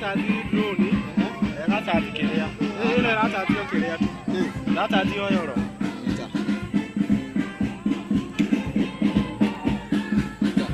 Ĩrachanji drone, ĩgachanji kĩrĩa. Ĩno ĩrachanji o kĩrĩa tu. Ĩrachanji o yoro. Nyita. Nyita.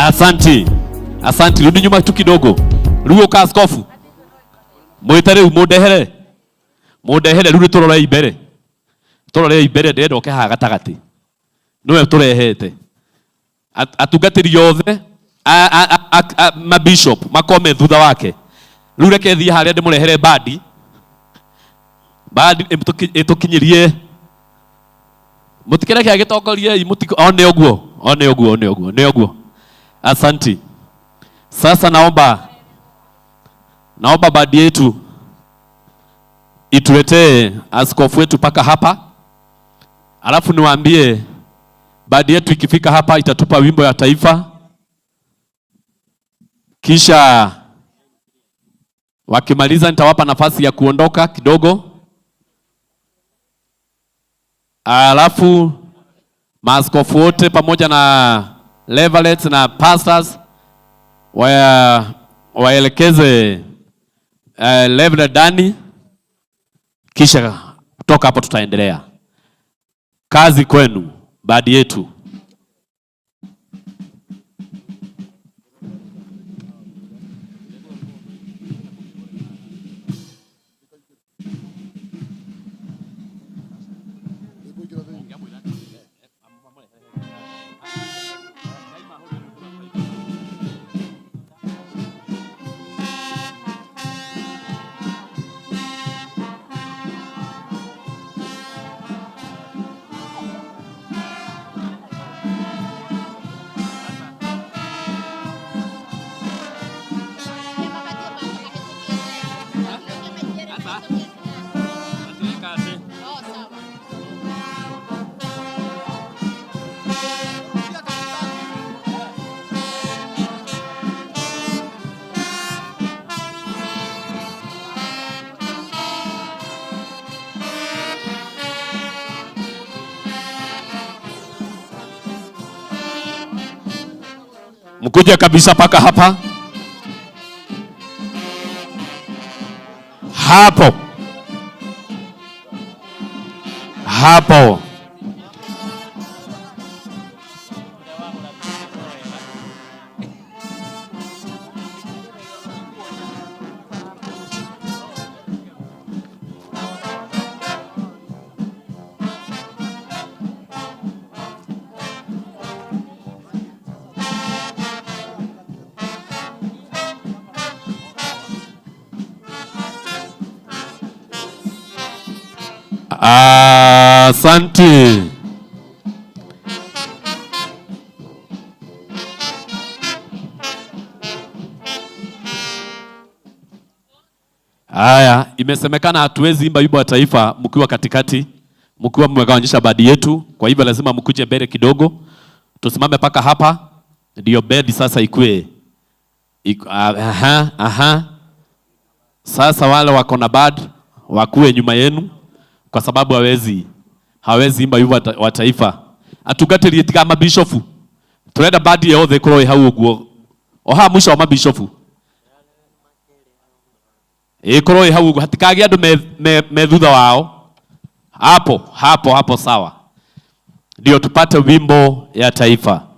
Asante. Asante, rudi nyuma tu kidogo. Rĩu ũka askofu. Mwĩte rĩu mũndehere. Mũndehere rĩu tũrorei mbere. Tũrorei mbere ndĩrenda oke haha gatagatĩ. Nĩwe tũrehete. Atungatĩri othe mabishop makome thutha wake. Rĩu reke thiĩ harĩa ndĩmũrehere bandi. Bandi ĩtũkinyĩrie. Mũtikĩreke agĩtongorie mũtiko one ũguo. One ũguo, one ũguo, nĩ ũguo. Asante. Sasa naomba bandi yetu ituletee askofu wetu paka hapa. Alafu niwaambie bandi yetu ikifika hapa itatupa wimbo ya taifa. Kisha wakimaliza nitawapa nafasi ya kuondoka kidogo. Alafu maaskofu wote pamoja na leverets na pastors waelekeze Reverend Dani, kisha kutoka hapo tutaendelea. Kazi kwenu, badi yetu. Mkuje kabisa paka hapa. Hapo. Hapo. Asante. Haya, imesemekana hatuwezi imba wimbo wa taifa mkiwa katikati, mkiwa mmegawanyisha badi yetu, kwa hivyo lazima mkuje mbele kidogo. Tusimame paka hapa ndio bedi sasa ikue. Aha, aha. Sasa wale wako na bad wakue nyuma yenu kwa sababu hawezi imba wimbo wa taifa. Atungatĩri tiga mabishofu. Turenda badi yothe ĩkorwo ĩ hau ũguo. O haha mũico wa mabishofu. Ĩkorwo ĩ hau ũguo, hatikagĩe andũ me thutha wao. Hapo, hapo, hapo sawa. Ndio tupate wimbo ya taifa.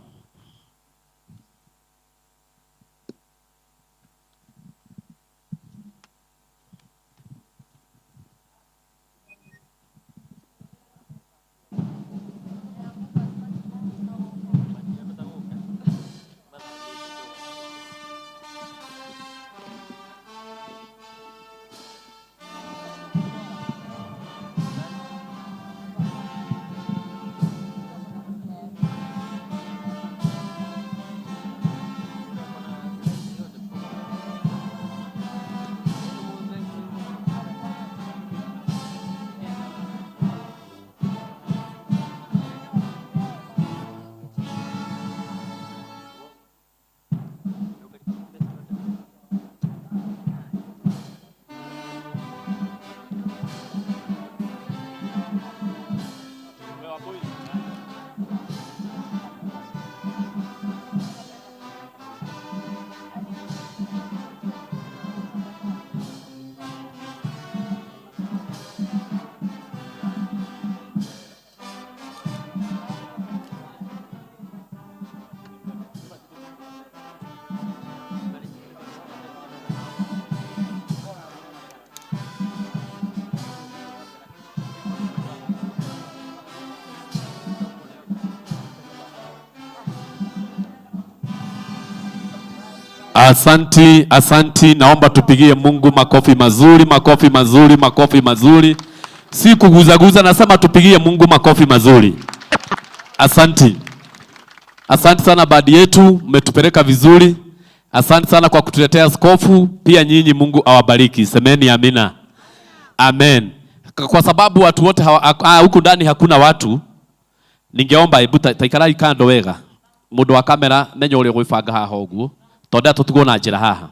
Asanti, asanti. Naomba tupigie Mungu makofi mazuri, makofi mazuri, makofi mazuri. Si kuguzaguza, nasema tupigie Mungu makofi mazuri. Asanti. Asante sana badi yetu, mmetupeleka vizuri. Asante sana kwa kutuletea askofu. Pia nyinyi Mungu awabariki. Semeni amina. Amen. Kwa sababu watu wote huku ndani hakuna watu, ningeomba hebu taikarai kando wega. Mundu wa kamera menya uria gwibanga haha uguo tondu tutigwo na njira haha.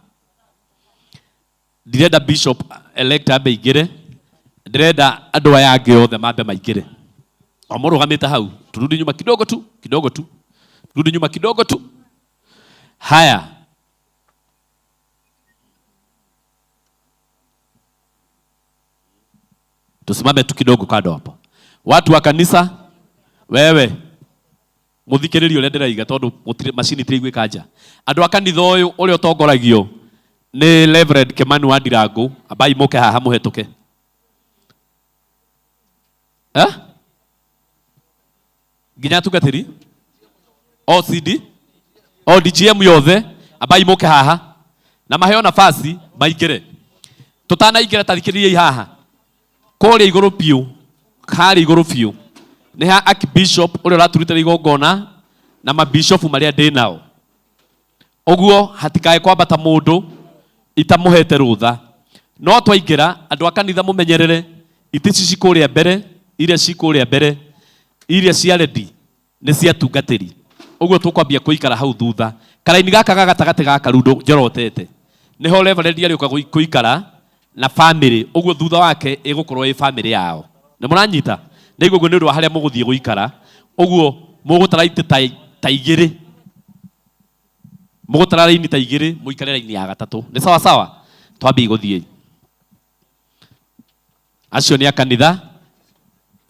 Ndirenda bishop elect ambe aingire, ndirenda andu aya angi othe mambe maingire. O murugamite hau, turudi nyuma kidogo tu, kidogo tu. Turudi nyuma kidogo tu. Haya. Tusimame tu kidogo kando hapo. Watu wa kanisa, wewe muthikiririe uria ndiraiga tondu macini itiraiguika nja. Andu a kanitha uyu uria utongoragio ni Reverend Kimani wa Ndirangu, ambai muke haha muhetuke. Eh? Nginya atungatĩri? OCD? ODGM yothe, ambai muke haha na maheo nafasi maingĩre. Tutanaingĩra tathikĩrĩriai haha. Kũrĩa igũrũ biũ, harĩa igũrũ biũ nĩ ha Archbishop ũrĩa ũraturutĩra igongona na mabishopu marĩa ndĩ nao. Ũguo hatikae kwambata mũndũ itamũhete rũtha. No twaingĩra andũ a kanitha mũmenyerere itĩ ici ci kũrĩa mbere, iria ci kũrĩa mbere, iria cia ready nĩ cia tungatĩri. Ũguo tũkwambia kũikara hau thutha. Karaini gaka ga gatagatĩ gaka rĩu njorotete nĩho Reverend arĩũka gũikara na family. Ũguo thutha wake ĩgũkorwo ĩ family yao. Nĩ mũranyita? Nĩ ũguo nĩ ũndũ wa harĩa mũgũthiĩ gũikara. Ũguo mũgũtara itĩ ta igĩrĩ. Mũgũtara raini ta igĩrĩ, mũikare raini ya gatatũ. Nĩ sawa sawa? Twambie gũthiĩ. Acio nĩ a kanitha.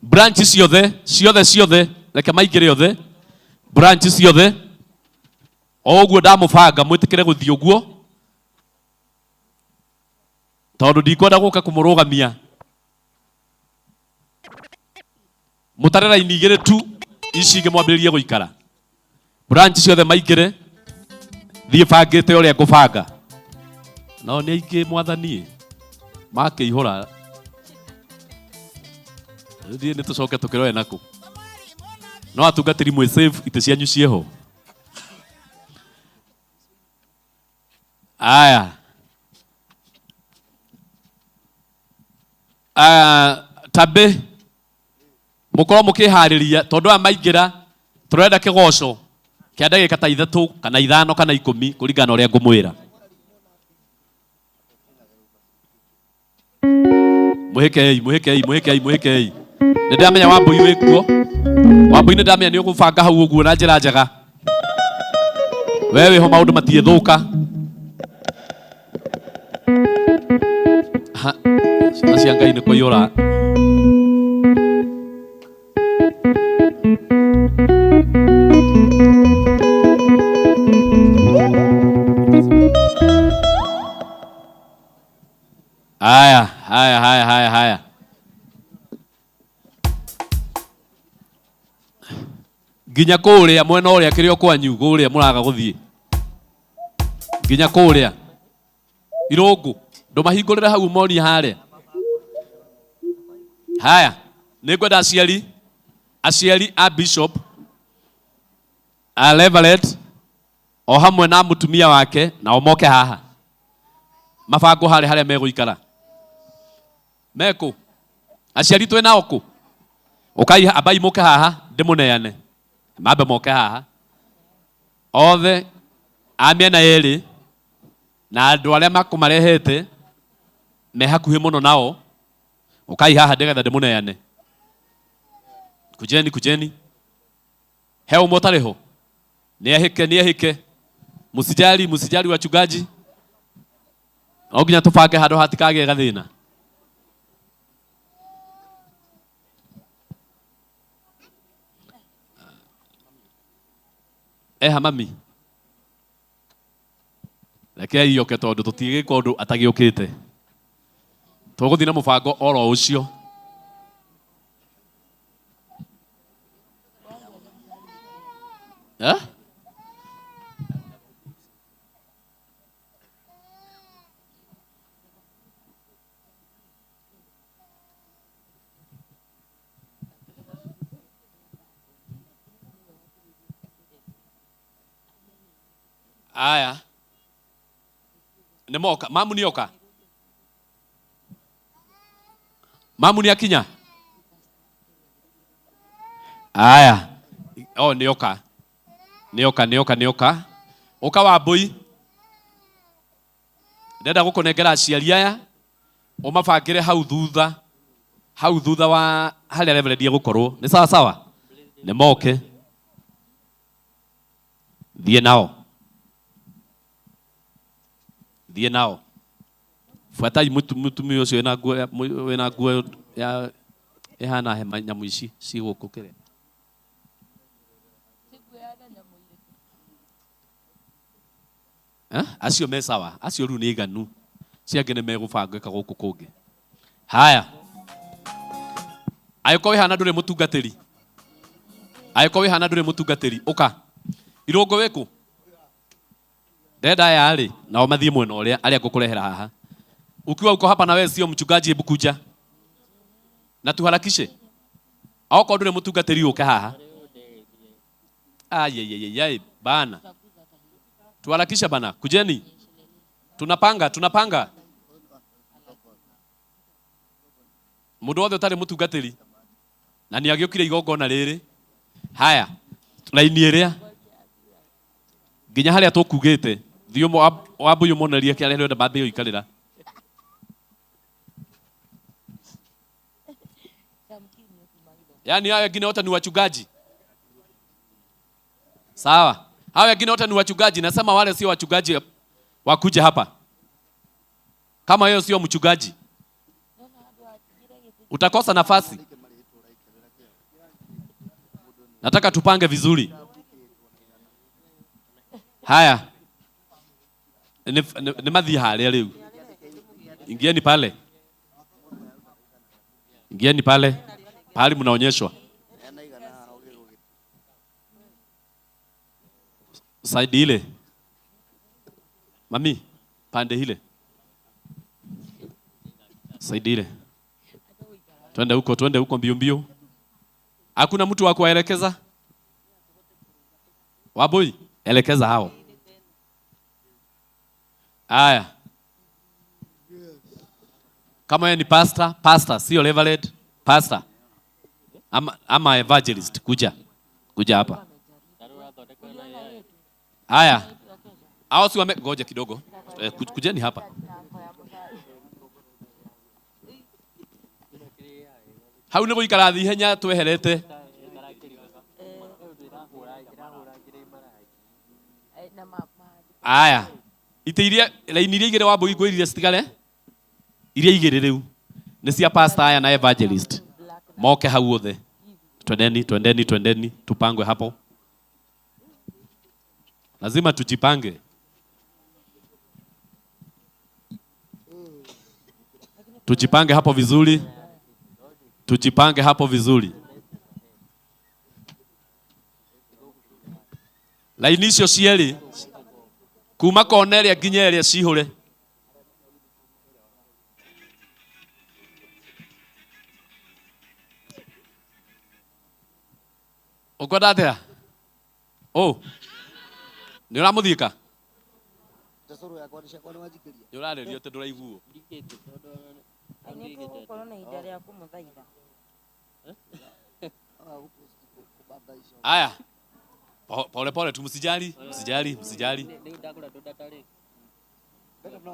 Branch ciothe, ciothe, ciothe, reke maingĩre othe. Branch ciothe. O ũguo ndamũbanga mwĩtĩkĩre gũthiĩ ũguo. Tondũ ndikwenda gũka kũmũrũgamia. Mũtare raini igĩrĩ tu, ici ingĩ mwambĩrĩrie gũikara. Branch ciothe maingĩre, thiĩ bangĩte ũrĩa ngũbanga. Nao nĩ aingĩ mwathani, makĩihũra. Thiĩ nĩ tũcoke tũkĩroe nakũ. No atungatĩri mwĩ safe, itĩ cianyu ciĩho. Aya. Aya, tambe mukorwo mukiharĩria tondu aya maingĩra tũrenda kĩgoco kĩa ndagĩka ta 3 kana 5 kana 10 kũringana na ũrĩa ngũmwĩra. Mũhĩkei, mũhĩkei, mũhĩkei, mũhĩkei. Nĩ ndamenya Wambui wĩ kuo. Wambui nĩ ndamenya nĩ ũgũbanga hau ũguo na njĩra njega. We wĩho maũndũ matiĩthũka. Ha, ciana cia Ngai nĩ kũiyũra. Haya, haya, haya, haya, haya. Nginya kũrĩa mwena ũrĩa kĩrĩa kwanyu kũrĩa mũraga gũthiĩ. Nginya kũrĩa. Irũngũ, ndũmahingũrĩre hau monie harĩa. Haya, nĩ ngwenda aciari, aciari a bishop, a Reverend, o hamwe na mũtumia wake, nao moke haha. Mabango harĩa harĩa megũikara. Mekũ? Aciari twĩ nao kũ? Ũkai ambai mũke haha, ndĩmũneane. Mambe moke haha. Othe a mĩena yerĩ na andũ arĩa makũmarehete me hakuhĩ mũno nao. Ũkai haha nĩgetha ndĩmũneane. Kujeni, kujeni. He ũmwe ũtarĩ ho? Nĩ ahĩke, nĩ ahĩke. Mũsijali, mũsijali wachungaji. No nginya tũbange handũ hatikagĩe gathĩna. Eha mami. Rekei yoke tondũ tũtigĩka ũndũ atagĩũkĩte. Tũgũthiĩ na mũbango oro ũcio. Eh? Aya. Nĩ moka. Mamu nĩ oka. Mamu nĩ akinya. Aya. Oh, nĩ oka. Nĩ oka, nĩ oka, nĩ oka. Ũka Wambũi. Ndĩrenda gũkũnengera aciari aya ũmabangĩre hau thutha, hau thutha wa harĩa reverend egũkorwo. Nĩ sawa sawa? Nĩ moke. Thiĩ nao. Thiĩ nao. Buatai mũtumia ũcio wĩna nguo wĩna nguo ya ĩhana hema nyamũ ici ci gũkũ kĩrĩa. Eh? Acio me sawa, acio rĩu nĩ aiganu. Acio angĩ nĩ megũbangĩka gũkũ kũngĩ. Haya. Angĩkorwo wĩ haha na ndũrĩ mũtungatĩri. Angĩkorwo wĩ haha na ndũrĩ mũtungatĩri, ũka. Irũngũ wĩkũ? Ndenda aya rĩ, nao mathiĩ mwena ũrĩa, arĩa ngũkũrehera haha. Ukiwa uko hapa na wewe sio mchungaji, hebu kuja. Na tuharakishe. Aokorwo ndũrĩ mũtungatĩri ũke haha. Ayeyeyey, bana. Tuharakishe bana, kujeni. Tunapanga, tunapanga. Mũndũ wothe ũtarĩ mũtungatĩri na nĩ agĩũkire igongona rĩrĩ. Haya, raini ĩrĩa nginya harĩa tũkugĩte thiĩ wambũi ũmonerie kĩrĩa ũrenda mambie gũikarĩra. Yaani hao wengine wote ni wachungaji. Sawa. Hao wengine wote ni wachungaji. Nasema wale sio wachungaji wakuje hapa. Kama wewe sio mchungaji utakosa nafasi. Nataka tupange vizuri. Haya. Ni mathiĩ harĩa rĩu. Ingieni pale. Ingieni pale. Pahali mnaonyeshwa. Side ile. Mami, pande ile. Side ile. Twende huko, twende huko mbio mbio. Hakuna mtu wa kuwaelekeza? Waboi, elekeza hao. Haya. Kama yeye ni pastor, pastor, sio reverend, pastor. Ama evangelist, kuja. Kuja hapa. Haya. Hao si wame, ngoja kidogo. Kujeni hapa. Hau nĩ gũikara thĩ ihenya tweherete. Aya. Itĩ iria, raini iria igĩrĩ Wambũi ngwĩrire citigare? Iria igĩrĩ rĩu. Nĩ cia pastor aya na evangelist. Moke hau othe. Twendeni, twendeni, twendeni, tupangwe hapo. Lazima tujipange. Tujipange hapo vizuri. Tujipange hapo vizuri. Laini icio cierĩ kuma kona ĩrĩa nginya ĩrĩa cihũre. Ũkwenda atĩa? Ũ, nĩ ũramũthiĩka? Nĩ ũrarĩrio atĩ ndũraiguo. Nĩ tũgũkorwo na ihinda rĩa kũmũthaitha. Aya. Pole pole tu, msijali, msijali, msijali.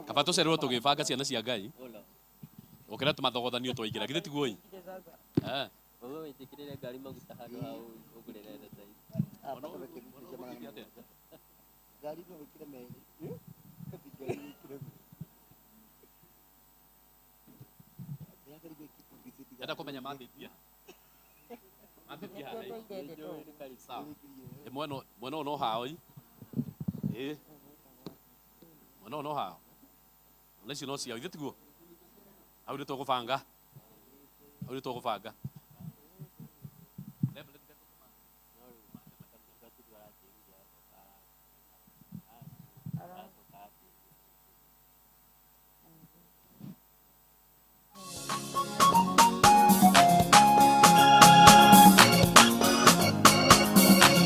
Kaba tũcererwo tũgĩbanga ciana cia Ngai. Ũkĩra tũmathogothanio twaingĩra, githĩ tiguo ĩ? Eh. Ndĩrenda kũmenya mambĩtie. Mambĩtie haha ĩ. Sawa. Ĩ mwena mwena ũyũ no hao ĩ. Ĩ. Mwena ũyũ no hao. Ona icio no ciao, githĩ tiguo? Hau nĩ tũgũbanga. Hau nĩ tũgũbanga.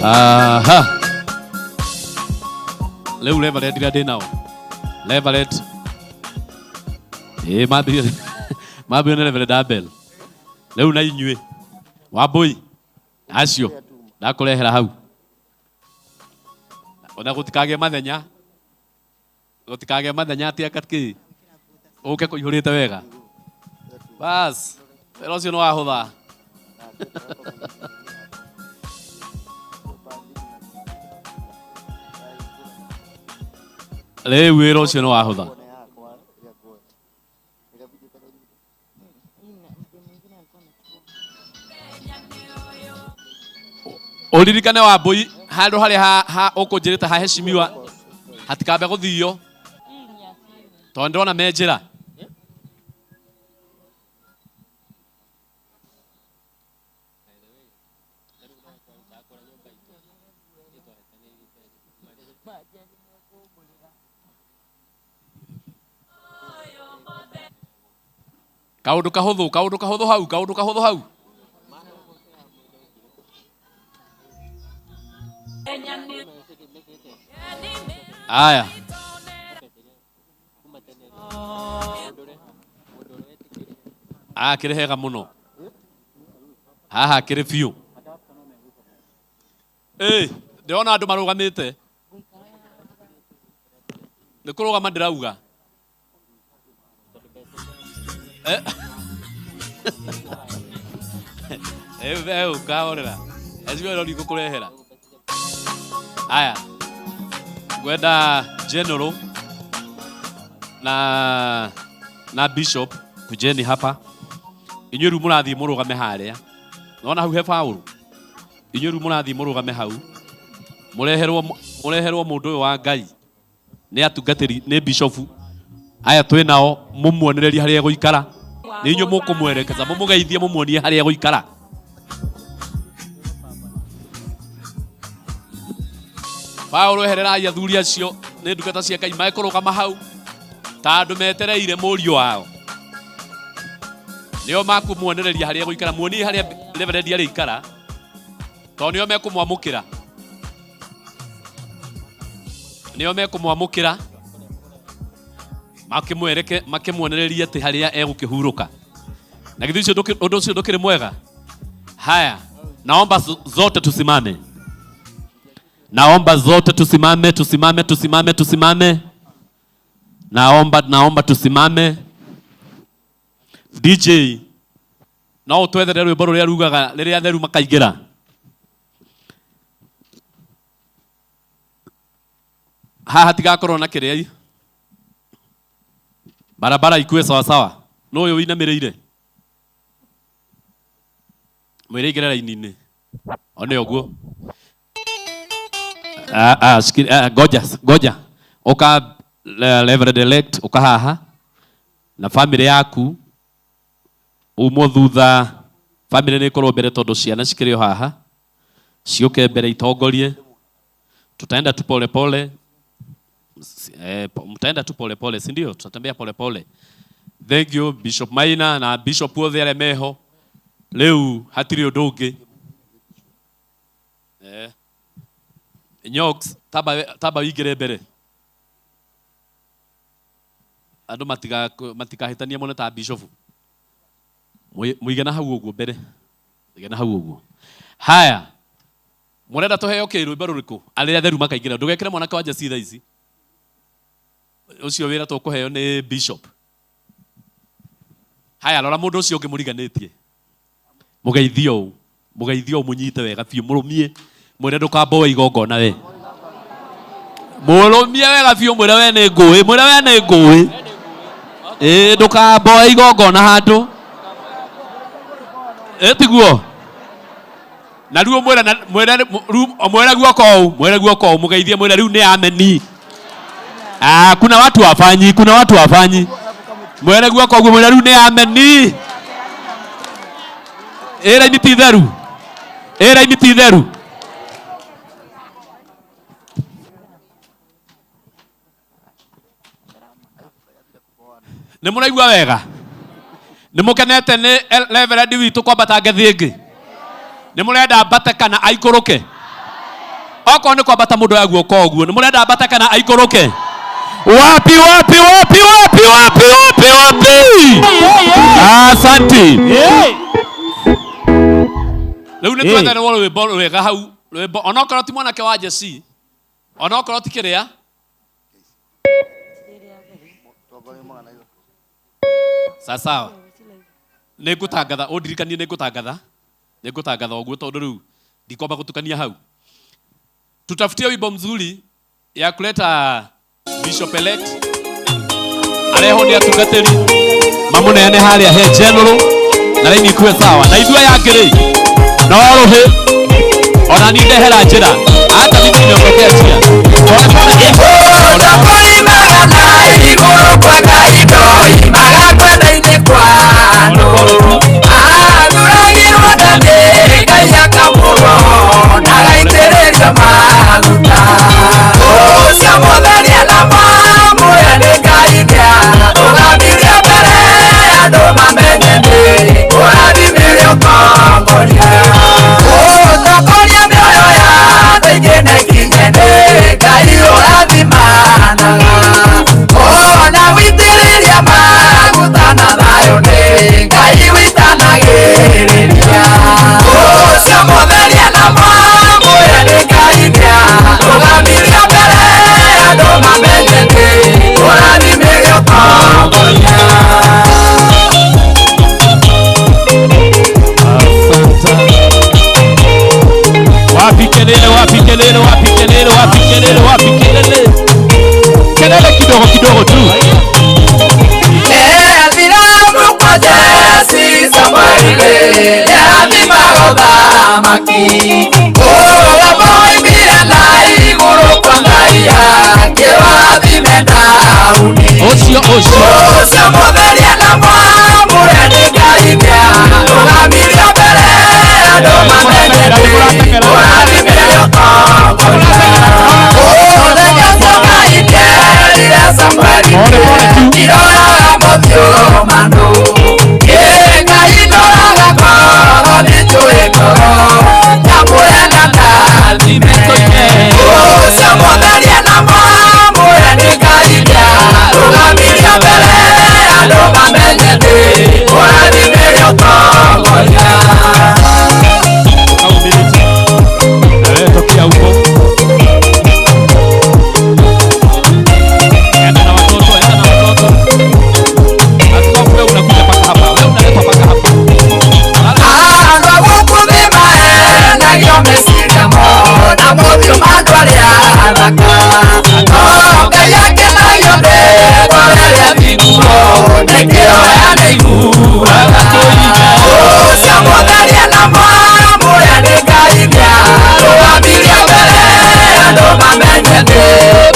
Aha. Rĩu Reverend iria ndĩ nao. Reverend. Ĩĩ mambĩrĩria mambĩrĩria nĩ Reverend Abel. Rĩu na inyuĩ. Wambũi. Acio. Ndakũrehera hau. Ona gũtikagĩe mathenya. Gũtikagĩe mathenya atĩ aka kĩ. Ũke kũihũrĩte wega. Bas. Wĩra ũcio nĩ wahũtha. Rĩu wĩra ũcio nĩ wahũtha. Ũririkane Wambũi handũ harĩa ha ũkũnjĩrĩte ha heshimiwa hatikambe gũthio tondũ ndĩrona me njĩra. Kaundu kahuthu, kaundu kahuthu hau, kaundu kahuthu hau. Aya. Ah, kiri hega muno. Haha kiri biũ. Ĩ, ndĩrona andũ marũgamĩte. Nĩ kũrũgama ndĩrauga. Eh. Eh, eh, ũkahorera. Acio ĩro ndigũkũrehera. Aya. Ngwenda general na na bishop kujeni hapa. Inyuĩ rĩu mũrathiĩ mũrũgame harĩa. Nona hau he Paũlũ. Inyuĩ rĩu mũrathiĩ mũrũgame hau. Mũreherwo mũreherwo mũndũ ũyũ wa Ngai. Nĩ atungatĩri nĩ bishofu. Aya twĩ nao mũmuonererie harĩa egũikara. Nĩ inyuĩ mũkũmwerekeza mũmũgeithie mũmuonie harĩa egũikara. Paũlũ ehererai athuri acio nĩ ndungata cia Ngai mekũrũgama hau ta andũ metereire mũriũ wao. Nĩo makũmuonereria harĩa egũikara, muonie harĩa reverend arĩikara tondũ nĩo mekũmwamũkĩra. Nĩo mekũmwamũkĩra makĩmwereke makĩmuonererie atĩ harĩa egũkĩhurũka. Na githĩ ũcio ũndũ ũcio ndũkĩrĩ mwega? Haya, naomba zote tusimame. Naomba zote tusimame, tusimame, tusimame, tusimame. Naomba, naomba tusimame. DJ, no ũtwethere rwĩmbo rũrĩa rugaga rĩrĩa atheru makaingĩra. Haha hatigakorwo na kĩrĩa barabara ikue sawa sawa. No ũyũ ũinamĩrĩire mwĩre aingĩre raini-inĩ one ũguo. Ah, ah, ah, ngoja ngoja ũka Reverend elect ũka haha na family yaku umwo thutha. Family nĩ ĩkorwo mbere tondũ ciana cikĩrĩ o haha ciũke mbere itongorie. Tutaenda tu pole pole. Mtaenda tu pole pole, si ndio? Tutatembea pole pole. Thank you Bishop Maina na Bishop othe arĩa meho. Rĩu hatirĩ ũndũ ũngĩ. Nyox, tamba tamba wĩingĩre mbere. Andũ matikahĩtanie mone ta Bishop. Mũigana hau ũguo mbere. Mũigana hau ũguo. Haya. Mũrenda tũheo kĩ rwĩmbo rũrĩkũ? Arĩa atheru makaingĩra. Ndũgekĩre mwanake wa Jesse thaa ici. Ũcio wĩra tũkũheo nĩ Bishop. Haya, rora mũndũ ũcio ũngĩ mũriganĩtie. Mũgeithie ũũ. Mũgeithie ũũ mũnyite wega biũ. Mũrũmie. Mwĩre ndũkamboe igongona we. Mũrũmie wega biũ mwĩre we nĩ ngũĩ. Mwĩre we nĩ ngũĩ. Ĩĩ ndũkamboe igongona handũ. Ĩ tiguo? Na rĩu mwĩre na mwĩre rĩu mwĩre guoko ũũ, mwĩre guoko ũũ, mũgeithie mwĩre rĩu nĩ ameni. Ah, kuna watu wafanyi, kuna watu wafanyi. Mwĩre guoko ũguo mwĩre rĩu nĩ ameni. Ĩra ini ti theru. Ĩra ini ti theru. Nĩ mũraigua wega? Nĩ mũkenete nĩ Reverend witũ kwambata ngathĩ ĩngĩ? Nĩ mũrenda ambate kana aikũrũke? Okorwo nĩ kwambata mũndũ oya guoko ũguo. Nĩ mũrenda ambate kana aikũrũke? Wapi wapi wapi wapi wapi wapi wapi? Asante. Rĩu nĩ twetherwo rwĩmbo rwega hau rwĩmbo onokorwo ti mwanake wa Jesse onokorwo ti kĩrĩa sawa nĩ ngũtangatha ũndirikanie nĩ ngũtangatha nĩ ngũtangatha ũguo tondũ rĩu ndikwamba gũtukania hau. Tutafutie wimbo mzuri ya kuleta bishop elect arehwo nĩ atungatĩri mamũneane harĩa he general na raini ikuwe sawa na ithuĩ aya angĩ rĩ no rũhĩ ona ni ndehera njĩra hata mimi nimeondokea njia. Pole pole. Ũtakũimaga na igũrũ kwa Ngai ndoimaga kwenda-inĩ kwa andũ. Athuragĩrwo nda nĩ Ngai akamũrwo na agaitĩrĩrio maguta. Ũcio mũtherie na mwamũre nĩ Ngai nĩarũgamirie mbere andũ mamenye nĩ ũrathimire ũtongoria. Ũtongoria mĩoyo ya andũ aingĩ na ĩkinye nĩ Ngai ũrathimanaga. Ona witĩrĩria maguta na thayũ nĩ Ngai wĩtanagĩrĩria. Ũcio mũtherie na mwamũre nĩ Ngai nĩarũgamirie mbere andũ mamenye nĩ ũrathimire ũtongoria. Wapi kelele, wapi kelele, wapi kelele, wapi kelele, wapi kelele? Kelele kidogo kidogo tu. Athiramu kwa Jesi Samueli nĩathimaga ũthamaki. Ũrĩa moimire na igũrũ kwa Ngai akĩrathime Daudi. Ũcio ũcio. Ũcio mũtherie na mwamũre nĩ Ngai nĩarũgamirie mbere andũ mamenye nĩ ũrathimire ũtongoria. Mũthenya ũcio Ngai nĩerire Samueli Pole pole tu. Ndoraga mothiũ ma andũ. Ĩ Ngai ndoraga ngoro nĩnjũĩ ngoro nyamũre na ndathime. Ũcio mũtherie na mwamũre nĩ Ngai nĩarũgamirie mbere andũ mamenye nĩ ũrathimire ũtongoria. Kaumĩrĩte. Na wewe tokea huko. Enda na watoto, enda na watoto. Askofu wewe unakuja paka hapa. Wewe unaletwa paka hapa. Andũ a gũkũ thĩ mahenagio meciria mao na mothiũ ma andũ arĩa athaka. No Ngai akenagio nĩ ngoro ĩrĩa thingu nĩkĩo anaiguaga. Ũcio mũtherie na mwamũre nĩ Ngai nĩarũgamirie mbere andũ mamenye nĩ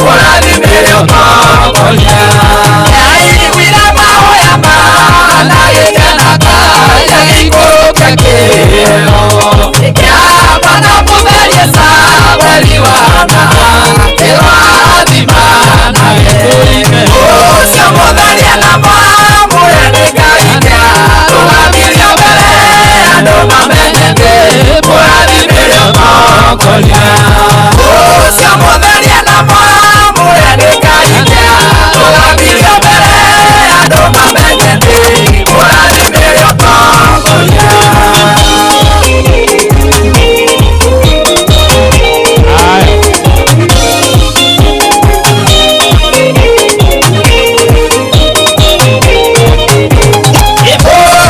ũrathimire ũtongoria. Nĩaiguire mahoya ma na gĩkena Ngai agĩikũrũkia kĩheo. Kĩama na mũtherie Samueli wana kĩrathimanaga. Ũcio mũtherie na mwamũre nĩ Ngai nĩarũgamirie mbere andũ mamenye nĩ ũrathimire ũtongoria. Ũcio mũtherie na mwamũre nĩ Ngai nĩarũgamirie mbere andũ mamenye nĩ ũrathimire ũtongoria. Haya.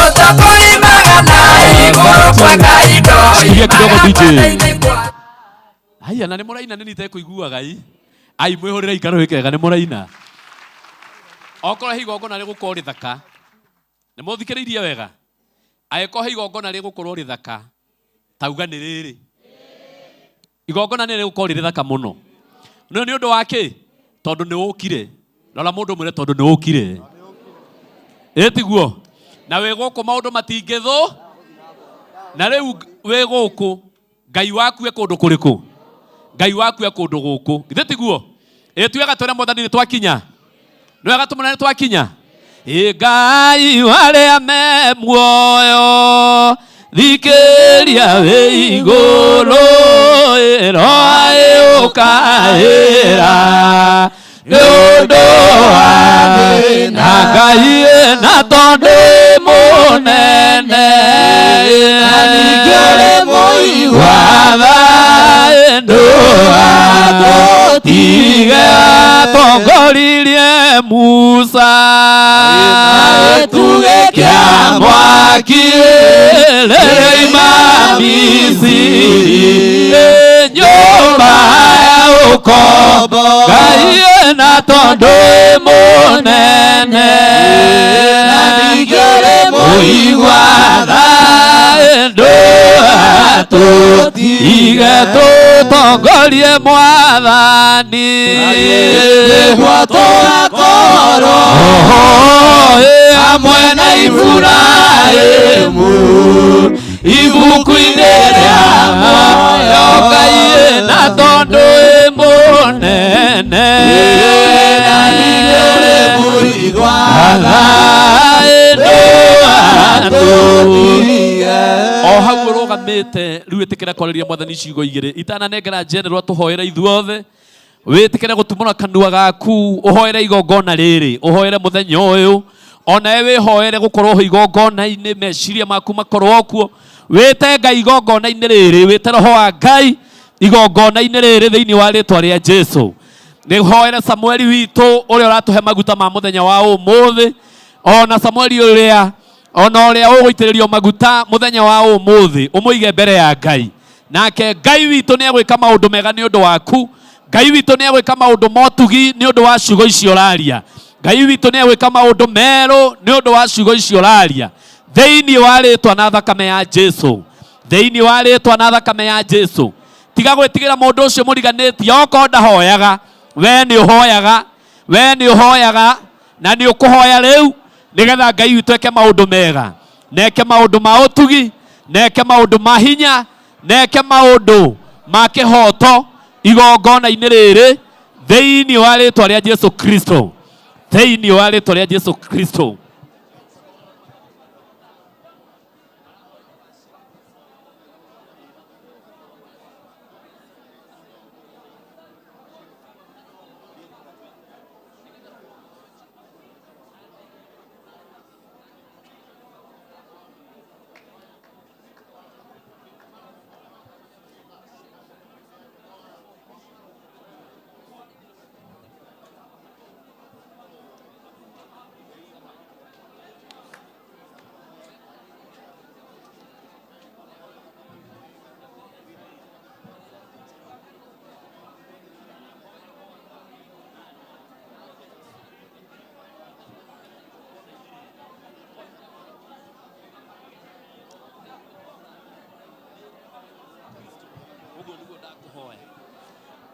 Ũtakũimaga na igũrũ kwa Ngai Shikilia kidogo ndoimaga DJ. kwenda-inĩ kwa Haya na nĩ mũraina nĩ nitekũiguaga i. Ai mwĩhũrĩre ikarũhĩ kega nĩ mũraina. Okorwo he igongona rĩgũkorwo rĩthaka. Nĩ mũthikĩrĩirie wega. Angĩkorwo he igongona rĩgũkorwo rĩthaka tauga nĩ rĩrĩ. Igongona nĩ rĩgũkorwo rĩ rĩthaka mũno. No nĩ ũndũ wa kĩ? Tondũ nĩ ũkire. Rora mũndũ mwĩre tondũ nĩ ũkire. Ĩ tiguo? Na wĩ gũkũ maũndũ matingĩthũ. Na rĩu wĩ gũkũ Ngai waku e kũndũ kũrĩkũ? Ngai waku e kũndũ gũkũ. Githĩ tiguo? Ĩ tuwega twĩre Mwathani nĩ twakinya. Nĩ wega tũmũne nĩ twakinya. Ĩ Ngai warĩa me muoyo thikĩria wĩ igũrũ ĩroa Ndagũkaĩra nĩ ũndũ wa na Ngai na tondũ mũnene Na ningĩ ũrĩ mũigua watha ndũgatũtige atongoririe Musa Na gĩtugĩ kĩa mwaki rĩrĩima Misiri nyũmba ya ũkombo Ngai na tondũ mũnene Na ningĩ ũrĩ mũigua tha ndũgatũtige tũtongorie mwathani Nĩguo tũgakorwo hamwe na Iburahĩmu ibuku-inĩ rĩa muoyo Ngai na tondũ ĩ mũnene Na ningĩ ũrĩ mũigua ndũgatũtige o hau ũrũgamĩte rĩu ĩtĩkĩra kwarĩria mwathani ciugo igĩrĩ itananengera general atũhoere ithuothe wĩtĩkĩre gũtumũra kanua gaku ũhoere igongona rĩrĩ ũhoere mũthenya ũyũ onawe wĩhoere gũkorwo ho igongona-inĩ meciria maku makorwo kuo wĩte Ngai igongona-inĩ rĩrĩ wĩte roho wa Ngai igongona-inĩ rĩrĩ thĩinĩ wa rĩtwa rĩa Jesu nĩ hoere Samueli witũ ũrĩa ũratũhe maguta ma mũthenya wa ũmũthĩ ona Samueli ũrĩa ona ũrĩa ũgũitĩrĩrio maguta mũthenya wa ũmũthĩ ũmũige mbere ya Ngai nake Ngai witũ nĩ egwĩka maũndũ mega nĩ ũndũ waku Ngai witũ nĩ egwĩka maũndũ motugi nĩ ũndũ wa ciugo icio ũraria Ngai witũ nĩ egwĩka maũndũ merũ nĩ ũndũ wa ciugo icio ũraria thĩinĩ wa rĩtwa na thakame ya Jesu thĩinĩ wa rĩtwa na thakame ya Jesu tiga gwĩtigĩra mũndũ ũcio mũriganĩtie okorwo ndahoyaga we nĩ ũhoyaga we nĩ ũhoyaga na nĩ ũkũhoya rĩu nĩgetha Ngai witũ eke maũndũ mega na eke maũndũ ma ũtugi na eke maũndũ ma hinya na eke maũndũ ma kĩhoto igongona-inĩ rĩrĩ thĩinĩ wa rĩtwa rĩa Jesu Kristo thĩinĩ wa rĩtwa rĩa Jesu Kristo.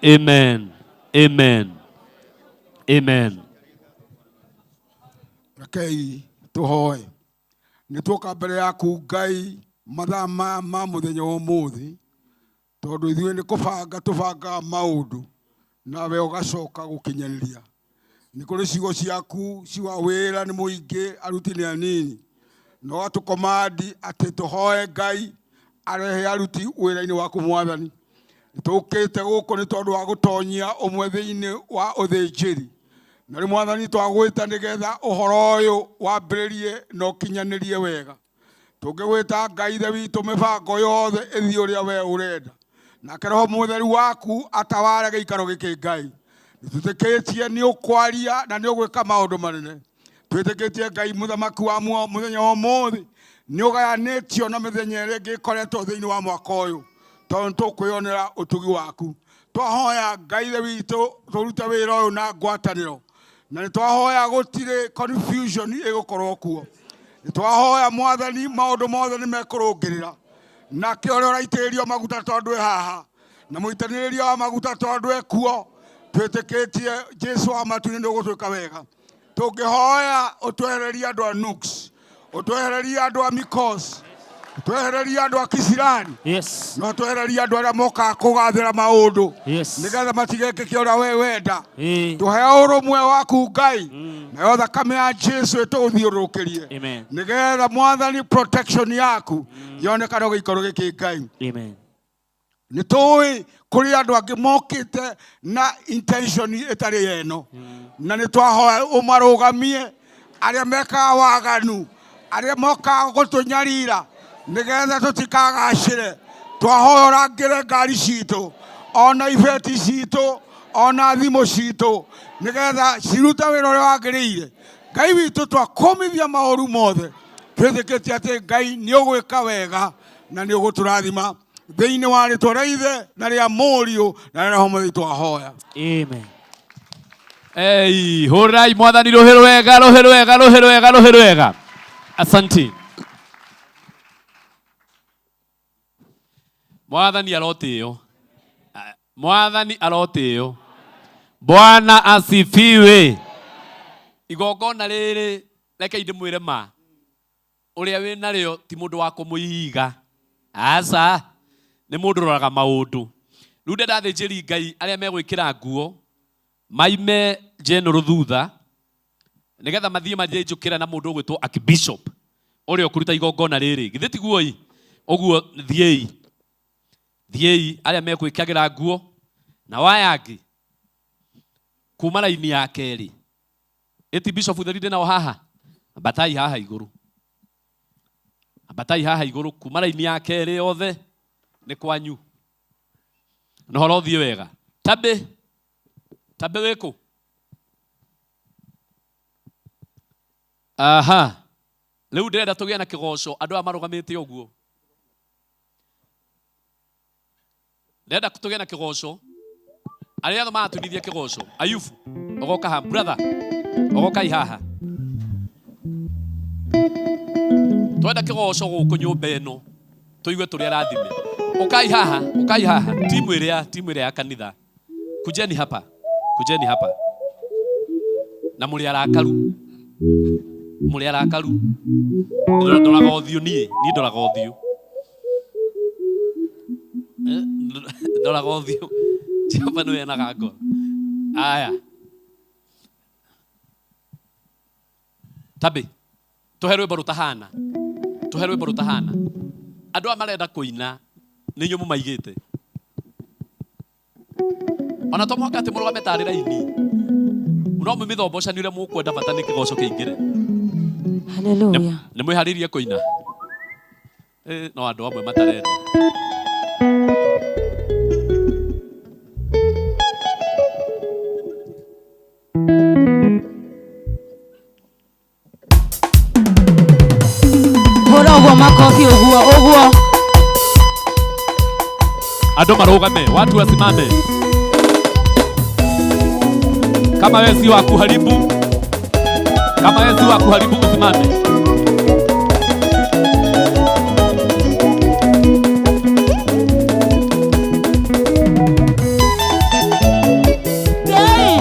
Amen. Amen. Amen. Rekei tũhoe nĩ tuoka mbere yaku Ngai mathaa maya ma mũthenya wa ũmũthĩ tondũ ithuĩ nĩ kũbanga tũbangaga maũndũ nawe ũgacoka gũkinyanĩria nĩ kũrĩ ciugo ciaku ciuga wĩra nĩ mũingĩ aruti nĩ anini na ũgatũkomandi atĩ tũhoe Ngai arehe aruti wĩra-inĩ waku mwathani tũkĩte gũkũ nĩ tondũ wa gũtonyia ũmwe thĩinĩ wa ũthĩnjĩri na rĩu mwathani twagwĩta nĩgetha ũhoro ũyũ wambĩrĩrie na ũkinyanĩrie wega tũngĩgwĩta Ngai ithe witũ mĩbango yothe ĩthiĩ ũrĩa we ũrenda nake roho mũtheru waku ataware gĩikaro gĩkĩ Ngai nĩtwĩtĩkĩtie nĩ ũkwaria na nĩ ũgwĩka maũndũ manene twĩtĩkĩtie Ngai mũthamaki wa mũthenya wa ũmũthĩ nĩ ũgayanĩtio na mĩthenya ĩrĩa ĩngĩ ĩkoretwo thĩinĩ wa mwaka ũyũ tondũ tũkwĩyonera ũtugi waku twahoya Ngai ithe witũ tũrute wĩra ũyũ na ngwatanĩro na nĩ twahoya gũtirĩ confusion ĩgũkorwo kuo nĩ twahoya mwathani maũndũ mothe nĩ mekũrũngĩrĩra nake ũrĩa ũraitĩrĩrio maguta tondũ ĩ haha na mũitanĩrĩria wa maguta tondũ ekuo twĩtĩkĩtie Jesu wa matu-inĩ nĩ ũgũtwĩka wega tũngĩhoya ũtwehererie andũ a Nuks ũtwehererie andũ a Mikos ũtwehererie andũ a Kisirani Yes. no twehererie andũ arĩa mokaga kũgathĩra maũndũ Yes. nĩgetha matigekĩke ũrĩa we wenda Ĩĩ. tũhe ũrũmwe waku Ngai nayo thakame ya Jesu ĩtũthiũrũrũkĩrie Amen. nĩgetha mwathani protection yaku yonekane gĩikaro gĩkĩ Ngai Amen. Nĩ tũĩ kũrĩ andũ angĩ mokĩte na intention ĩtarĩ yeno, na nĩ twahoya ũmarũgamie arĩa mekaga waganu, arĩa mokaga gũtũnyarira nĩgetha tũtikagacĩre. Twahoya ũrangĩre ngari citũ ona ibeti citũ ona thimũ citũ nĩgetha cirute wĩra ũrĩa wagĩrĩire. Ngai witũ, twakũmithia maũru mothe, twĩtĩkĩtie atĩ Ngai nĩ ũgwĩka wega na nĩ ũgũtũrathima thĩinĩ wa rĩtwa rĩa Ithe na rĩa Mũriũ na rĩa Roho Mũtheru twahoya. Amen. Ei, hũrai mwathani rũhĩ rwega, rũhĩ rwega, rũhĩ rwega, rũhĩ rwega. Asante. Mwathani arotĩo. Mwathani arotĩo. Bwana asifiwe. Igongona rĩrĩ reke ndĩmwĩre ma ũrĩa wĩ narĩo ti mũndũ wa kũmũiga, aca, nĩ mũndũ ũroraga maũndũ. Rĩu ndenda athĩnjĩri Ngai arĩa megwĩkĩra nguo maime general thutha nĩgetha mathiĩ manjĩnjũkĩra na mũndũ ũgwĩtwo archbishop ũrĩa ũkũruta igongona rĩrĩ. Githĩ tiguo ĩ? Ũguo thiĩi, thiĩi arĩa megwĩkagĩra nguo na waya angĩ kuma raini ya kerĩ. Ĩti bishop theri ndĩ nao haha, ambatai haha igũrũ, ambatai haha igũrũ kuma raini ya kerĩ yothe nĩ kwanyu. Na ũhoro ũthiĩ wega. Tabe, tabe wĩkũ? Aha, rĩu ndĩrenda tũgĩe na kĩgoco andũ aya marũgamĩte ũguo. Ndĩrenda tũgĩe na kĩgoco arĩa othe maratũinithia kĩgoco. Ayubu ũgoka haha, brother ũgokai haha. Twenda kĩgoco gũkũ nyũmba ĩno tũigue tũrĩ arathime. Ũkai haha, ũkai haha, timu ĩrĩa, timu ĩrĩa ya kanitha, kujeni hapa, kujeni hapa. Na mũrĩ arakaru, mũrĩ arakaru. Ndoraga ũthiũ niĩ, niĩ ndoraga ũthiũ. Ndoraga ũthiũ. Jehova nĩwe enaga ngoro. Aya. Tabi, tũhe rwĩmbo rũtahana. Tũhe rwĩmbo rũtahana. Andũ aya marenda kũina nĩ inyuĩ mũmaigĩte. Ona to mũhaka atĩ mũrũgame tarĩ raini. No mũmĩthombocani ũrĩa mũkwenda, bata nĩ kĩgoco kĩingĩre. Hallelujah. Nĩ mwĩharĩirie kũina? No andũ amwe matarenda. Hũra ũguo makobi ũguo ũguo. Andũ marũgame, watu wasimame. Kama wewe si wa kuharibu, kama wewe si wa kuharibu usimame. Hey!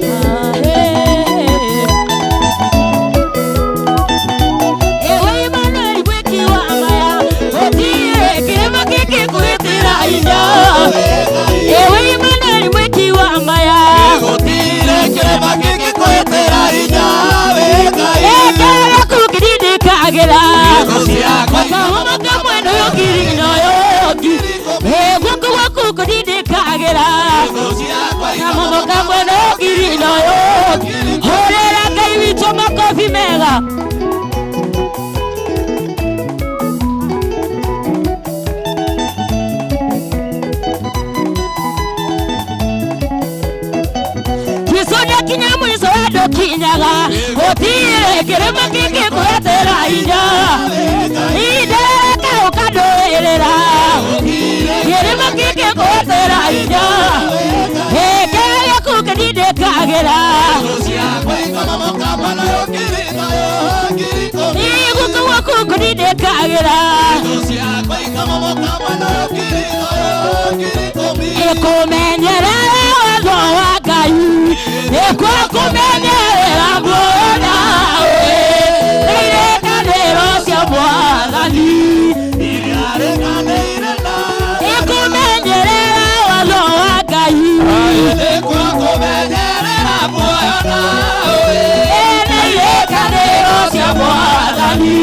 Ah, hey. Ewe Emmanuel mwiki wa maya, gũtirĩ kĩrĩma kĩngĩkũhĩtĩra hinya. Ewe Emmanuel mwiki wa maya, Gũtirĩ kĩrĩma kĩngĩkũhĩtĩra hinya wĩ Ngai. Ekera kũngĩrindĩkagĩra. Ciakwa Kahoma kamwe nĩyo ngiri nayo ngiri. Guoko gwaku kũrindĩkagĩra. ciakwa Kahoma kamwe nĩyo ngiri nayo ngiri. Hũrĩra Ngai witũ makobi mega. Jesũ nĩakinya mũico wa ndũkinyaga, gũtirĩ kĩrĩma kĩngĩkũhetera hinya. Indereka ũkandũĩrĩra, kĩrĩma kĩngĩkũhetera hinya. Gĩkĩra gĩaku kĩndindĩkagĩra, ciakwa ikamomoka nayo ngiri nayo ngiri guoko gwaku kũndindĩkagĩra. ciakwa ikamomoka nayo ngiri nayo ngiri ikũmi. Ĩkũmenyerera watho wa Ngai, ĩkũkũmenyerera muoyo nawe. Irĩkanĩro cia Mwathani. Irĩkanĩire na Ĩkũmenyerera watho wa Ngai. Ĩkũkũmenyerera muoyo nawe. Ĩna irĩkanĩro cia Mwathani.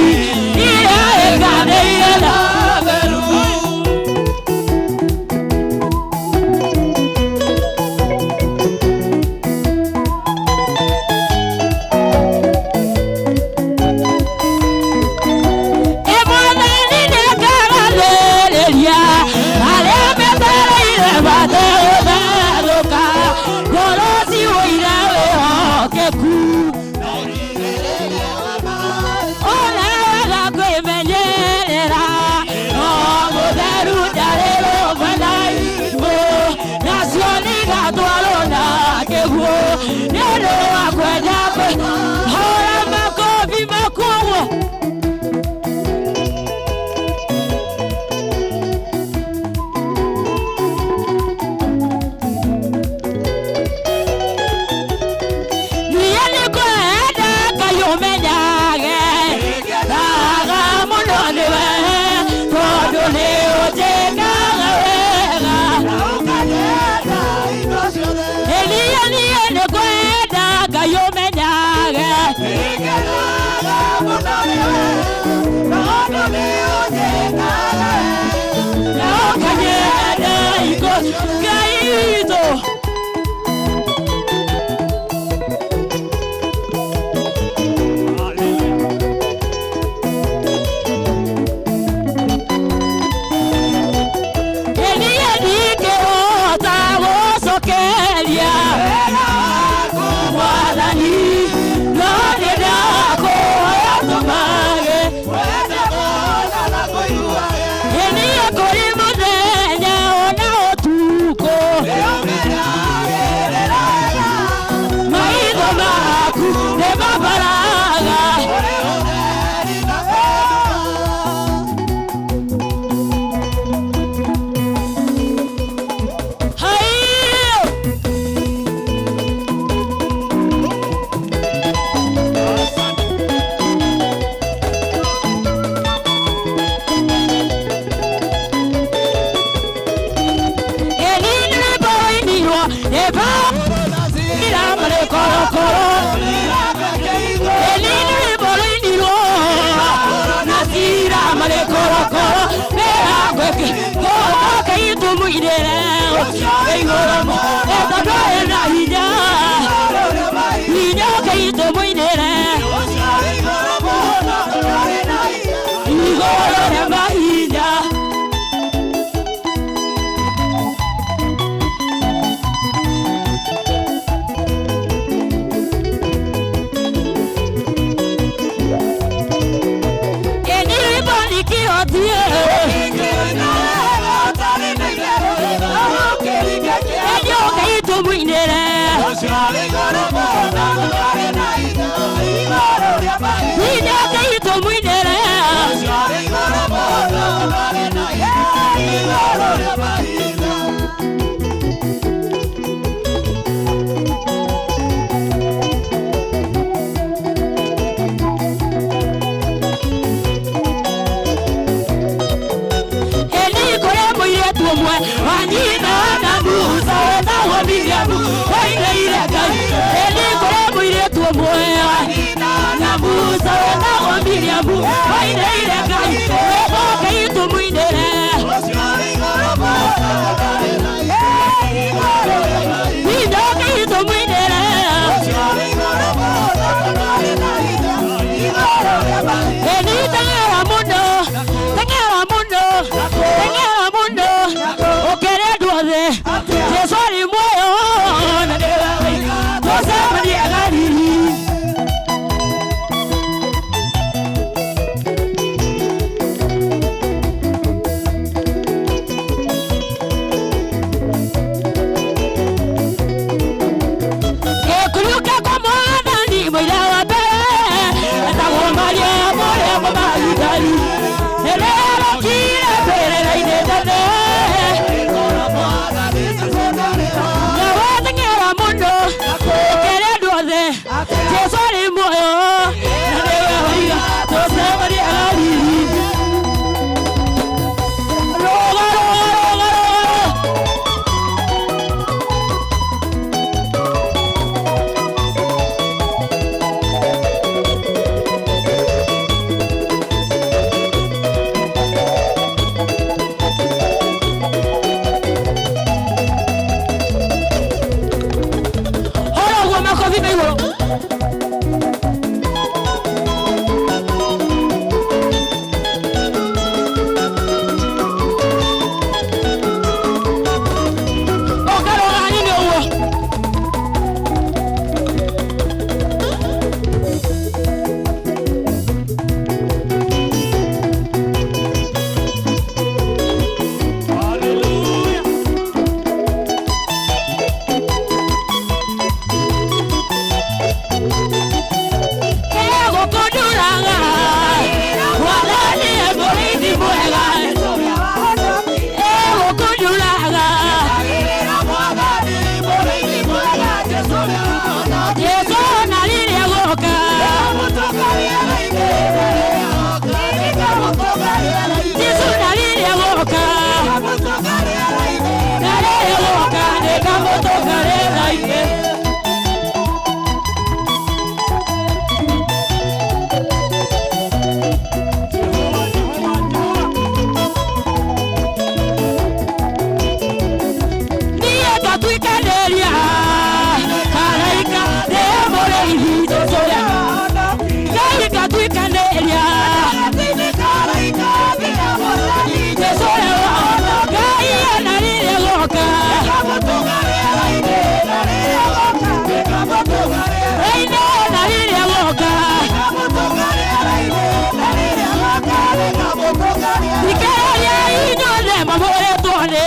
Maria.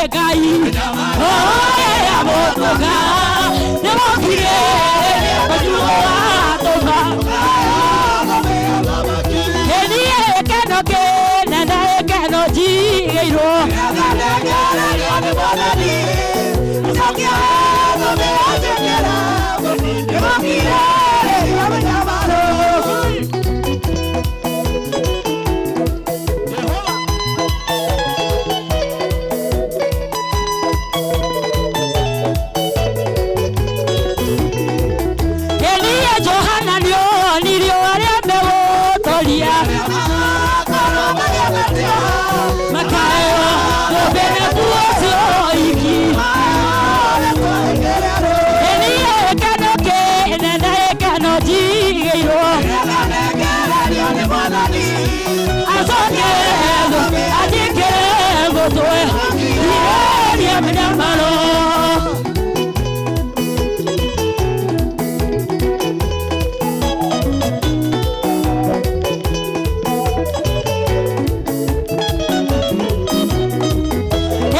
Ngai oya mũtuga nĩwokire kũnyua tũma ĩniĩ gĩkeno kĩnene gĩkeno njigĩirwo Elia Johana nĩonirio arĩa megũtoria makaeo thũmbĩ nakuo cioiki Elia gĩkeno kĩnene gĩkeno njigĩirwo acoke anjĩkĩre mũtwe irĩrie mĩnyamaro.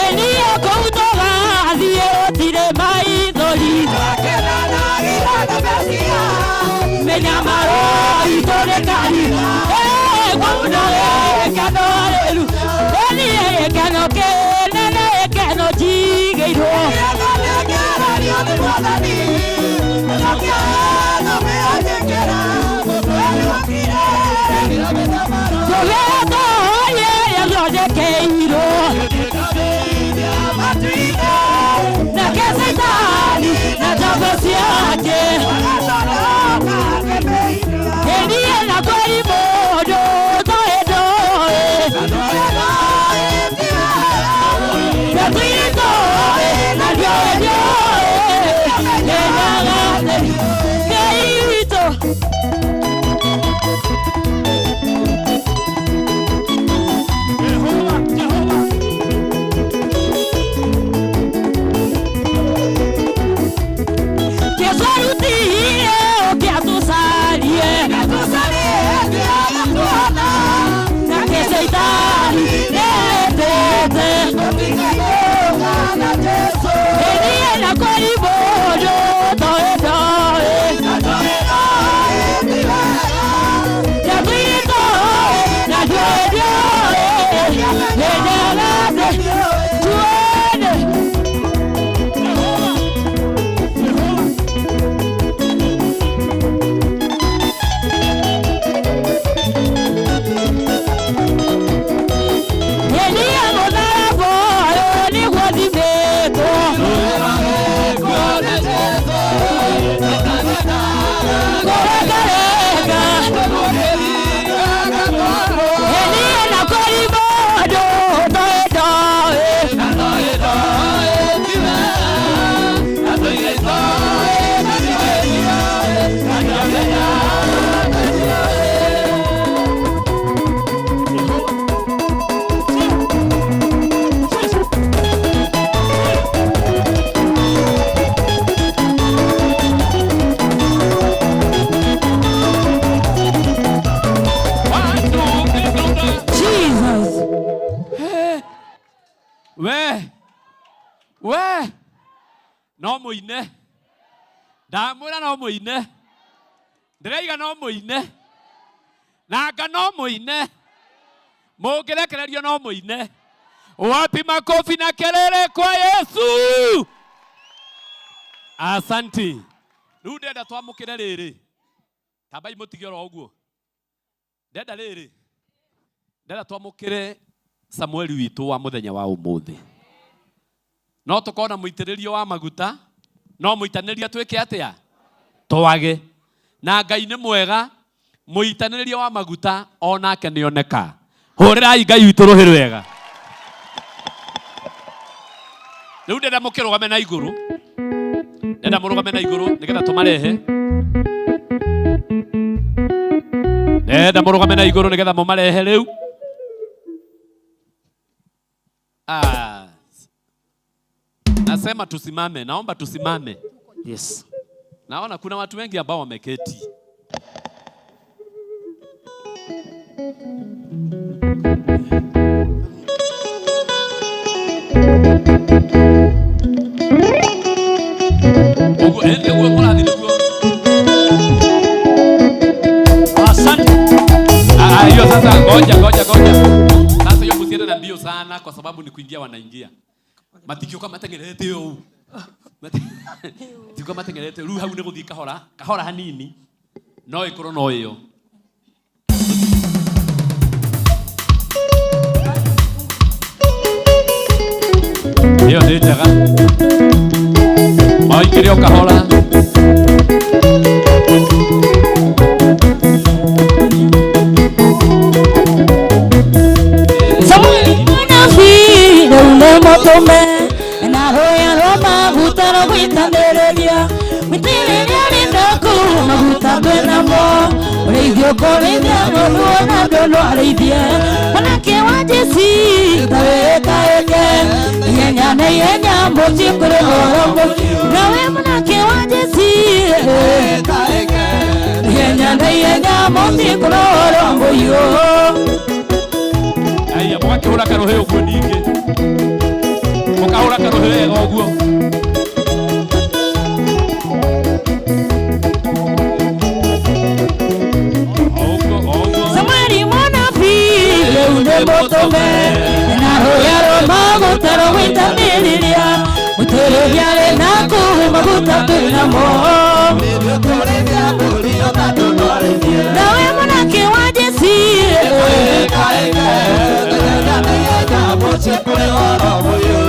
Elia kũu tũgathiĩ gũtirĩ maithori mĩnyamaro itũ nĩ kari kwĩna gĩkeno rĩu Elia gĩkeno kĩnene gĩkeno njigĩirwo tũgĩtorie yathondekeirwo nake Caitani na njogo ciake Elia na kwĩ mũndũ toĩ ndoĩ Ndatwĩrĩtoĩ na ndioĩ ndioĩ Nyenyaga Ngai witũ. Jesu arutire ũkĩatũcarie nake Caitani nĩetĩte Elia na kwĩ mũndũ toĩ ndoĩ Ndatwĩrĩtoĩ na ndioĩ ndioĩ Nyenyaga tuone. Elia mũtharaba ũyũ nĩguo thimĩtwo kũrengarenga Elia na kwĩ mũndũ toĩ ndoĩ Jesus. We we no mũine ndamwĩra no mũine ndĩraiga no mũine nanga no mũine mũngĩrekererio no mũine. Wapi makofi na kelele kwa Yesu? Asanti. Rĩu ndĩrenda twamũkĩre rĩrĩ tambai mũtige oro ũguo ndenda rĩrĩ ndenda twamũkĩre Samueli witũ wa mũthenya wa ũmũthĩ no tũkorwo na mũitĩrĩrio wa maguta no mũitanĩria twĩke atĩa twage na Ngai nĩ mwega mũitanĩria wa maguta onake nĩoneka. Hũrĩrai Ngai witũ rũhĩ rwega. Rĩu ndĩrenda mũkĩrũgame na igũrũ ndĩrenda mũrũgame na igũrũ nĩgetha tũmarehe ndĩrenda mũrũgame na igũrũ nĩgetha mũmarehe rĩu. Ah, nasema tusimame, naomba tusimame. Yes. Naona kuna watu wengi ambao wameketi. Ũguo nĩguo mũrathi nĩguo. Asante. Ah, hiyo sasa ngoja ngoja ngoja. Sasa hiyo msiende na mbio sana kwa sababu ni kuingia wanaingia. Matikioka matengerete ũũ. Matikioka matengerete rĩu hau nĩ gũthiĩ kahora, kahora hanini. No ĩkorwo no ĩyo. Ĩyo nĩ njega. Maingĩre o kahora. Samueli mũnabii rĩu nĩ mũtũme na rũya rwa maguta rũgwitanĩrĩria mĩtĩrĩria rĩndaku maguta twĩnamo ũrĩithio ũkũrĩithia ng'ondu ona ndũndũ arĩithie mwanake wa Jesi tawĩkaĩke ihenya na ihenya mũciĩ kũrĩ oro mũciĩ nawe mwanake wa Jesi ihenya na ihenya mũciĩ kũrĩ oro mũiyũ. Aya, mũgakĩhũra karũhĩ ũguo ningĩ. Mũkahũra karũhĩ wega ũguo. O ũguo, o ũguo. Samueli mũnabii rĩu nĩ mũtũme na rũya rwa maguta rũgwitanĩrĩria mũitĩrĩria rĩnaku maguta twĩnamo nawe mwanake wa Jesi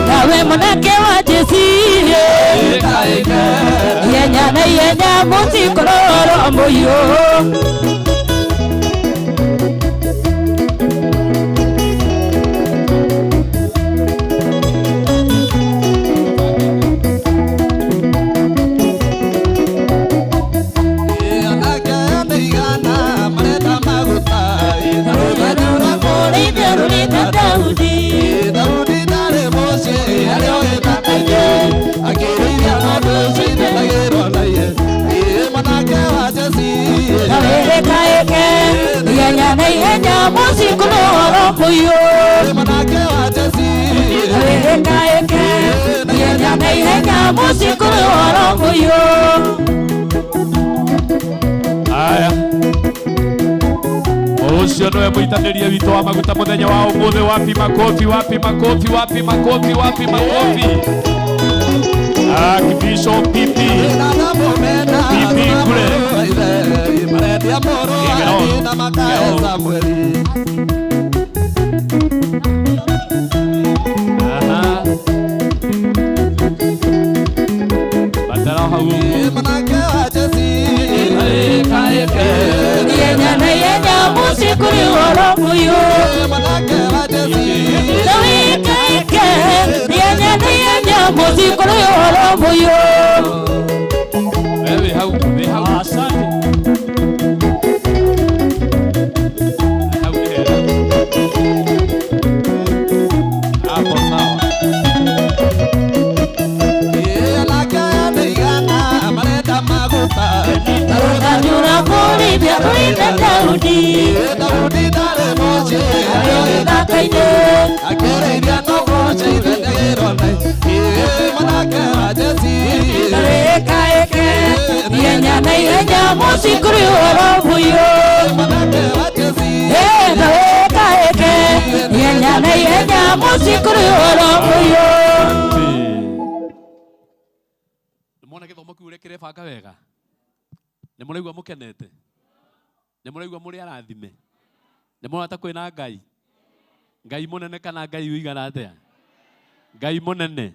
nawe mwanake wa Jesi ihenya na ihenya mũciĩ kũrĩ oro mũiyũ. Aya. Ũcio nĩwe mũitanĩrie witũ wa maguta mũthenya wa ũmũthĩ. Wapi makofi, wapi makofi, wapi makofi, wapi makofi. Archbishop Pipi. Pipi kule. Aha. Batara hau ũguo. Ihenya na ihenya mũciĩ kũrĩ oro mũiyũ. Tawĩkaĩke ihenya na ihenya mũciĩ kũrĩ oro mũiyũ. Wewe wĩ hau, wĩ hau. Asante. Hau nĩ hega. Hapo sawa. Rũtanyũra kũrĩithia rũrĩte Daudi gĩthaka-inĩ. Tawĩkaĩke ihenya na ihenya mũciĩ kũrĩ oro mũiyũ. Tawĩkaĩke ihenya na ihenya mũciĩ kũrĩ oro mũiyũ. Nĩmwona gĩthomo kĩu ũrĩa kĩrebanga wega? Nĩ mũraigua mũkenete? Nĩ mũraigua mũrĩ arathime? Nĩ mũrona ta kwĩna Ngai? Ngai mũnene kana Ngai ũigana atĩa? Ngai mũnene.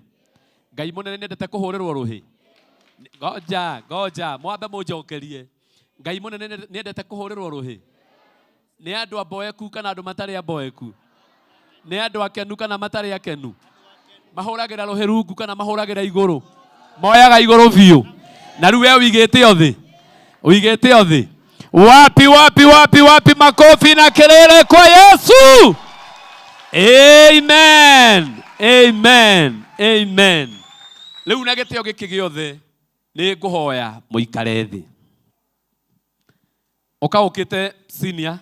Ngai mũnene nĩendete kũhũrĩrwo rũhĩ. Ngoja, ngoja, mwambe mũnjokerie. Ngai mũnene nĩendete kũhũrĩrwo rũhĩ. Nĩ andũ amboeku kana andũ matarĩ amboeku? Nĩ andũ akenu kana matarĩ akenu? Mahũragĩra rũhĩ rungu kana mahũragĩra igũrũ? Moyaga igũrũ biũ. Na rĩu we ũigĩte o thĩ. Ũigĩte o thĩ. Wapi, wapi, wapi, wapi makofi na kelele kwa Yesu. Amen. Amen. Amen. Rĩu na gĩtĩo gĩkĩ gĩothe nĩ ngũhoya mũikare thĩ. Ũkaũkĩte senior,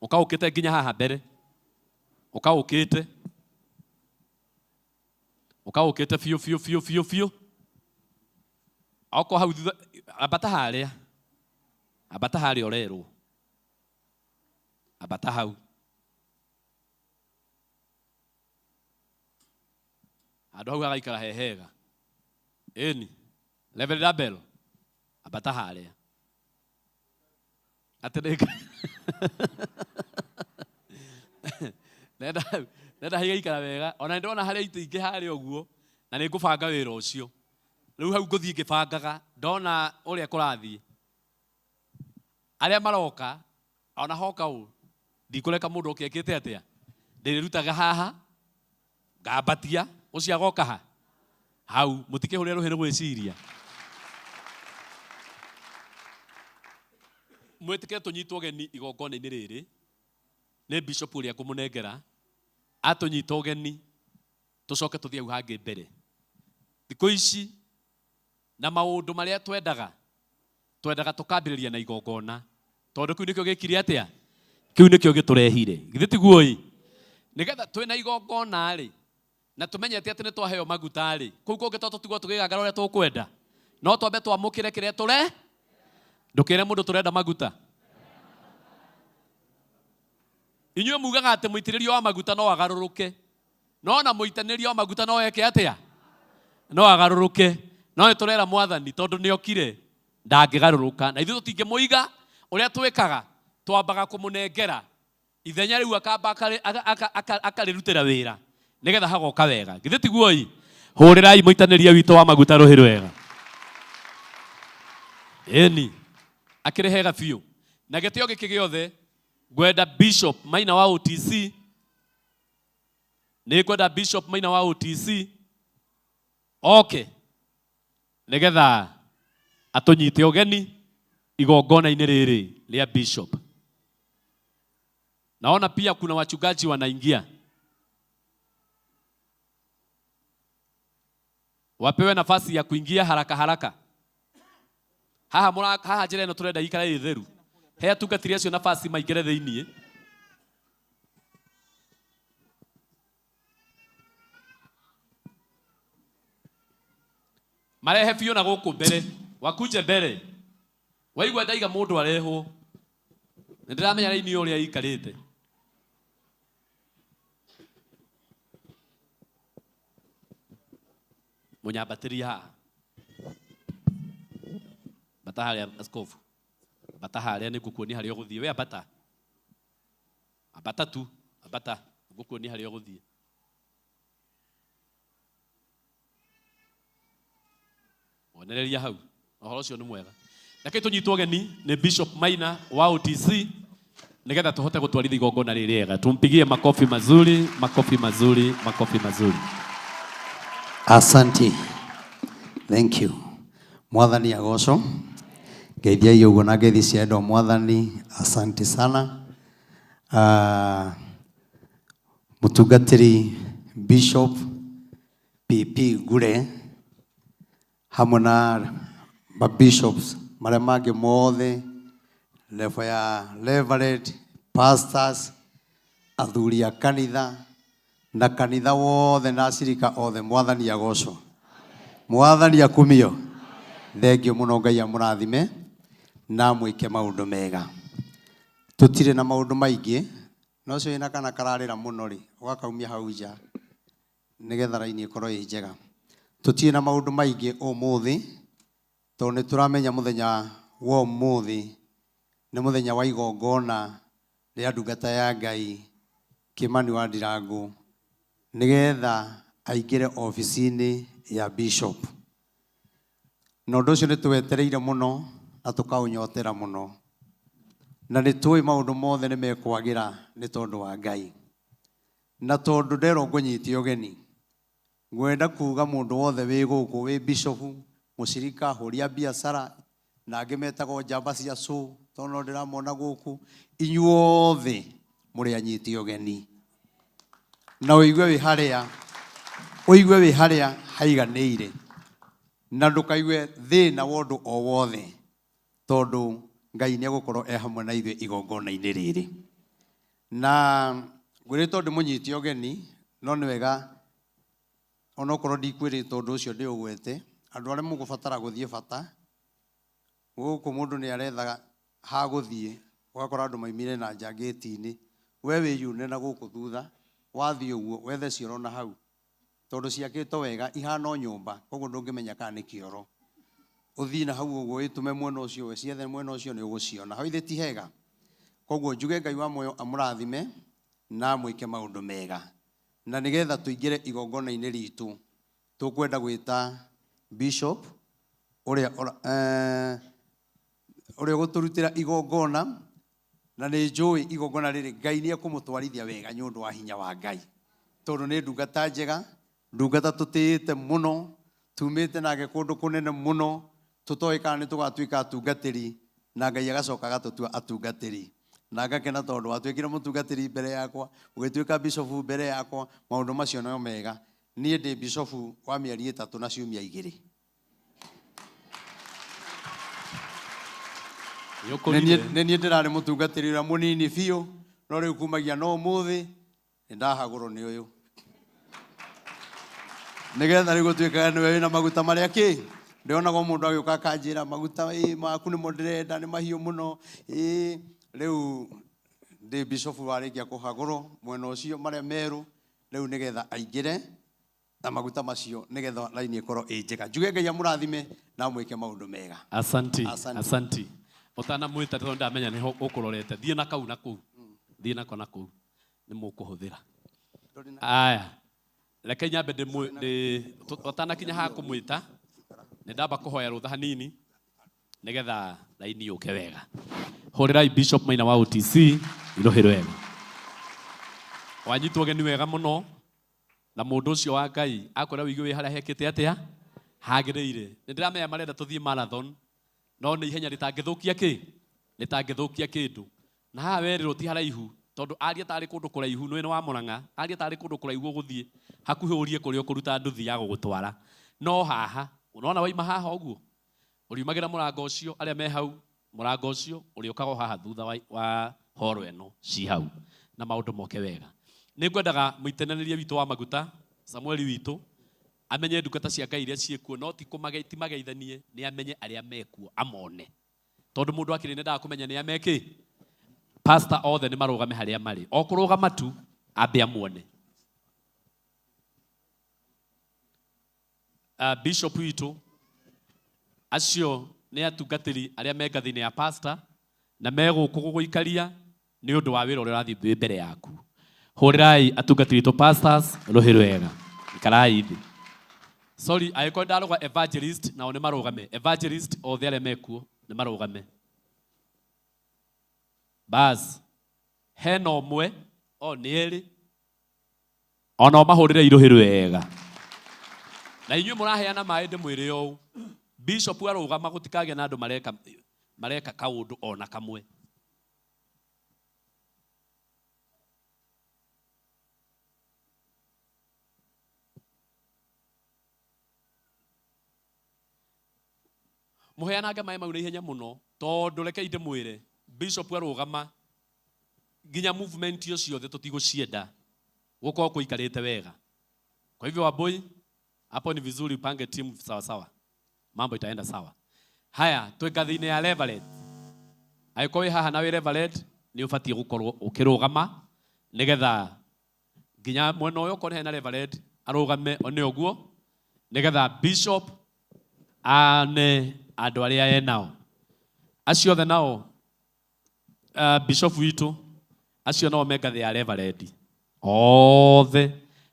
ũkaũkĩte nginya haha mbere. Ũkaũkĩte. Ũkaũkĩte biũ biũ biũ biũ biũ. Okorwo hau thutha ambata harĩa. Ambata harĩa ũrerwo. Ambata hau. Handũ hau hagaikara he hega. Ĩni. Reverend Abel. Ambata harĩa. Atĩ nĩ nenda haigaikara wega. Ona nĩndĩrona harĩa itĩ ingĩ harĩa ũguo na nĩ ngũbanga wĩra ũcio. Rĩu hau ngũthiĩ ngĩbangaga ndona ũrĩa kũrathiĩ. Arĩa maroka ona hoka ũũ ndikũreka mũndũ oke ekĩte atĩa. Ndĩrĩrutaga haha ngambatia ũcio agoka ha hau mũtikĩhũrĩre rũhĩ nĩ gwĩciria. Mwĩtĩkĩre tũnyitwo ũgeni igongona-inĩ rĩrĩ nĩ bishop ũrĩa ngũmũnengera atũnyita ũgeni tũcoke tũthiĩ hau hangĩ mbere. Thikũ ici na maũndũ marĩa twendaga twendaga tũkambĩrĩria na igongona tondũ kĩu nĩkĩo gĩkire atĩa, kĩu nĩkĩo gĩtũrehire, githĩ tiguo ĩ? Nĩgetha twĩna igongona rĩ na tũmenyete atĩ nĩ twaheo maguta rĩ, kũu kũngĩ to tũtigwo tũgĩgangara ũrĩa tũkwenda, no twambe twamũkĩre kĩrĩa tũre. Ndũkĩre mũndũ tũrenda maguta. Inyuĩ mugaga atĩ mũitĩrĩrio wa maguta no agarũrũke, no na mũitanĩrio wa maguta no eke atĩa? No agarũrũke. No nĩ tũrera mwathani tondũ nĩ okire ndangĩgarũrũka, na ithuĩ tũtingĩmũiga. Ũrĩa twĩkaga twambaga kũmũnengera ithenya rĩu akamba akarĩrutĩra wĩra nĩgetha hagoka wega, githĩ tiguo ĩ? Hũrĩrai mũitanĩria witũ wa maguta rũhĩ rwega. Ĩni akĩrĩ hega biũ. Na gĩtĩo gĩkĩ gĩothe ngwenda Bishop Maina wa OTC, nĩ ngwenda Bishop Maina wa OTC oke nĩgetha atũnyite ũgeni igongona-inĩ rĩrĩ rĩa Bishop. Naona pia kuna wachungaji wanaingia, wapewe nafasi ya kuingia haraka haraka. Haha mũra, haha njĩra ĩno tũrenda ikare ĩ theru. He atungatĩri acio nafasi maingĩre thĩiniĩ. Marehe biũ na gũkũ mbere, wakuje mbere. Waigua ndaiga mũndũ arehwo, nĩ ndĩramenya raini ũrĩa ikarĩte. Mũnyambatĩrie haha. Bata harĩa askofu. Bata harĩa nĩ ngũkuonia harĩa ũgũthiĩ. We ambata. Ambata tu, ambata. Ngũkuonia harĩa ũgũthiĩ. Onereria hau. Ũhoro ũcio nĩ mwega. Reke tũnyitwo ũgeni nĩ Bishop Maina wa OTC nĩgetha tũhote gũtwarithia igongona rĩrĩ rĩega. Tumpigie makofi mazuri, makofi mazuri, makofi mazuri. Asante. Thank you. Mwathani agocwo. Ngeithiai ũguo na ngeithi cia endwa mwathani. Asante sana. Mũtungatĩri Bishop PP Ngure hamwe na ma bishops marĩa mangĩ mothe, level ya reverend, pastors, athuri a kanitha na kanitha wothe na acirika othe, mwathani agocwo, mwathani akumio. Thengio mũno, Ngai amũrathime na mwĩke maũndũ mega. Tũtirĩ na maũndũ maingĩ, no ũcio wĩna kana kararĩra mũno rĩ, ũgakaumia hau nja nĩgetha raini ĩkorwo ĩ njega. Tũtirĩ na maũndũ maingĩ ũmũthĩ tondũ nĩ tũramenya mũthenya wa ũmũthĩ nĩ mũthenya wa igongona rĩa ndungata ya Ngai Kimani wa Ndirangu nĩgetha aingĩre obici-inĩ ya Bishop. Na ũndũ ũcio nĩ tũwetereire mũno na tũkaũnyotera mũno, na nĩ tũĩ maũndũ mothe nĩ mekwagĩra nĩ tondũ wa Ngai. Na tondũ nderwo ngũnyite ũgeni, ngwenda kuga mũndũ wothe wĩ gũkũ wĩ bishop, mũcirika, hũri a biacara, na angĩ metagwo njamba cia cũ, tondũ no ndĩramona gũkũ, inyuothe mũrĩ anyite ũgeni. Na ũigue wĩ harĩa, ũigue wĩ harĩa haiganĩire, na ndũkaigue thĩna wa ũndũ o wothe, tondũ Ngai nĩ egũkorwo e hamwe na ithuĩ igongona-inĩ rĩrĩ. Na ngwĩrĩtwo ndĩmũnyite ũgeni, no nĩ wega Onokorwo ndikwĩrĩtwo ũndũ ũcio ndĩũgwete, andũ arĩa mũgũbatara gũthiĩ bata, gũkũ mũndũ nĩ aretha ha gũthiĩ, ũgakora andũ maimire na nja ngĩti-inĩ, we wĩyune na gũkũ thutha, wathiĩ ũguo, wethe cioro na hau, tondũ ciakĩtwo wega, ihana o nyũmba, koguo ndũngĩmenya kana nĩ kĩoro. Ũthiĩ na hau ũguo, wĩtũme mwena ũcio, wĩciethe mwena ũcio nĩ ũgũciona. Hau ithe ti hega. Koguo njuge Ngai wa muoyo amũrathime na amwĩke maũndũ mega. Na nĩgetha tũingĩre igongona-inĩ ritũ, tũkwenda gwĩta Bishop ũrĩa ũrĩa ũgũtũrutĩra igongona, na nĩ njũĩ igongona rĩrĩ Ngai nĩ ekũmũtwarithia wega nĩ ũndũ wa hinya wa Ngai, tondũ nĩ ndungata njega, ndungata tũtĩĩte mũno, tumĩte nake kũndũ kũnene mũno, tũtoĩ kana nĩ tũgatuĩka atungatĩri, na Ngai agacoka agatũtua atungatĩri. Na ngakena tondũ watuĩkire mũtungatĩri mbere yakwa, ũgĩtuĩka bishop mbere yakwa, maũndũ macio no mega. Niĩ ndĩ bishop wa mĩeri 3 na ciumia 2. Nĩ niĩ ndĩrarĩ mũtungatĩri ũrĩa mũnini biũ, no rĩu kumagia no ũmũthĩ nĩ ndahagũrwo nĩ ũyũ. Nĩgetha rĩu gũtuĩkaga nĩwe wĩna maguta marĩa kĩ? Ndĩonaga mũndũ agĩũka akanjĩra maguta maku nĩmo ndĩrenda, nĩ mahiũ mũno. Rĩu ndĩ bishop warĩkia kũhagũrwo mwena ũcio marĩa merũ, rĩu nĩgetha aingĩre na maguta macio nĩgetha raini ĩkorwo ĩ njega. Njuge Ngai amũrathime na amwĩke maũndũ mega. Asanti, Asanti. Asanti. Ũtanamwĩta tondũ ndamenya nĩho ũkũrorete. Thiĩ na kau na kũu. Thiĩ nako na kũu. Nĩ mũkũhũthĩra. Aya. Reke nyambe ũtanakinya haha kũmwĩta, nĩ ndamba kũhoya rũtha hanini nĩgetha raini yũke wega. Hũrĩrai Bishop Maina wa OTC irohĩ wega. Wanyitwo ũgeni wega mũno na mũndũ ũcio wa Ngai akwĩra wĩigue wĩ harĩa hekĩte atĩa hagĩrĩire. Nĩ ndĩramenya marenda tũthiĩ marathon, no nĩ ihenya rĩtangĩthũkia kĩ? Rĩtangĩthũkia kĩndũ. Na haha werĩrwo ti haraihu, tondũ aria tarĩ kũndũ kũraihu, nĩ wa Murang'a, aria tarĩ kũndũ kũraihu ũgũthiĩ, hakuhĩ ũrie kũrĩa ũkũruta nduthi ya gũgũtwara. No haha, ũrona waima haha ũguo, ũriumagĩra mũrango ũcio, arĩa me hau, mũrango ũcio, ũrĩũkaga o haha thutha wa horo ĩno ci hau, na maũndũ moke wega. Nĩ ngwendaga mũitenanĩria witũ wa maguta, Samueli witũ, amenye ndungata cia Ngai iria ciĩkuo, no ti ti mageithanie, nĩ amenye arĩa mekuo, amone. Tondũ mũndũ akĩrĩ nĩendaga kũmenya nĩ amekĩ. Pastor othe nĩ marũgame harĩa marĩ. O kũrũgama tu, ambe amuone. Bishop witũ, acio nĩ atungatĩri arĩa me ngathĩ-inĩ ya pastor, na me gũkũ gũgũikaria nĩ ũndũ wa wĩra ũrĩa ũrathiĩ wĩ mbere yaku. Hũrĩrai atungatĩri witũ pastors rũhĩ rwega. Ikarai thĩ. Sorry, angĩkorwo ndarũga evangelist, nao nĩ marũgame. Evangelist othe arĩa mekuo nĩ marũgame. Bas, hena ũmwe, o nĩ erĩ. Ona ũmahũrĩre irũhĩ rwega. Na inyuĩ mũraheana maĩ ndĩmwĩre ũũ. Bishop arũgama gũtikagĩa na andũ mareka kaũndũ ona kamwe. Mũheanange maĩ mau na ihenya mũno, tondũ reke ndĩmwĩre, Bishop arũgama nginya movement icio ciothe tũtigũcienda gũkorwo kũikarĩte wega. Kwa hivyo Wambui, hapo ni vizuri upange timu sawa sawa, mambo itaenda sawa. Haya, twĩ ngathĩ-inĩ ya Reverend. Angĩkorwo wĩ haha na wĩ Reverend, nĩ ũbatiĩ gũkorwo ũkĩrũgama nĩgetha nginya mwena ũyũ okorwo hena Reverend arũgame one ũguo, nĩgetha Bishop ane andũ arĩa enao. Acio othe nao, Bishop witũ, acio nao me ngathĩ ya Reverend. Othe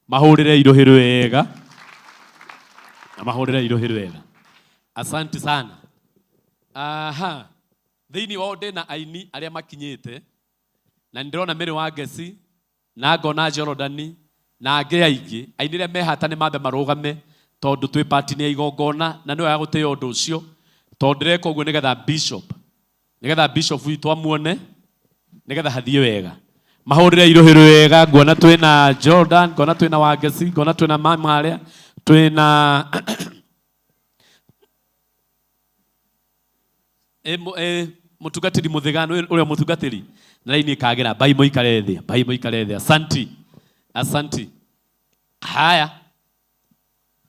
mahũrĩre irũhĩ rwega. Na mahũrĩre irũhĩ rwega. Asante sana. Aha. Thĩinĩ wao ndĩna aini arĩa makinyĩte, na nĩndĩrona Mary wa Ngeci, na ngona Jorodani, na angĩ aingĩ. Aini arĩa mehata nĩ mambe marũgame, tondũ twĩ part-inĩ ya igongona, na nĩ wega gũtĩĩa ũndũ ũcio, tondũ ndĩreka ũguo nĩgetha Bishop, nĩgetha Bishop witũ amuone, nĩgetha hathiĩ wega. Mahũrĩre irũhĩ rwega, nguona twĩna Jordan, nguona twĩna Wangeci, nguona twĩna mama arĩa, twĩna mũtungatĩri Mũthĩga, nĩ ũrĩa mũtungatĩri, na raini ĩkagĩra, mbai mũikare thĩ, mbai mũikare thĩ. Asanti, asanti. Haya.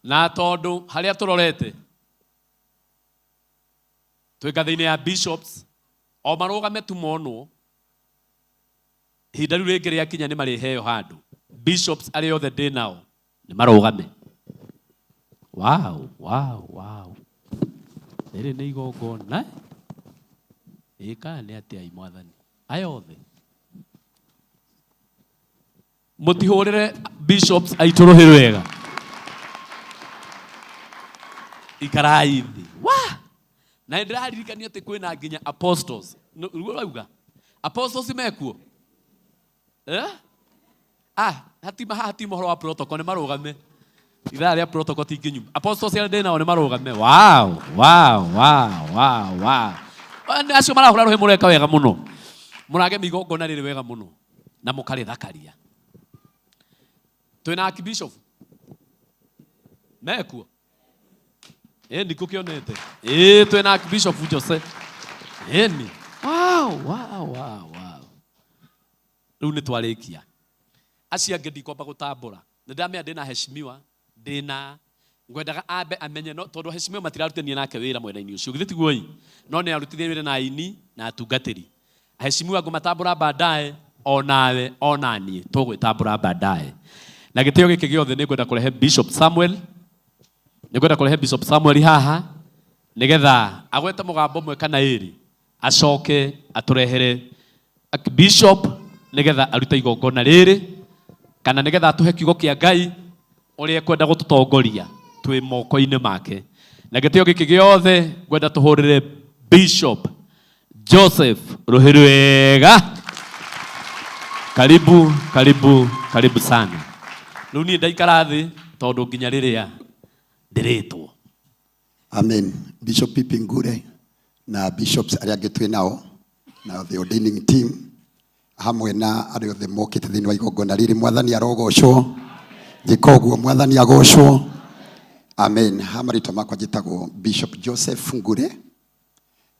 Na tondu haria turorete twĩ ngathĩ-inĩ ya bishops o marũgame tu monwo ihinda rĩu rĩngĩ rĩakinya nĩ marĩheo handũ. Bishops arĩa othe ndĩ nao nĩ marũgame. Wow, wow, wow. Rĩrĩ nĩ igongona. Ĩ kana nĩ atĩa i mwathani? Aya othe. Mũtihũrĩre bishops aitũ rũhĩ rwega. Ikarai thĩ. Wa! Na nĩ ndĩraririkanio atĩ kwĩna nginya apostles. Nĩguo ũrauga? Apostles mekuo? Eh? Ah, hatima haha ti mohoro wa protocol nĩ marũgame. Ithaa rĩa protocol ti nginyu. Apostles arĩa ndĩ nao nĩ marũgame. Wow, wow, wow, wow, wow. Nĩ acio marahũra rũhĩ mũreka wega mũno. Mũragemia igongona rĩrĩ wega mũno na mũkarĩthakaria. Twĩna archbishop mekuo? Ĩ ndikũkĩonete. Ĩ twĩna archbishop Jose. Ĩni. Wow, wow, wow, wow. Rĩu nĩ twarĩkia. Acio angĩ ndikwamba gũtambũra. Nĩ ndamenya ndĩna heshimiwa, ndĩna ngwendaga ambe amenye no tondũ heshimiwa matirarutithania nake wĩra mwena-inĩ ũcio. Githĩ tiguo ĩ? No nĩ arutithania wĩra na aini na atungatĩri. Heshimiwa ngũmatambũra baadaye onawe onaniĩ tũgwĩtambũra baadaye. Na gĩtĩo gĩkĩ gĩothe nĩ ngwenda kũrehe Bishop Samuel. Nĩ ngwenda kũrehe Bishop Samuel haha nĩgetha agwete mũgambo ũmwe kana ĩrĩ acoke atũrehere Bishop nĩgetha arute igongona rĩrĩ kana nĩgetha atũhe kiugo kĩa Ngai ũrĩa ekwenda gũtũtongoria twĩ moko-inĩ make. Na gĩtĩo gĩkĩ gĩothe ngwenda tũhũrĩre Bishop Joseph rũhĩ rwega. Karibu, karibu, karibu sana. Rĩu niĩ ndaikara thĩ tondũ nginya rĩrĩa ndĩrĩtwo. Amen. Bishop Pipi Ngure na bishops arĩa angĩ twĩ nao na the ordaining team hamwe na arĩa othe mokĩte thĩinĩ wa igongona rĩrĩ. Mwathani arogocwo. Njĩka ũguo mwathani agocwo. Amen. Ha marĩtwa makwa njĩtagwo Bishop Joseph Ngure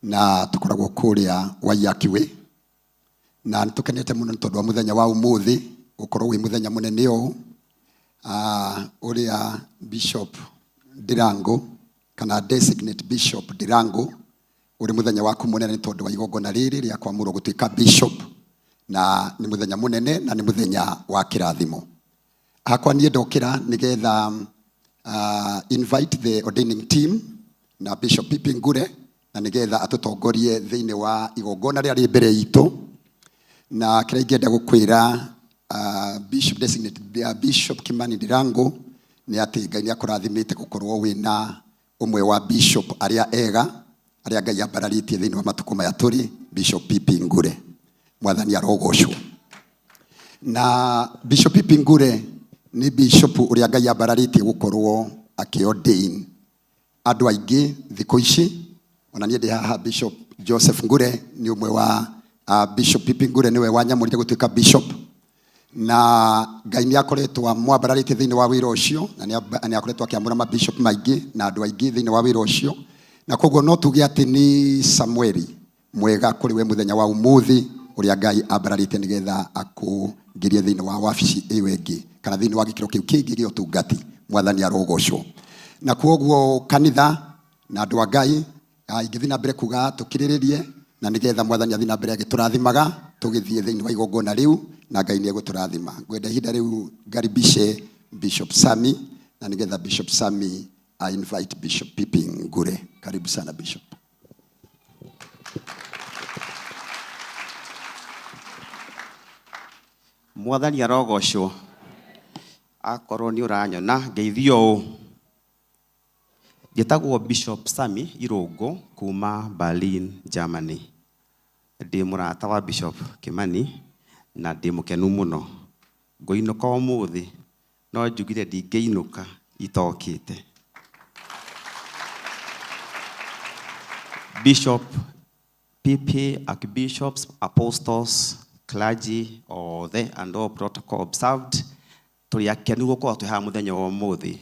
na tũkoragwo kũrĩa Waiyaki Way na nĩ tũkenete mũno nĩ tondũ wa mũthenya wa ũmũthĩ gũkorwo wĩ mũthenya mũnene ũũ ũrĩa Bishop Ndirango kana designate Bishop Ndirango ũrĩ mũthenya waku mũnene nĩ tondũ wa igongona rĩrĩ rĩa kwamũrwo gũtuĩka bishop na nĩ mũthenya mũnene na nĩ mũthenya wa kĩrathimo. Hakwa niĩ ndokĩra nĩgetha invite the ordaining team na Bishop Pipi Ngure na nĩgetha atũtongorie thĩinĩ wa igongona rĩrĩa rĩ mbere itũ. Na kĩrĩa ingĩenda gũkwĩra Bishop designate Bishop Kimani Ndirango nĩ atĩ Ngai nĩ akũrathimĩte gũkorwo wĩna ũmwe wa bishop arĩa ega arĩa Ngai ambararĩtie thĩinĩ wa matukũ maya tũrĩ, Bishop Pipi Ngure. Mwathani arogocwo. Na Bishop Pipi Ngure nĩ bishop ũrĩa Ngai ambararĩtie gũkorwo akĩordain andũ aingĩ thikũ ici. Ona niĩ ndĩ haha Bishop Joseph Ngure nĩ ũmwe wa Bishop Pipi Ngure nĩwe wanyamũrire gũtuĩka bishop na Ngai nĩ akoretwo amwambararĩtie thĩinĩ wa wĩra ũcio na nĩ akoretwo akĩamũra mabishop maingĩ na andũ aingĩ thĩinĩ wa wĩra ũcio, na koguo no tuge atĩ nĩ Samueli mwega kũrĩ we mũthenya wa ũmũthĩ ũrĩa Ngai ambararĩtie nĩgetha akũingĩrie thĩinĩ wa wabici ĩyo ĩngĩ kana thĩinĩ wa gĩkĩro kĩu kĩngĩ gĩa ũtungati. Mwathani arogocwo. Na koguo kanitha na andũ a Ngai ingĩthiĩ na mbere kuga tũkirĩrĩrie na nĩgetha mwathani athiĩ na mbere agĩtũrathimaga tũgĩthiĩ thĩinĩ wa igongona rĩu na Ngai nĩ egũtũrathima. Ngwenda ihinda rĩu ngaribishe Bishop Sami na nĩgetha Bishop Sami I invite Bishop Pipi Ngure. Karibu sana Bishop. Mwathani arogocwo. Akorwo nĩ ũranyona ngeithio ũũ. Njĩtagwo Bishop Sami Irũngũ kuma Berlin, Germany. Ndĩ mũrata wa Bishop Kimani na ndĩ mũkenu mũno. Ngũinũka ũmũthĩ no njugire ndingĩinũka itokĩte. Bishop PP, Archbishops, Apostles, clergy, othe and all protocol observed, tũrĩ akenu gũkorwo twĩ haha mũthenya wa ũmũthĩ.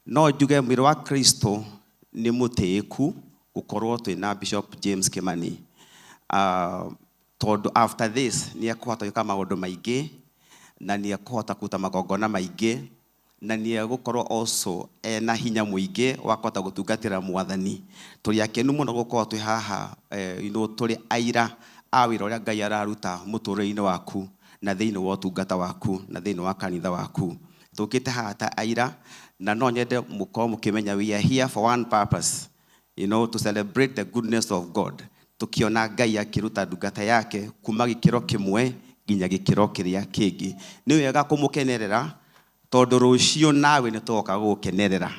No njuge mwĩrĩ wa Kristo nĩ mũtĩĩku gũkorwo twĩna Bishop James Kimani. Tondũ after this nĩ ekũhota gwĩka maũndũ maingĩ na nĩ ekũhota kũruta magongona maingĩ. Na nĩ egũkorwo also ena hinya mũingĩ wa kũhota gũtungatĩra Mwathani. Tũrĩ akenu mũno gũkorwo twĩ haha, tũrĩ aira a wĩra ũrĩa Ngai araruta mũtũrĩre-inĩ waku na thĩinĩ wa ũtungata waku na thĩinĩ wa kanitha waku. Tũkĩte haha ta aira, na no nyende mũkorwo mũkĩmenya we are here for one purpose, to celebrate the goodness of God. Tukiona Ngai akĩruta ndungata yake kuma gĩkĩro kĩmwe nginya gĩkĩro kĩrĩa kĩngĩ. Nĩ wega kũmũkenerera tondũ rũciũ nawe nĩ tũgoka gũgũkenerera.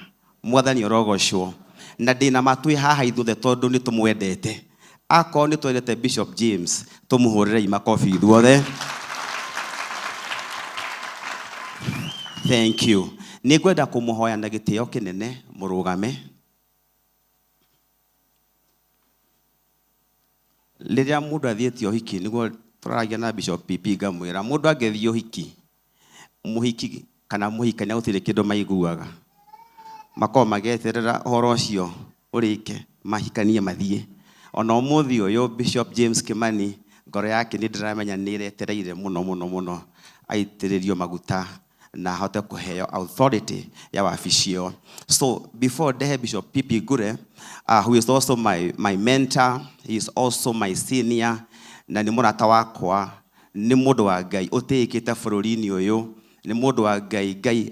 Mwathani orogocwo. Na ndĩna ma twĩ haha ithuothe tondũ nĩ tũmwendete. Akorwo nĩ twendete Bishop James, tũmũhũrĩrei makobi ithuothe. Thank you. Nĩ ngwenda kũmũhoya na gĩtĩo kĩnene mũrũgame. Rĩrĩa mũndũ athiĩte ũhiki, nĩguo tũraragia na Bishop PP ngamwĩra, mũndũ angĩthiĩ ũhiki, mũhiki kana mũhikania gũtirĩ kĩndũ maiguaga. Makoragwo magĩeterera ũhoro ũcio ũrĩke, mahikanie mathiĩ. Ona ũmũthĩ ũyũ Bishop James Kimani ngoro yake nĩ ndĩramenya nĩ ĩretereire mũno mũno mũno aitĩrĩrio maguta na ahote kũheo authority ya wabici ĩyo. So before ndehe Bishop PP Ngure, who is also my mentor, he is also my senior, na nĩ mũrata wakwa, nĩ mũndũ wa Ngai ũtĩĩkĩte bũrũri-inĩ ũyũ, nĩ mũndũ wa Ngai, Ngai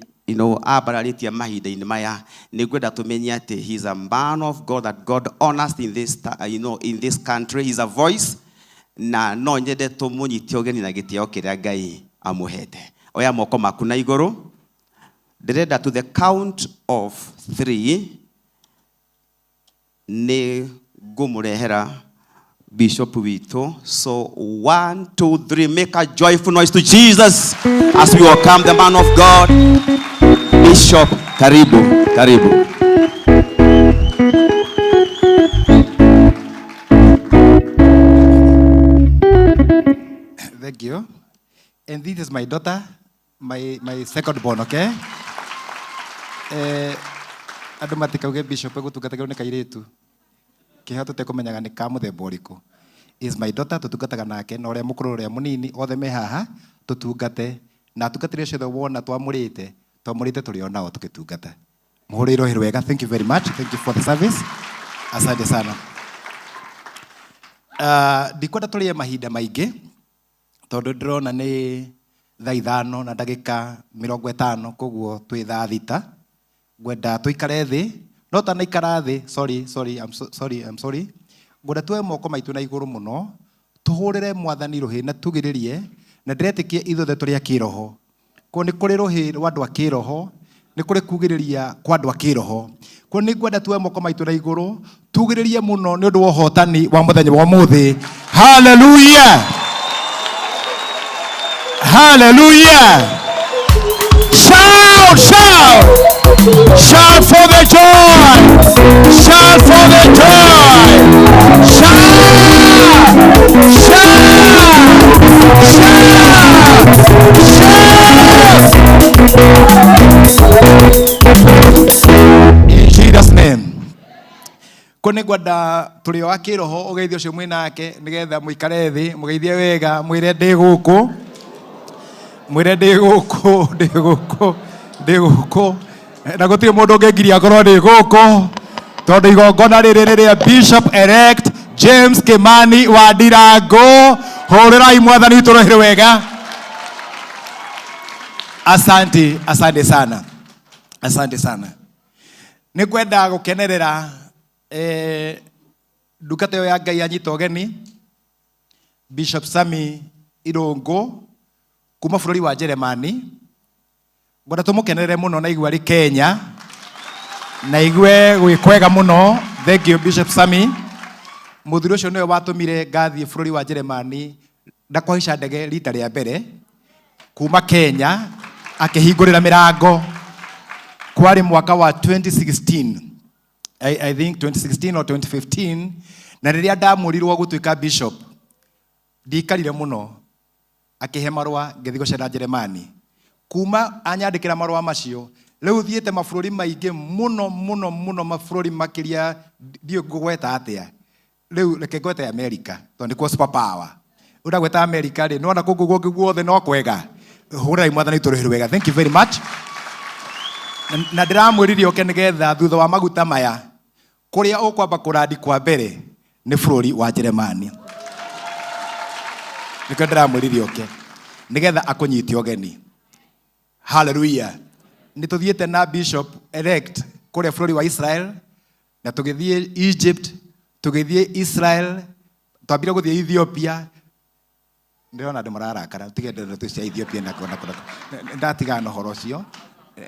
ambararĩtie mahinda-inĩ maya. Nĩ ngwenda tũmenye atĩ he is a man of God that God honors in this, in this country. He is a voice, na no nyende tũmũnyite ũgeni na gĩtĩo kĩrĩa Ngai amũhete. Oya moko maku na igũrũ. Ndĩrenda to the count of 3 nĩ ngũmũrehera Bishop witũ. So 1, 2, 3, make a joyful noise to Jesus as we welcome the man of God, Bishop. Karibu, karibu. Thank you. And this is my daughter, my second born, okay? Andũ matikauge Bishop egũtungatagĩrwo nĩ kairĩtu. Kĩheo tũtekũmenyaga nĩ ka mũthemba ũrĩkũ. Is my daughter, tũtungataga nake na ũrĩa mũkũrũ ũrĩa mũnini, othe me haha, tũtungate. Na atungatĩri acio othe wona twamũrĩte, twamũrĩte tũrĩ o nao tũgĩtungata. Mũhũrĩirwo hĩ wega. Thank you very much. Thank you for the service. Asante sana. Ndikwenda tũrĩe mahinda maingĩ, tondũ ndĩrona nĩ thaa 5 na ndagĩka 50, koguo twĩ thaa 6. Ngwenda tũikare thĩ, no tanaikara thĩ, sorry, sorry, I'm so, sorry, I'm sorry. Ngwenda tuoe moko maitũ na igũrũ mũno, tũhũrĩre Mwathani rũhĩ na tugĩrĩrie, na ndĩretĩkia ithuothe tũrĩ a kĩroho. Koguo nĩ kũrĩ rũhĩ rwa andũ a kĩroho, nĩ kũrĩ kugĩrĩria kwa andũ a kĩroho. Koguo nĩ ngwenda tuoe moko maitũ na igũrũ, tugĩrĩrie mũno nĩ ũndũ wa ũhotani wa mũthenya wa ũmũthĩ. Hallelujah! Hallelujah! Shout, shout! Shout for the joy! Shout for the joy! Shout! Shout! Shout! Shout! In Jesus' name. Ko nĩ ngwenda tũrĩ o a kĩroho ũgeithio ũcio mwĩ nake nĩgetha mũikare thĩ, mũgeithie wega, mwĩre ndĩ gũkũ. Mwĩre ndĩ gũkũ, ndĩ gũkũ, ndĩ gũkũ. Na gũtirĩ mũndũ ũngĩngiria ngorwo ndĩ gũkũ, tondũ igongona rĩrĩ nĩ rĩa Bishop Elect James Kimani wa Ndirango. Hũrĩrai Mwathani witũ rũhĩ wega. Asante, asante sana. Asante sana. Nĩ ngwenda gũkenerera ndungata ĩyo ya Ngai anyita ũgeni Bishop Sami Irũngũ kuma bũrũri wa Jeremani. Ngwenda tũmũkenerere mũno na igue arĩ Kenya, na igue gwĩ kwega mũno. Thank you Bishop Sami. Mũthuri ũcio nĩwe watũmire ngathiĩ bũrũri wa Jeremani na kũhaica ndege rita rĩa mbere kuma Kenya, akĩhingũrĩra mĩrango. Kwarĩ mwaka wa 2016. I think 2016 or 2015, na rĩrĩa ndamũrirwo gũtuĩka bishop, ndikarire mũno, akĩhe marũa ngĩthiĩ gũcera Jeremani. Kuma anyandĩkĩra marũa macio, rĩu thiĩte mabũrũri maingĩ mũno mũno mũno, mabũrũri makĩria ndiũĩ ngũgweta atĩa. Rĩu reke ngwete America, tondũ nĩkuo super power. Rĩu ndagweta America rĩ, nĩwona kũngũ gũkũ guothe no kwega. Hũrĩrai Mwathani witũ rũhĩ rwega. Thank you very much. Na ndĩramwĩrire oke nĩgetha thutha wa maguta maya kũrĩa ũkwamba kũrandi kwa mbere nĩ bũrũri wa Jeremani. Nĩkĩo ndĩramwĩrire oke nĩgetha akũnyite ũgeni. Hallelujah. Nĩ tũthiĩte na bishop elect kũrĩa bũrũri wa Israel, na tũgĩthiĩ Egypt, tũgĩthiĩ Israel, twambire gũthiĩ Ethiopia. Ndĩrona andũ mararakara, tige ndeto cia Ethiopia na kũ na kũ na kũ. Ndatigana na ũhoro ũcio,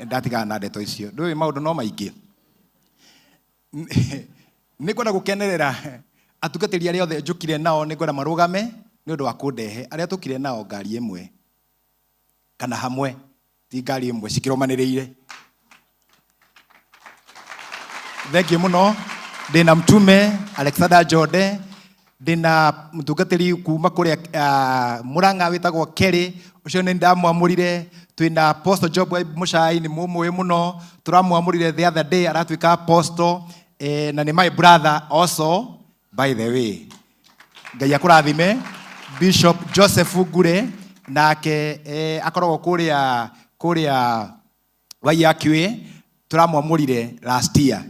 ndatigana na ndeto icio. Ndũĩ maũndũ no maingĩ. Nĩ ngwenda gũkenerera atungatĩri arĩa othe njũkire nao, nĩ ngwenda marũgame nĩ ũndũ wa kũndehe. Arĩa tũkire nao ngari ĩmwe kana hamwe, ti ngari ĩmwe cikĩrũmanĩrĩire. Thank you mũno. Ndĩna mtume Alexander Jode, ndĩna mũtungatĩri kuma kũrĩa Murang'a wĩtagwo Kerry, ũcio nĩ ndamwamũrire. Twĩna Apostle Job Mũcai, nĩ mũmũĩ mũno, tũramwamũrire the other day, aratuĩka apostle, na nĩ my brother also, by the way. Ngai akũrathime. Bishop Joseph Ngure nake akoragwo kũrĩa YRQA, tũramwamũrire last year.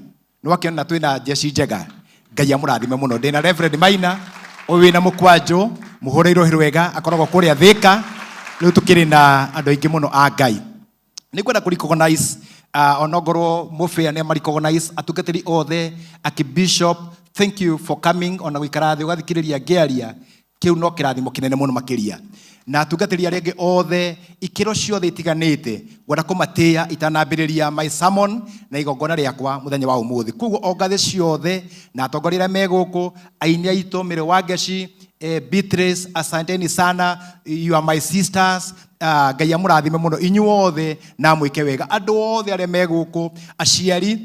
Nĩ wakĩona twĩna jeshi njega. Ngai amũrathime mũno. Ndĩna Reverend Maina ũyũ wĩna mũkwanjũ mũhũrĩirwo rwega, akoragwo kũrĩa Thĩka. Rĩu tũkĩrĩ na andũ aingĩ mũno a Ngai. Nĩ ngwenda kũ recognize, onongorwo mũbĩa nĩ ama recognize atungatĩri othe, Archbishop, thank you for coming, ona gũikara thĩ ũgathikĩrĩria ngĩaria, kĩu no kĩrathimo kĩnene mũno makĩria. Na atungatĩri arĩa angĩ othe ikĩro ciothe itiganĩte, ngwenda kũmatĩĩa itanambĩrĩria my sermon na igongona rĩakwa mũthenya wa ũmũthĩ. Koguo o ngathĩ ciothe na atongoria arĩa me gũkũ, aini aitũ, Mary Wangeci, Beatrice, asanteni sana, you are my sisters. Ngai amũrathime mũno inyuothe na amwĩke wega. Andũ othe arĩa me gũkũ, aciari,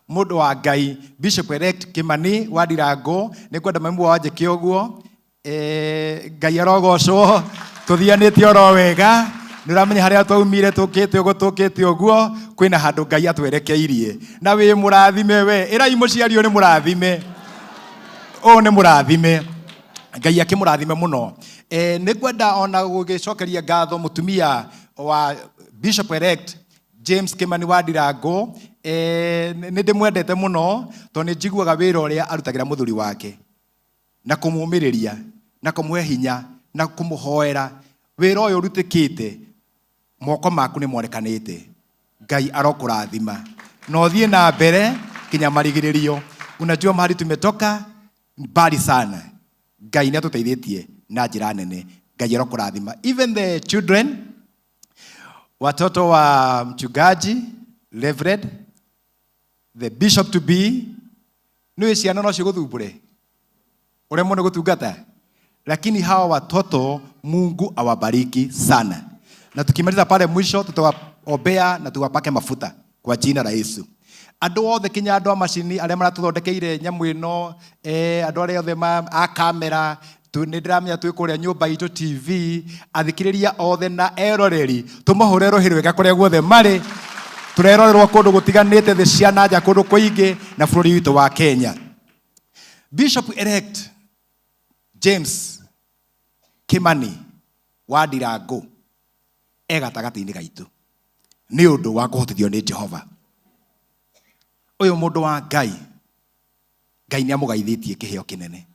mũndũ wa Ngai Bishop elect Kimani wa Ndirango, nĩ ngwenda mami wa njĩke ũguo. Ngai arogocwo, tũthianĩte oro wega. Nĩ ũramenya harĩa twaumire, tũkĩte ũguo, tũkĩte ũguo, kwĩna handũ Ngai atwerekeirie. Na wĩ mũrathime we, ĩrai mũciari ũyũ nĩ mũrathime, ũyũ nĩ mũrathime, Ngai akĩmũrathime mũno. Nĩ ngwenda ona gũgĩcokeria ngatho mũtumia wa Bishop elect James Kimani wa Ndirango. Nĩ ndĩmwendete mũno tondũ nĩ njiguaga wĩra ũrĩa arutagĩra mũthuri wake na kũmũmĩrĩria na kũmũhe hinya na kũmũhoera. Wĩra ũyũ ũrutĩkĩte moko maku nĩ monekanĩte. Ngai arokũrathima na ũthiĩ na mbere kinya marigĩrĩrio. Unajua mahali tumetoka mbali sana, Ngai nĩ atũteithĩtie na njĩra nene. Ngai arokũrathima. Even the children, watoto wa mchungaji Reverend, the bishop to be, nĩ ciana no cigũthumbũre ũremwo nĩ gũtungata, lakini hawa watoto Mungu awabariki sana, na tukimaliza pale mwisho tutawaombea na tuwapake mafuta kwa jina la Yesu. Andũ othe kinya andũ a macini arĩa maratũthondekeire nyamũ ĩno, andũ arĩa othe a kamera, nĩ ndĩramenya twĩ kũrĩa nyũmba itũ TV, athikĩrĩria othe na eroreri, tũmahũre rũhĩ rwega kũrĩa guothe marĩ. Tũrerorerwo kũndũ gũtiganĩte thĩ cia na nja, kũndũ kũingĩ na bũrũri witũ wa Kenya. Bishop elect James Kimani wa Ndirango e gatagatĩ-inĩ gaitũ nĩ ũndũ wa kũhotithio nĩ Jehova. Ũyũ mũndũ wa Ngai, Ngai nĩ amũgaithĩtie kĩheo kĩnene,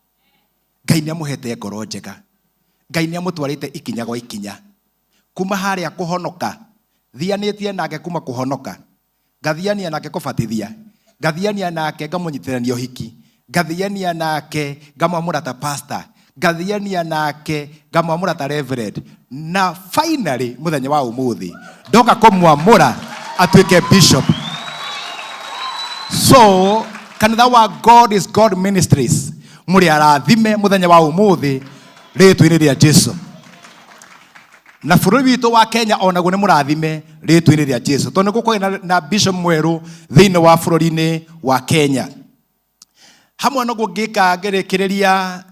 Ngai nĩ amũhete ngoro njega, Ngai nĩ amũtwarĩte ikinya gwa ikinya kuma harĩa kũhonoka. Thianĩtie nake kuma kũhonoka, ngathiania nake kũbatithia, ngathiania nake ngamũnyitithania ũhiki, ngathiania nake ngamwamũra ta pastor, ngathiania nake ngamwamũra ta reverend, na finally mũthenya wa ũmũthĩ ndoka kũmwamũra atuĩke bishop. So kanitha wa God is God Ministries, mũrĩ arathime mũthenya wa ũmũthĩ rĩtwa-inĩ rĩa Jesu. Na bũrũri witũ wa Kenya onaguo nĩ mũrathime rĩtwa-inĩ rĩa Jesu, tondũ nĩ gũkũgĩa na bishop mwerũ thĩinĩ wa bũrũri-inĩ wa Kenya. Hamwe noguo ngĩka ngĩrĩkĩrĩria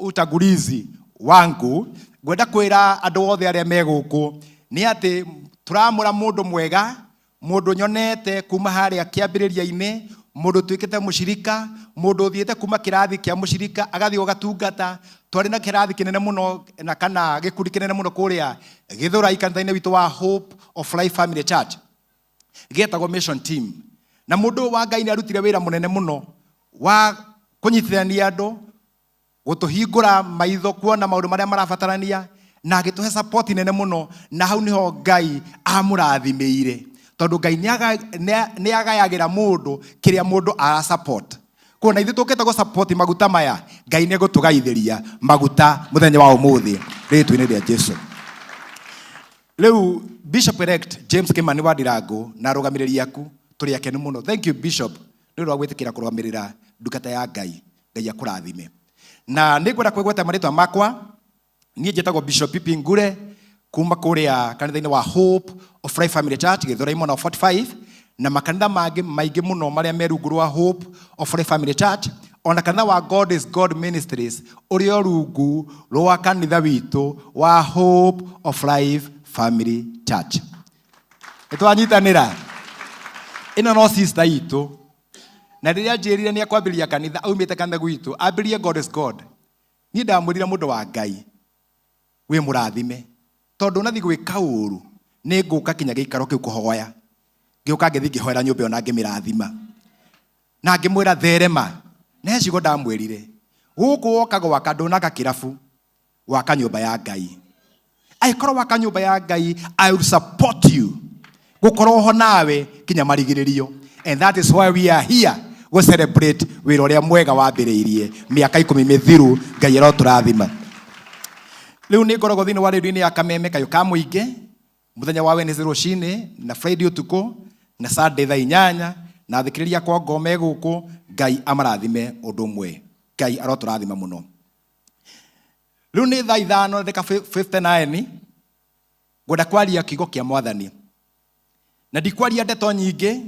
utangulizi wangu, ngwenda kwĩra andũ othe arĩa me gũkũ nĩ atĩ tũramũra mũndũ mwega, mũndũ nyonete kuma harĩa kĩambĩrĩria-inĩ, mũndũ ũtuĩkĩte mũcirika, mũndũ ũthiĩte kuma kĩrathi kĩa mũcirika agathiĩ gũgatungata. Twarĩ na kĩrathi kĩnene mũno na kana gĩkundi kĩnene mũno kũrĩa Gĩthũrai kanitha-inĩ witũ wa Hope of Life Family Church, gĩetagwo Mission Team. Na mũndũ ũyũ wa Ngai nĩ arutire wĩra mũnene mũno wa kũnyitithania andũ, gũtũhingũra maitho kuona maũndũ marĩa marabatarania, na agĩtũhe support nene mũno. Na hau nĩho Ngai amũrathimĩire, tondũ Ngai nĩ agayagĩra mũndũ kĩrĩa mũndũ ara support. Kuona ithuĩ tũkĩte gũ support maguta maya, Ngai nĩ egũtũgaithĩria maguta mũthenya wa ũmũthĩ rĩtwa-inĩ rĩa Jesu. Rĩu Bishop elect James Kimani wa Ndirango na arũgamĩrĩri aku, tũrĩ akenu mũno. Thank you Bishop nĩ ũndũ wa gwĩtĩkĩra kũrũgamĩrĩra ndungata ya Ngai. Ngai akũrathime. Na nĩ ngwenda kwĩgweta marĩtwa makwa. Niĩ njĩtagwo Bishop Pipi Ngure kuma kũrĩa kanitha-inĩ wa Hope of Life Family Church Gĩthũrai mwena wa 45, na makanitha mangĩ maingĩ mũno marĩa me rungu rwa Hope of Life Family Church, ona kanitha wa God is God Ministries ũrĩa rungu rwa kanitha witũ wa Hope of Life Family Church. Nĩtwanyitanĩra. Ĩno no sister itũ, na rĩrĩa anjĩrire nĩ ekwambĩrĩria kanitha aumĩte kanitha gwitũ ambĩrĩrie God is God, niĩ ndamwĩrire mũndũ wa Ngai wĩ mũrathime, tondũ ũnathi gwĩka ũru nĩ ngũka kinya gĩikaro kĩu kũhoya. Ngĩũka ngĩthiĩ ngĩhoera nyũmba ĩyo na ngĩmĩrathima na ngĩmwĩra therema. Na he ciugo ndamwĩrire, gũkũ woka gwaka ndũnaka kĩrabu, waka nyũmba ya Ngai. Angĩkorwo waka nyũmba ya Ngai, I will support you gũkorwo ho nawe kinya marigĩrĩrio. And that is why we are here gũ celebrate wĩra ũrĩa mwega wambĩrĩirie mĩaka 10 mĩthiru. Ngai arotũrathima. Rĩu nĩ ngoragwo thĩinĩ wa rĩndiũ-inĩ ya Kameme Kayũ ka Mũingĩ mũthenya wa Wednesday rũcinĩ na Friday ũtukũ na Sunday thaa 8, na athikĩrĩria akwa ngo me gũkũ, Ngai amarathime ũndũ ũmwe. Ngai arotũrathima mũno. Rĩu nĩ thaa 5 na ndagĩka 59, ngwenda kwaria kiugo kĩa Mwathani na ndikwaria ndeto nyingĩ.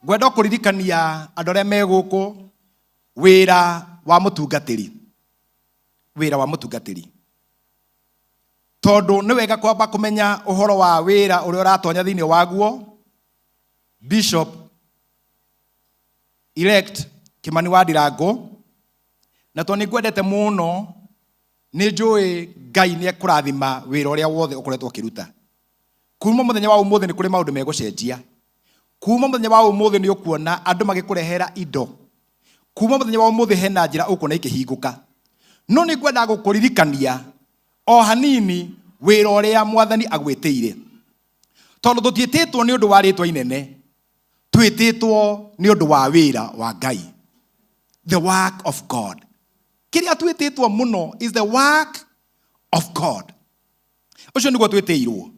Ngwenda kũririkania andũ arĩa me gũkũ wĩra wa mũtungatĩri, wĩra wa mũtungatĩri, tondũ nĩ wega kwamba kũmenya ũhoro wa wĩra ũrĩa ũratonya thĩinĩ waguo. Bishop elect Kimani wa Ndirango, na tondũ nĩ ngwendete mũno, nĩ njũĩ Ngai nĩ ekũrathima wĩra ũrĩa wothe ũkoretwo ũkĩruta. Kuma mũthenya wa ũmũthĩ nĩ kũrĩ maũndũ megũcenjia. Kuma mũthenya wa ũmũthĩ nĩ ũkuona andũ magĩkũrehera indo. Kuma mũthenya wa ũmũthĩ hena njĩra ũkuona ikĩhingũka. No nĩ ngwenda gũkũririkania o hanini wĩra ũrĩa Mwathani agwĩtĩire, tondũ tũtiĩtĩtwo nĩ ũndũ wa rĩtwa inene, twĩtĩtwo nĩ ũndũ wa wĩra wa Ngai, the work of God. Kĩrĩa twĩtĩtwo mũno is the work of God. Ũcio nĩguo twĩtĩirwo.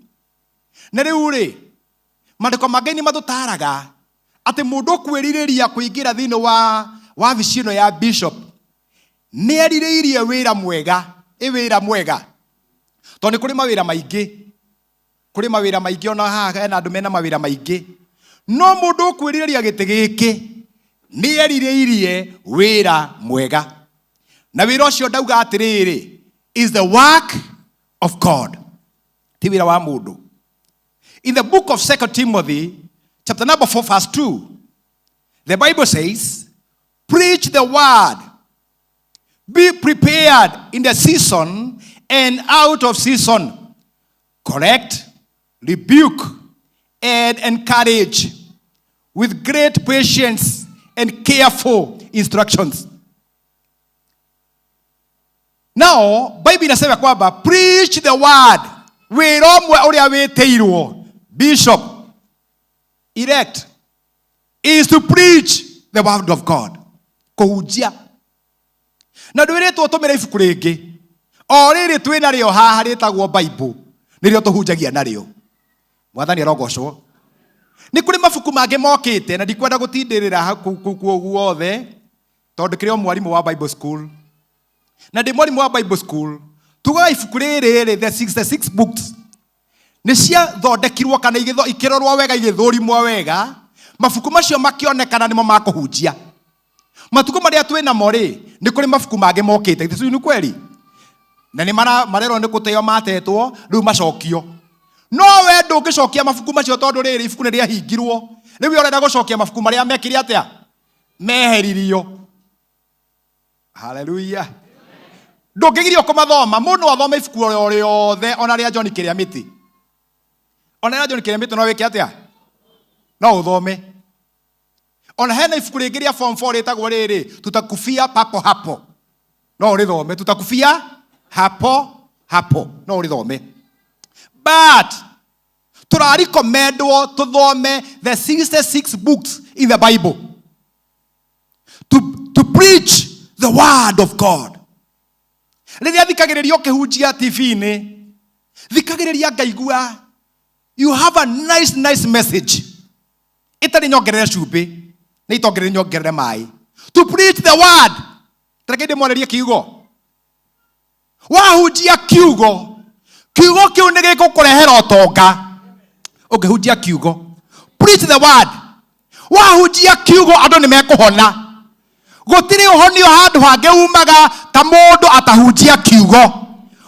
Na rĩu rĩ, maandĩko ma Ngai nĩ matũtaraga atĩ mũndũ ũkwĩrirĩria kũingĩra thĩinĩ wa wabici ĩno ya bishop nĩ erirĩirie wĩra mwega. Ĩ wĩra mwega, tondũ nĩ kũrĩ mawĩra maingĩ, kũrĩ mawĩra maingĩ, ona haha hena andũ mena mawĩra maingĩ, no mũndũ ũkwĩrirĩria gĩtĩ gĩkĩ nĩ erirĩirie wĩra mwega. Na wĩra ũcio ndauga atĩrĩrĩ, is the work of God, ti wĩra wa mũndũ. In the book of 2 Timothy chapter number 4 verse 2, the Bible says, preach the word, be prepared in the season and out of season, correct, rebuke, and encourage with great patience and careful instructions. Now, Bible inasema kwamba preach the word. Wĩra ũmwe ũrĩa wĩtĩirwo bishop elect is to preach the word of God. Kũhunjia. Na ndwĩrĩtwo tũmĩre ibuku rĩngĩ. O rĩrĩ twĩ narĩo haha rĩtagwo Bible, nĩrĩo tũhunjagia narĩo. Mwathani arogocwo. Nĩ kũrĩ mabuku mangĩ mokĩte na ndikwenda gũtindĩrĩra kũu guothe, tondũ kĩrĩ o mwarimũ wa Bible school. Na ndĩ mwarimũ wa Bible school, tugaga ibuku rĩrĩ rĩ, the 66 books, nĩ ciathondekirwo kana ikĩrorwo wega, igĩthũrimwo wega, mabuku macio makĩonekana nĩmo ma kũhunjia. Matukũ marĩa twĩ namo rĩ, nĩ kũrĩ mabuku mangĩ mokĩte. Githĩ nĩ kweli? Na nĩ marerwo nĩ gũteo matetwo, rĩu macokio. No we ndũngĩcokia mabuku macio tondũ rĩrĩ ibuku nĩ rĩahingirwo. Rĩu we ũrenda gũcokia mabuku marĩa mekire atĩa? Meheririo. Haleluya. Ndũngĩgirio kũmathoma, mũndũ no athome ibuku o rĩothe ona rĩa John Kĩrĩamĩtĩ. Ona rĩa John Kĩrĩamĩtĩ no wĩke atĩa? No ũthome. Ona hena ibuku rĩngĩ rĩa form 4 rĩtagwo rĩrĩ, Tutakufia Papo Hapo. No ũrĩthome, Tutakufia Hapo Hapo. No ũrĩthome. But tũrarecommendwo tũthome the 66 books in the Bible to preach the word of God. Rĩrĩa thikagĩrĩria ũkĩhunjia TV-inĩ, thikagĩrĩria ngaigua you have a nice, nice message. Ĩtarĩ nyongerere cumbĩ, nĩ itongerere nyongerere maĩ. To preach the word. Tareke ndĩmwarĩrie kiugo. Wahunjia kiugo, kiugo kĩu nĩ gĩgũkũrehera ũtonga. Ũngĩhunjia kiugo, preach the word. Wahunjia kiugo andũ nĩ mekũhona. Gũtirĩ ũhonio handũ hangĩ umaga ta mũndũ atahunjia kiugo.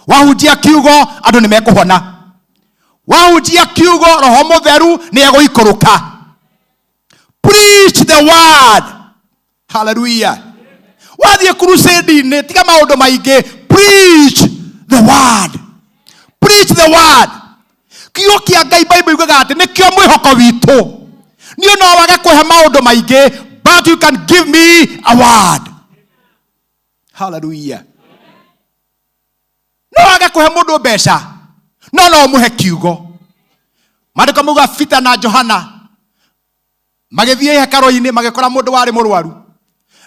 Wahunjia kiugo andũ nĩ mekũhona. Wahunjia kiugo Roho Mũtheru nĩ egũikũrũka. Preach the word. Hallelujah. Wathiĩ crusade-inĩ, tiga maũndũ maingĩ. Preach the word. Preach the word. Kiugo kĩa Ngai Bible yugaga atĩ nĩkĩo mwĩhoko witũ. Niĩ no wage kũhe maũndũ maingĩ, but you can give me a word. Hallelujah. No wage kũhe mũndũ mbeca, no no ũmũhe kiugo. Maandĩko mauga Peter na Johana magĩthiĩ hekarũ-inĩ magĩkora mũndũ warĩ mũrwaru.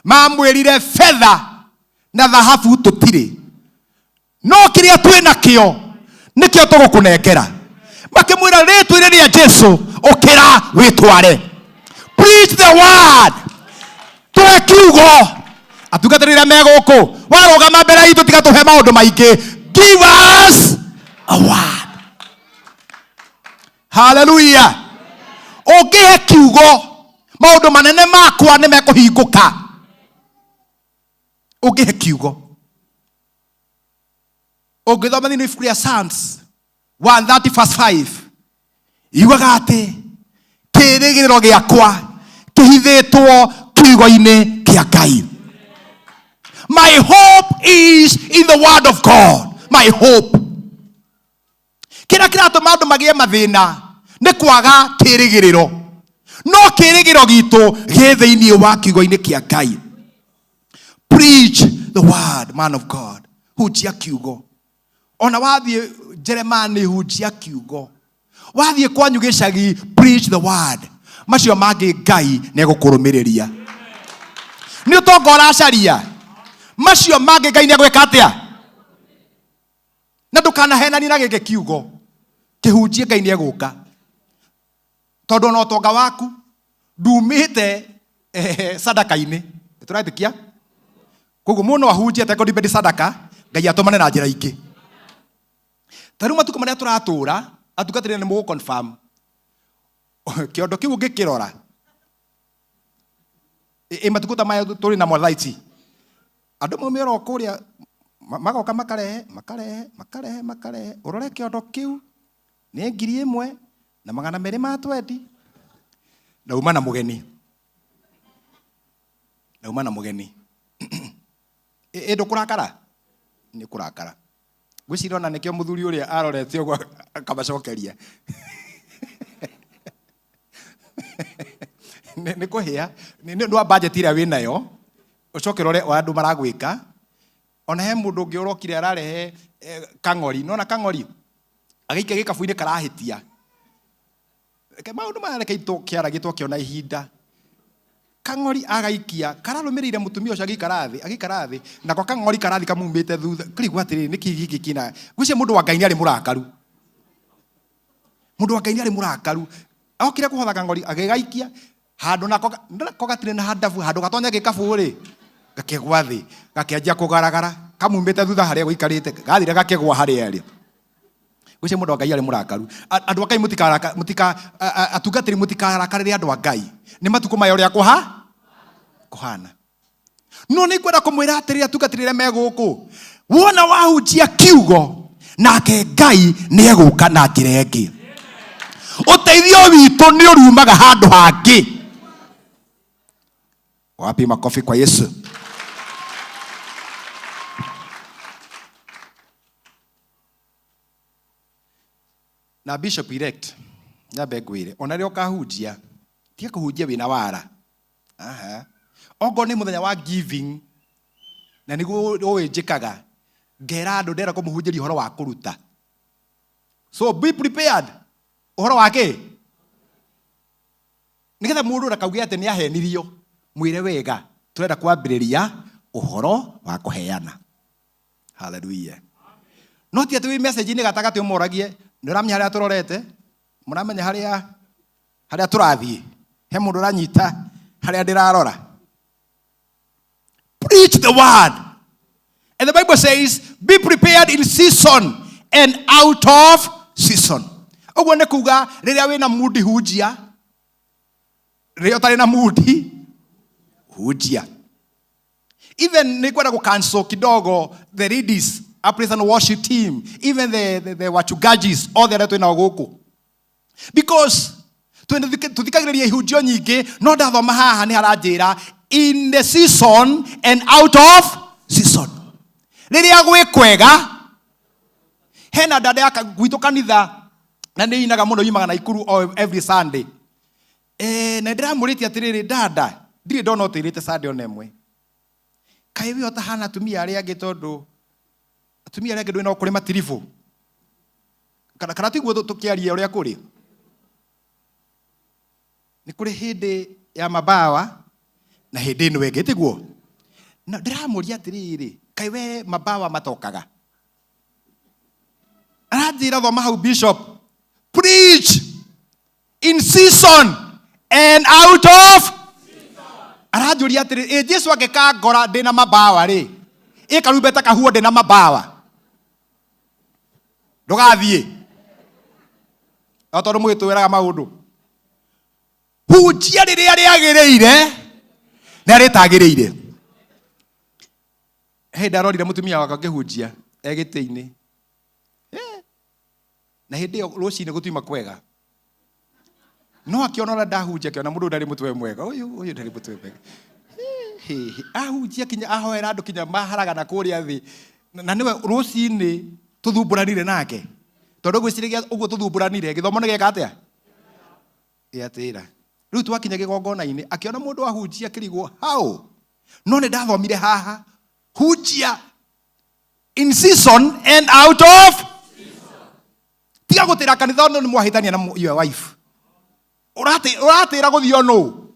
Mamwĩrire betha na thahabu tũtirĩ, no kĩrĩa twĩ nakĩo nĩkĩo tũgũkũnengera. Makĩmwĩra rĩtwa-inĩ rĩa Jesu ũkĩra wĩtware. Preach the word. Tũhe kiugo. Atungatĩri arĩa me gũkũ, warũgama mbere itũ tiga tũhe maũndũ maingĩ. Give us a word. Hallelujah. Ũngĩhe kiugo, maũndũ manene makwa nĩ mekũhingũka. Ũngĩhe kiugo. Ũngĩthoma thĩinĩ wa ibuku rĩa Psalms 130 verse 5, yugaga atĩ kĩĩrĩgĩrĩro gĩakwa kĩhithĩtwo kiugo-inĩ kĩa Ngai. My hope is in the word of God. My hope. Kĩrĩa kĩratũma andũ magĩe mathĩna nĩ kwaga kĩĩrĩgĩrĩro. No kĩĩrĩgĩrĩro gitũ gĩ thĩinĩ wa kiugo-inĩ kĩa Ngai. Preach the word, man of God. Hunjia kiugo. Ona wathiĩ Jeremani, hunjia kiugo. Wathiĩ kwanyu gĩcagi, preach the word. Macio mangĩ Ngai nĩ egũkũrũmĩrĩria. Nĩ ũtonga ũracaria, macio mangĩ Ngai nĩ egwĩka atĩa? Na ndũkanahenanie na gĩkĩ kiugo, kĩhunjie Ngai nĩ egũka. Tondũ ona ũtonga waku ndumĩte sadaka-inĩ. Tũretĩkia? Koguo mũndũ no ahunjie atekũ sadaka, Ngai atũmane na njĩra ingĩ. Ta rĩu matukũ marĩa tũratũra, atungatĩri nĩ mũgũ confirm. Kĩondo kĩu ũngĩkĩrora, ĩ matukũ ta maya tũrĩ namo thaa ici, andũ maumĩra o kũrĩa, magoka makarehe, makarehe, makarehe, makarehe. Ũrore kĩondo kĩu nĩ ngiri ĩmwe na magana merĩ ma twendi. Ndauma na mũgeni. Ndauma na mũgeni. Ĩ ndũkũrakara? Nĩ kũrakara. Ngwĩciria ona nĩkĩo mũthuri ũrĩa arorete ũguo akamacokeria. Nĩ kũhĩa. Nĩ ũndũ wa budget ĩrĩa wĩnayo, ũcoke ũrore o andũ maragwĩka. Ona he mũndũ ũngĩ ũrokire ararehe kang'ori. Nĩwona kang'ori? Agĩikia gĩkabu-inĩ karahĩtia. Reke maũndũ maya reke tũkĩaragie twakĩona ihinda. Kang'ori agaikia, kararũmĩrĩire mũtumia ũcio agĩikara thĩ, agĩikara thĩ, nako kang'ori karathiĩ kamumĩte thutha. Kũrigwo atĩrĩrĩ, nĩkĩ gĩkĩ kĩna? Ngwĩciria mũndũ wa Ngai nĩ arĩ mũrakaru. Mũndũ wa Ngai nĩ arĩ mũrakaru. Okire kũhotha kang'ori, agĩgaikia, handũ nako, nako gatirĩ na handabu, handũ gatonya gĩkabu rĩ, gakĩgwa thĩ, gakĩanjia kũgaragara, kamumĩte thutha harĩa gũikarĩte, gathire gakĩgwa harĩa arĩ. Ngwĩciria mũndũ wa Ngai arĩ mũrakaru. Andũ a Ngai mũtikaraka, mũtika, atungatĩri mũtikarakarĩre andũ a Ngai. Nĩ matukũ maya ũrĩa kũhana. No nĩ ngwenda kũmwĩra atĩrĩrĩ atungatĩri arĩa me gũkũ, wona wahunjia kiugo, nake Ngai nĩ egũka na njĩra ĩngĩ. Ũteithio witũ nĩ ũriumaga handũ hangĩ. Wapi makofi kwa Yesu? Na bishop elect nyambe ngwĩre ona rĩrĩa ũkahunjia tiga kũhunjia wĩna wara. Aha. Ongorwo nĩ mũthenya wa giving na nĩguo ũĩ njĩkaga ngera andũ ndĩrenda kũmũhunjĩria ũhoro wa kũruta. So be prepared ũhoro wa kĩ nĩgetha mũndũ ndakauge atĩ nĩ ahenirio mwĩre wega tũrenda kwambĩrĩria ũhoro wa kũheana. Hallelujah. No ti atĩ wĩ message-inĩ gatagatĩ ũmoragie nĩ ũramenya harĩa tũrorete, mũramenya harĩa harĩa tũrathiĩ, he mũndũ ũranyita harĩa ndĩrarora. Preach the word. And the Bible says, be prepared in season and out of season. Ũguo nĩ kuga rĩrĩa wĩna mudi hunjia, rĩrĩa ũtarĩ na mudi hunjia. Even nĩ kwenda gũ cancel kidogo the ladies, a praise and worship team, even the wachungajis, othe arĩa twĩnao gũkũ. Because tũthikagĩrĩria ihunjio nyingĩ, no ndathoma haha nĩ haranjĩra in the season and out of season. Rĩrĩa gwĩ kwega, hena dada ya gwitũ kanitha na nĩ inaga mũno yumaga Naikuru every Sunday. Na ndĩramũrĩtie atĩrĩrĩ, dada, ndirĩ ndona ũtĩrĩte Sunday ona ĩmwe. Kaĩ we ũtahana atumia arĩa angĩ tondũ atumia arĩa angĩ ndũĩ no kũrĩ matiribũ. Kana tiguo tũkĩaria ũrĩa kũrĩ. Nĩ kũrĩ hĩndĩ ya mabawa na hĩndĩ ĩno ĩngĩ tiguo. Na ndĩramũria atĩrĩrĩ, kaĩ we mabawa matokaga? Aranjĩra thoma hau bishop, preach in season and out of. Aranjũria atĩrĩ, ĩ Jesu angĩkangora ndĩna mabawa rĩ, ĩ karumbeta kahuo ndĩna mabawa, ndũgathiĩ. No tondũ mũgĩtwĩraga maũndũ. Hunjia rĩrĩa rĩagĩrĩire na rĩtagĩrĩire. Hĩndĩ ndarorire mũtumia wakwa ngĩhunjia e gĩtĩ-inĩ. Na hĩndĩ ĩyo rũcinĩ gũtiuma kwega. No akĩona ũrĩa ndahunjia, akĩona mũndũ ndarĩ mũtwe mwega. Ũyũ, ũyũ ndarĩ mũtwe mwega. Ahunjia kinya ahoera andũ kinya maharagana kũrĩa thĩ. Na nĩwe rũcinĩ tũthumbũranire nake. Tondũ ngwĩciragia ũguo tũthumbũranire, gĩthomo nĩ gĩeka atĩa? Gĩatĩra. Rĩu twakinya kĩgongona-inĩ, akĩona mũndũ ahunjia akĩrigwo, how? No nĩ ndathomire haha, hunjia in season and out of. Tiga gũtĩra kanitha nĩ mwahĩtania na your wife. Ũratĩra gũthiĩ nũ?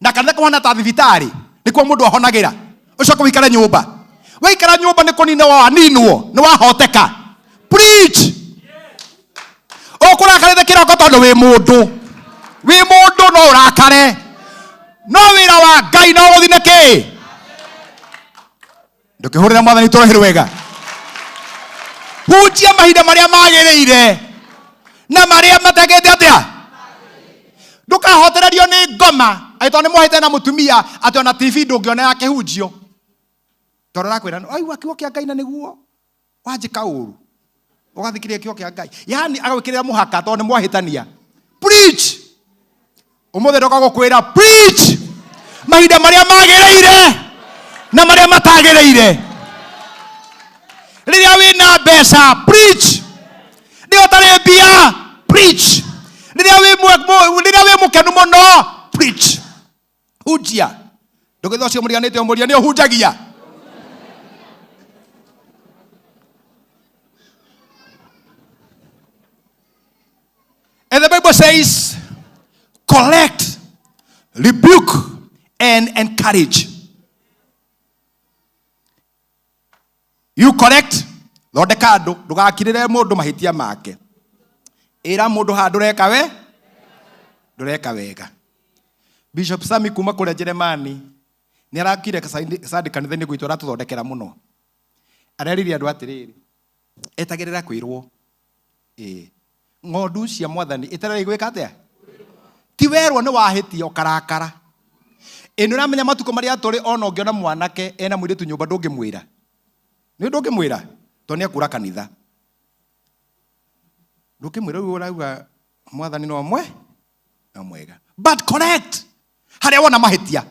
Na kanitha kũhana ta thibitarĩ, nĩkuo mũndũ ahonagĩra. Ũcoke ũikare nyũmba. Waikara nyũmba nĩ kũnina waninwo, nĩ wahoteka. Preach. Ũkũrakarĩte kĩroko tondũ wĩ mũndũ. Wĩ mũndũ no ũrakare. No wĩra wa Ngai no ũthiĩ na kĩ? Ndũkĩhũrĩra mwathani tũrũhĩ rwega. Hunjia mahinda marĩa magĩrĩire na marĩa matekĩte atĩa. Ndũkahotererio nĩ ngoma angĩkorwo nĩ mwahĩte na mũtumia atĩ ona TV ndũngĩona ya kĩhunjio. Tondũ arakwĩra, aigua kiugo kĩa Ngai na nĩguo wanjĩka ũru. Ũgathikĩrĩria kiugo kĩa Ngai. Yaani agagwĩkĩrĩra mũhaka tondũ nĩ mwahĩtania. Preach. Ũmũthĩ ndoka gũkwĩra preach mahinda marĩa magĩrĩire na marĩa matagĩrĩire. Rĩrĩa wĩna mbeca preach, rĩrĩa ũtarĩ mbia preach, rĩrĩa wĩ mũkenu mũno preach. Hunjia. Ndũgĩtha ũcio mũriganĩte ũmũria nĩ ũhunjagia. And the Bible says, collect, rebuke, and encourage. You correct, thondeka andũ, ndũgakirĩre mũndũ mahĩtia make. Ĩra mũndũ haha ndũreka we, ndũreka wega. Bishop Sami kuma kũrĩa Jeremani nĩ arakire Sunday kanitha-inĩ gwitũ, aratũthondekera mũno. Arerire andũ atĩrĩrĩ, etagĩrĩra kwĩrwo. Ng'ondu cia mwathani ĩterere gwĩka atĩa? Ti werwo nĩ wahĩtia ũkarakara. Ĩ nĩ ũramenya matukũ marĩa tũrĩ ona ũngĩona mwanake ena mũirĩtu nyũmba ndũngĩmwĩra. Nĩ ndũngĩmwĩra tondũ nĩ ekũra kanitha. Ndũngĩmwĩra rĩu ũrauga mwathani no mwe no mwega. But correct. Harĩa wona mahĩtia.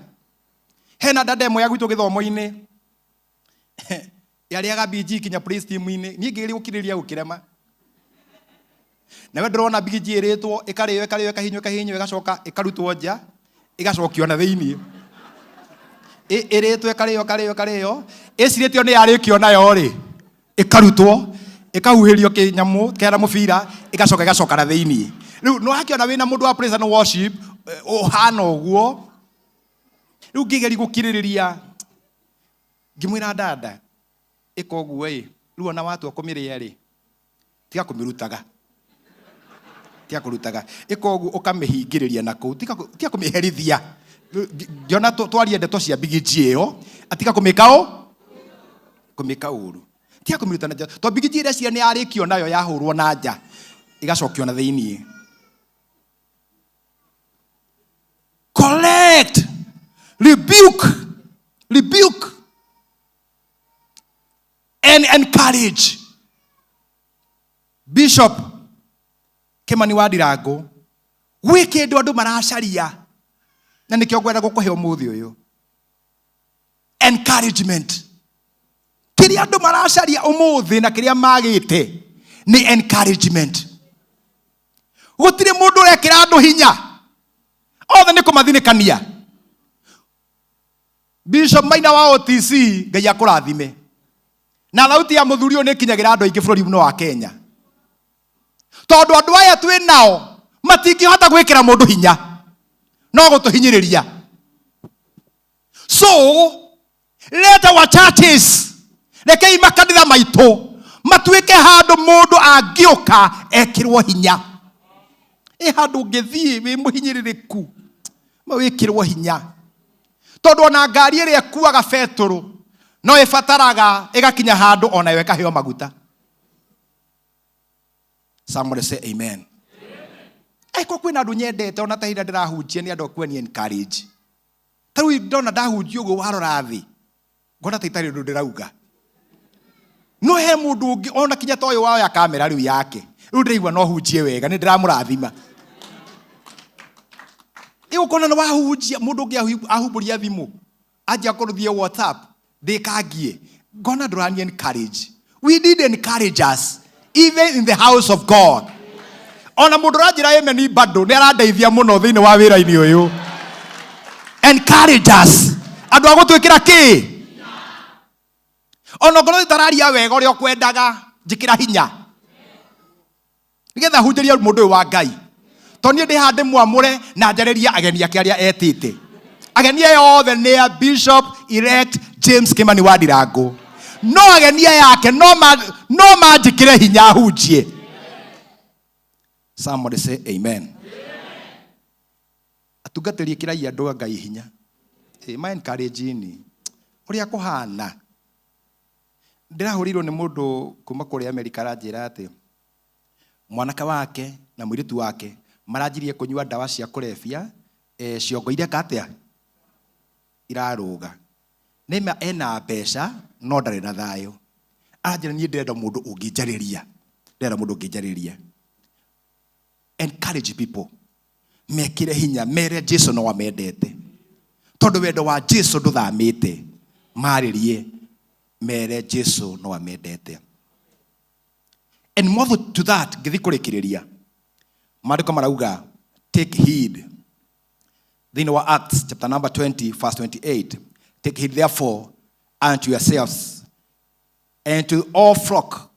Hena dada ĩmwe ya gwitũ gĩthomo-inĩ. Yarĩaga BG kinya praise team-inĩ. Niĩ ngĩgeria gũkirĩrĩria gũkĩrema. Nawe ndĩrona mbigiji ĩrĩtwo ĩkarĩo ĩkarĩo ĩkahinywo ĩkahinywo ĩgacoka ĩkarutwo nja ĩgacokio na thĩinĩ. Ĩrĩtwo ĩkarĩo ĩkarĩo ĩkarĩo ĩcirĩtio nĩ yarĩkio nayo rĩ ĩkarutwo ĩkahuhĩrio kĩnyamũ kena mũbira ĩgacoka ĩgacoka na thĩinĩ. Rĩu nĩ wakĩona wĩna mũndũ wa praise and worship ũhana ũguo. Rĩu ngĩgeria gũkirĩrĩria ngĩmwĩra dada ĩka ũguo ĩ rĩu ona watua kũmĩrĩa rĩ tiga kũmĩrutaga tiga kũrutaga ĩka ũguo ũkamĩhingĩrĩria na kũu tiga tiga kũmĩherithia. Ngĩona twarie ndeto cia mbigiji ĩyo atiga kũmĩka ũ kũmĩka ũru tiga kũmĩruta na nja tondũ mbigiji ĩrĩa cia nĩ yarĩkio nayo yahũrwo na nja ĩgacokio na thĩiniĩ. Correct, rebuke, rebuke and encourage. Bishop Kimani wa Ndirango gwĩ kĩndũ andũ maracaria na nĩkĩo ngwenda gũkũhe ũmũthĩ ũyũ. Encouragement. Kĩrĩa andũ maracaria ũmũthĩ na kĩrĩa magĩte nĩ encouragement. Gũtirĩ mũndũ ũrekĩra andũ hinya, othe nĩ kũmathinĩkania. Bishop Maina wa OTC, Ngai akũrathime. Na thauti ya mũthuri ũyũ nĩ ĩkinyagĩra andũ aingĩ bũrũri-inĩ wa Kenya. Tondũ andũ aya twĩ nao matingĩhota gwĩkĩra mũndũ hinya, no gũtũhinyĩrĩria. So let our churches, rekei makanitha maitũ matuĩke handũ mũndũ angĩũka ekĩrwo hinya. Ĩ handũ ũngĩthiĩ wĩ mũhinyĩrĩrĩku, ma wĩkĩrwo hinya. Tondũ ona ngari ĩrĩa ĩkuaga betũrũ no ĩbataraga ĩgakinya handũ onayo ĩkaheo maguta. Somebody say amen. Eko kwĩna andũ nyendete ona ta hĩndĩ ndĩrahunjia nĩ andũ akua ni encourage. Ta rĩu ndona ndahunjia ũguo warora thĩ ngona ta itarĩ ũndũ ndĩrauga. No he mũndũ ũngĩ ona kinya ta ũyũ woya kamera rĩu yake rĩu ndĩraigua no hunjie wega nĩ ndĩramũrathima. Ĩ ũkona nĩ wahunjia mũndũ ũngĩ ahumbũria thimũ anjia kũrũthia WhatsApp ndĩkangie ngona ndũrani encourage. We need encouragers even in the house of God. Ona mũndũ ũranjĩra amen bado nĩ arandeithia mũno thĩinĩ wa wĩra-inĩ ũyũ. Encouragers, andũ a gũtwĩkĩra kĩ? Ona ngorwo itararia wega ũrĩa ũkwendaga, njĩkĩra hinya nĩgetha hunjĩrie mũndũ ũyũ wa Ngai. Tondũ niĩ ndĩ haha ndĩmwamũre na njarĩrie ageni ake arĩa etĩte. Ageni aya othe nĩ a Bishop elect James Kimani wa Ndirango. No ageni aya ake no manjĩkĩre hinya hunjie. Somebody say amen. Atungatĩri ĩkĩrai andũ a Ngai hinya. Ma encourage ni ũrĩa kũhana. Ndĩrahũrĩirwo nĩ mũndũ kuma kũrĩa Amerika aranjĩra atĩ mwanake wake na mũirĩtu wake maranjirie kũnyua ndawa cia kũrebia, ciongo ireka atĩa? Irarũga. Nĩma ena mbeca no ndarĩ na thayũ. Aranjĩra niĩ ndĩrenda mũndũ ũngĩnjarĩria. Ndĩrenda mũndũ ũngĩnjarĩria. Encourage people. Mekĩre hinya, mere Jesu no amendete. Tondũ wendo wa Jesu ndũthamĩte. Marĩrie, mere Jesu no amendete. And more to that, ngĩthiĩ kũrĩkĩrĩria. Maandĩko marauga, take heed. Thĩinĩ wa Acts chapter number 20 verse 28, take heed therefore unto yourselves and to all flock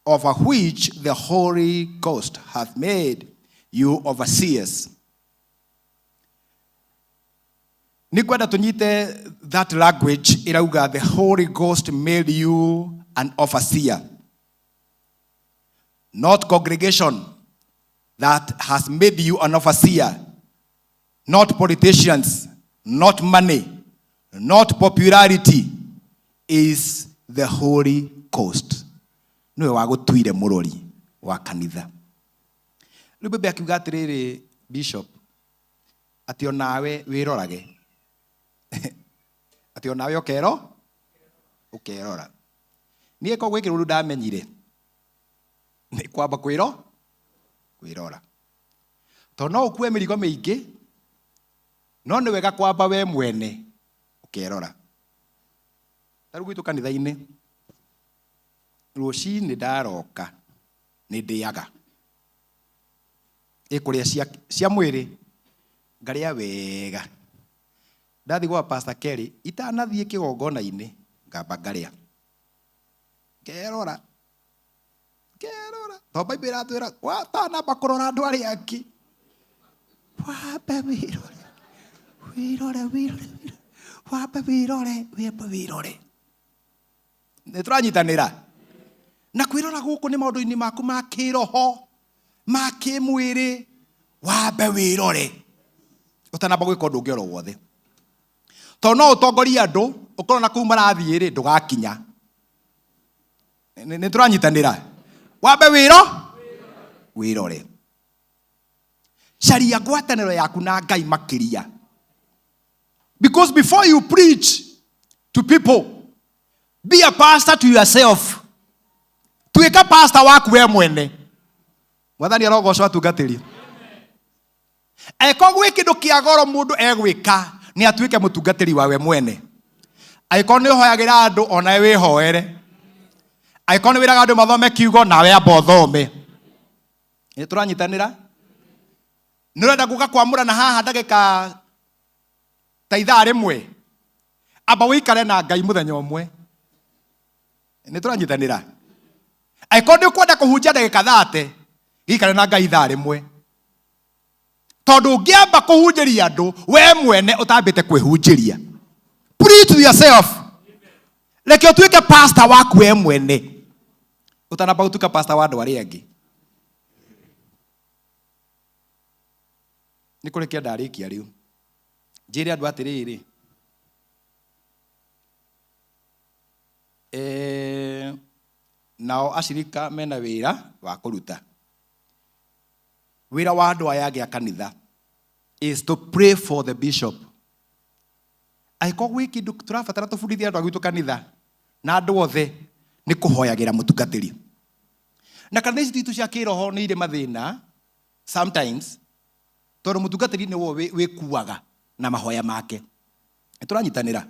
over which the Holy Ghost hath made you overseers. Nĩngwenda tũnyite that language ĩrauga the Holy Ghost made you an overseer. Not congregation that has made you an overseer. Not politicians, not money, not popularity, is the Holy Ghost. Nĩwe wagũtuire mũrori wa kanitha. Rĩu Bebe akiuga atĩrĩrĩ, Bishop, atĩ onawe wĩrorage. Atĩ onawe ũkero? Ũkerora. Niĩ ko gwĩ kĩrũru ndamenyire. Nĩ kwamba kwĩrora. Tondũ no ũkue mĩrigo mĩingĩ, no nĩ wega kwamba we mwene ũkerora. Ta rĩu gwitũ kanitha-inĩ, rũcinĩ ndaroka nĩ ndĩaga. Ĩkũrĩa cia cia mwĩrĩ ngarĩa wega. Ndathiĩ gwa Pastor Kelly itanathiĩ kĩgongona-inĩ ngamba ngarĩa. Ngerora. Ngerora. To Bible ĩratwĩra watanamba kũrora andũ arĩa angĩ. Wambe wĩrore. Wĩrore wĩrore. Wambe wĩrore, wambe wĩrore. Nĩ tũranyitanĩra. Na kwĩrora gũkũ nĩ maũndũ-inĩ maku ma kĩroho, ma kĩmwĩrĩ, wambe wĩrore ũtanamba gwĩka ũndũ ũngĩ oro wothe. Tondũ no ũtongorie andũ ũkorwo na kũu marathiĩ rĩ ndũgakinya. Nĩ tũranyitanĩra. Wambe wĩro wĩrore. Caria ngwatanĩro yaku na Ngai makĩria. Because before you preach to people, be a pastor to yourself. Tuĩka pastor waku we mwene. Mwathani arogocwo atungatĩri. Angĩkorwo gwĩ kĩndũ kĩa goro mũndũ egwĩka nĩ atuĩke mũtungatĩri wa we mwene. Angĩkorwo nĩ ũhoyagĩra andũ onawe wĩhoere. Angĩkorwo nĩ wĩraga andũ mathome kiugo nawe amba ũthome. Nĩ tũranyitanĩra? Nĩ ũrenda gũka kwamũrana haha ndagĩka ta ithaa rĩmwe? Amba ũikare na Ngai mũthenya ũmwe. Nĩ tũranyitanĩra? Angĩkorwo nĩ ũkwenda kũhunjia ndagĩka thate, gĩikare na Ngai ithaa rĩmwe. Tondũ ũngĩamba kũhunjĩria andũ, we mwene ũtambĩte kwĩhunjĩria. Preach to yourself. Reke ũtuĩke pastor waku we mwene. Ũtanamba gũtuĩka pastor wa andũ arĩa angĩ. Nĩ kũrĩkia ndarĩkia rĩu. Njĩre andũ atĩrĩrĩ, nao acirika mena wĩra wa kũruta. Wĩra wa andũ aya angĩ a kanitha is to pray for the bishop. Angĩkorwo gwĩ kĩndũ tũrabatara tũbundithie andũ a gwitũ kanitha na andũ othe nĩ kũhoyagĩra mũtungatĩri. Na kanitha ici citũ cia kĩroho nĩ irĩ mathĩna sometimes tondũ mũtungatĩri nĩwe wĩkuaga na mahoya make. Nĩ tũranyitanĩra.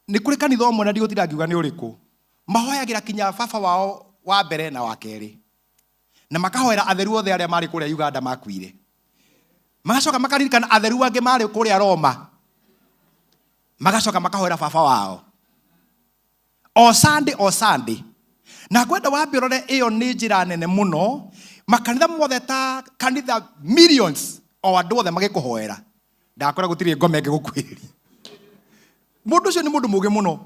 Nĩ kũrĩ kanitha ũmwe na ndigũtinda ngiuga nĩ ũrĩkũ, mahoyagĩra kinya baba wao wa mbere na wa kerĩ, na makahoera atheru othe arĩa marĩ kũrĩa Uganda makuire, magacoka makaririkana atheru angĩ marĩ kũrĩa Roma, magacoka makahoera baba wao o Sunday o Sunday. Na ngwenda wambe ũrore ĩyo nĩ njĩra nene mũno, makanitha mothe ta kanitha millions o andũ othe magĩkũhoera, ndakwĩra gũtirĩ ngoma ĩngĩgũkuhĩrĩria. Mũndũ ũcio nĩ mũndũ mũũgĩ mũno.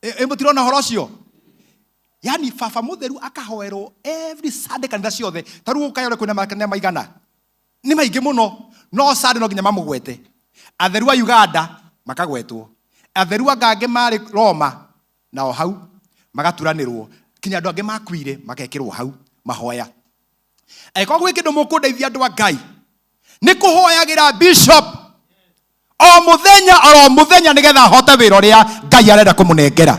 Ĩ mũtirona ũhoro ũcio? Yani baba mũtheru akahoerwo every Sunday kanitha ciothe. Ta rĩu ũkae ũrĩa kwĩna makanitha maigana? Nĩ maingĩ mũno. No Sunday no nginya mamũgwete. Atheru a Uganda makagwetwo. Atheru anga angĩ marĩ Roma nao hau magaturanĩrwo. Kinya andũ angĩ makuire magekĩrwo hau mahoya. Angĩkorwo gwĩ kĩndũ mũkũndeithia andũ a Ngai nĩ kũhoyagĩra bishop o mũthenya oro mũthenya nĩgetha ahote wĩra ũrĩa Ngai arenda kũmũnengera.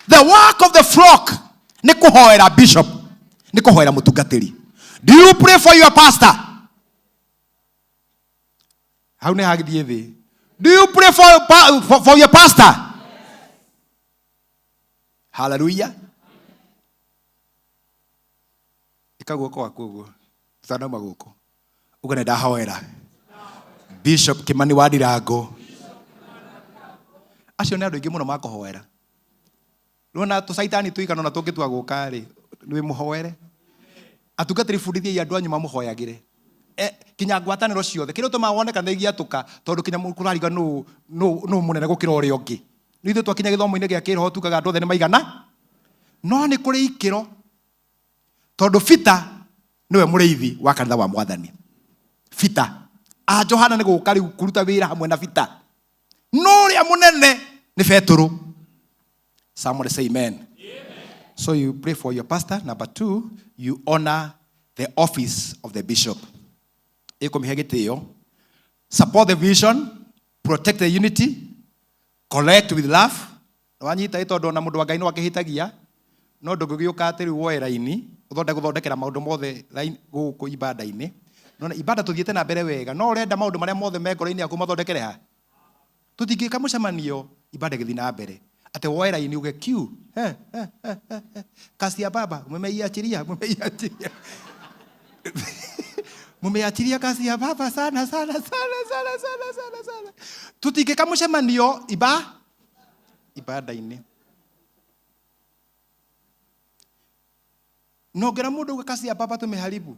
The work of the flock nĩ kũhoera bishop, nĩ kũhoera mũtungatĩri. Do you pray for your pastor? Hau nĩ hagĩthiĩ thĩ. Do you pray for your pastor? Hallelujah. Ĩka guoko gwaku ũguo ũtanauma gũkũ. Uga nĩ ndahoera Bishop Kimani wa Ndirango. Acio nĩ andũ aingĩ mũno makũhoera. Nĩwona tũcaitani tũigana ona tũngĩtua gũka rĩ, wĩ mũhoere. Atungatĩri bundithiai andũ anyu mamũhoyagĩre. Kinya ngwatanĩro ciothe. Kĩrĩa ũtũmaga wone kanitha igĩatũka, tondũ kinya kũrariga nũ nũ mũnene gũkĩra ũrĩa ũngĩ. Nĩ ithuĩ twakinya gĩthomo-inĩ gĩa kĩroho tugaga andũ othe nĩ maigana. No nĩ kũrĩ ikĩro. Tondũ Peter nĩwe mũrĩithi wa kanitha wa Mwathani. Peter. A Johana nĩ gũka rĩu kũruta wĩra hamwe na Peter. No ũrĩa mũnene nĩ Petũrũ. Somebody say amen. Amen. So you pray for your pastor. Number two, you honor the office of the bishop. Ĩkũmĩhe gĩtĩo. Support the vision, protect the unity, correct with love. Wanyita ĩ tondũ ona mũndũ wa Ngai no akĩhĩtagia, no ndũngĩgĩũka atĩ rĩu woe raini, ũthonde gũthondekera maũndũ mothe raini gũkũ ibanda-inĩ. Nona ibanda tũthiĩte na mbere wega, no ũrenda maũndũ marĩa mothe me ngoro-inĩ yaku mathondekere ha? Tũtingĩka mũcemanio ibanda ĩgĩthiĩ na mbere. Atĩ woe raini uge queue. He, he, he, he, he. Kasi ya baba, mumeiachilia, mumeiachilia. Mumeachilia kazi ya baba sana sana sana sana sana sana sana. Tutingĩka mũcemanio ibada-inĩ. No ngera mũndũ uga kazi ya baba tumeharibu.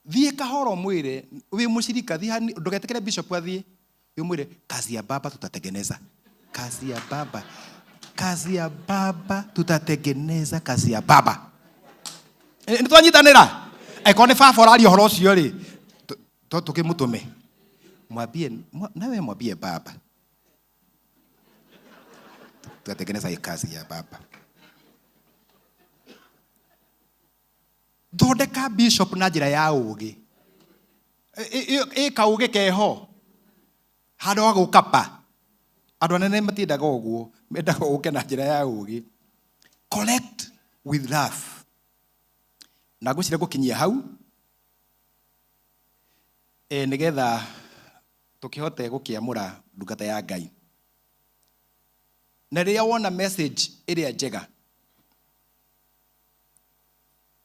Thiĩ kahora ũmwĩre wĩ mũcirika, thiĩ hani, ndũgetĩkĩre bishop athiĩ. Ũmwĩre kazi ya baba tutatengeneza. Kazi ya baba. Kazi ya baba tutatengeneza kazi ya baba. Nĩ twanyitanĩra? Angĩkorwo nĩ baba ũraria ũhoro ũcio rĩ, tũkĩmũtũme. Mwambie, nawe mwambie baba. Tutatengeneza hii kazi ya baba. Thondeka bishop na njĩra ya ũũgĩ. Ĩ kaũgĩ keho. Handũ ha gũkapa. Andũ anene matiendaga ũguo, mendaga ũke na njĩra ya ũũgĩ. Collect with love. Na ngwĩciria ngũkinyia hau. Nĩgetha tũkĩhote gũkĩamũra ndungata ya Ngai. Na rĩrĩa wona message ĩrĩa njega,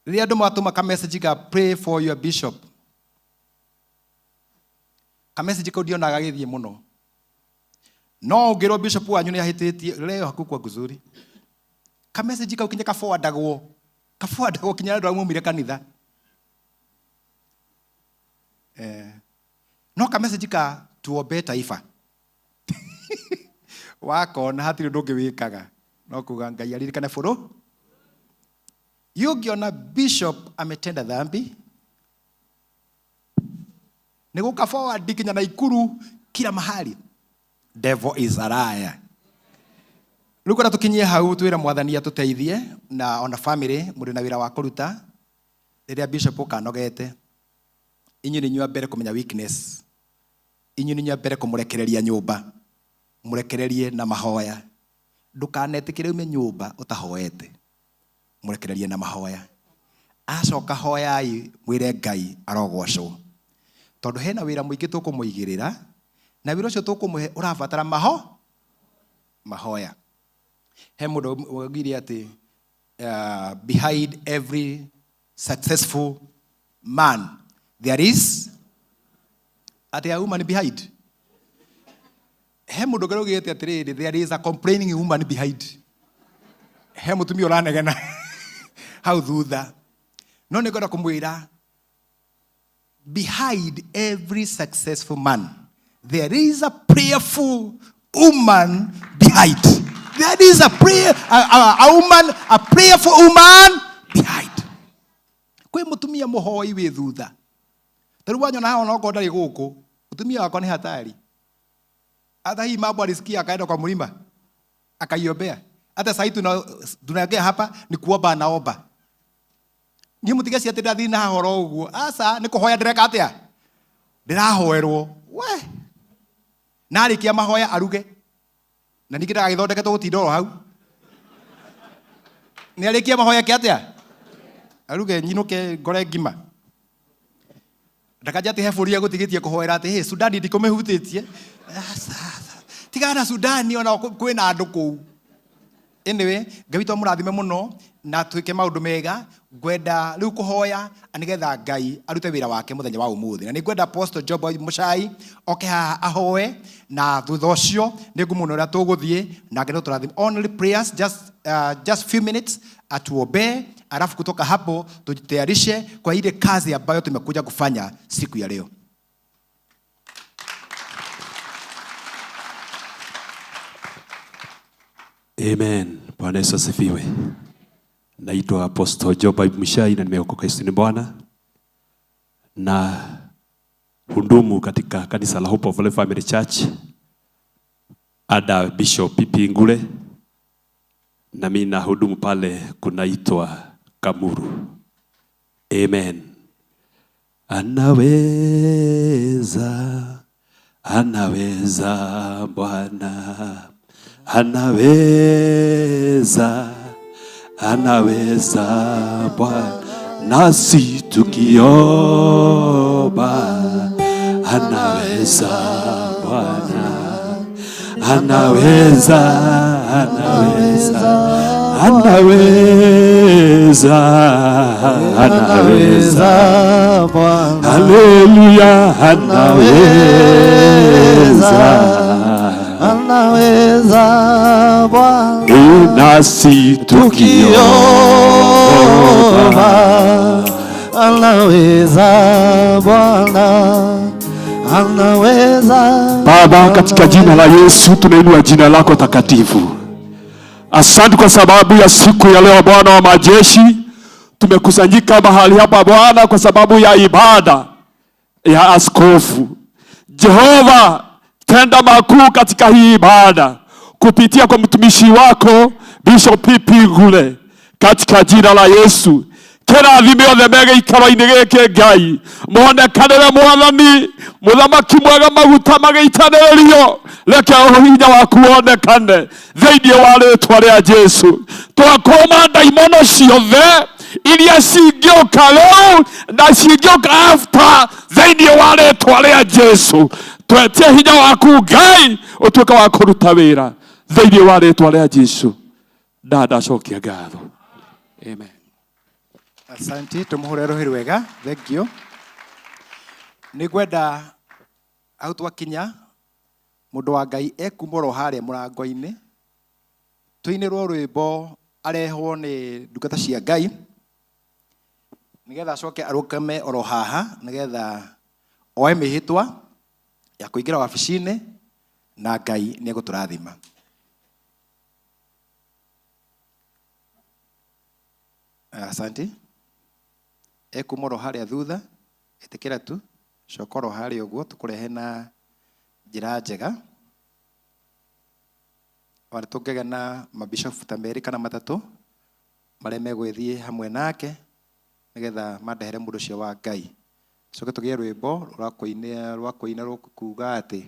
rĩrĩa andũ matũma ka message ka pray for your bishop, ka message kau ndionaga gagĩthiĩ mũno. No ũngĩrwo bishop wanyu nĩ ahĩtĩtie, leo hakukua kuzuri. Ka message kau kinya kaforwardagwo, kaforwardagwo kinya andũ arĩa maumire kanitha. No ka message ka tuombe taifa. Wakona hatirĩ ũndũ ũngĩ wĩkaga no kuga Ngai aririkane bũrũ. Ũngĩona bishop ametenda dhambi, nĩ gũka forward kinya Naikuru kila mahali. Devil is a liar. Rĩu kwenda tũkinyie hau twĩre mwathani atũteithie na ona family mũrĩ na wĩra wa kũruta. Rĩrĩa bishop ũkanogete, inyuĩ nĩ inyuĩ a mbere kũmenya weakness. Inyuĩ nĩ inyuĩ a mbere kũmũrekereria nyũmba. Mũrekererie na mahoya. Ndũkanetĩkĩre ume nyũmba ũtahoete. Mũrekererie na mahoya. Acoka hoyai mwĩre Ngai arogocwo. Tondũ hena wĩra mũingĩ tũkũmũigĩrĩra, na wĩra ũcio tũkũmũhe ũrabatara mahoya. He mũndũ waugire atĩ, behind every successful man there is atĩ a woman behind. He mũndũ ũngĩ augĩte atĩrĩrĩ, there is a complaining woman behind. He mũtumia ũranegena hau thutha. No nĩ ngwenda kũmwĩra, behind every successful man there is a prayerful woman behind. There is a prayer, a woman, a prayerful woman behind. Kwĩ mũtumia mũhoi wĩ thutha. Ta rĩu wanyona haha onokorwo ndarĩ gũkũ, mũtumia wakwa nĩ hatari. Hata hii mambo alisikia akaenda kwa mlima akaiombea. Hata sasa tunaongea hapa ni kuomba anaomba. Niĩ mũtigeci atĩ ndathiĩ na horo ũguo. Aca, nĩ kũhoya ndĩreka atĩa? Ndĩrahoerwo. We. Na arĩkia mahoya aruge. Na ningĩ ndagagĩthondeke tũgũtinda oro hau. Nĩ arĩkia mahoya ke atĩa? Aruge nyinũke ngore ngima. Ndakanja atĩ he bũrũri egũtigĩtie kũhoera atĩ, hey, Sudani ndikũmĩhutĩtie. Aca, tigana na Sudani ona kwĩna andũ kũu. Anyway, Ngai witũ amũrathime mũno na twĩke maũndũ mega. Ngwenda rĩu kũhoya nĩgetha Ngai arute wĩra wake mũthenya wa ũmũthĩ. Na nĩngwenda Apostle Job Muchai oke haha ahoe, na thutha ũcio nĩngũmuona ũrĩa tũgũthiĩ na Ngai nĩtũrathime. Only prayers, just few minutes atuombee, alafu kutoka hapo tujitayarishe kwa ile kazi ambayo tumekuja kufanya siku ya leo. Amen. Bwana Yesu asifiwe. Naitwa Apostle Job Muchai na nimeokoka Yesu ni Bwana. Na hudumu katika kanisa la Hope of Life Family Church ada Bishop P.P. Ngure, na mimi nahudumu pale kunaitwa Kamuru. Amen. Anaweza, anaweza Bwana. Anaweza, anaweza Bwana. Nasi tukiomba, anaweza Bwana. Anaweza, anaweza, Anaweza, anaweza. Haleluya, anaweza. Anaweza Bwana. Nasi tukiomba Anaweza Bwana. Anaweza. Baba, katika jina la Yesu tunainua jina lako takatifu. Asante kwa sababu ya siku ya leo Bwana wa majeshi, tumekusanyika mahali hapa Bwana kwa sababu ya ibada ya askofu. Jehova, tenda makuu katika hii ibada kupitia kwa mtumishi wako Bishop P.P. Ngure, katika jina la Yesu. Kĩrathime othe me gĩikaro-inĩ gĩkĩ Ngai, monekanĩre Mwathani, mũthamaki mwega, maguta magĩitanĩrĩrio, reke hinya waku wonekane thĩinĩ wa rĩtwa rĩa Jesu. Twakũma ndaimono ciothe iria cingĩũka rĩu na cingĩũka after thĩinĩ wa rĩtwa rĩa Jesu. Twetie hinya waku Ngai ũtuĩke wa kũruta wĩra thĩinĩ wa rĩtwa rĩa Jesu. Ndacokia ngatho. Amen. Asante, tumuhure rũhĩ rwega. Thank you. Nĩ ngwenda hau twakinya mũndũ wa Ngai ekuma oro harĩa mũrango-inĩ, tũinĩrwo rwĩmbo arehwo nĩ ndungata cia Ngai nĩgetha acoke arũgame oro haha nĩgetha oe mĩhĩtwa ya kũingĩra wabici-inĩ na Ngai nĩ egũtũrathima. Asante. Ekuma oro harĩa thutha, ĩtĩkĩra tu, coka oro harĩa ũguo tũkũrehe na njĩra njega. Ona tũngĩgĩa na mabishofu ta merĩ kana matatũ marĩa megũgĩthiĩ hamwe nake nĩgetha mandehere mũndũ ũcio wa Ngai. Coke tũgĩe rwĩmbo rwa kũina rũkuga atĩ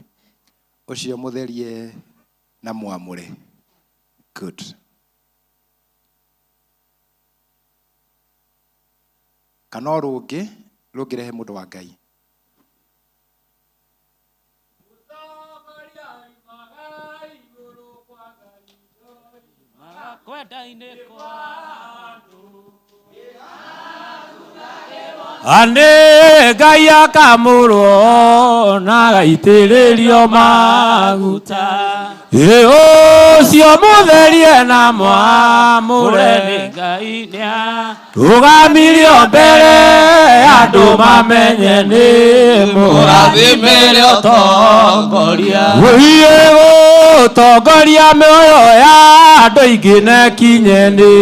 ũcio mũtherie na mwamũre. Good. Kana o rũngĩ rũngĩrehe mũndũ wa Ngai. Ane Ngai akamũrwo na agaitĩrĩrio maguta. Ĩ ũcio mũtherie na mwamũre nĩ Ngai nĩarũgamirio mbere andũ mamenye nĩ mũrathimĩre ũtongoria. Wĩiye gũtongoria mĩoyo ya andũ aingĩ na ĩkinye nĩ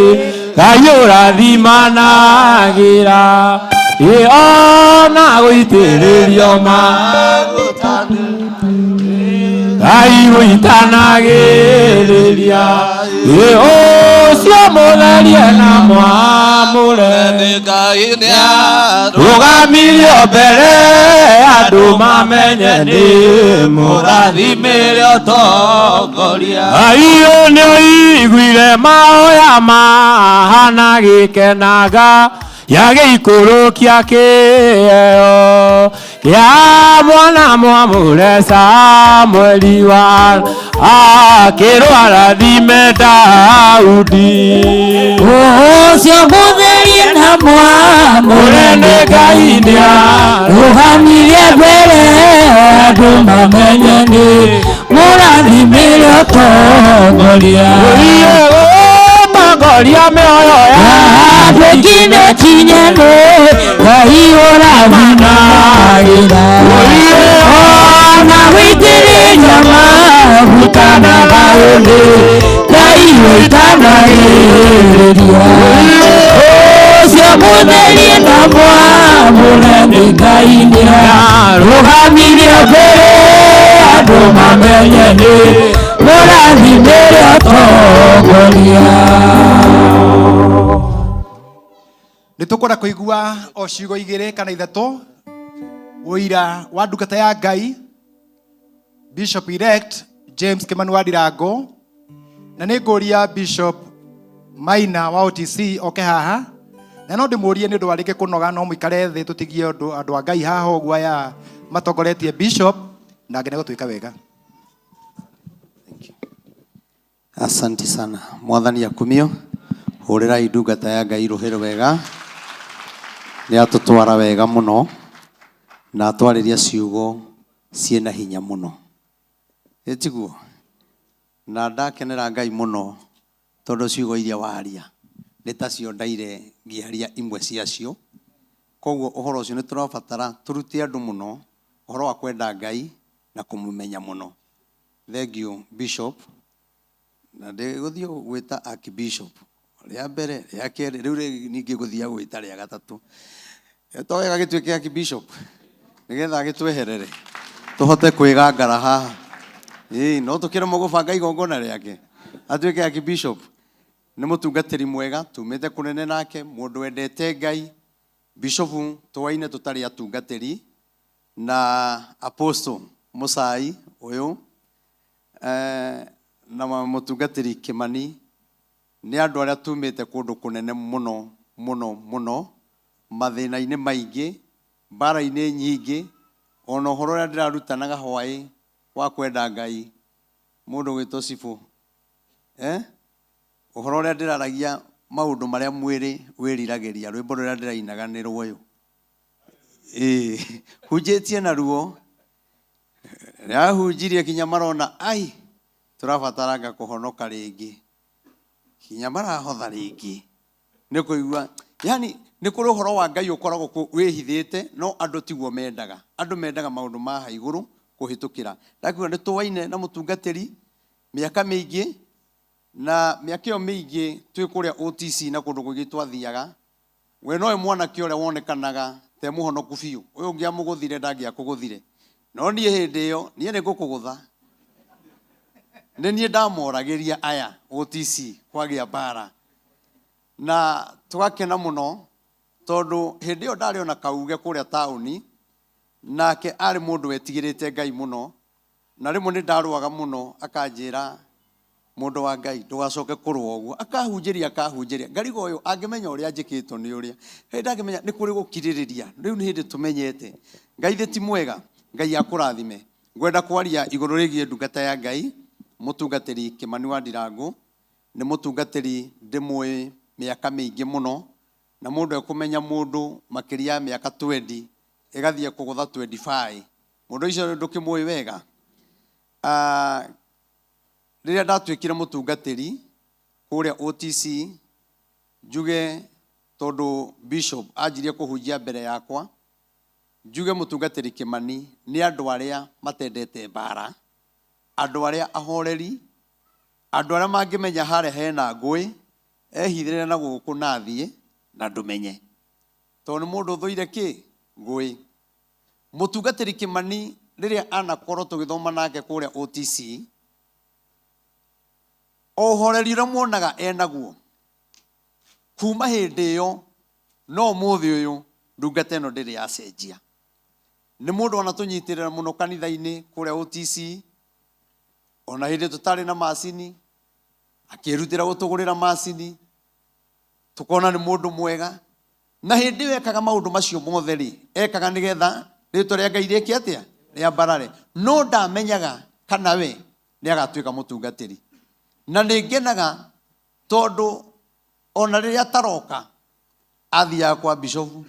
Ngai ũrathimanagĩra. Ĩ ona gũitĩrĩrio maguta Ngai ũitanagĩrĩria. Ĩ ũcio mũtherie na mwamũre nĩ Ngai nĩarũgamirio mbere andũ mamenye nĩ mũrathimĩre ũtongoria. Aiyũ nĩũiguire mahoya mahana gĩkenaga yagĩikũrũkia kĩheo kĩa mwana mwamũre Samueli wa akĩrwo arathime Daudi. Ũcio mũtherie na mwamũre nĩ Ngai nĩarũgamirie mbere andũ mamenye nĩ mũrathimĩre ũtongoria. Ũtongoria mĩoyo ya andũ nginya kinye nĩ Ngai ũrathimanagĩra. Ona gũitĩrĩria maguta na thayũ nĩ Ngai ũitanagĩrĩria. Ũcio mũtherie na mwamũre nĩ Ngai nĩarũgamirio mbere andũ mamenye nĩ mũrathimĩre ũtongoria. Nĩ tũkwenda kũigua o ciugo igĩrĩ kana ithatũ ũira wa ndungata ya Ngai Bishop elect James Kimani wa Ndirango, na nĩ ngũria Bishop Maina wa OTC oke haha, na no ndĩmũrie nĩ ũndũ wa rĩngĩ kũnoga, no mũikare thĩ tũtigie andũ a Ngai haha ũguo aya matongoretie Bishop, na ngene gũtuĩka wega. Asante sana. Mwathani akumio. Hũrĩrai ndungata ya Ngai rũhĩ rwega. Nĩ atũtwara wega mũno na atwarĩria ciugo ciĩna hinya mũno. Ĩ tiguo? Na ndakenera Ngai mũno tondũ ciugo iria waria nĩ tacio ndaire ngĩaria imwe ciacio. Koguo ũhoro ũcio nĩ tũrabatara tũrute andũ mũno ũhoro wa kwenda Ngai na kũmũmenya mũno. Thank you Bishop. Na ndĩgũthiĩ gwĩta Archbishop rĩa mbere, rĩa kerĩ, rĩu rĩngĩ ningĩ ngũthiĩ gwĩta rĩa gatatũ. To wega gĩtuĩke Archbishop nĩgetha agĩtweherere tũhote kwĩgangara haha. Ĩĩ no tũkĩremwo gũbanga igongona rĩake atuĩke Archbishop. Nĩ mũtungatĩri mwega, tumĩte kũnene nake, mũndũ wendete Ngai. Bishop tũaine tũtarĩ atungatĩri na Apostle Mũcai ũyũ na mũtungatĩri Kĩmani nĩ andũ arĩa tumĩte kũndũ kũnene mũno mũno mũno, mathĩna-inĩ maingĩ, mbara-inĩ nyingĩ, ona ũhoro ũrĩa ndĩrarutanaga hwaĩ wa kwenda Ngai, mũndũ ũgwĩtwo Cibũ, ũhoro ũrĩa ndĩraragia maũndũ marĩa mwĩrĩ wĩriragĩria, rwĩmbo rũrĩa ndĩrainaga nĩ rũyũ. Ĩĩ, hunjĩtie naruo, rĩahunjirie kinya marona ai tũrabataranga kũhonoka rĩngĩ, kinya marahotha rĩngĩ nĩ kũigua, yani nĩ kũrĩ ũhoro wa Ngai ũkoragwo wĩhithĩte, no andũ tiguo mendaga. Andũ mendaga maũndũ ma ha igũrũ kũhĩtũkĩra. Ndakiuga nĩ tũwaine na mũtungatĩri mĩaka mĩingĩ, na mĩaka ĩyo mĩingĩ twĩ kũrĩa OTC na kũndũ kũingĩ twathiaga. We nowe mwanake ũrĩa wonekanaga te mũhonoku biũ. Ũyũ ũngĩamũgũthire ndangĩakũgũthire. No niĩ hĩndĩ ĩyo, niĩ nĩ ngũkũgũtha. Nĩ niĩ ndamoragĩria aya OTC kwagĩa mbara. Na tũgakena mũno tondũ hĩndĩ ĩyo ndarĩ ona kauge kũrĩa taũni, nake arĩ mũndũ wetigĩrĩte Ngai mũno. Na rĩmwe nĩ ndarũaga mũno akanjĩra, mũndũ wa Ngai ndũgacoke kũrũa ũguo. Akahunjĩria, akahunjĩria. Ngarigwo ũyũ angĩmenya ũrĩa njĩkĩtwo nĩ ũrĩa. Hĩndĩ ndangĩmenya nĩ kũrĩ gũkirĩrĩria. Rĩu nĩ hĩndĩ tũmenyete. Ngai thĩ ti mwega. Ngai akũrathime. Ngwenda kwaria igũrũ rĩgiĩ ndungata ya Ngai, mũtungatĩri Kĩmani wa Ndirangũ. Nĩ mũtungatĩri ndĩmũĩ mĩaka mĩingĩ mũno. Na mũndũ ekũmenya mũndũ makĩria ya mĩaka 20, ĩgathiĩ kũgũtha 25. Mũndũ ũcio ndũkĩmũĩ wega. Rĩrĩa ndatuĩkire mũtungatĩri kũrĩa OTC, njuge tondũ bishop anjirie kũhunjia mbere yakwa, njuge mũtungatĩri Kĩmani nĩ andũ arĩa matendete mbara, andũ arĩa ahoreri, andũ arĩa mangĩmenya harĩa hena ngũĩ, ehithĩrĩre na gũkũ na athiĩ na ndũmenye. Tondũ nĩ mũndũ ũthũire kĩ? Ngũĩ. Mũtungatĩri Kĩmani rĩrĩa anakorwo tũgĩthoma nake kũrĩa OTC, o ũhoreri ũrĩa muonaga enaguo, kuma hĩndĩ ĩyo no ũmũthĩ ũyũ ndungata ĩno ndĩrĩ yacenjia. Nĩ mũndũ wanatũnyitĩrĩra mũno kanitha-inĩ kũrĩa OTC, ona hĩndĩ tũtarĩ na macini, akĩrutĩra gũtũgũrĩra macini, tukona nĩ mũndũ mwega. Na hĩndĩ ĩyo ekaga maũndũ macio mothe rĩ, ekaga nĩgetha rĩtwa rĩa Ngai rĩke atĩa? Rĩambarare. No ndamenyaga kana we nĩ agatuĩka mũtungatĩri. Na nĩ ngenaga tondũ ona rĩrĩa ataroka, athiaga kwa bishofu,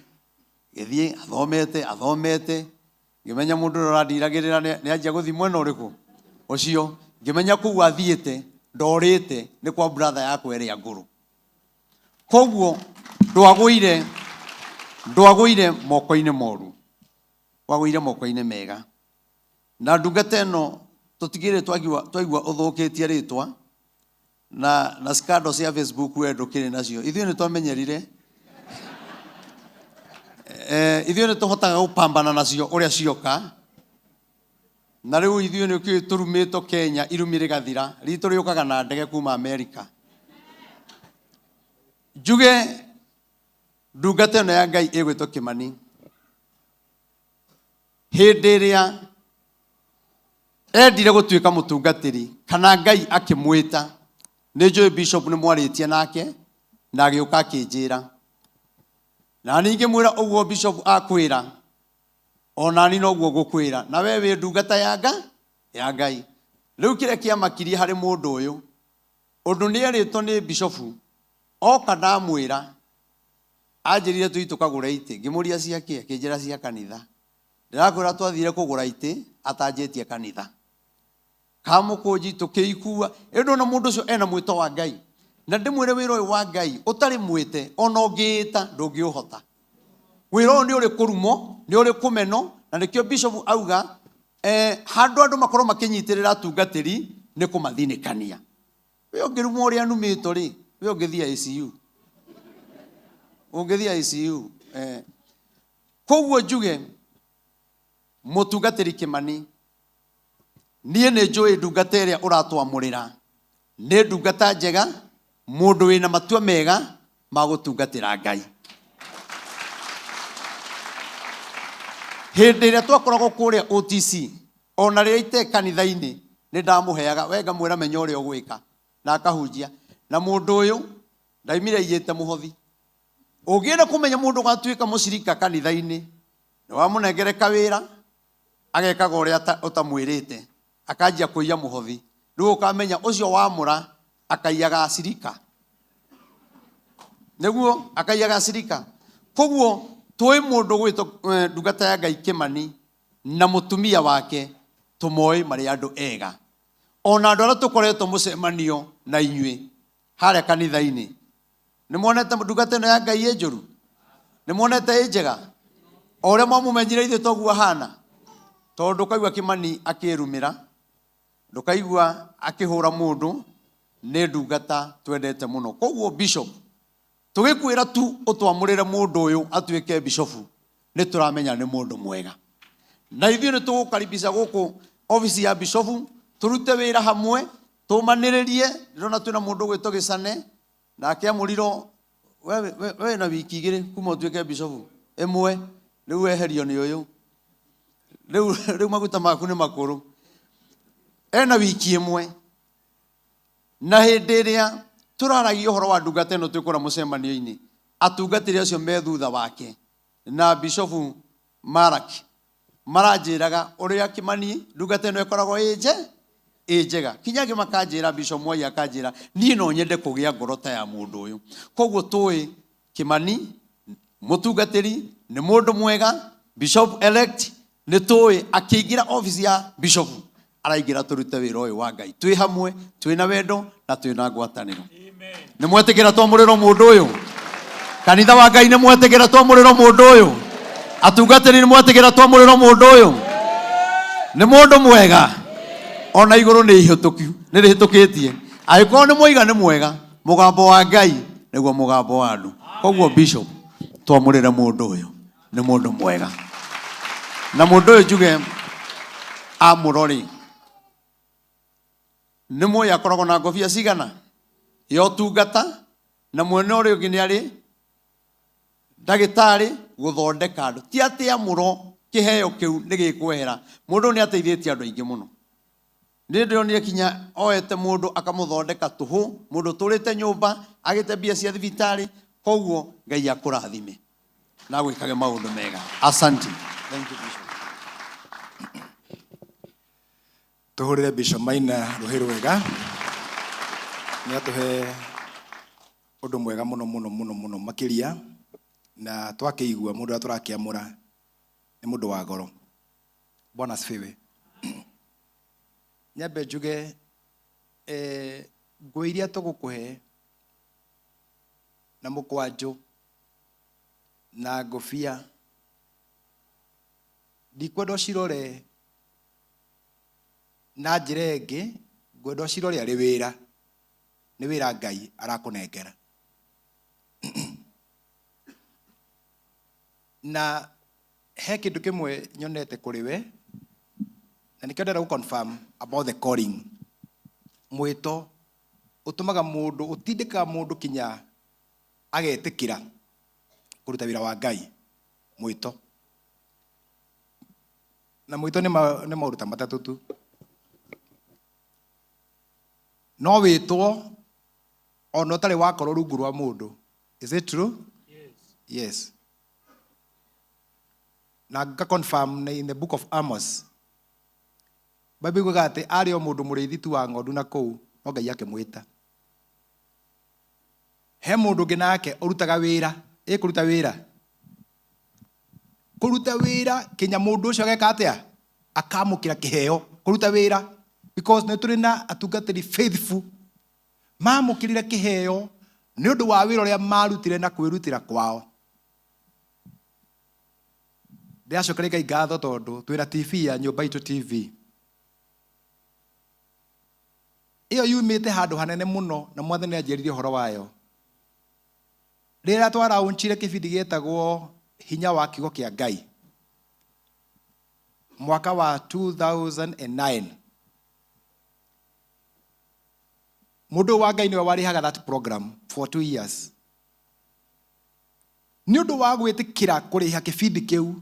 gĩthiĩ athomete, athomete, ngĩmenya mũndũ ũrĩa ũrandiragĩrĩra nĩ anjia gũthiĩ mwena ũrĩkũ ũcio, ngĩmenya kũu athiĩte ndorĩte nĩ kwa brother yakwa ĩrĩa ngũrũ. Koguo ndwagũire moko-inĩ moru, wagũire moko-inĩ mega. Na ndungata ĩno tũtigĩrĩ twaigua ũthũkĩtie rĩtwa na scandal cia Facebook we ndũkĩrĩ nacio. Ithuĩ nĩ twamenyerire. Ithuĩ nĩ tũhotaga gũpambana nacio ũrĩa cioka. Na rĩu ithuĩ nĩ ũkĩũĩ tũrumĩtwo Kenya irumi rĩgathira, ritũ rĩũkaga na ndege kuma Amerika. Njuge ndungata ĩno ya Ngai ĩgwĩtwo Kĩmani, hĩndĩ ĩrĩa endire gũtuĩka mũtungatĩri kana Ngai akĩmwĩta, nĩ njũĩ bishop nĩ mwarĩtie nake na agĩũka akĩnjĩra, na ningĩ mwĩra ũguo bishop akwĩra, ona ni noguo ngũkwĩra, na we wĩ ndungata ya ya Ngai. Rĩu kĩrĩa kĩamakirie harĩ mũndũ ũyũ, ũndũ nĩ erĩtwo nĩ bishofu, Oka ndamwĩra, anjĩrire tũthiĩ tũkagũre itĩ, ngĩmũria cia kĩ, akĩnjĩra cia kanitha. Ndĩrakwĩra twathire kũgũra itĩ atanjĩtie kanitha. Kamũkũnji tũkĩikua, ĩndĩ ona mũndũ ũcio ena mwĩto wa Ngai. Na ndĩmwĩre wĩra ũyũ wa Ngai ũtarĩ mwĩte, ona ũngĩĩta ndũngĩũhota. Wĩra ũyũ nĩ ũrĩ kũrumo, nĩ ũrĩ kũmeno, na nĩkĩo bishop auga eh, handũ andũ makorwo makĩnyitĩrĩra atungatĩri nĩ kũmathinĩkania. We ũngĩrumwo ũrĩa numĩtwo rĩ, we ũngĩthiĩ ICU. Ũngĩthiĩ ICU. Eh. Koguo njuge mũtungatĩri Kĩmani, niĩ nĩ njũĩ ndungata ĩrĩa ũratwamũrĩra nĩ ndungata njega, mũndũ wĩna matua mega ma gũtungatĩra Ngai. Hĩndĩ ĩrĩa twakoragwo kũrĩa OTC, ona rĩrĩa ite kanitha-inĩ, nĩ ndamũheaga, we ngamwĩra menya ũrĩa ũgwĩka, na akahunjia. Na mũndũ ũyũ ndaimire aiyĩte mũhothi. Ũngĩenda kũmenya mũndũ ũgatuĩka mũcirika kanitha-inĩ, nĩ wamũnengere kawĩra, agekaga ũrĩa ũtamwĩrĩte, akanjia kũiya mũhothi. Rĩu ũkamenya ũcio wamũra akaiyaga acirika. Nĩguo akaiyaga acirika. Koguo tũĩ mũndũ gwĩtwo ndungata ya Ngai Kĩmani na mũtumia wake tũmoĩ marĩ andũ ega. Ona andũ arĩa tũkoretwo mũcemanio na inyuĩ harĩa kanitha-inĩ, nĩ mwonete ndungata ĩno ya Ngai ĩ njũru? Nĩ mwonete ĩ njega? O ũrĩa mwamũmenyire ithuĩ toguo ahana? Tondũ ndũkaigua Kĩmani akĩrumĩra, ndũkaigua akĩhũra mũndũ, nĩ ndungata twendete mũno. Koguo bishop, tũgĩkwĩra tu ũtwamũrĩre mũndũ ũyũ atuĩke bishofu, nĩ tũramenya nĩ mũndũ mwega. Na ithuĩ nĩ tũgũkaribisha gũkũ obici ya bishofu, tũrute wĩra hamwe, tũmanĩrĩrie. Ndĩrona twĩna mũndũ ũgwĩtwo Gĩcane, nake amũrirwo, we wĩna wiki igĩrĩ kuma ũtuĩke bishofu, ĩmwe, rĩu weherio nĩ ũyũ. Rĩu maguta maku nĩ makũrũ. Ena wiki ĩmwe. Na hĩndĩ ĩrĩa tũraragia ũhoro wa ndungata ĩno twĩ kũrĩa mũcemanio-inĩ, atungatĩri acio me thutha wake na bishofu Maraki maranjĩraga ũrĩa Kĩmani ndungata ĩno ĩkoragwo ĩ ĩ njega. Kinya angĩ makanjĩra, Bishop Mwai akanjĩra, niĩ no nyende kũgĩa ngoro ta ya mũndũ ũyũ. Koguo tũĩ Kĩmani mũtungatĩri nĩ mũndũ mwega, bishop elect nĩ tũĩ akĩingĩra obici ya bishop araingĩra tũrute wĩra ũyũ wa Ngai twĩ hamwe, twĩ na wendo na twĩ na ngwatanĩro. Nĩ mwetĩkĩra twamũrĩrwo mũndũ ũyũ? Kanitha wa Ngai nĩ mwetĩkĩra twamũrĩrwo mũndũ ũyũ? Atungatĩri nĩ mwetĩkĩra twamũrĩrwo mũndũ ũyũ? Nĩ mũndũ mwega, ona igũrũ nĩ ihĩtũku, nĩ rĩhĩtũkĩtie. Angĩkorwo nĩ mwaiga nĩ mwega, mũgambo wa Ngai nĩguo mũgambo wa andũ. Koguo bishop, twamũrĩre mũndũ ũyũ, nĩ mũndũ mwega. Na mũndũ ũyũ njuge amũrorĩ, nĩ mũĩ akoragwo na ngobia cigana ya ũtungata, na mwena ũrĩa ũngĩ nĩ arĩ ndagĩtarĩ gũthondeka andũ. Ti atĩ amũro kĩheo kĩu nĩ gĩkwehera. Mũndũ ũyũ nĩ ateithĩtie andũ aingĩ mũno. Nĩ ndĩronire kinya oete mũndũ akamũthondeka tũhũ, mũndũ ũtũrĩte nyũmba, agĩte mbia cia thibitarĩ. Koguo Ngai akũrathime na agwĩkage maũndũ mega. Asante. Thank you, Bishop. Tũhũrĩre Bishop Maina rũhĩ rwega. Nĩ atũhe ũndũ mwega mũno mũno mũno mũno makĩria, na twakĩigua mũndũ ũrĩa tũrakĩamũra nĩ mũndũ wa goro. Bwana asifiwe. Nyambe njuge nguo iria tũgũkũhe na mũkwanjũ na ngũbia, ndikwenda ũcirore na njĩra ĩngĩ, ngwenda ũcirore arĩ wĩra. Nĩ wĩra Ngai arakũnengera. Na he kĩndũ kĩmwe nyonete kũrĩ we, na nĩkĩo ndĩrenda gũ confirm about the calling. Mwĩto ũtũmaga mũndũ, ũtindĩkaga mũndũ kinya agetĩkĩra kũruta wĩra wa Ngai. Mwĩto. Na mwĩto nĩ maũndũ ta matatũ tu. No wĩtwo ona ũtarĩ wakorwo rungu rwa mũndũ. Is it true? Yes. Yes. Na nga confirm in the book of Amos. Bible iguaga atĩ arĩ o mũndũ mũrĩithi tu wa ng'ondu na kũu, no Ngai akĩmwĩta. He mũndũ ũngĩ nake ũrutaga wĩra, ĩ kũruta wĩra, kũruta wĩra kinya mũndũ ũcio ageka atĩa, akamũkĩra kĩheo kũruta wĩra, because nĩ tũrĩ na atungatĩri faithful mamũkĩrire kĩheo nĩ ũndũ wa wĩra ũrĩa marutire na kwĩrutĩra kwao. Ndĩracokeria Ngai ngatho tondũ twĩna TV ya Nyũmba Itũ TV. Ĩyo yumĩte handũ hanene mũno na Mwathani nĩ anjĩrire ũhoro wayo. Rĩrĩa twaraunchire kĩbindi gĩetagwo Hinya wa Kiugo kĩa Ngai mwaka wa 2009, mũndũ ũyũ wa Ngai nĩwe warĩhaga that program for 2 years. Nĩ ũndũ wa gwĩtĩkĩra kũrĩha kĩbindi kĩu,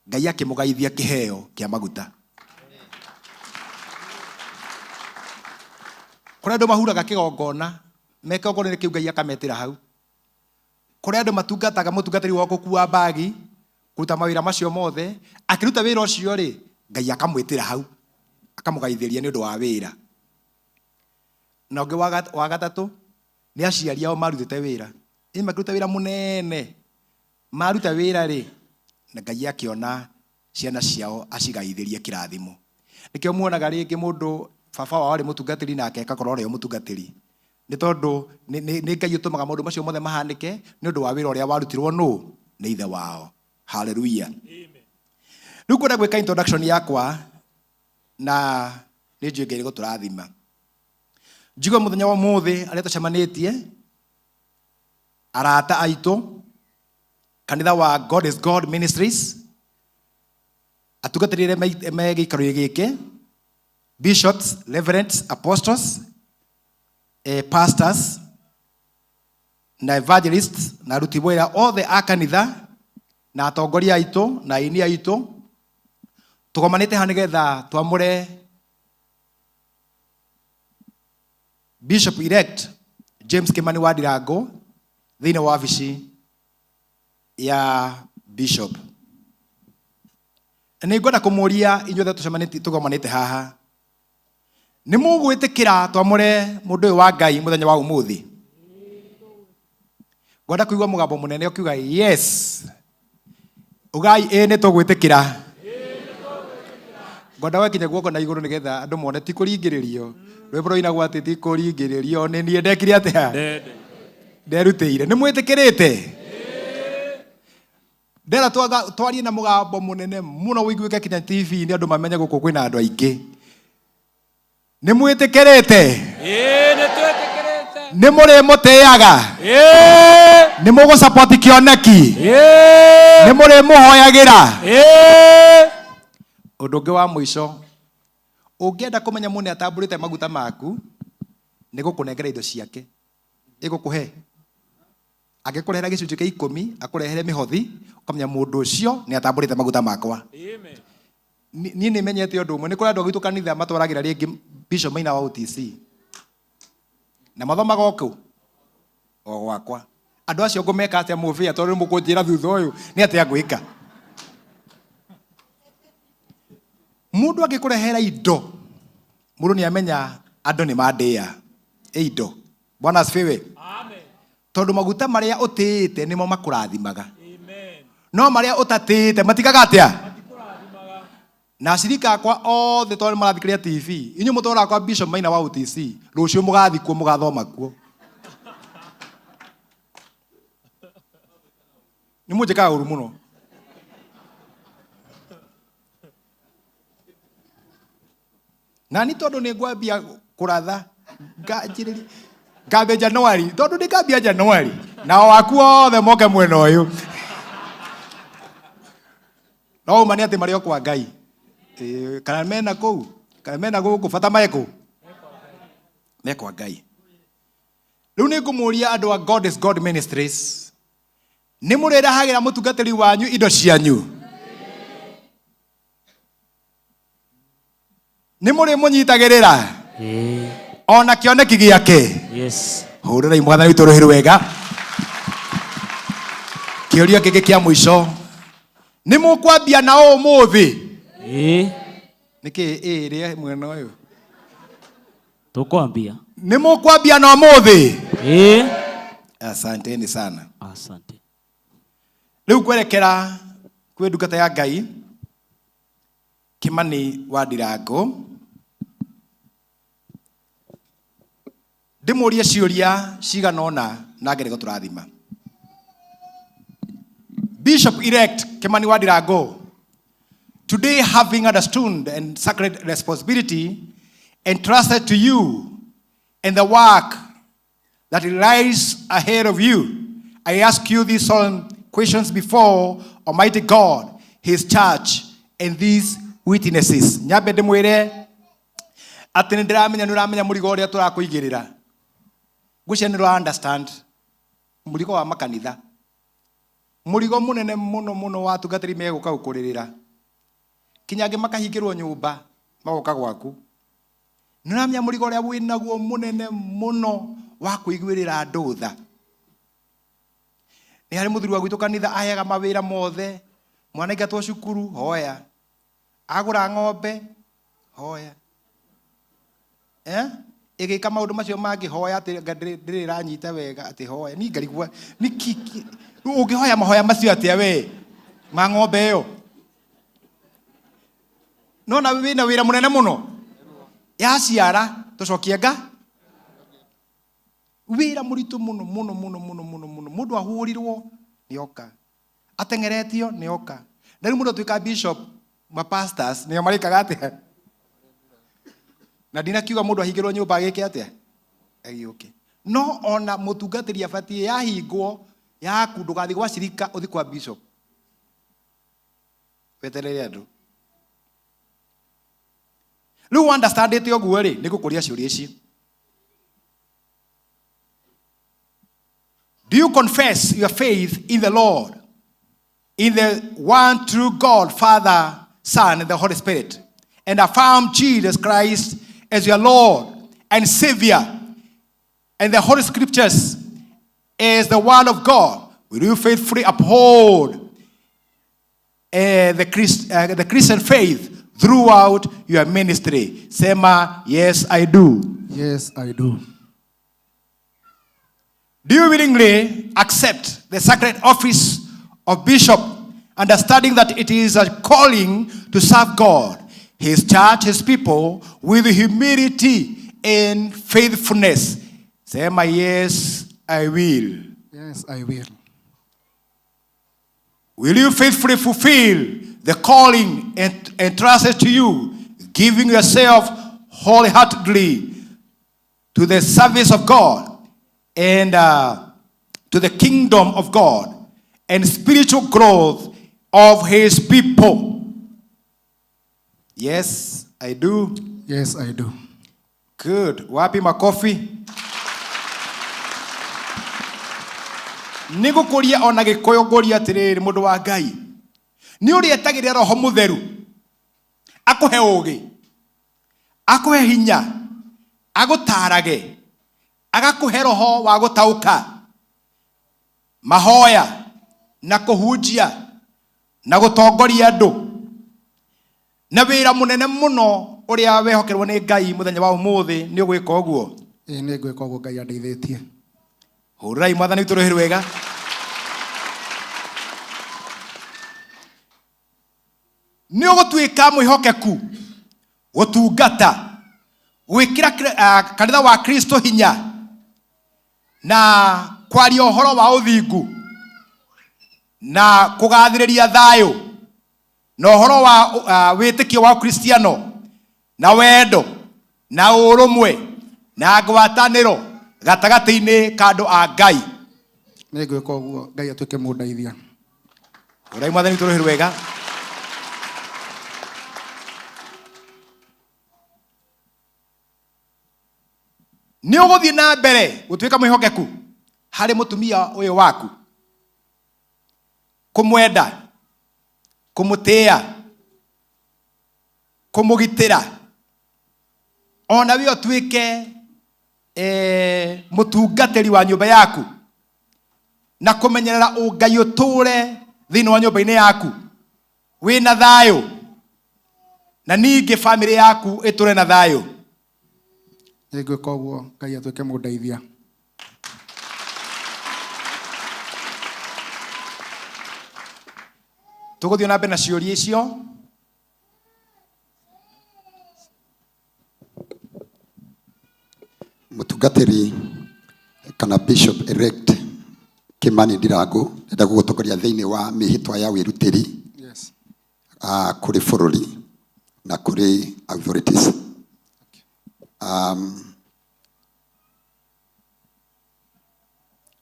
Ngai akĩmũgaithia kĩheo kĩa maguta. Kũrĩ andũ mahuraga kĩgongona, me kĩgongona-inĩ kĩu Ngai akametĩra hau. Kũrĩ andũ matungataga, mũtungatĩri wao gũkua mbagi, kũruta mawĩra macio mothe, akĩruta wĩra ũcio rĩ, Ngai akamwĩtĩra hau, akamũgaithĩria nĩ ũndũ wa wĩra. Na ũngĩ wa gatatũ, nĩ aciari ao marutĩte wĩra. Ĩ makĩruta wĩra mũnene. Maruta wĩra rĩ, na Ngai akĩona ciana ciao acigaithĩrie kĩrathimo. Nĩkĩo muonaga rĩngĩ mũndũ baba wao arĩ mũtungatĩri nake agakorwo arĩ o mũtungatĩri. Nĩ tondũ nĩ Ngai ũtũmaga maũndũ macio mothe mahanĩke nĩ ũndũ wa wĩra ũrĩa warutirwo nũ? Nĩ ithe wao. Hallelujah. Rĩu ngwenda gwĩka introduction yakwa na nĩ njũĩ Ngai nĩ gũtũrathima. Njigue mũthenya wa ũmũthĩ arĩa tũcemanĩtie arata aitũ kanitha wa God is God Ministries, atungatĩri arĩa me gĩikaro-inĩ gĩkĩ, bishops, reverends, apostles, pastors na evangelists na aruti wĩra othe a kanitha na atongoria aitũ na aini aitũ, tũgomanĩte haha nĩgetha twamũre Bishop elect James Kimani wa Ndirango thĩinĩ wa wabici ya Bishop. Nĩ ngwenda kũmũria inyuothe tũcemanĩtie tũgomanĩte haha, nĩ mũgwĩtĩkĩra twamũre mũndũ ũyũ wa Ngai mũthenya wa ũmũthĩ? Ngwenda kũigua mũgambo mũnene ũkiuga yes. Ugai ĩĩ nĩ tũgwĩtĩkĩra. Ngwenda wekinya guoko na igũrũ nĩgetha andũ mone ti kũringĩrĩrio. Rwĩmbo rũinagwo atĩ ti kũringĩrĩrio nĩ niĩ ndekire atĩa? Nderutĩire. Nĩ mwĩtĩkĩrĩte? Ndĩrenda twarie na mũgambo mũnene mũno ũiguĩke kinya TV-inĩ andũ mamenye gũkũ kwĩna andũ aingĩ. Nĩ mwĩtĩkĩrĩte? Ĩĩ, nĩ twĩtĩkĩrĩte. Nĩ mũrĩmũtĩaga? Ĩĩ. Nĩ mũgũsapoti kĩoneki? Ĩĩ. Nĩ mũrĩmũhoyagĩra? Ĩĩ. Ũndũ ũngĩ wa mũico, ũngĩenda kũmenya mũndũ nĩ atambũrĩte maguta maku, nĩ gũkũnengera indo ciake. Ĩgũkũhe. Angĩkũrehera gĩcunjĩ kĩa ikũmi, akũrehere mĩhothi, ũkamenya mũndũ ũcio nĩ atambũrĩte maguta makwa. Amen. Niĩ nĩ menyete ũndũ ũmwe, nĩ kũrĩ andũ a gwitũ kanitha matwaragĩra rĩngĩ Bishop Maina wa OTC. Na mathomaga o kũ? O gwakwa. Andũ acio ngũmeka atĩa mũbĩa tondũ nĩ mũkũnjĩra thutha ũyũ nĩ atĩa ngwĩka. Mũndũ angĩkũrehera indo, mũndũ nĩ amenya andũ nĩ mandĩa ĩ indo. Bwana asifiwe. Amen. Tondũ maguta marĩa ũtĩĩte nĩmo makũrathimaga. Amen. No marĩa ũtatĩĩte matigaga atĩa? Na acirika akwa othe tondũ nĩ marathikĩrĩria TV, inyuĩ mũtwaraga kwa Bishop Maina wa OTC, rũciũ mũgathiĩ kuo mũgathoma kuo. Nĩ mũnjĩkaga ũru mũno. Na ni tondũ nĩ ngwambia kũratha nganjĩrĩria ngambia January, tondũ nĩ ngambia January nao waku othe moke mwena ũyũ. No ũma nĩ atĩ marĩ o kwa Ngai. Kana mena kũu, kana mena gũkũ, bata me kũ? Me kwa Ngai. Rĩu nĩ ngũmũria andũ a God is God Ministries, nĩ mũrĩrehagĩra mũtungatĩri wanyu indo cianyu? Nĩ mũrĩmũnyitagĩrĩra? Ĩĩ. Ona kĩoneki gĩake? Yes. Hũrĩrai Mwathani witũ rũhĩ rwega. Kĩũria kĩngĩ kĩa mũico, nĩ mũkwambia na ũmũthĩ? Ĩĩ. Nĩkĩ ĩĩ rĩa mwena ũyũ? Tũkwambia. Nĩ mũkwambia na ũmũthĩ? Ĩĩ. Asanteni sana. Asante. Rĩu kwerekera kwĩ ndungata ya Ngai Kimani wa Ndirango, ndĩmũrie ciũria cigana ũna na ngere gũtũrathima. Bishop elect Kimani wa Ndirango, today having understood and sacred responsibility entrusted to you and the work that lies ahead of you, I ask you these solemn questions before Almighty God, His church, and these witnesses. Nyambe ndĩmwĩre atĩ nĩ ndĩramenya nĩ ũramenya mũrigo ũrĩa tũrakũigĩrĩra. Ngwĩciria nĩ ũra understand mũrigo wa makanitha. Mũrigo mũnene mũno mũno wa atungatĩri megũka gũkũrĩrĩra. Kinya angĩ makahingĩrwo nyũmba magoka gwaku. Nĩ ũramenya mũrigo ũrĩa wĩnaguo mũnene mũno wa kũiguĩrĩra andũ tha. Nĩ harĩ mũthuri wa gwitũ kanitha aheaga mawĩra mothe, mwana aingatwo cukuru, hoya. Agũra ng'ombe, hoya. Eh? Ĩgĩka maũndũ macio mangĩ, hoya atĩ anga ndĩrĩ ĩranyita wega atĩ hoya. Niĩ ngarigwo, nĩkĩ ũngĩhoya mahoya macio atĩa we ma ng'ombe ĩyo? No na wĩna wĩra mũnene mũno. Yaciara tũcokie nga wĩra mũritũ mũno mũno mũno mũno mũno mũno. Mũndũ ahũrirwo nĩ oka, ateng'eretio nĩ oka. Na rĩu mũndũ atuĩka bishop, ma pastors nĩo marĩkaga atĩa? Na ndinakiuga mũndũ ahingĩrwo nyũmba agĩke atĩa? Agĩũke. No ona mũtungatĩri abatiĩ yahingwo yaku ndũgathiĩ gwa cirika ũthiĩ kwa bishop. Weterere andũ. Rĩu understandĩte ũguo rĩ, nĩ ngũkũria ciũria ici. Do you confess your faith in the Lord, in the one true God, Father, Son, and the Holy Spirit, and affirm Jesus Christ as your Lord and Savior, and the Holy Scriptures as the Word of God? Will you faithfully uphold the Christian faith throughout your ministry? Sema, yes, I do. Yes, I do. Do you willingly accept the sacred office of bishop, understanding that it is a calling to serve God, His church, His people, with humility and faithfulness? Sema, yes, I will. Yes, I will. Will you faithfully fulfill the calling entrusted to you, giving yourself wholeheartedly to the service of God and to the kingdom of God and spiritual growth of His people? Yes, I do. Yes, I do. Good. Wapi makofi? Nĩngũkũria ona gĩkũyũ ngũria atĩrĩrĩ mũndũ wa Ngai, nĩ ũrĩa etagĩrĩra Roho Mũtheru akũhe ũũgĩ, akũhe hinya, agũtarage, agakũhe roho wa gũtaũka mahoya na kũhunjia na gũtongoria andũ na wĩra mũnene mũno ũrĩa wehokerwo nĩ Ngai mũthenya wa ũmũthĩ. Nĩ ũgwĩka ũguo? Ĩĩ, nĩ ngwĩka ũguo Ngai andeithĩtie. Hũrĩrai Mwathani witũ rũhĩ rwega. Nĩ ũgũtuĩka mwĩhokeku gũtungata, gwĩkĩra kanitha wa Kristo hinya na kwaria ũhoro wa ũthingu na kũgathĩrĩria thayũ na ũhoro wa wĩtĩkio wa Kristiano na wendo na ũrũmwe na ngwatanĩro gatagatĩ-inĩ ka andũ a Ngai. Nĩ ngwĩka ũguo Ngai atuĩke mũndeithia. Ũrai Mwathani witũ rũhĩ rwega. Nĩ ũgũthiĩ na mbere gũtuĩka mwĩhokeku harĩ mũtumia ũyũ waku, kũmwenda, kũmũtĩĩa, kũmũgitĩra, ona we ũtuĩke mũtungatĩri wa nyũmba yaku na kũmenyerera ũngai ũtũre thĩinĩ wa nyũmba-inĩ yaku wĩna thayũ, na ningĩ bamĩrĩ yaku ĩtũre na thayũ. Nĩ ngwĩka ũguo Ngai atuĩke mũndeithia. Tũgũthiĩ na mbere na ciũria icio. Mũtungatĩri kana Bishop elect Kimani Ndirangu, ndenda gũgũtongoria thĩinĩ wa mĩhĩtwa ya wĩrutĩri. Yes. Kũrĩ bũrũri na kũrĩ authorities.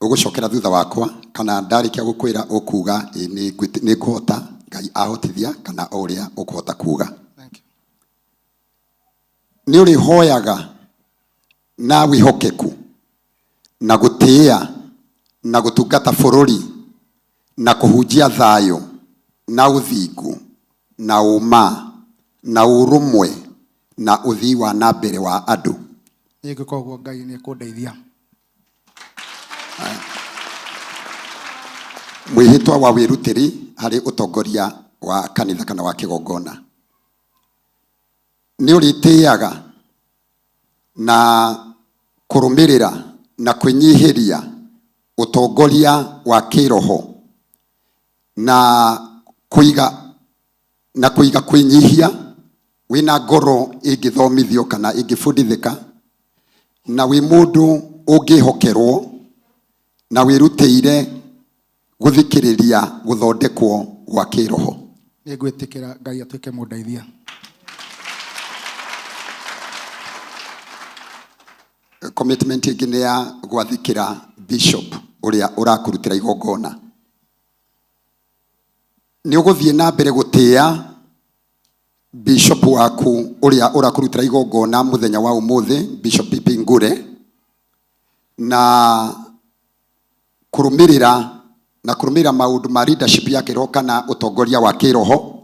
Ũgũcokera thutha wakwa kana ndarĩkia gũkwĩra ũkuga ĩ nĩ ngũhota, Ngai ahotithia, kana o ũrĩa ũkũhota kuga. Nĩ ũrĩhoyaga na wĩhokeku na gũtĩĩa na gũtungata bũrũri na kũhunjia thayũ na ũthingu na ũma na ũrũmwe na ũthii wa na mbere wa andũ. Nĩ ngwĩka ũguo, Ngai nĩ ekũndeithia. Mwĩhĩtwa wa wĩrutĩri harĩ ũtongoria wa kanitha kana wa kĩgongona. Nĩ ũrĩtĩaga na kũrũmĩrĩra na kwĩnyihĩria ũtongoria wa kĩroho na kũiga na kũiga kwĩnyihia wĩna ngoro ĩngĩthomithio kana ĩngĩbundithĩka na wĩ mũndũ ũngĩhokerwo na wĩrutĩire gũthikĩrĩria gũthondekwo gwa kĩroho. Nĩ ngwĩtĩkĩra Ngai atuĩke mũndeithia. Commitment ĩngĩ nĩ ya gwathĩkĩra bishop ũrĩa ũrakũrutĩra igongona. Nĩ ũgũthiĩ na mbere gũtĩĩa bishop waku ũrĩa ũrakũrutĩra igongona mũthenya wa ũmũthĩ, Bishop PP Ngure, na kũrũmĩrĩra na kũrũmĩrĩra maũndũ ma leadership ya kĩroho kana ũtongoria wa kĩroho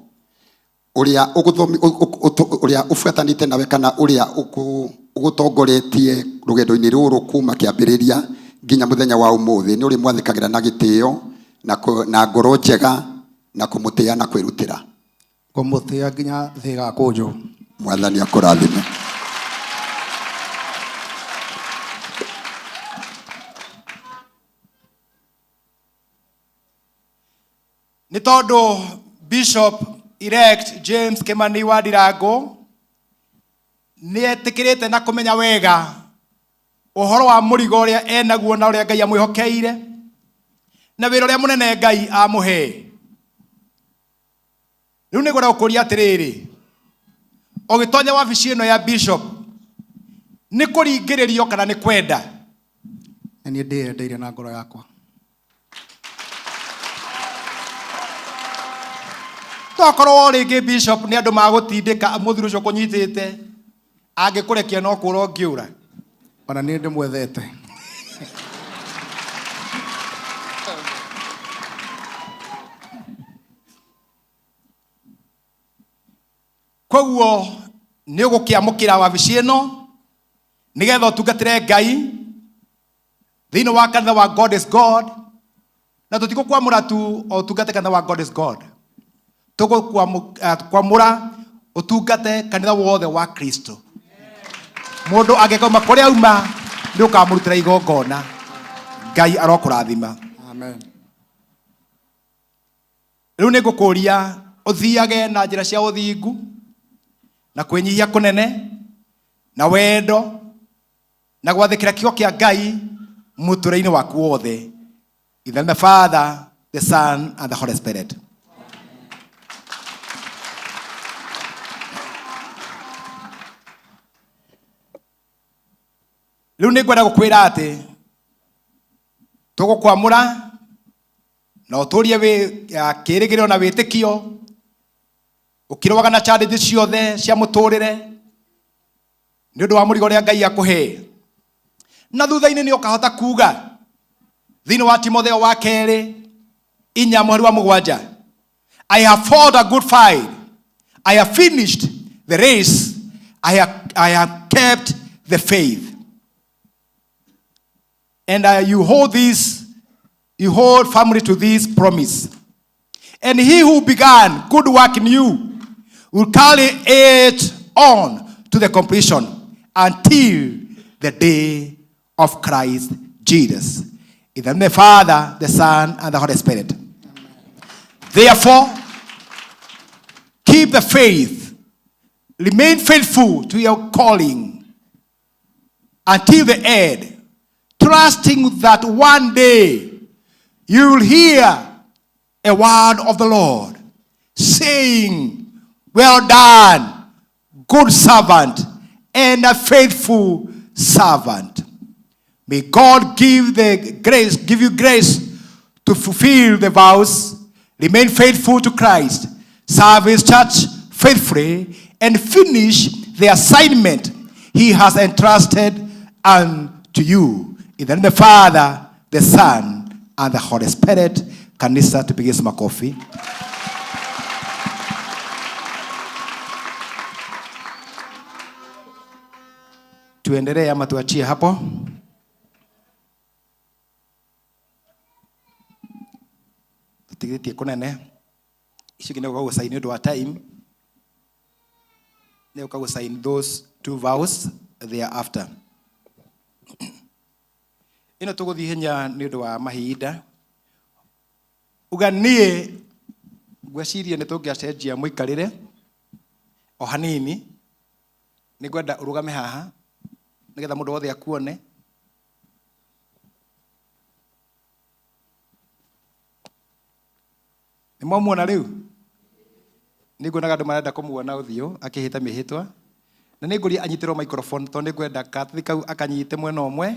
ũrĩa ũgũthomi ũrĩa ũbuatanĩte nawe kana ũrĩa ũgũtongoretie rũgendo-inĩ rũrũ kuma kĩambĩrĩria nginya mũthenya wa ũmũthĩ. Nĩ ũrĩmwathĩkagĩra na gĩtĩo na na ngoro njega na kũmũtĩĩa na kwĩrutĩra. Ngũmũtĩĩa nginya thĩ ĩgakũnjwo. Mwathani akũrathime. Nĩ tondũ Bishop elect James Kimani wa Ndirangu nĩ etĩkĩrĩte na kũmenya wega ũhoro wa mũrigo ũrĩa enaguo na ũrĩa Ngai amwĩhokeire na wĩra ũrĩa mũnene Ngai amũhe. Rĩu nĩ ngwenda gũkũria atĩrĩrĩ, ũgĩtonya wabici ĩno ya bishop nĩ kũringĩrĩrio kana nĩ kwenda? Nĩ niĩ ndĩyendeire na ngoro yakwa. Tokorwo rĩngĩ bishop nĩ andũ magũtindĩka mũthuri ũcio kũnyitĩte angĩkũrekia no kũra ũngĩũra. Ona niĩ ndĩmwethete. Koguo nĩ ũgũkĩamũkĩra wabici ĩno nĩgetha ũtungatĩre Ngai thĩinĩ wa kanitha wa God is God, na tũtigũkwamũra tu o ũtungate kanitha wa God is God, tũgũkwamũra ũtungate kanitha wothe wa Kristo. Mũndũ angĩkauma kũrĩa auma nĩ ũkamũrutĩra igongona. Ngai arokũrathima. Amen. Rĩu nĩ ngũkũria ũthiage na njĩra cia ũthingu na kwĩnyihia kũnene na wendo na gwathĩkĩra kiugo kĩa Ngai mũtũrĩre-inĩ waku wothe. In the name of the Father, the Son, and the Holy Spirit. Rĩu nĩ ngwenda gũkwĩra atĩ tũgũkwamũra na ũtũrie kĩĩrĩgĩrĩro na wĩtĩkio ũkĩrũaga na challenge ciothe cia mũtũrĩre nĩ ũndũ wa mũrigo ũrĩa Ngai akũhe, na thutha-inĩ nĩ ũkahota kuga thĩinĩ wa Timotheo wa kerĩ 4 mũhari wa 7, "I have fought a good fight, I have finished the race, I have kept the faith." And you hold this, you hold firmly to this promise. And he who began good work in you will carry it on to the completion until the day of Christ Jesus. In the name of the Father, the Son, and the Holy Spirit. Therefore, Keep the faith. Remain faithful to your calling until the end, trusting that one day you will hear a word of the Lord saying, Well done, good servant and a faithful servant. May God give the grace, give you grace to fulfill the vows, remain faithful to Christ, serve his church faithfully, and finish the assignment he has entrusted unto you. In the name of the Father, the Son, and the Holy Spirit. Kanisa, tupige makofi. Tuendelee ama tuachie hapo? Tutigitie kunene icio ingĩ nĩ gũka gũcaini ũndũ wa time, nĩ gũka gũcaini those two vows thereafter. Ĩno tũgũthiĩ ihenya nĩ ũndũ wa mahinda. Uga niĩ ngwĩciria nĩ tũngĩacenjia mũikarĩre o hanini. Nĩ ngwenda ũrũgame haha nĩgetha mũndũ wothe akuone. Nĩ mwamuona rĩu? Nĩ nguonaga andũ marenda kũmuona ũthiũ akĩhĩta mĩhĩtwa, na nĩ ngũria anyitĩrwo microphone tondũ nĩ ngwenda karatathi kau akanyite mwena ũmwe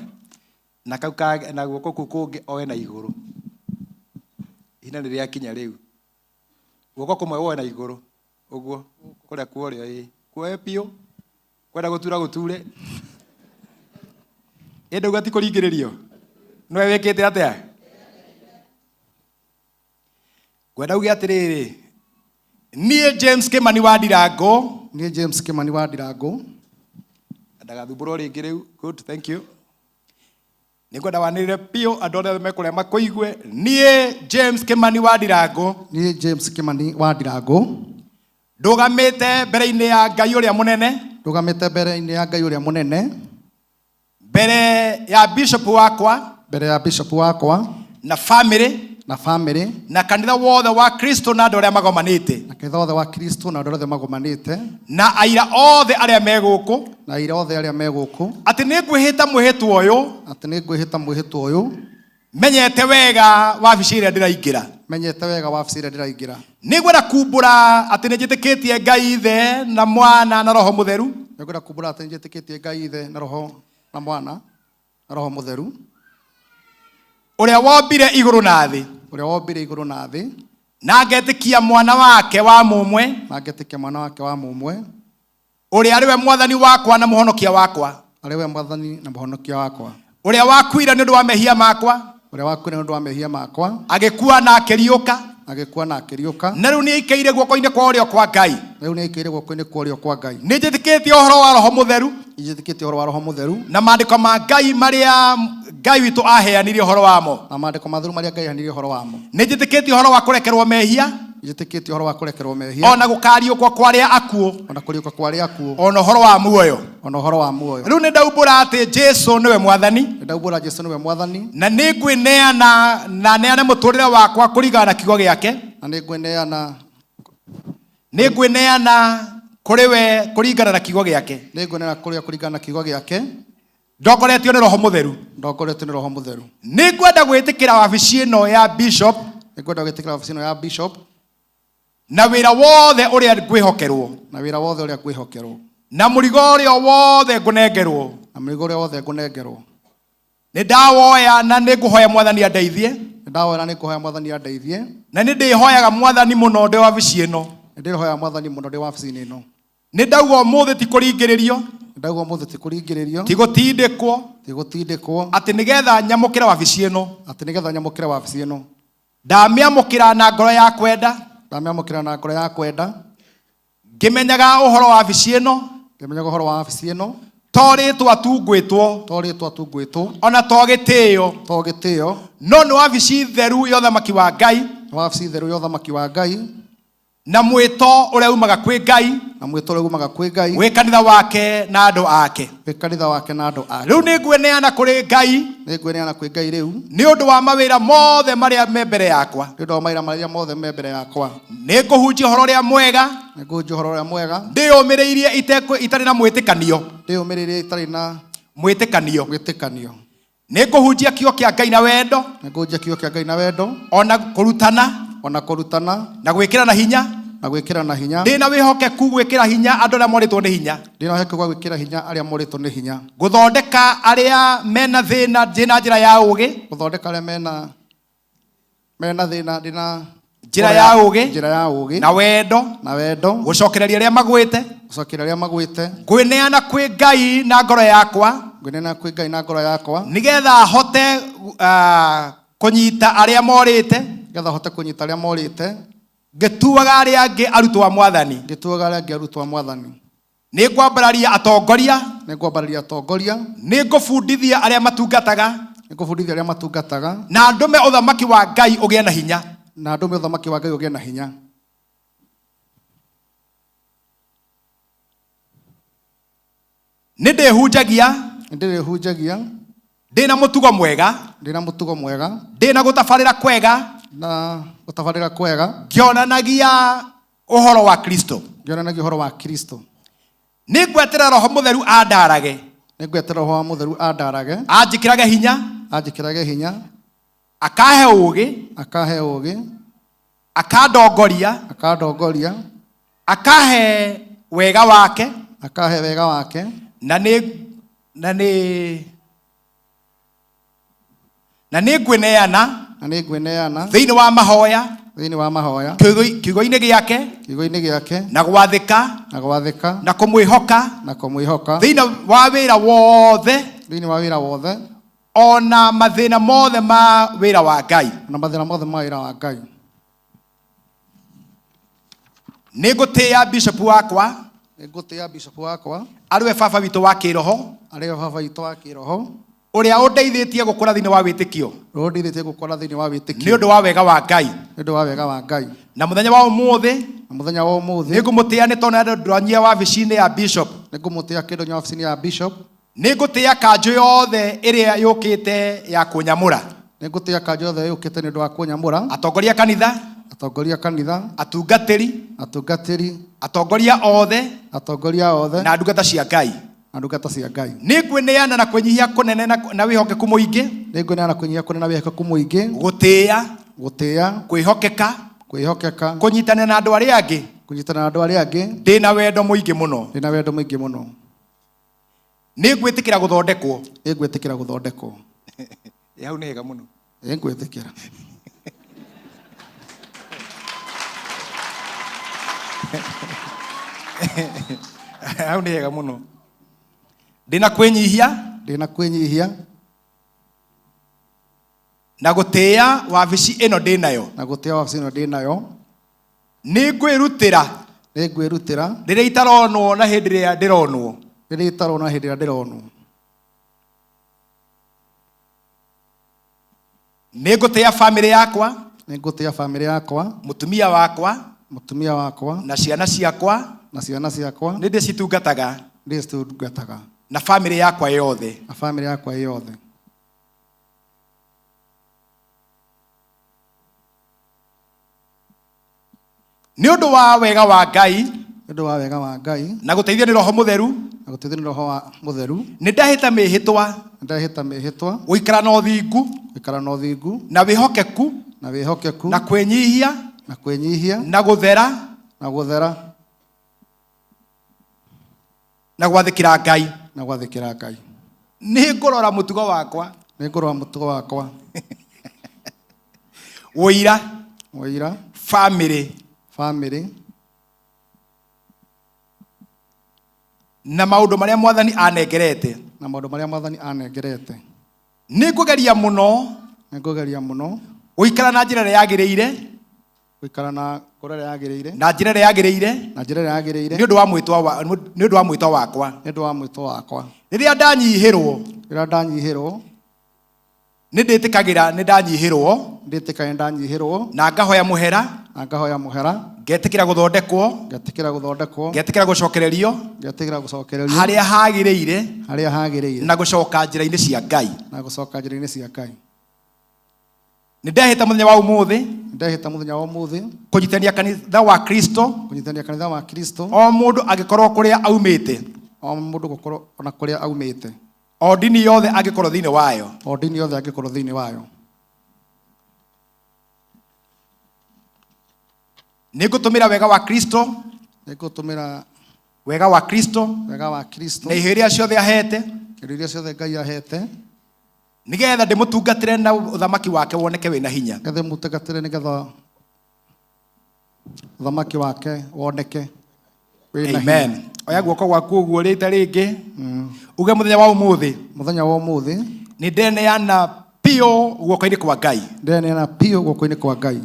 na kau na guoko kũu kũngĩ oe na igũrũ. Ihinda nĩ rĩakinya rĩu. Guoko kũmwe woe na igũrũ ũguo kũrĩa kuorĩo, ĩ kuoe biũ, kwenda gũtura gũture, ĩ ndauga ti kũringĩrĩrio, nĩwe wĩkĩte atĩa? Ngwenda uge atĩrĩrĩ, niĩ James Kimani wa Ndirango, niĩ James Kimani wa Ndirango, ndagathumbũrwo rĩngĩ rĩu. Good, thank you. Nĩ ngwenda wanĩrĩre biũ andũ othe mekũrĩa makũigue. Niĩ James Kimani wa Ndirango, niĩ James Kimani wa Ndirango, ndũgamĩte mbere-inĩ ya Ngai ũrĩa mũnene, ndũgamĩte mbere-inĩ ya Ngai ũrĩa mũnene, mbere ya bishop wakwa, mbere ya bishop wakwa, na family, na family, na kanitha wothe wa Kristo na andũ arĩa magomanĩte, na kanitha wothe wa Kristo na andũ arĩa othe magomanĩte, na aira othe arĩa me gũkũ, na aira othe arĩa me gũkũ, atĩ nĩ ngwĩhĩta mwĩhĩtwa ũyũ, atĩ nĩ ngwĩhĩta mwĩhĩtwa ũyũ, menyete wega wabici ĩrĩa ndĩraingĩra, menyete wega wabici ĩrĩa ndĩraingĩra. Nĩ ngwenda kumbũra atĩ nĩ njĩtĩkĩtie Ngai Ithe na Mwana na Roho Mũtheru. Nĩ ngwenda kumbũra atĩ nĩ njĩtĩkĩtie Ngai Ithe na Roho na Mwana na Roho Mũtheru, ũrĩa wombire igũrũ na thĩ, ũrĩa wombire igũrũ na thĩ, na ngetĩkia mwana wake wa mũmwe, na ngetĩkia mwana wake wa mũmwe, ũrĩa arĩ we mwathani wakwa na mũhonokia wakwa, arĩ we mwathani na mũhonokia wakwa, ũrĩa wakuire nĩ ũndũ wa mehia makwa, ũrĩa wakuire nĩ ũndũ wa mehia makwa, agĩkua na akĩriũka, agĩkua na akĩriũka, na rĩu nĩ aikaire guoko-inĩ kwa ũrĩo kwa Ngai, na rĩu nĩ aikaire guoko-inĩ kwa ũrĩo kwa Ngai. Nĩ njĩtĩkĩtie ũhoro wa Roho Mũtheru, njĩtĩkĩtie ũhoro wa Roho Mũtheru, na maandĩko ma Ngai marĩa Ngai witũ aheanire ũhoro wamo, na maandĩko matheru marĩa Ngai aheanire ũhoro wamo. Nĩ njĩtĩkĩtie ũhoro wa kũrekerwo mehia, njĩtĩkĩtie ũhoro wa kũrekerwo mehia, ona gũkariũkwo kwa arĩa akuũ, ona kũriũka kwa arĩa akuũ, ona ũhoro wa muoyo, ona ũhoro wa muoyo. Rĩu nĩ ndaumbũra atĩ Jesu nĩwe mwathani, nĩ ndaumbũra Jesu nĩwe mwathani, na nĩ ngwĩneana na neane mũtũrĩre wakwa kũringana na kiugo gĩake, na nĩ ngwĩneana, nĩ ngwĩneana kũrĩ we kũringana na kiugo gĩake, nĩ ngwĩneana kũrĩ we kũringana na kiugo gĩake, ndongoretio nĩ Roho Mũtheru, ndongoretio nĩ Roho Mũtheru. Nĩ ngwenda gwĩtĩkĩra wabici ĩno ya bishop, nĩ ngwenda gwĩtĩkĩra wabici ĩno ya bishop, na wĩra wothe ũrĩa ngwĩhokerwo, na wĩra wothe ũrĩa ngwĩhokerwo, na mũrigo ũrĩa wothe ngũnengerwo, na mũrigo ũrĩa wothe ngũnengerwo. Nĩ ndawoya na nĩ ngũhoya mwathani andeithie, nĩ ndawoya na nĩ ngũhoya mwathani andeithie, na nĩ ndĩhoyaga mwathani mũno ndĩ wabici ĩno, nĩ ndĩhoyaga mwathani mũno ndĩ wabici-inĩ ĩno. Nĩ ndauga ũmũthĩ ti kũringĩrĩrio, nĩ ndauga ũmũthĩ ti kũringĩrĩrio, ti gũtindĩkwo, ti gũtindĩkwo, atĩ nĩgetha nyamũkĩre wabici ĩno, atĩ nĩgetha nyamũkĩre wabici ĩno, ndamĩamũkĩra na ngoro ya kwenda, ndamĩamũkĩra na ngoro ya kwenda, ngĩmenyaga ũhoro wa wabici ĩno, ngĩmenyaga ũhoro wa wabici ĩno, to rĩtwa tu ngwĩtwo, to rĩtwa tu ngwĩtwo, ona to gĩtĩo, to gĩtĩo, no nĩ wabici theru ya ũthamaki wa Ngai, nĩ wabici theru ya ũthamaki wa Ngai, na mwĩto ũrĩa umaga kwĩ Ngai, na mwĩto ũrĩa umaga kwĩ Ngai, wĩ kanitha wake na andũ ake, wĩ kanitha wake na andũ ake. Rĩu nĩ ngwĩneana kũrĩ Ngai, nĩ ngwĩneana kwĩ Ngai rĩu, nĩ ũndũ wa mawĩra mothe marĩa me mbere yakwa, nĩ ũndũ wa mawĩra marĩa mothe me mbere yakwa, nĩ ngũhunjia ũhoro ũrĩa mwega, Nĩngũhunjia ũhoro ũrĩa mwega. Ndĩyũmĩrĩirie itarĩ na mwĩtĩkanio. Ndĩyũmĩrĩirie itarĩ na mwĩtĩkanio. Mwĩtĩkanio. Nĩngũhunjia kiugo kĩa Ngai na wendo. Nĩngũhunjia kiugo kĩa Ngai na wendo. Ona kũrutana. Ona kũrutana. Na gwĩkĩrana hinya. Na gwĩkĩrana hinya. Ndĩna wĩhokeku gwĩkĩra hinya andũ arĩa morĩtwo nĩ hinya. Ndĩna wĩhokeku wa gwĩkĩra hinya arĩa morĩtwo nĩ hinya. Gũthondeka arĩa mena thĩna ndĩ na njĩra ya ũgĩ. Gũthondeka arĩa mena thĩna ndĩ na njĩra ya ũgĩ. Njĩra ya ũgĩ. Na wendo. Na wendo. Gũcokereria arĩa magwĩte. Gũcokereria arĩa magwĩte. Ngwĩneana kwĩ Ngai na ngoro yakwa. Ngwĩneana kwĩ Ngai na ngoro yakwa. Nĩgetha hote kũnyita arĩa morĩte. Nĩgetha hote kũnyita arĩa morĩte. Ngĩtuaga arĩa angĩ arutwo a Mwathani. Ngĩtuaga arĩa angĩ arutwo a Mwathani. Nĩngwambararia atongoria. Nĩngwambararia atongoria. Nĩngũbundithia arĩa matungataga. Nĩngũbundithia arĩa matungataga. Na ndũme ũthamaki wa Ngai ũgĩe na hinya. Na ndũme ũthamaki wa Ngai ũgĩe na hinya. Nĩndĩhunjagia. Nĩndĩrĩhunjagia. Ndĩna mũtugo mwega. Ndĩna mũtugo mwega. Ndĩna gũtabarĩra kwega. Na gũtabarĩra kwega. Ngĩonanagia ũhoro wa Kristo. Ngĩonanagia ũhoro wa Kristo. Nĩngwetera Roho Mũtheru andarage. Nĩngwetera Roho wa Mũtheru andarage. Anjĩkĩrage hinya. Anjĩkĩrage hinya. Akahe ũũgĩ. Akahe ũũgĩ. Akandongoria. Akandongoria. Akahe wega wake. Akahe wega wake. Na nĩ, na nĩ, na nĩ ngwĩneana. Na nĩ ngwĩneana. Thĩinĩ wa mahoya. Thĩinĩ wa mahoya. Kiugo-inĩ gĩake. Kiugo-inĩ gĩake. Na gwathĩka. Na gwathĩka. Na kũmwĩhoka. Na kũmwĩhoka. Thĩinĩ wa wĩra wothe. Thĩinĩ wa wĩra wothe. Ona mathĩna mothe ma wĩra wa Ngai. Ona mathĩna mothe ma wĩra wa Ngai. Nĩngũtĩĩa bishop wakwa. Nĩngũtĩĩa bishop wakwa. Arĩ we baba witũ wa kĩroho. Arĩ we baba witũ wa kĩroho. Ũrĩa ũndeithĩtie gũkũra thĩinĩ wa wĩtĩkio. Ũrĩa ũndeithĩtie gũkũra thĩinĩ wa wĩtĩkio. Nĩ ũndũ wa wega wa Ngai. Nĩ ũndũ wa wega wa Ngai. Na mũthenya wa ũmũthĩ. Na mũthenya wa ũmũthĩ. Nĩngũmũtĩĩa nĩ tondũ nĩandonyia wabici-inĩ ya bishop. Nĩngũmũtĩĩa kĩndonyia wabici-inĩ ya bishop. Nĩngũtĩĩa kanjũ yothe ĩrĩa yũkĩte ya kũnyamũra. Nĩngũtĩĩa kanjũ yothe yũkĩte nĩ ũndũ wa kũnyamũra. Atongoria kanitha. Atongoria kanitha. Atungatĩri. Atungatĩri. Atongoria othe. Atongoria othe. Na ndungata cia Ngai. Na ndungata cia Ngai. Nĩngwĩneana na kwĩnyihia kũnene na wĩhokeku mũingĩ. Nĩngwĩneana na kwĩnyihia kũnene na wĩhokeku mũingĩ. Gũtĩĩa. Gũtĩĩa. Kwĩhokeka. Kwĩhokeka. Kũnyitanĩra na andũ arĩa angĩ. Kũnyitanĩra na andũ arĩa angĩ. Ndĩna wendo mũingĩ mũno. Ndĩna wendo mũingĩ mũno. Nĩngwĩtĩkĩra gũthondekwo. Nĩngwĩtĩkĩra gũthondekwo. Hau nĩ hega mũno. Nĩngwĩtĩkĩra. Hau nĩ hega mũno. Ndĩna kwĩnyihia. Ndĩna kwĩnyihia. Na gũtĩĩa wabici ĩno ndĩnayo. Na gũtĩĩa wabici ĩno ndĩnayo. Nĩngwĩrutĩra. Nĩngwĩrutĩra. Rĩrĩa itaronwo na hĩndĩ ĩrĩa ndĩronwo. Rĩrĩa itaronwo na hĩndĩ ĩrĩa ndĩronwo. Nĩngũtĩĩa bamĩrĩ yakwa. Nĩngũtĩĩa bamĩrĩ yakwa. Mũtumia wakwa. Mũtumia wakwa. Na ciana ciakwa. Na ciana ciakwa. Nĩndĩcitungataga. Nĩndĩcitungataga. Na bamĩrĩ yakwa yothe. Na bamĩrĩ yakwa yothe. Nĩ ũndũ wa wega wa Ngai. Nĩ ũndũ wa wega wa Ngai. Na gũteithio nĩ Roho Mũtheru. Na gũteithio nĩ Roho wa Mũtheru. Nĩ ndahĩta mĩhĩtwa. Nĩ ndahĩta mĩhĩtwa. Gũikara na ũthingu. Gũikara na ũthingu. Na wĩhokeku. Na wĩhokeku. Na kwĩnyihia. Na kwĩnyihia. Na gũthera. Na gũthera. Na gwathĩkĩra Ngai. Na gwathĩkĩra Ngai. Nĩ ngũrora mũtugo wakwa. Nĩ ngũrora mũtugo wakwa. Ũira. Ũira. Famĩlĩ. Famĩlĩ. Na maũndũ marĩa Mwathani anengerete. Na maũndũ marĩa Mwathani anengerete. Nĩ ngũgeria mũno. Nĩ ngũgeria mũno. Gũikara na njĩra ĩrĩa yagĩrĩire. Gũikara na ngoro ĩrĩa yagĩrĩire. Na njĩra ĩrĩa yagĩrĩire. Na njĩra ĩrĩa yagĩrĩire. Nĩ ũndũ wa mwĩtwa wa, nĩ ũndũ wa mwĩtwa wakwa. Nĩ ũndũ wa mwĩtwa wakwa. Rĩrĩa ndanyihĩrwo. Rĩrĩa ndanyihĩrwo. Nĩ ndĩtĩkagĩra nĩ ndanyihĩrwo. Ndĩtĩkagĩra nĩ ndanyihĩrwo. Na ngahoya mũhera. Na ngahoya mũhera. Ngetĩkĩra gũthondekwo. Ngetĩkĩra gũthondekwo. Ngetĩkĩra gũcokererio. Ngetĩkĩra gũcokererio. Harĩa hagĩrĩire. Harĩa hagĩrĩire. Na gũcoka njĩra-inĩ cia Ngai. Na gũcoka njĩra-inĩ cia Ngai. Nĩ ndehĩta mũthenya wa ũmũthĩ. Ndehĩta mũthenya wa ũmũthĩ. Kũnyitania kanitha wa Kristo. Kũnyitania kanitha wa Kristo. O mũndũ angĩkorwo kũrĩa aumĩte. O mũndũ gũkorwo ona kũrĩa aumĩte. O ndini yothe angĩkorwo thĩinĩ wayo. O ndini yothe angĩkorwo thĩinĩ wayo. Nĩngũtũmĩra wega wa Kristo. Nĩngũtũmĩra wega wa Kristo. Wega wa Kristo. Na iheo iria ciothe ahete. Indo iria ciothe Ngai ahete. Nĩgetha ndĩmũtungatĩre na ũthamaki wake woneke wĩna hinya. Nĩgetha mũtungatĩre nĩgetha ũthamaki wake woneke wĩna hinya. Amen. Oya guoko gwaku ũguo rĩta rĩngĩ. Uge mũthenya wa ũmũthĩ. Mũthenya wa ũmũthĩ. Nĩ ndeneana biũ guoko-inĩ kwa Ngai. Ndeneana biũ guoko-inĩ kwa Ngai.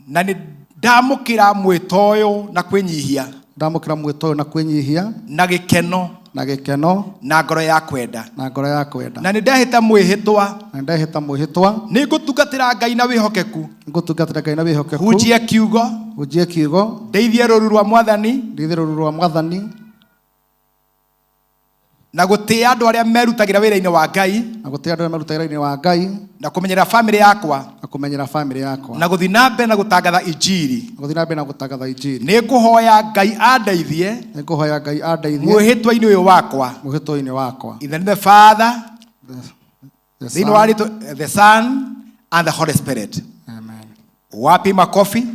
Na nĩ ndamũkĩra mwĩto ũyũ na kwĩnyihia. Ndamũkĩra mwĩto ũyũ na kwĩnyihia. Na gĩkeno. Na gĩkeno. Na ngoro ya kwenda. Na ngoro ya kwenda. Na nĩ ndehĩta mwĩhĩtwa. Na ndehĩta mwĩhĩtwa. Nĩ ngũtungatĩra Ngai na wĩhokeku. Ngũtungatĩra Ngai na wĩhokeku. Hunjie kiugo. Hunjie kiugo. Ndeithie rũũru rwa Mwathani. Ndeithie rũũru rwa Mwathani. Na gũtĩĩa andũ arĩa merutagĩra wĩra-inĩ wa Ngai. Na gũtĩĩa andũ arĩa merutagĩra wĩra-inĩ wa Ngai. Na kũmenyerera bamĩrĩ yakwa. Na kũmenyerera bamĩrĩ yakwa. Na gũthiĩ na mbere na gũtangatha injiri. Na gũthiĩ na mbere na gũtangatha injiri. Nĩ ngũhoya Ngai andeithie. Nĩ ngũhoya Ngai andeithie. Mwĩhĩtwa-inĩ ũyũ wakwa. Mwĩhĩtwa-inĩ wakwa. In the name of the Father, the thĩinĩ wa rĩtwa, the Son and the Holy Spirit. Amen. Wapi makofi?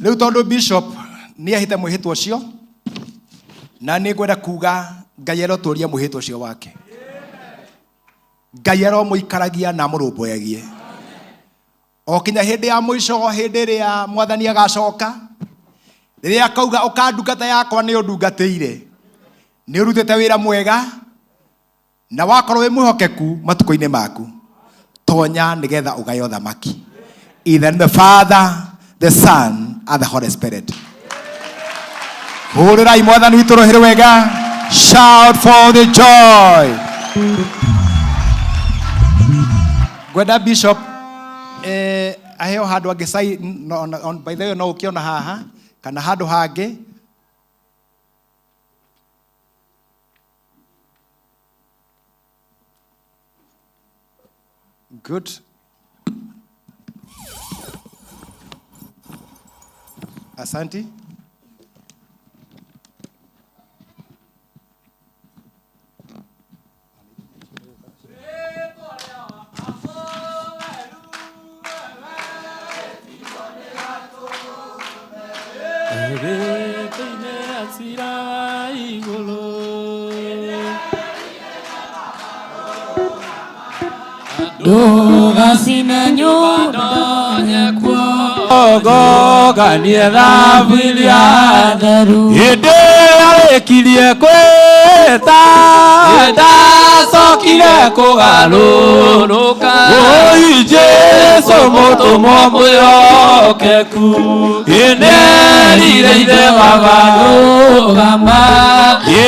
Rĩu tondũ Bishop nĩ ahĩte mwĩhĩtwa ũcio, na nĩ ngwenda kuga Ngai arotũria mwĩhĩtwa ũcio wake. Ngai aromũikaragia na amũrũmbũyagie. O kinya hĩndĩ ya mũico, hĩndĩ ĩrĩa Mwathani agacoka, rĩrĩa akauga ũka ndungata yakwa nĩ ũndungatĩire, nĩ ũrutĩte wĩra mwega, na wakorwo wĩ mwĩhokeku matukũ-inĩ maku, tonya nĩgetha ũgaye ũthamaki. In the name of the Father, the Son, and the Holy Spirit. Hũrĩrai Mwathani witũ rũhĩ rwega. Shout for the joy. Ngwenda Bishop aheo handũ angĩ sai, no, no, on, by the way, no ũkĩona haha kana handũ hangĩ. Good. Asante. Ndũgacine nyũmba Ogoganie thabu iria theru. Hĩndĩ arĩkirie kwĩta, ndacokire kũgarũrũka. Oi Jesũ mũtũmwo mwĩhokeku, nĩerire ithe baba rũgama.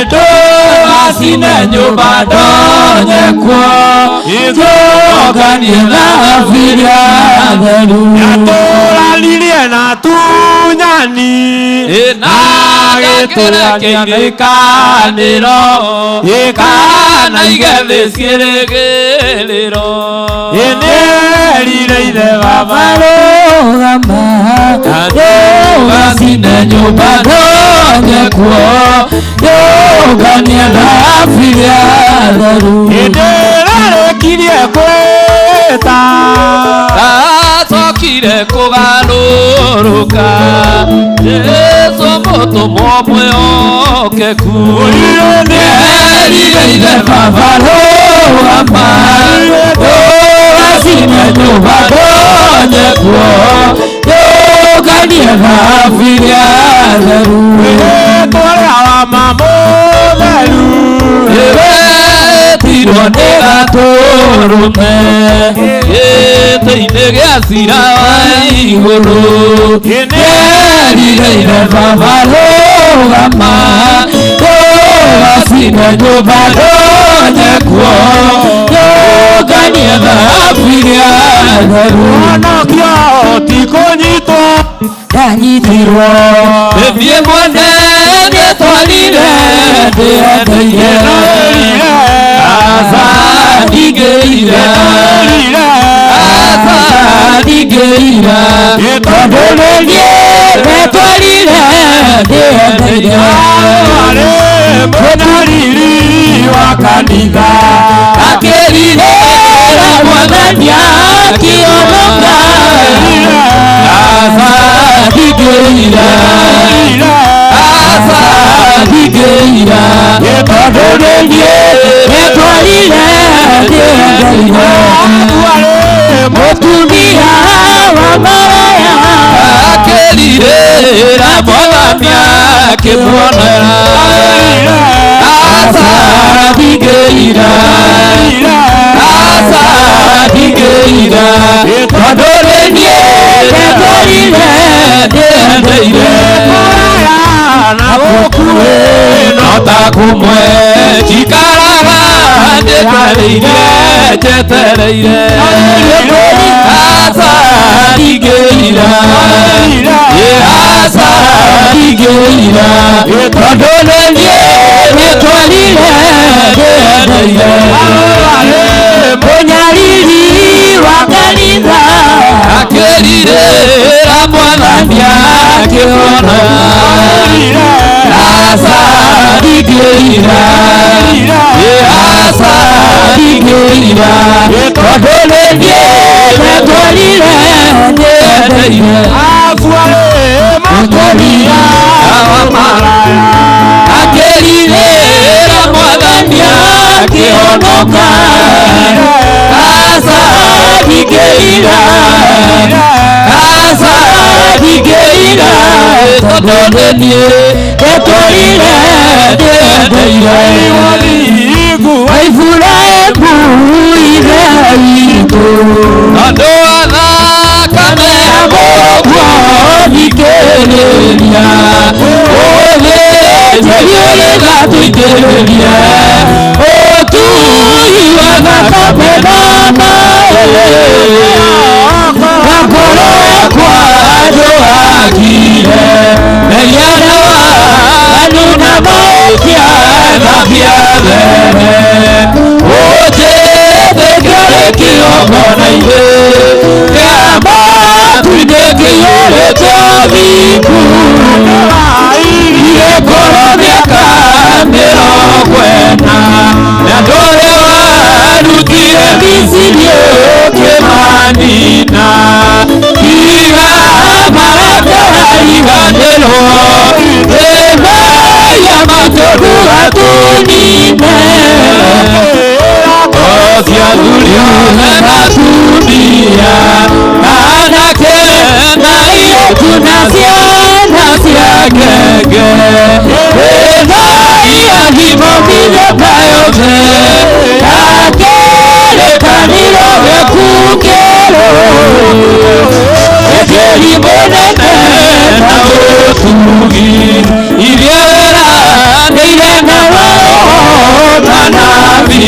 Ndũgacine nyũmba ndonye kuo, ngũganie thabu iria theru. Yatũranirie na tunyani, na agĩtũrania na ikanĩro, kana igethĩ ciĩrĩgĩrĩro. Nĩerire ithe baba rũgama, ndũgacine nyũmba ndonye kuo, ngũganie thabu iria theru. Hĩndĩ ĩrĩa arĩkirie kwĩta, ndacokire kũgarũrũka. Jesũ mũtũmwo mwĩhokeku, nĩerire ithe baba rũgama, ndũgacine nyũmba ndonye kuo, ngũganie thabu iria theru. Mwĩhĩtwa ũrĩa wa ma mũtheru, nĩwetirwo nĩ gatũrũme gĩtĩ-inĩ gĩa cira wa igũrũ. Nĩerire ithe baba rũgama, ndũgacine nyũmba ndonye kuo, ngũganie thabu iria theru. Ũhonokio ti kũnyitwo, ndanyitirwo. Thiĩ mwene Ndetwarire ndĩendeire Aca ndingĩira Aca ndingĩira Tondũ nĩ niĩ ndetwarire ndĩendeire Mũnyariri wa kanitha akĩrirĩra Mwathani akĩonoka Aca ndingĩira Aca ndingĩira Tondũ nĩ niĩ ndetwarire ndĩendeire Mũtumia wa maraya akĩrirĩra Mwathani akĩmuonera Aca ndingĩira Aca ndingĩira Tondũ nĩ niĩ ndetwarire ndĩendeire Na gũkuhĩ no ta kũmwe njikaraga njetereire njetereire Aca ndingĩira Aca ndingĩira Tondũ nĩ niĩ ndetwarire ndĩendeire Mũnyariri wa kanitha akĩrirĩra Mwathani akĩona Aca ndingĩira Aca ndingĩira Tondũ nĩ niĩ ndetwarire ndĩendeire Mũtumia wa maraya akĩrirĩra Mwathani akĩhonoka Aca ndingĩira Aca ndingĩira Tondũ nĩ niĩ ndetwarire ndĩendeire Wa Iburahĩmu ithe witũ Tondũ wa thakame ya mũrũguo thikĩrĩria Ũthĩnjĩri ũrĩgatũitĩrĩrie Ũtui wa thakame na maĩ Gakorwo kwa andũ akire Mehia na waganu na mahĩtia thambia mbere Ũnjĩtĩkĩre kĩgongona-inĩ Kĩa matu-inĩ kĩiyũrĩte ũthingu Igĩkorwo mĩaka 40 Na andũ arĩa warutire Misiri ũkĩmanina Tiga marakariganĩrwo Ĩmaya matũruga tũnine Cia athuri na atumia Anake na airĩtu na ciana cia ngenge Ĩna irathimo mĩthemba yothe Na kĩrĩkanĩro gĩaku kĩerũ Ũtheri mũnene na ũtugi Iria weranĩire na maroho na nabii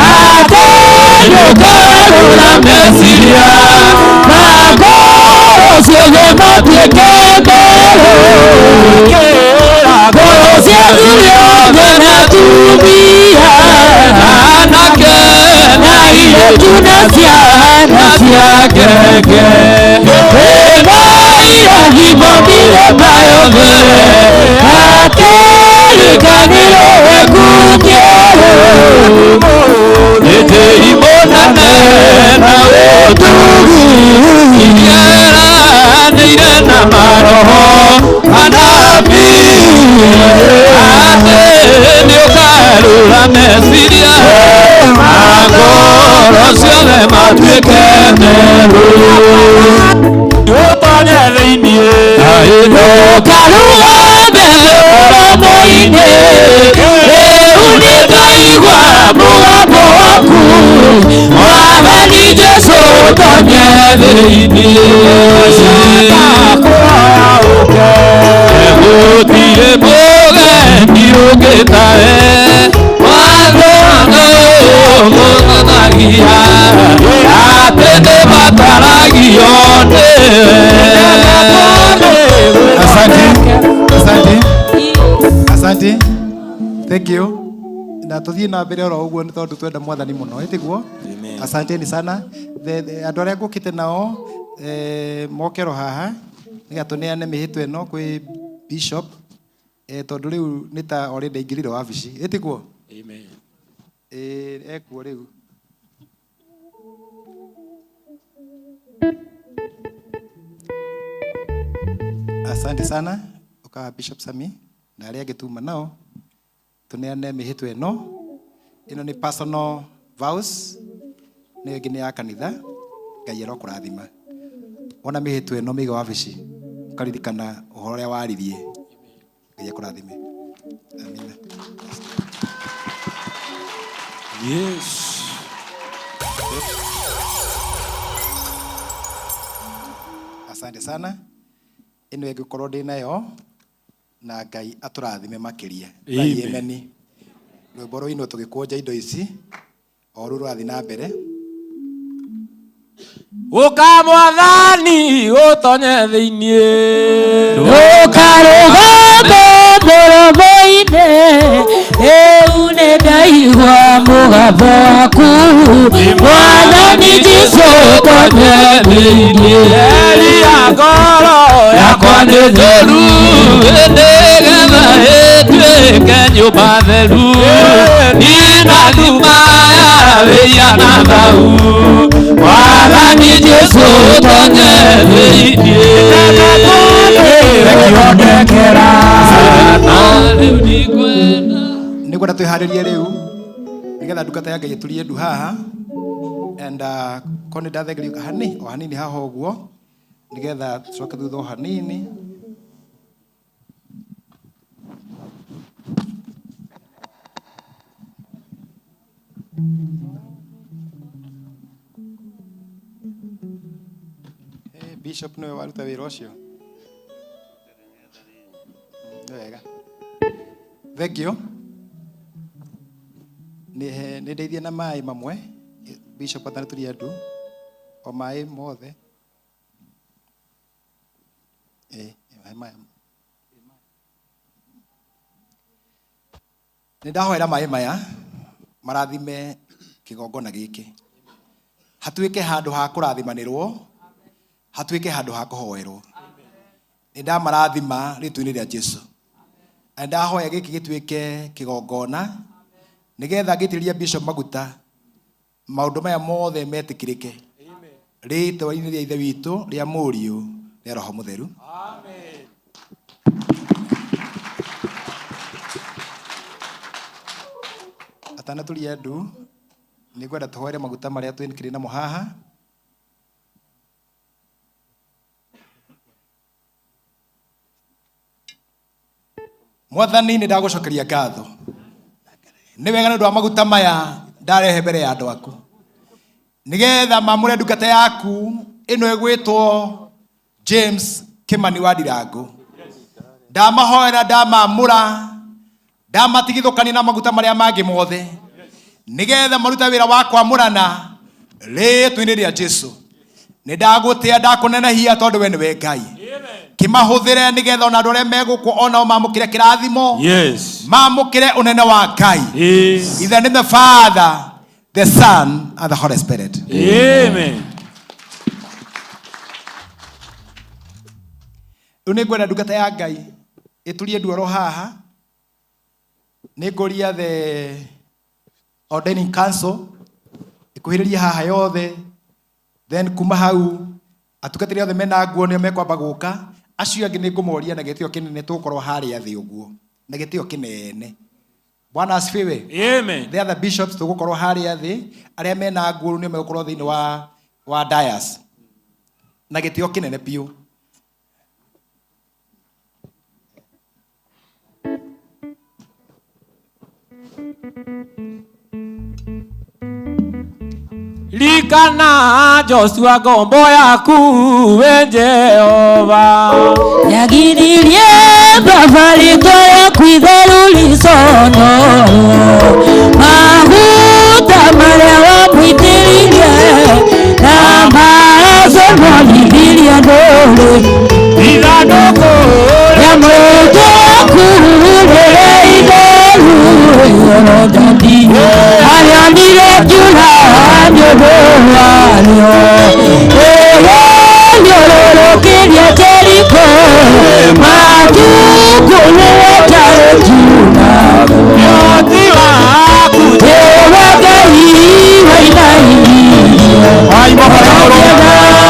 Atĩ nĩũkarũra meciria na ngoro ciothe matuĩke merũ Ngoro cia athuri othe na atumia Anake na airĩtu na ciana cia ngenge Ĩna irathimo mĩthemba yothe Na kĩrĩkanĩro gĩaku kĩerũ Ũtheri mũnene na ũtugi Iria weranĩire na maroho anabii Atĩ nĩũkarũra meciria na ngoro ciothe matuĩke merũ Ũtonye thĩinĩ Ndũkarũgame mũromo-inĩ Rĩu nĩngaigua mũgambo waku Mwathani Jesũ ũtonye thĩinĩ Gũtirĩ mũgeni ũngĩtae Watho ũmũthanagia Atĩ nĩmataragio nĩwe Asante, asante. Asante. Thank you. Na tuthie na mbere oro uguo ni tondu twenda mwathani muno itiguo. Asanteni sana. Andu aria ngukite nao mokero haha nigetha tuneane mihitwa ino kwi bishop tondu riu ni ta already aingirire wabici itiguo. Amen. Ekuo riu. Asante sana uka Bishop Sami na aria angi tuma nao tuneane mihitwa ino. Ino ni personal vows, ni ingi ni ya kanitha. Ngai arokurathima. Wona mihitwa ino miga wabici ukaririkana uhoro uria waririe. Ngai akurathime. Amina. Yes. Asante sana. Ino ĩngĩkorwo ndĩ nayo na Ngai atũrathime makĩria. Ngai emeni. Rwĩmbo rũinwo tũgĩkũnja indo ici o rũu rũrathiĩ na mbere. Ũka mwathani ũtonye thĩinĩ. Ndũkarũgame mũromo-inĩ, rĩu nĩndaigua mũgambo waku. Mwathani Jesũ ũtonye thĩinĩ. Eria ngoro yakwa nĩ theru, nĩgetha ĩtuĩke nyũmba theru. Nina nduma ya wĩya na thau. Mwathani Jesũ ũtonye thĩinĩ. Nĩngwenda twĩharĩrie rĩu nĩgetha ndungata ya Ngai ĩturie ndu haha and ko nĩ ndathengerio hani o hanini haha ũguo nĩgetha tũcoke thutha o hanini. Bishop nĩwe waruta wĩra ũcio. Nĩ wega. Thank you. Nĩ ndeithie na maĩ mamwe Bishop atanaturia ndu o maĩ mothe. Maĩ. Nĩ ndahoera maĩ maya marathime kĩgongona gĩkĩ. Hatuĩke handũ ha kũrathimanĩrwo, hatuĩke handũ ha kũhoerwo. Nĩ ndamarathima rĩtwa-inĩ rĩa Jesũ. Na ndahoya gĩkĩ gĩtuĩke kĩgongona nĩgetha ngĩitĩrĩria Bishop maguta maũndũ maya mothe metĩkĩrĩke. Rĩtwa-inĩ rĩa Ithe witũ, rĩa Mũriũ, rĩa Roho Mũtheru. Amen. Atanaturia ndu nĩngwenda tũhoere maguta marĩa twĩkĩrĩ namo haha. Mwathani nĩ ndagũcokeria ngatho. Nĩ wega nĩ ũndũ wa maguta maya ndarehe mbere ya andũ aku nĩgetha mamũre ndungata yaku ĩno ĩgwĩtwo James Kimani wa Ndirango. Ndamahoera, ndamamũra, ndamatigithũkania na maguta marĩa mangĩ mothe nĩgetha marute wĩra wa kwamũrana rĩĩtwa-inĩ rĩa Jesũ. Nĩ ndagũtĩa, ndakũnenehia tondũ we nĩwe Ngai. Kĩmahũthĩre nĩgetha ona andũ arĩa megũkũ onao mamũkĩre kĩrathimo. Yes. Mamũkĩre ũnene wa Ngai. Yes. In the name of the Father, the Son, and the Holy Spirit. Amen. Rĩu nĩngwenda ndungata ya Ngai ĩturie nduoro haha. Nĩngũria the ordaining council ĩkuhĩrĩrie haha yothe, then kuma hau atungatĩri othe mena nguo nĩo mekwamba gũka. Acio angĩ nĩngũmoria na gĩtĩo kĩnene tũgũkorwo harĩa thĩ ũguo na gĩtĩo kĩnene. Bwana asifiwe. Amen. The other bishops tũgũkorwo harĩa thĩ, arĩa mena nguo nĩo megũkorwo thĩinĩ wa dais na gĩtĩo kĩnene biũ. Ririkana Joshua ngombo yaku we Jehova. Yagiririe Baba rĩtwa rĩaku itheru rĩconorwo. Maguta marĩa wamũitĩrĩirie na maraco monithirie ndũrĩ. Ithandũkũ rĩa mwĩtwa waku rĩrĩa narĩo. Ĩgĩthiũrũrũkĩria Jeriko matukũ nĩwetarĩtu Ewe Ngai wainainirie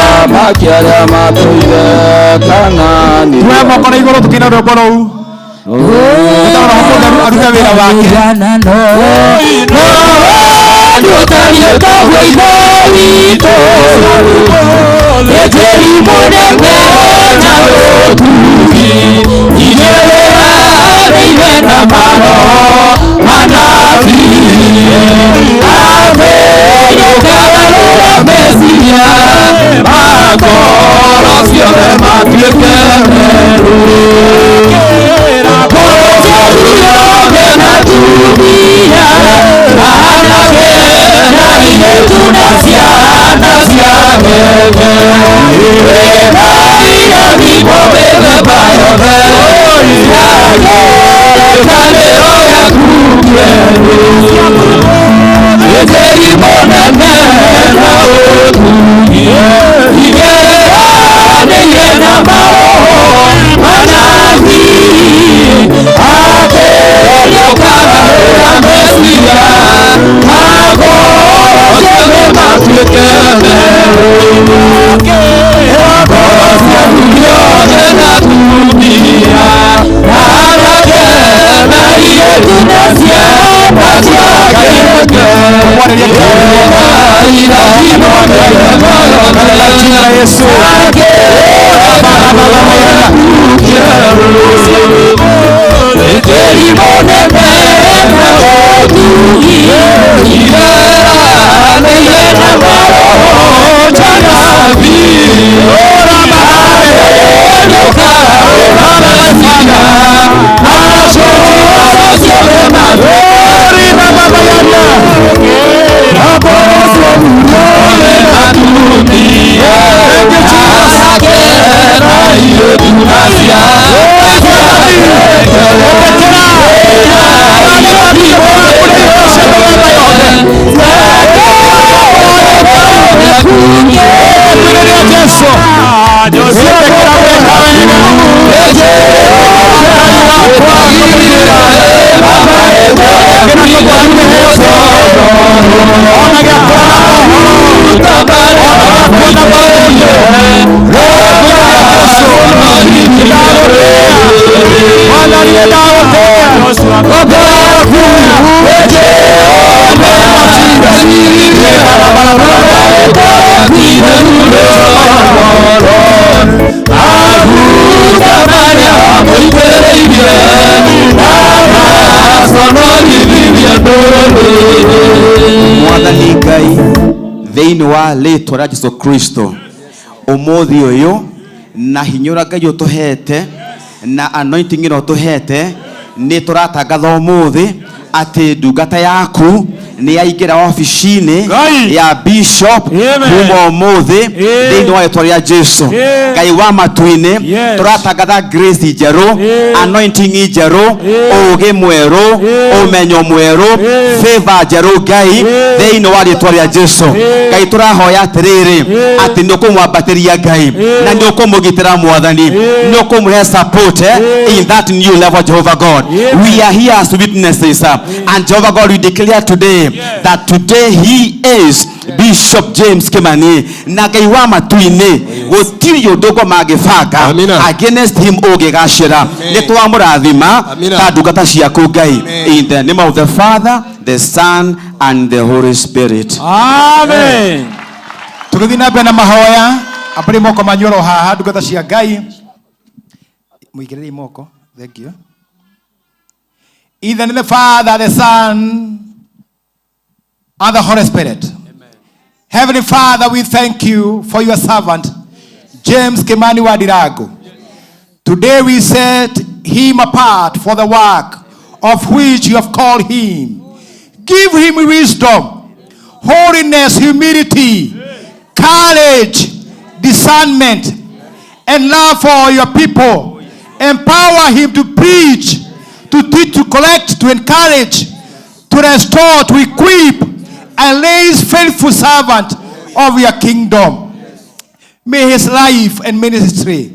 Athamaki arĩa matũire Kanaani. Tuoe moko na igũrũ tũkĩina rwĩmbo rũu. Tũtagwo Roho Mũtheru arute wĩra wake. Mwathani Ngai thĩinĩ wa rĩtwa rĩa Jesu Kristo ũmũthĩ ũyũ na hinya ũrĩa Ngai ũtũhete na anointing ĩrĩa ũtũhete nĩ tũratangatha ũmũthĩ atĩ ndungata yaku nĩ yaingĩra obici-inĩ ya bishop kuma ũmũthĩ thĩinĩ wa rĩtwa rĩa Jesu. Ngai wa matu-inĩ, tũratangatha grace njerũ, anointing njerũ, ũũgĩ mwerũ, ũmenyo mwerũ, favor njerũ Ngai thĩinĩ wa rĩtwa rĩa Jesu. Ngai tũrahoya atĩrĩrĩ atĩ nĩ ũkũmwambatĩria Ngai na nĩ ũkũmũgitĩra Mwathani, nĩ ũkũmũhe support in that new level. Jehovah God, we are here as witnesses, and Jehovah God, we declare today that today he is Bishop James Kimani na Ngai wa matu-inĩ gũtirĩ ũndũ ngo mangĩbanga against him ũngĩgacĩra. Nĩ twamũrathima ta ndungata ciaku Ngai, in the name of the Father, the Son and the Holy Spirit. Amen. Tũgĩthiĩ na mbere na mahoya, ambĩrĩria moko manyu oro haha ndungata cia Ngai. Mũigĩrĩrei moko. Thank you. In the name of the Father, the Son, and the Holy Spirit. Amen. Heavenly Father, we thank you for your servant, James Kimani Ndirangu. Today we set him apart for the work of which you have called him. Give him wisdom, holiness, humility, courage, discernment, and love for your people. Empower him to preach, to teach, to collect, to encourage, to restore, to equip, and raise faithful servant of your kingdom. May his life and ministry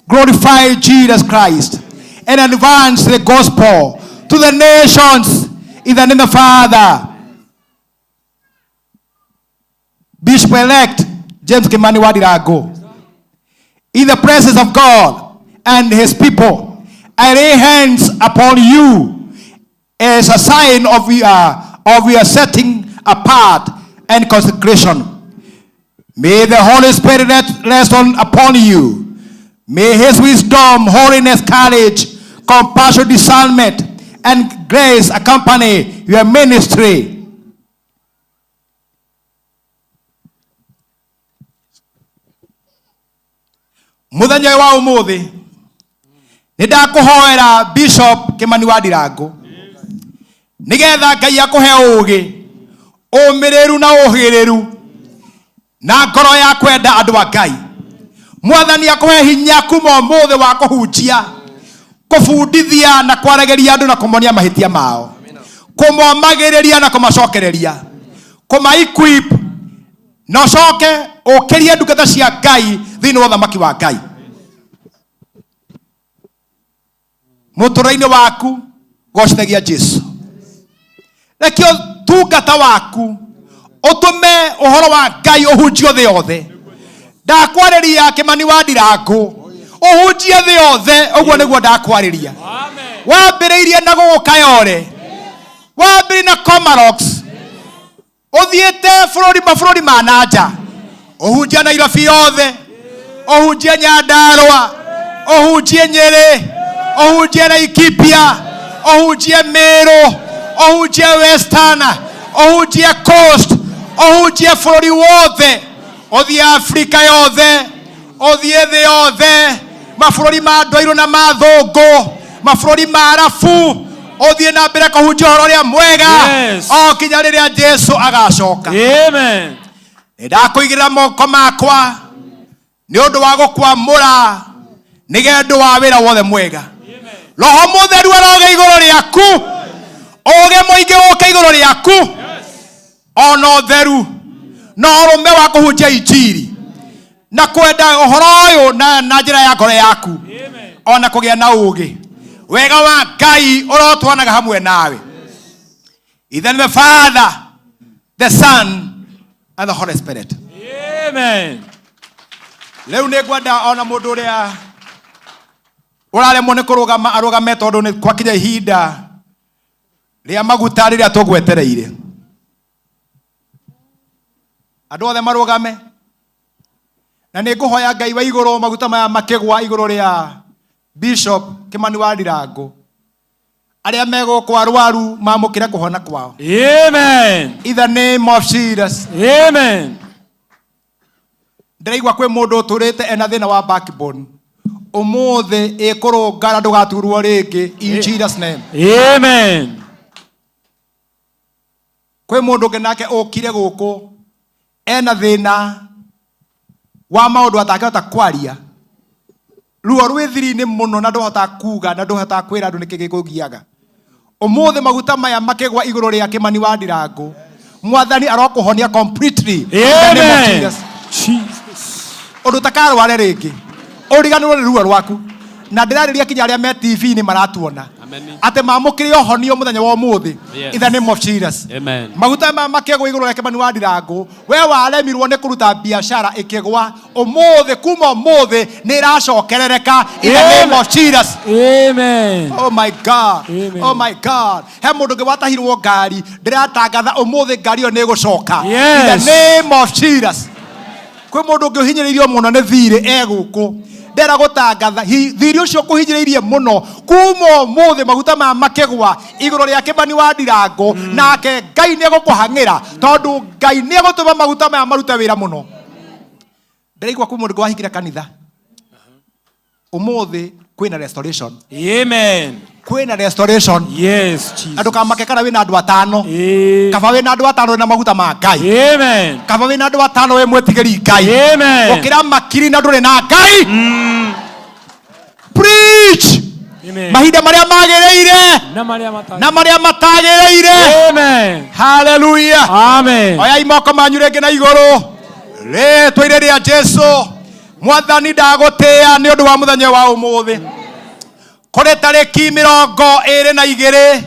glorify Jesus Christ and advance the gospel to the nations in the name of the Father. Bishop-elect James Kimani wa Ndirangu, in the presence of God and his people, I lay hands upon you as a sign of your setting apart and consecration. May the Holy Spirit rest upon you. May his wisdom, holiness, courage, compassion, discernment, and grace accompany your ministry. Muthenya wa umuthi ni ndakuhoera Bishop Kimani wa Ndirangu nigetha Ngai akuhe ugi, umiriru na uhiriru na ngoro ya kwenda andu a Ngai. Mwathani akuhe hinya kuma umuthi wa kuhunjia, kubundithia na kwarageria andu na kumonia mahitia mao, kumomagiriria na kumacokereria, kuma equip na ucoke ukirie ndungata cia Ngai thiini wa uthamaki wa Ngai. Mutũrĩre-inĩ waku gocithagia Jesu, rekio tungata waku utume uhoro wa Ngai uhunjio thĩ yothe. Ndakwarĩria Kimani wa Ndirangu uhunjie thĩ yothe, ũguo nĩguo ndakwarĩria. Wambĩrĩirie na gũgũka yore, wambĩrĩirie na Komarox, ũthiĩte bũrũri mabũrũri ma na nja, ũhunjie Nairobi yothe, ũhunjie Nyandarũa, ũhunjie Nyĩrĩ, ũhunjie Laikipia, ũhunjie Meru, ũhunjie Western, ũhunjie Coast, ũhunjie bũrũri wothe, ũthiĩ Afrika yothe, ũthiĩ thĩ yothe, mabũrũri ma andũ airũ na ma thũngũ, mabũrũri ma Arabu, ũthiĩ na mbere kũhunjia ũhoro ũrĩa mwega o kinya rĩrĩa Jesu agacoka. Amen. Nĩ ndakũigĩrĩra moko makwa nĩ ũndũ wa gũkwamũra nĩgendũ wa wĩra wothe mwega. Roho Mũtheru aroge igũrũ rĩaku, ũũgĩ mũingĩ ũke igũrũ rĩaku, ona ũtheru na ũrũme wa kũhunjia injiri na kwenda ũhoro ũyũ na njĩra ya ngoro yaku, ona kũgĩa na ũũgĩ. Wega wa Ngai ũrotwanaga hamwe nawe. In the name of the Father, the Son, and the Holy Spirit. Amen. Rĩu nĩ ngwenda ona mũndũ ũrĩa ũraremwo nĩ kũrũgama arũgame, tondũ nĩ gwakinya ihinda rĩa maguta rĩrĩa tũgwetereire. Andũ othe marũgame, na nĩ ngũhoya Ngai wa igũrũ maguta maya makĩgwa igũrũ rĩa Bishop Kimani wa Ndirangu, arĩa megũkũ arwaru mamũkĩre kũhona kwao. Amen. In the name of Jesus. Amen. Ndĩraigua kwĩ mũndũ ũtũrĩte ena thĩna wa backbone, ũmũthĩ ĩkũrũngara ndũgaturwo rĩngĩ in Jesus name. Amen. Kwĩ mũndũ ũngĩ nake ũkire gũkũ ena thĩna wa maũndũ atangĩhota kwaria, ruo rwĩ thiri-inĩ mũno na ndũhotaga kuga na ndũhotaga kwĩra andũ nĩkĩ gĩkũgiaga. Ũmũthĩ maguta maya makĩgwa igũrũ rĩa Kimani wa Ndirangu, Mwathani arokũhonia completely. In the name of Amen. Jesus. Ũndũ ũtakarware rĩngĩ, ũriganĩrwo nĩ ruo rwaku. Na ndĩrarĩria kinya arĩa me TV-inĩ maratuona Amen. atĩ mamũkĩre ũhonio mũthenya wa ũmũthĩ. Yes. In the name of Jesus. Amen. Maguta maya makĩgwa igũrũ rĩa Kimani wa Ndirangu, we waremirwo nĩ kũruta biacara ĩkĩgwa, ũmũthĩ kuma ũmũthĩ nĩ ĩracokerereka. In the name of Jesus. Amen. Oh my God. Amen. Oh my God. He mũndũ ũngĩ watahirwo ngari, ndĩratangatha ũmũthĩ ngari ĩyo nĩ ĩgũcoka. Yes. In the name of Jesus. Kwĩ mũndũ ũngĩ ũhinyĩrĩirio mũno nĩ thirĩ e gũkũ, ndĩrenda gũtangatha thirĩ ũcio ũkũhinyĩrĩirie mũno kuma ũmũthĩ maguta maya makĩgwa igũrũ rĩa Kimani wa Ndirangu, nake Ngai nĩ egũkũhang'ĩra, tondũ Ngai nĩ egũtũma maguta maya marute wĩra mũno. Ndĩraigua kwĩ mũndũ wahingire kanitha, ũmũthĩ kwĩna restoration. Amen. Kwĩna restoration. Yes, Jesus. Na ndũkamake kana wĩna andũ atano. Kaba wĩna andũ atano wĩna maguta ma Ngai. Amen. Kaba wĩna andũ atano wĩ mwĩtigĩri Ngai. Amen. Gũkĩra makiri na ndũrĩ na Ngai. Preach. Amen. Mahinda marĩa magĩrĩire Na marĩa matagĩrĩire. na marĩa matagĩrĩire. Amen. Hallelujah. Amen. Oyai moko manyu rĩngĩ na igũrũ. Rĩtwa-inĩ rĩa Jesu, Mwathani, ndagũtĩĩa nĩ ũndũ wa mũthenya wa ũmũthĩ. Kũrĩ tarĩki 22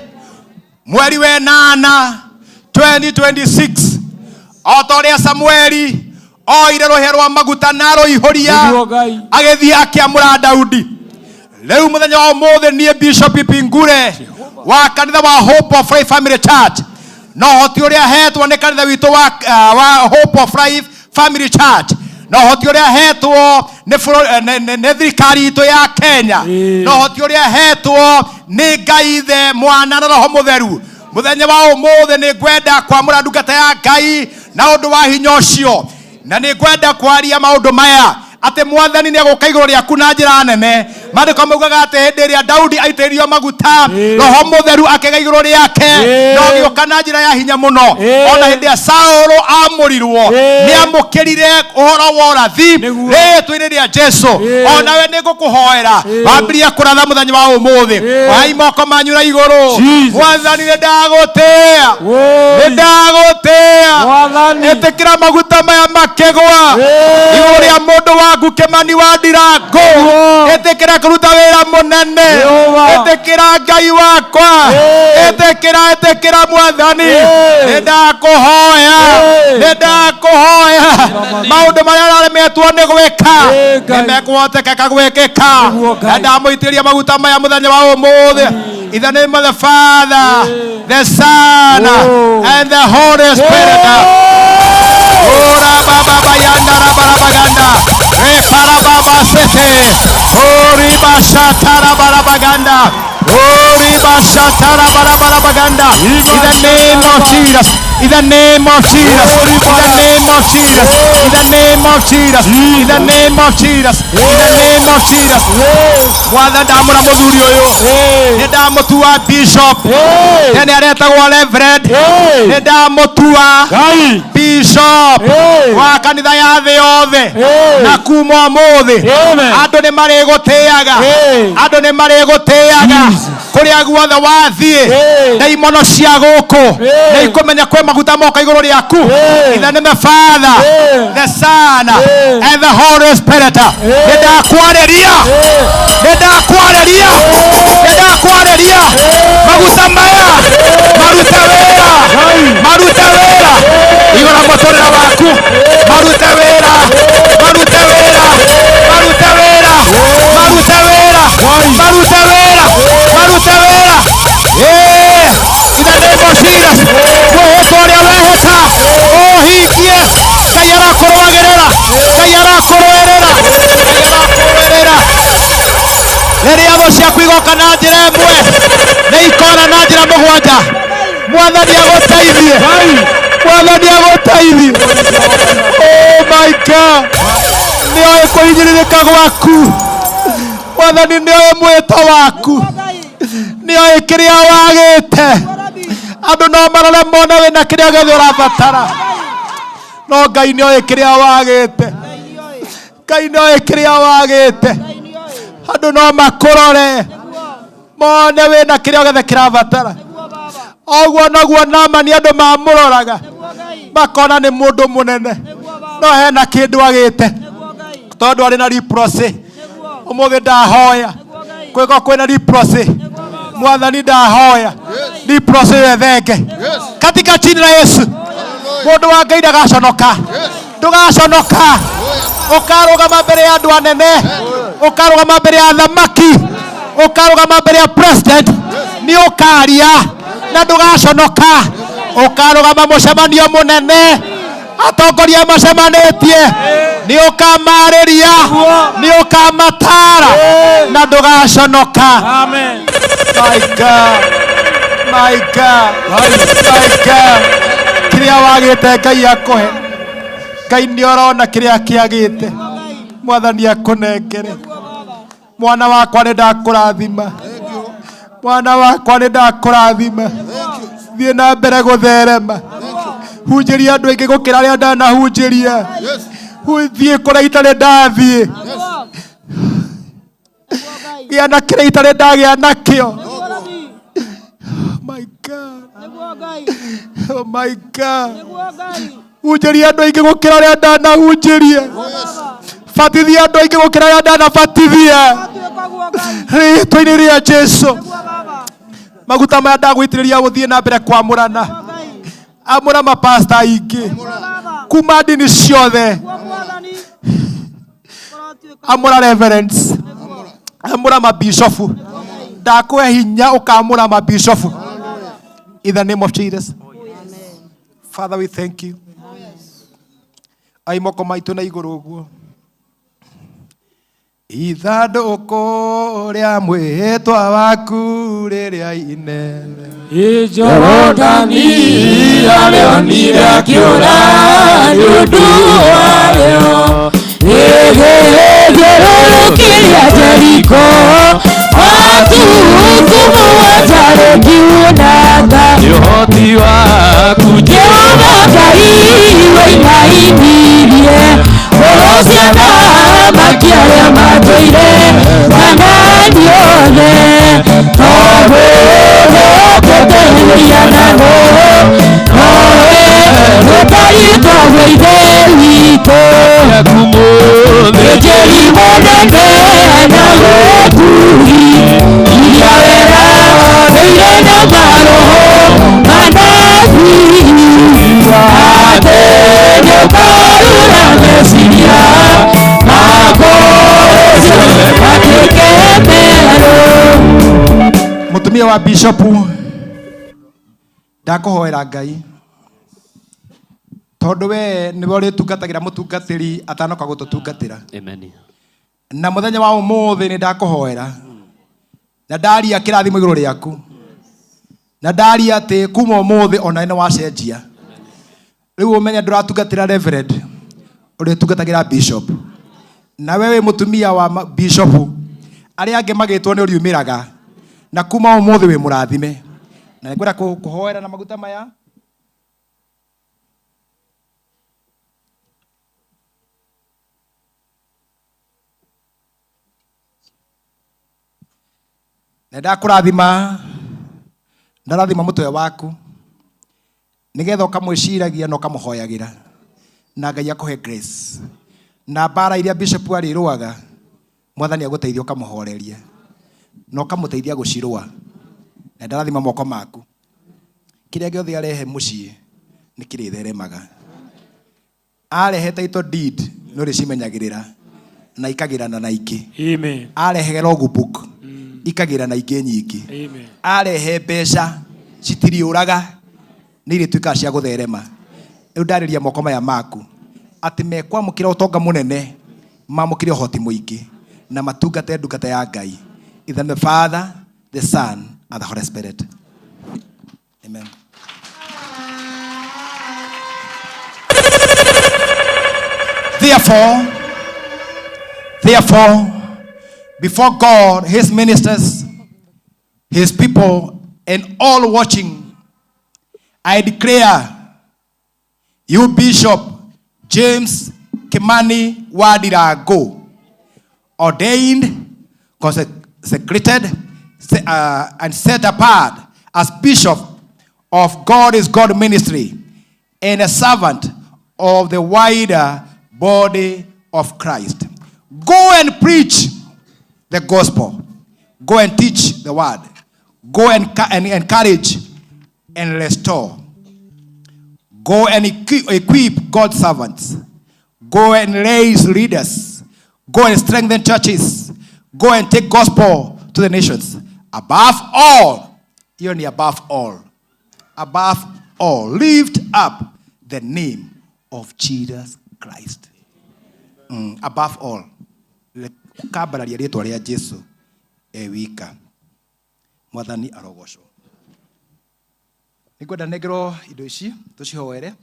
mweri wa 8 2026, o ta ũrĩa Samueli oire rũhĩa rwa maguta na arũihũria, Nĩguo Ngai. agĩthiĩ akĩamũra Daudi. Rĩu mũthenya wa ũmũthĩ, niĩ Bishop Pingure wa kanitha wa Hope of Life Family Church, na ũhoti ũrĩa hetwo nĩ kanitha witũ wa Hope of Life Family Church, na ũhoti ũrĩa hetwo nĩ nĩ thirikari itũ ya Kenya, na ũhoti ũrĩa hetwo nĩ Ngai Ithe, Mwana na Roho Mũtheru, mũthenya wa ũmũthĩ nĩ ngwenda kwamũra ndungata ya Ngai na ũndũ wa hinya ũcio, na nĩ ngwenda kwaria maũndũ maya atĩ Mwathani nĩ egũka igũrũ rĩaku na njĩra nene. Maandĩko maugaga atĩ hĩndĩ ĩrĩa Daudi aitĩrĩirio maguta, Roho Mũtheru akĩgĩa igũrũ rĩake na ũgĩũka na njĩra ya hinya mũno. Ona hĩndĩ ĩrĩa Saũlũ amũrirwo, nĩ amũkĩrire ũhoro wa ũrathi. Rĩĩtwa-inĩ rĩa Jesu, onawe nĩ ngũkũhoera wambĩrĩrie kũratha mũthenya wa ũmũthĩ. Oai moko manyu na igũrũ. Mwathani, nĩ ndagũtĩĩa, nĩ ndagũtĩĩa. Ĩtĩkĩra maguta maya makĩgwa igũrũ rĩa mũndũ waku Kĩmani wa Ndirangũ. Ĩtĩkĩra kũruta wĩra mũnene. Ĩtĩkĩra, Ngai wakwa, ĩtĩkĩra, ĩtĩkĩra. Mwathani, nĩ ndakũhoya, nĩ ndakũhoya, maũndũ marĩa ũraremetwo nĩ gwĩka nĩ mekũhotekeka gwĩkĩka, na ndamũitĩrĩria maguta maya mũthenya wa ũmũthĩ. In the name of the Father, the Son, and the Holy Spirit. Ora baba bayanda rabarabaganda. Repara baba sete. Ori bashatara barabaganda. Ori bashatara barabarabaganda. In the name of Jesus. In the name of Jesus. In the name of Jesus. In the name of Jesus. In the name of Jesus. In the name of Jesus. Mwathani, ndamũra mũthuri ũyũ, nĩ ndamũtua bishop. Tene aretagwo reverend, nĩ ndamũtua bishop wa kanitha ya thĩ yothe, na kuma ũmũthĩ andũ nĩ marĩgũtĩaga, andũ nĩ marĩgũtĩaga kũrĩa guothe wathiĩ. Ndaimono cia gũkũ nĩ ikũmenya kwĩ maguta moka igũrũ rĩaku. In the name of the Father, the Son, and the Holy Spirit, nĩ ndakwarĩria, nĩ ndakwarĩria, nĩ ndakwarĩria, maguta maya marute wĩra, marute wĩra igũrũ mũtũrĩre waku, marute wĩra, marute wĩra, marute wĩra, marute wĩra, marute wĩra, marute wĩra. In the name of Jesus, mwĩhĩtwa ũrĩa wehĩta ũhingie. Ngai arakũrũagĩrĩra, Ngai arakũrũĩrĩra, Ngai arakũrũĩrĩra. Rĩrĩa thũ ciaku igoka na njĩra ĩmwe, nĩ ikora na njĩra mũgwanja. Mwathani agũteithie, Mwathani agũteithie. Oh my God, nĩ oĩ kũhinyĩrĩrĩka gwaku. Mwathani nĩ oĩ mwĩto waku, nĩ oĩ kĩrĩa wagĩte. Andũ no marore mone wĩna kĩrĩa gĩothe ũrabatara, no Ngai nĩ oĩ kĩrĩa wagĩte. Ngai nĩ oĩ kĩrĩa wagĩte. Andũ no makũrore mone wĩna kĩrĩa gĩothe kĩrabatara. Oguo noguo Namani, andũ mamũroraga makona nĩ mũndũ mũnene, no hena kĩndũ agĩte tondũ arĩ na leprosy. Ũmũthĩ ndahoya kwĩko kwĩna leprosy. Mwathani, ndahoya leprosy ĩyo ĩthenge katika jina la Yesu. Mũndũ wa Ngai ndagaconoka, ndũgaconoka. Ũkarũgama mbere ya andũ anene, ũkarũgama mbere ya thamaki, ũkarũgama mbere ya president, nĩ ũkaria na ndũgaconoka. Ũkarũgama mũcemanio mũnene, atongoria macemanĩtie, nĩ ũkamarĩria, nĩ ũkamatara na ndũgaconoka. Amen. My God, my God, my God, kĩrĩa wagĩte Ngai akũhe. Ngai nĩ ũrona kĩrĩa kĩagĩte, Mwathani akũnengere. Mwana wakwa, nĩ ndakũrathima. Mwana wakwa, nĩ ndakũrathima. Thiĩ na mbere gũtherema, hunjĩria andũ aingĩ gũkĩra arĩa ndanahunjĩria. Thiĩ kũrĩa itarĩ ndathiĩ, gĩa na kĩrĩa itarĩ ndagĩa nakĩo. My God, oh my God. Hunjĩria andũ aingĩ gũkĩra arĩa ndanahunjĩrie. Batithia andũ aingĩ gũkĩra arĩa ndanabatithia. Rĩtwa-inĩ rĩa Jesu. Maguta maya ndagũitĩrĩria gũthiĩ na mbere kwamũrana. Amũra mapasta aingĩ kuma ndini ciothe. Amũra reverends. Amũra mabishofu. Ndakũhe hinya ũkamũra mabishofu. In the name of Jesus. Father, we thank you. Ai moko maitũ na igũrũ ũguo. Ithandũkũ rĩa mwĩhĩtwa waku rĩrĩa inene. Jorodani arĩonire akĩũra nĩ ũndũ warĩo ĩgĩthiũrũrũkĩria Jeriko matukũ mũgwanja rĩkiunanga Nĩ ũhoti waku Jehova Ngai wainainirie ngoro cia athamaki arĩa matũire Kanaani othe tondũ nĩokĩte mũhianano nowe ũtariĩ taguo Ithe witũ Mũthĩnjĩri mũnene na gũturi iria weranĩire na maroho manabii atĩ nĩũkarura meciria mako ciothe matuĩke merũ. Mũtumia wa bishopu ndakũhoera Ngai tondũ we nĩwe ũrĩtungatagĩra mũtungatĩri atanoka gũtũtungatĩra. Amen. Na mũthenya wa ũmũthĩ nĩ ndakũhoera na ndaria kĩrathimo igũrũ rĩaku na ndaria atĩ kuma ũmũthĩ ona nĩ wacenjia. Rĩu ũmenye ndũratungatĩra reverend, ũrĩtungatagĩra bishop. Na we wĩ mũtumia wa bishop, arĩa angĩ magĩtwo nĩ ũriumĩraga, na kuma ũmũthĩ wĩ mũrathime. Na nĩngwenda kũhoera na maguta maya. Na ndakũrathima, ndarathima mũtwe waku nĩgetha ũkamwĩciragia na ũkamũhoyagĩra na Ngai akũhe grace. Na mbara iria bishop arĩrũaga, Mwathani agũteithia ũkamũhoreria na ũkamũteithia gũcirũa. Na ndarathima moko maku, kĩrĩa gĩothe arehe mũciĩ nĩ kĩrĩtheremaga. Arehe title deed nĩ ũrĩcimenyagĩrĩra na ikagĩrana na ingĩ. Amen. Arehe logbook ikagĩrana ingĩ nyingĩ. Amen. Arehe mbeca citiriũraga nĩ irĩtuĩkaga cia gũtherema. Rĩu ndarĩria moko maya maku atĩ mekwamũkĩra ũtonga mũnene, mamũkĩre ũhoti mũingĩ na matungate ndungata ya Ngai. In the name of the Father, the Son, and the Holy Spirit. Amen. Therefore, before God, his ministers, his people, and all watching, I declare you, Bishop James Kimani Wadirango, ordained, consecrated, and set apart as Bishop of God is God Ministry and a servant of the wider body of Christ. Go and preach the gospel. Go and teach the word. Go and encourage and restore. Go and equip God's servants. Go and raise leaders. Go and strengthen churches. Go and take gospel to the nations. Above all, you need above all. Above all, lift up the name of Jesus Christ. Above all. Kambararia rĩtwa rĩa Jesu e wika. Mwathani arogocwo. Nĩngwenda nengerwo indo ici tũcihoere.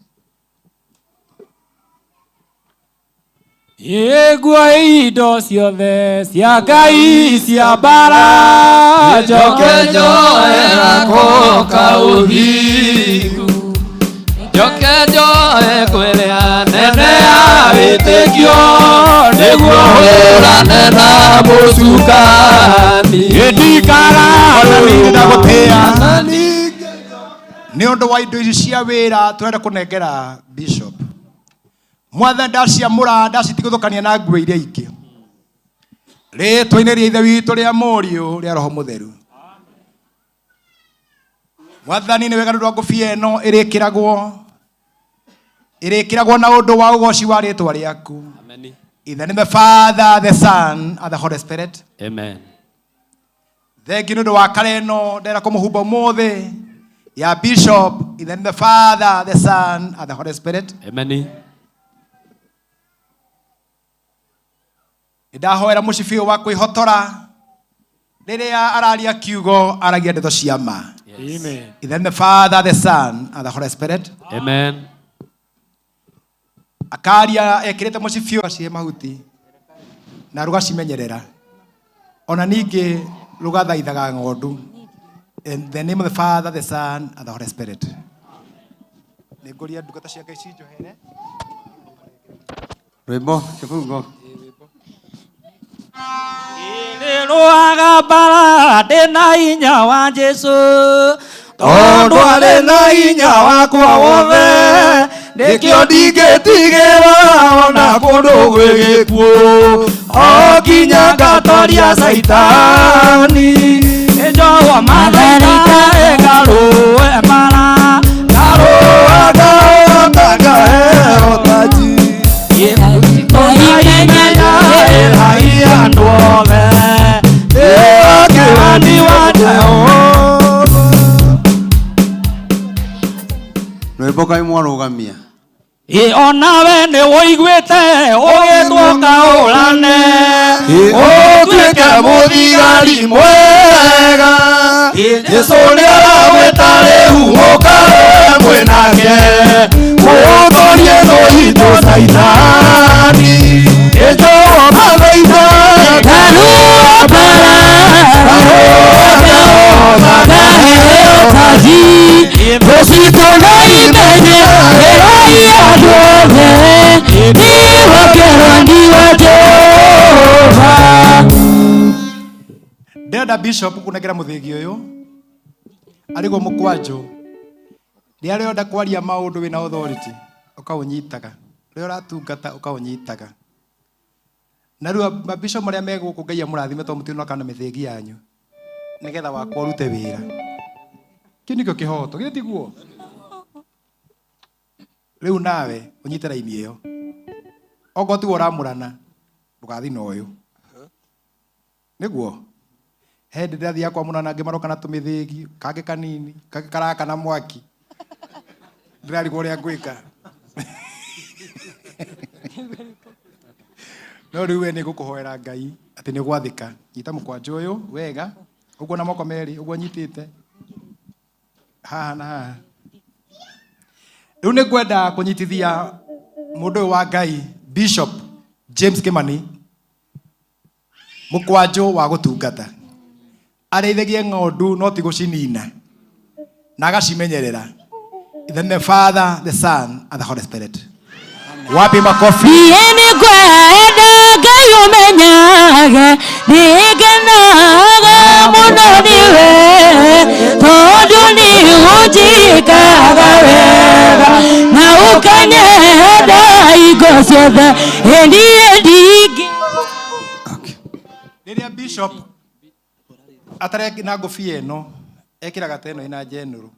Ĩguo indo ciothe cia Ngai cia mbara, njoke njoe nako kaũthingu, njoke njoe kwĩrĩa nene ya wĩtĩkio, nĩguo hũrane na mũcukani. Ndikara ona ningĩ ndagũtĩa. Nĩ ũndũ wa indo ici cia wĩra tũrenda kũnengera bishop. Mwathani ndaciamũra ndacitigũthũkania na nguo iria ingĩ. Rĩtwa-inĩ rĩa Ithe witũ rĩa Mũriũ rĩa Roho Mũtheru. Mwathani nĩ wega nĩ ũndũ wa ngũbia ĩno ĩrĩkĩragwo ĩrĩkĩragwo na ũndũ wa ũgoci wa rĩtwa rĩaku. Amen. In the name of the Father, the Son, and the Holy Spirit. Amen. Thengi nĩ ũndũ wa kare ĩno ndera kũmũhumba ũmũthĩ ya Bishop. In the name of the Father, the Son, and the Holy Spirit. Amen. Nĩ ndahoera mũcibi ũyũ wa kwĩhotora rĩrĩa araria kiugo aragia ndeto cia ma. Amen. In the name of the Father, the Son, and the Holy Spirit. Amen. Akaria ekĩrĩte mũcibi ũyũ acihe mahuti na rũgacimenyerera ona ningĩ rũgathaithaga ng'ondu. In the name of the Father, the Son, and the Holy Spirit. Nĩ ngũria ndungata cia Ngai cinjohere. Rwĩmbo kĩbungo. Rũaga mbara ndĩna hinya wa Jesũ Tondũ arĩ na hinya wakwa wothe nĩkĩo ndingĩtigĩra ona kũndũ gwĩ gĩkuũ o nginya ngatoria Caitani. Njohwa mathaita ngarũe mbara ngarũa ngahota ngaheo taji Tũimenya ĩrai andũ othe nĩwakĩrani wa Jehova. Rwĩmbo kaĩ mwarũgamia. Ĩ onawe nĩ wũiguĩte ũgĩtwo kaũrane ũtuĩke mũthigari mwega Jesũ nĩaragwĩta rĩu ũkarũe mwĩ nake ũtorie thũ itũ Caitani. Ĩnjohwo mathaitha Ngarũa mbara ngarũa ngaheo taji Tũcitũ na imenye ĩrai andũ othe nĩwakerwo nĩ wa Jehova. Ndĩrenda Bishop kũnengera mũthĩgi ũyũ arĩguo mũkwanjũ rĩrĩa rĩonda kwaria maũndũ wĩna authority ũkaũnyitaga rĩrĩa ũratungata ũkaũnyitaga na rĩu mabishop marĩa me gũkũ Ngai amũrathime tondũ mũtinoka na mĩthĩgi yanyu nĩgetha wakwa ũrute wĩra. Kĩu nĩkĩo kĩhoto, githĩ tiguo? Rĩu nawe ũnyite raini ĩyo okorwo tiguo ũramũrana ndũgathiĩ na ũyũ nĩguo he hĩndĩ ndĩrathiaga kwamũrana angĩ maroka na tũmĩthĩgi kangĩ kanini kangĩ karaka na mwaki ndĩrarigwo ũrĩa ngwĩka no rĩu we nĩ ngũkũhoera Ngai atĩ nĩ ũgwathĩka. Nyita mũkwanjũ ũyũ wega ũguo na moko merĩ ũguo nyitĩte haha na haha. Rĩu nĩ ngwenda kũnyitithia mũndũ ũyũ wa Ngai Bishop James Kimani mũkwanjũ wa gũtungata arĩithagie ng'ondu no ti gũcinina na agacimenyerera. In the name of the Father, the Son, and the Holy Spirit. Wapi makofi? Niĩ nĩngwenda Ngai ũmenyage nĩngenaga mũno nĩwe tondũ nĩ ũnjĩkaga wega na ũkanyenda hingo ciothe ĩ niĩ ndingĩ. Rĩrĩa Bishop atarĩ na ngũbia ĩno ekĩraga ta ĩno ĩna njenũrũ.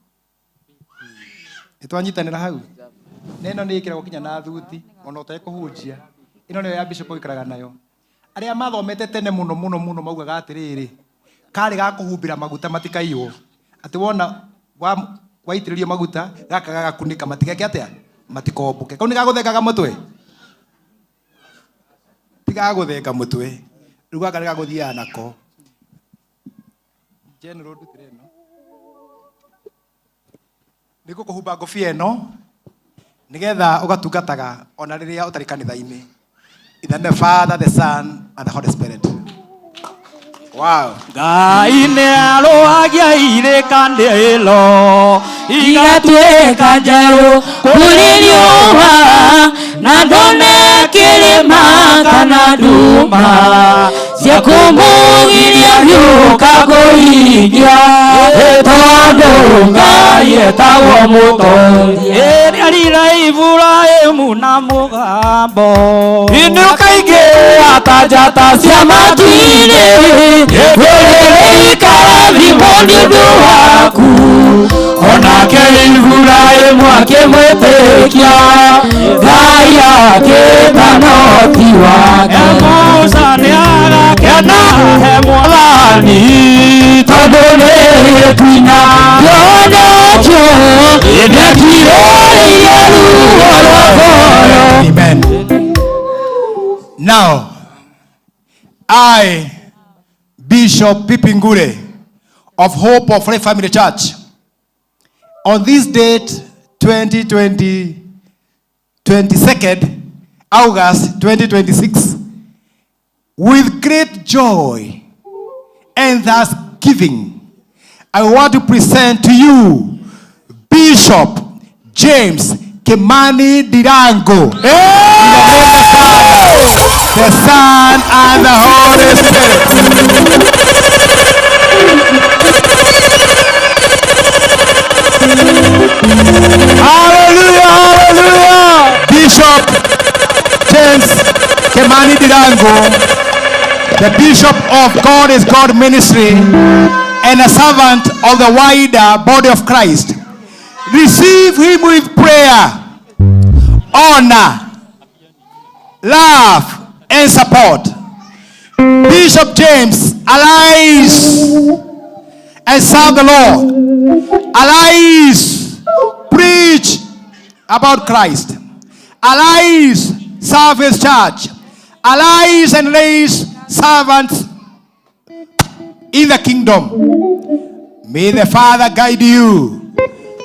Nĩ twanyitanĩra hau? Na ĩno nĩ ĩkĩragwo nginya na thuti ona ũtekũhunjia. Ĩno nĩyo ya Bishop ũikaraga nayo. Arĩa mathomete tene mũno mũno mũno maugaga atĩrĩrĩ, karĩ ga kũhumbĩra maguta matikaiywo. Atĩ wona waitĩrĩrio maguta gaka gagakunĩka matigeke atĩa? Matikombũke. Kau nĩ gagũthengaga mũtwe? Ti gagũthenga mũtwe. Rĩu gaka nĩ gagũthiaga nako. General ndutĩre ĩno. Nĩ ngũkũhumba ngũbia ĩno nĩgetha ũgatungataga ona rĩrĩa ũtarĩ kanitha-inĩ. In the name of the Father, the Son, and the Holy Spirit. Wow. Ngai nĩ arũagia irĩkanĩro igatuĩka njerũ kũrĩ riũa na ndone kĩrĩma kana nduma Ciakũmũgiria gĩũka kũhingia tondũ Ngai etagwo mũtongia Ĩrĩarire Iburahĩmu na mũgambo Nĩ ũkaingĩra ta njata cia matu-inĩ rũrĩrĩ ikarathimwo nĩ ũndũ waku onake Iburahĩmu akĩmwĩtĩkia Ngai akĩĩtana ũti wake Musa nĩagakena he mwathani tondũ nĩgĩtwina kĩonekio nĩakirĩrĩirie ruo rwa ngoro. Amen. Now, I, Bishop Pipi Ngure of Hope of Life Family Church, on this date, 2020, 22nd August 2026, with great joy and thanksgiving, I want to present to you Bishop James Kimani Ndirangu. In the name of the Father, the Son, and the Holy Spirit. Hallelujah, hallelujah. Bishop James Kimani Ndirangu, the Bishop of God is God Ministry and a servant of the wider body of Christ. Receive him with prayer, honor, love, and support. Bishop James, arise and serve the Lord. Arise, preach about Christ. Arise, serve his church. Arise and raise servants in the kingdom. May the Father guide you,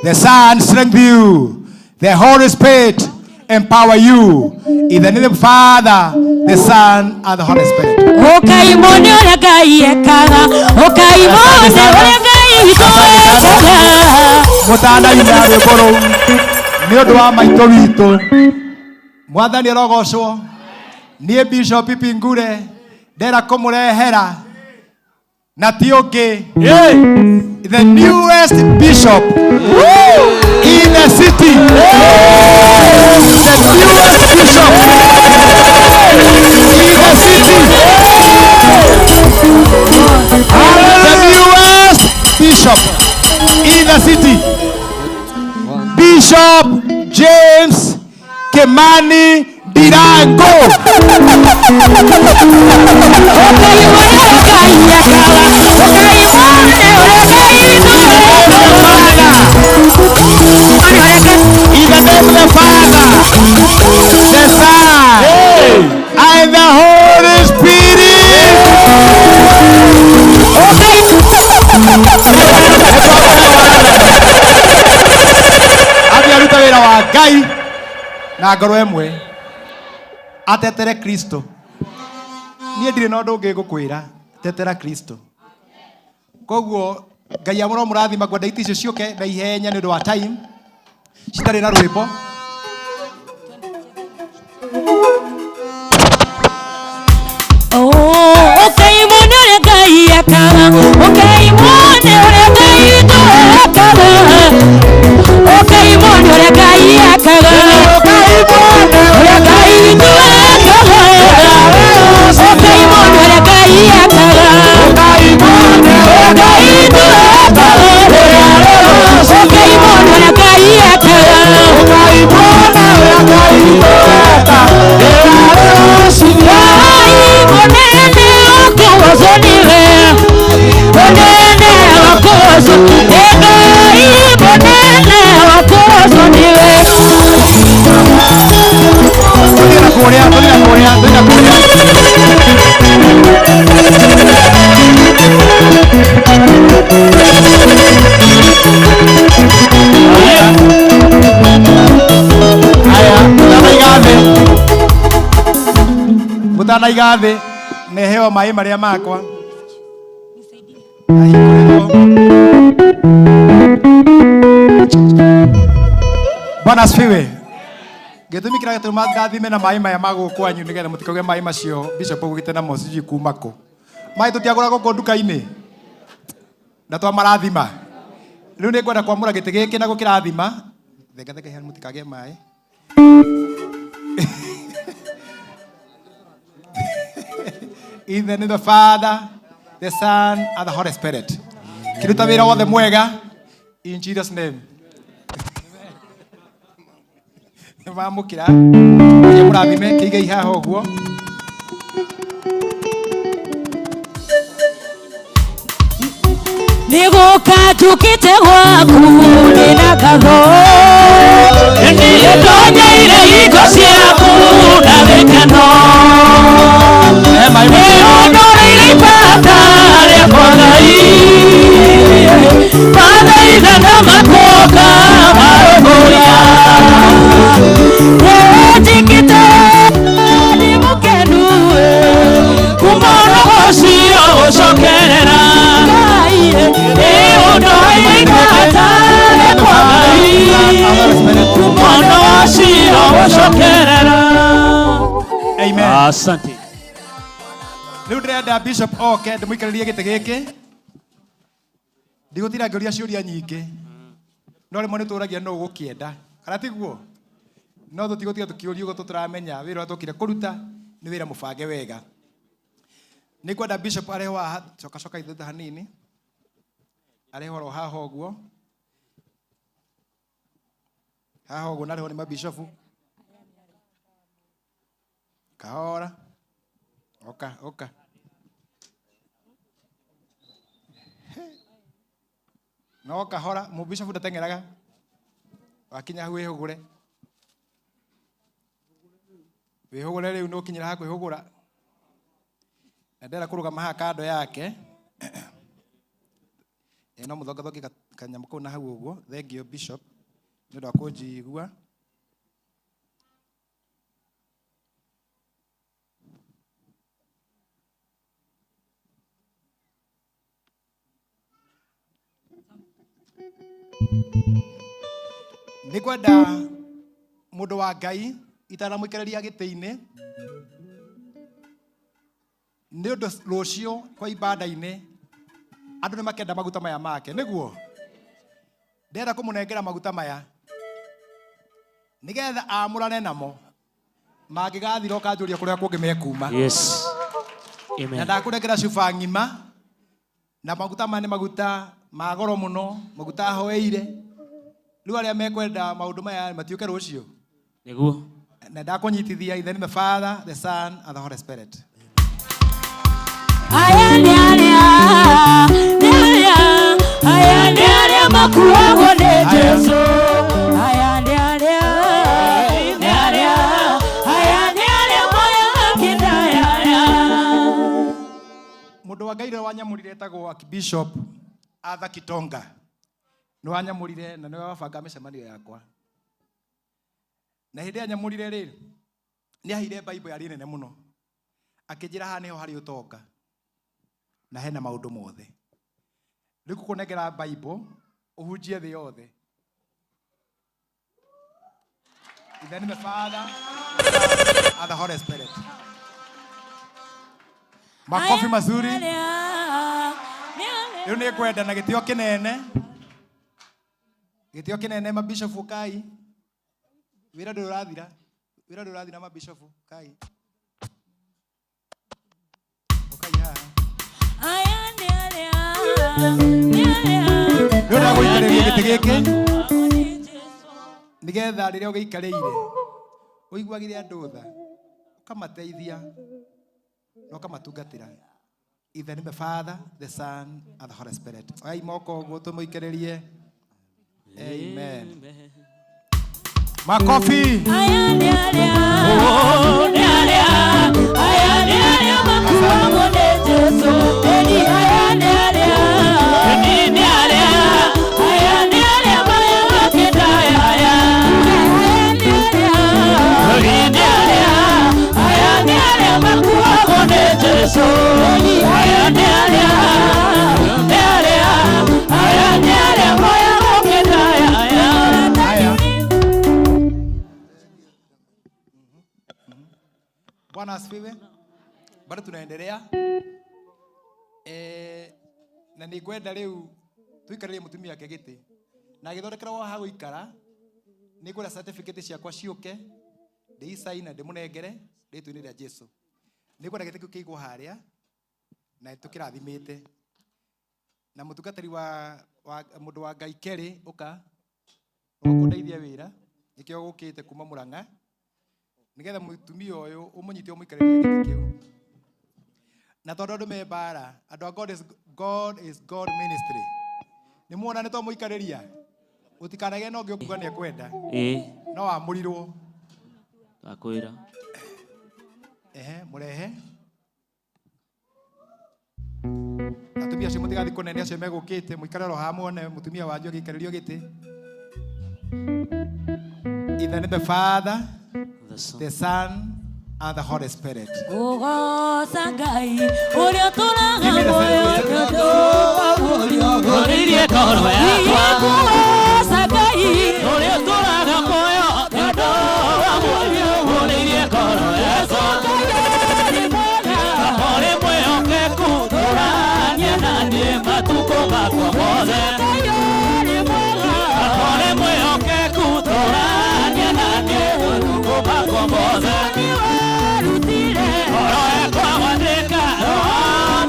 the Son strengthen you, the Holy Spirit empower you. In the name of the Father, the Son, and the Holy Spirit. Ũkaimone ũrĩa Ngai ekaga, ũkaimone ũrĩa Ngai witũ ekaga. Mũtanaina rwĩmbo rũu nĩ ũndũ wa maitũ witũ. Mwathani arogocwo. Niĩ Bishop Pipi Ngure ndera kũmũrehera na ti ũngĩ, the newest bishop in the city, the newest bishop in the city, the newest bishop in the city, Bishop James Kimani Ndirangu. Ũkaimone ũrĩa Ngai ekaga, ũkaimone ũrĩa Ngai witũ ekaga. In the name of the Father, the Son, and the Holy Spirit. Athiĩ arute wĩra wa Ngai na ngoro ĩmwe, atetere Kristo. Niĩ ndirĩ na ũndũ ũngĩ ngũkwĩra, tetera Kristo. Koguo Ngai amũro mũrathima, ngwenda iti icio ciũke na ihenya nĩ ũndũ wa time, citarĩ na rwĩmbo. Oh, ũkaimone ũrĩa Ngai ekaga, ũkaimone ũrĩa Ngai witũ ekaga. Ũkaimone ũrĩa Ngai ekaga, ũkaimone ũrĩa Ngai witũ ekaga. Ũkaimone ũrĩa Ngai ekaga, ũkaimone ũrĩa Ngai witũ ekaga. Ũkaimone ũrĩa Ngai ekaga, ũkaimone ũrĩa Ngai witũ ekaga. Ngai mũnene ũkũgocwo nĩwe, mũnene ũkũgocwo, ĩ Ngai mũnene ũkũgocwo nĩwe. Tũthiĩ na kũrĩa, tũthiĩ na kũrĩa, tũthiĩ na kũrĩa. Aya, mũtanaiga thĩ, mũtanaiga thĩ, neheo maĩ marĩa makwa. Ahingũrĩrwo. Bwana asifiwe. Gĩtũmi kĩrĩa gĩtũma ngathime na maĩ maya ma gũkũ kwanyu nĩgetha mũtikauge maĩ macio Bishop augĩte namo sijui kuma kũ. Maĩ tũtiagũra gũkũ nduka-inĩ na twamarathima. Rĩu nĩ ngwenda kwamũra gĩtĩ gĩkĩ na gũkĩrathima. Thenga thenga ihana mũtikagĩe maĩ. In the name of the Father, the Son, and the Holy Spirit. Kĩruta wĩra wothe mwega. In Jesus' name. Nĩmamũkĩra. Ngai amũrathime, kĩigei haha ũguo. Nĩgũka njũkĩte gwaku ndĩna ngatho. Niĩ ndonyeire hingo ciaku na gĩkeno. Nĩũndũrĩire ibata rĩakwa Ngai. Mathaitha na makoka marũmbũiya. Nĩnjĩkĩte ndĩ mũkenu, Kuma roho ũcio ũcokerera. Nĩũndũrĩire ibata rĩakwa Ngai. Kuma roho ũcio ũcokerera. Amen. Asante. Rĩu ndĩrenda Bishop oke ndĩmũikarĩrie gĩtĩ gĩkĩ. Ndigũtinda ngĩũria ciũria nyingĩ. No rĩmwe nĩtũragia nũ ũgũkĩenda. Kana tiguo? No tũtigũtiga tũkĩũria ũguo tũtaramenya wĩra ũrĩa tũkire kũruta nĩ wĩra mũbange wega. Nĩngwenda Bishop arehwo haha, coka coka thutha hanini. Arehwo oro haha ũguo. Haha ũguo na arehwo nĩ mabishofu. Kahora. Oka, oka. No kahora, mũbishofu ndateng'eraga. Wakinya hau wĩhũgũre. Wĩhũgũre rĩu nĩũkinyĩra ha kwĩhũgũra. Na ndĩrenda kũrũgama haha kando yake. No mũthongathonge kanyamũ kau na hau ũguo. Thank you Bishop nĩ ũndũ wa kũnjigua. Nĩ ngwenda mũndũ wa Ngai itanamũikarĩria gĩtĩ-inĩ nĩ ũndũ rũciũ kwa ibanda-inĩ andũ nĩ makenda maguta maya make, nĩguo ndĩrenda kũmũnengera maguta maya nĩgetha amũrane namo mangĩgathira ũkanjũria kũrĩa kũngĩ mekuma. Yes. Amen. Na ndakũnengera cuba ng'ima na maguta maya nĩ maguta ma goro mũno, maguta hoeire. Rĩu arĩa mekwenda maũndũ maya matiũke rũciũ. Nĩguo. Na ndakũnyitithia in the name of the Father, the Son, and the Holy Spirit. Aya nĩ arĩa, nĩ arĩa, aya nĩ arĩa makuagwo nĩ Jesũ. Aya nĩ arĩa, nĩ arĩa, aya nĩ arĩa moyaga kĩndayaya. Mũndũ wa Ngai ũrĩa wanyamũrire etagwo Archbishop Arthur Kitonga. Nĩ wanyamũrire na nĩwe wabanga mĩcemanio yakwa. Na hĩndĩ ĩrĩa anyamũrire rĩ, nĩ aheire Bible yarĩ nene mũno. Akĩnjĩra haha nĩho harĩ ũtonga na hena maũndũ mothe. Rĩu ngũkũnengera Bible ũhunjie thĩ yothe. In the name of the Father, the Son, and the Holy Spirit. Makofi mazuri. Rĩu nĩ ngwenda na gĩtĩo kĩnene. Gĩtĩo kĩnene mabishofu kai. Wĩra ndũrĩ ũrathira. Wĩra ndũrĩ ũrathira mabishofu kai. Ũkai haha. Aya nĩ arĩa, nĩ arĩa. Rĩu ndagũikarĩria gĩtĩ gĩkĩ nĩgetha rĩrĩa ũgĩikarĩire ũiguagĩre andũ tha, ũkamateithia na ũkamatungatĩra. In the name of the Father, the Son, and the Holy Spirit. Oyai moko ũguo tũmũikarĩrie. Amen. Makofi. Aya nĩ arĩa, nĩ arĩa, aya nĩ arĩa makuagwo nĩ Jesũ. Eni aya nĩ arĩa, eni nĩ arĩa, aya nĩ arĩa moyaga kĩndayaya. Aya nĩ arĩa, eni nĩ arĩa, aya nĩ arĩa makuagwo nĩ Jesũ. Eni aya nĩ arĩa, nĩ arĩa, aya nĩ arĩa moyaga kĩndayaya. Bwana asifiwe. Bado tunaendelea. Na nĩ ngwenda rĩu tũikarĩrie mũtumia wake gĩtĩ na agĩthondekerwo ha gũikara. Nĩ ngwenda certificate ciakwa ciũke, ndĩicaina na ndĩmũnengere rĩtwa-inĩ rĩa Jesu. Nĩ ngwenda gĩtĩ kĩu kĩigwo harĩa na tũkĩrathimĩte na mũtungatĩri wa mũndũ wa Ngai Kerĩ ũka ũkũndeithia wĩra, nĩkĩo gũkĩte kuma Murang'a nĩgetha mũtumia ũyũ ũmũnyite ũmũikarĩrie gĩtĩ kĩu. Na tondũ andũ me mbara, andũ a God is God ministry, nĩ muona nĩ twamũikarĩria, ũtikanagĩe na ũngĩ ũkuga nĩ ekwenda. Ĩĩ. No wamũrirwo. Ndakwĩra. Ehe, mũrehe. Atumia acio mũtigathiĩ kũnene, acio megũkĩte mũikare oro haha muone mũtumia wanyu agĩikarĩrio gĩtĩ. In the name of the Father, the Son, and the Holy Spirit. Ngũgoca Ngai ũrĩa ũtũraga muoyo nĩ ũndũ wa mũriũ. Ngũrĩirie ngoro yakwa. Ngũgoca Ngai ũrĩa ũtũraga muoyo nĩ ũndũ wa mũriũ. Ngũrĩirie ngoro yakwa. Ũrĩ mwĩhokeku, tũranie na niĩ matukũ makwa mothe. Ũrĩ mwĩhokeku, tũranie na niĩ matukũ makwa mothe. Ngoro yakwa gwathĩka, Roho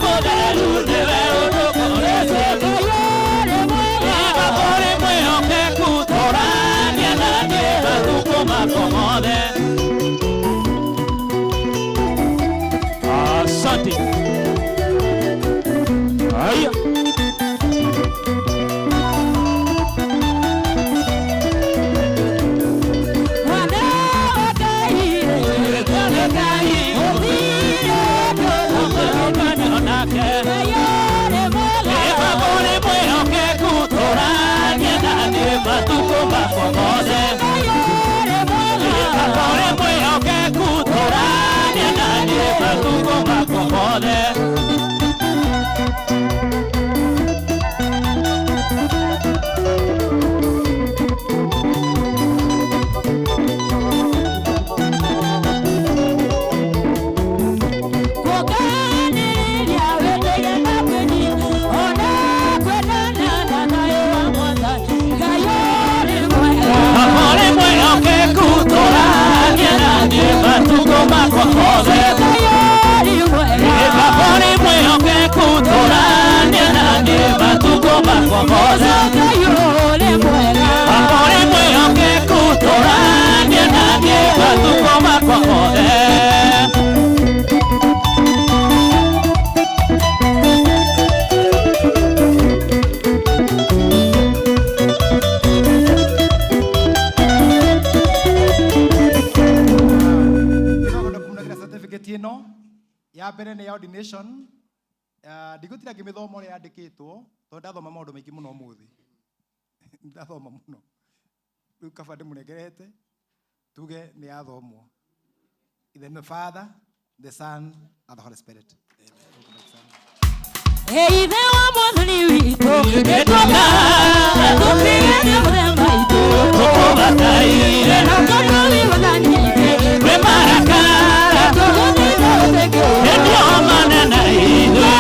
Mũtheru nĩwe ũtũkorete. Ũrĩ mwĩhokeku, tũranie na niĩ matukũ makwa mothe. Asante. Haya. Mwana wa Ngai, Ngai, ũrĩ mwĩhokeku, tũranie na niĩ matukũ makwa mothe. Ũrĩ mwĩhokeku, tũranie na niĩ matukũ makwa mothe. Kũganĩrĩria wendo na kwĩnyihia, ona kwendana na thayũ wa Mwathani. Ngai ũrĩ mwega. Ũrĩ mwĩhokeku, tũranie na niĩ matukũ makwa mothe. Ngai ũrĩ mwega. Ũrĩ mwĩhokeku, tũranie na niĩ matukũ makwa mothe. Ngai ũrĩ mwega. Ũrĩ mwĩhokeku, tũranie na niĩ matukũ makwa mothe. Nĩngwenda kũmũnengera certificate ĩno ya mbere nĩ ya ordination. Ndigũtinda ngĩmĩthoma ũrĩa yandĩkĩtwo tondũ ndathoma maũndũ maingĩ mũno ũmũthĩ, ndathoma mũno rĩu, kaba ndĩmũnengerete tuge nĩ yathomwo. In the name of the Father, the Son, and the Holy Spirit. Ithe wa Mwathani witũ, nĩtwoka tũtigĩte mũthemba itũ. Tũkũbataire. Na tondũ wĩ Mwathani Twĩ marakara. Tũgũthiĩ tũtĩkĩ. Nĩtuomane na ithuĩ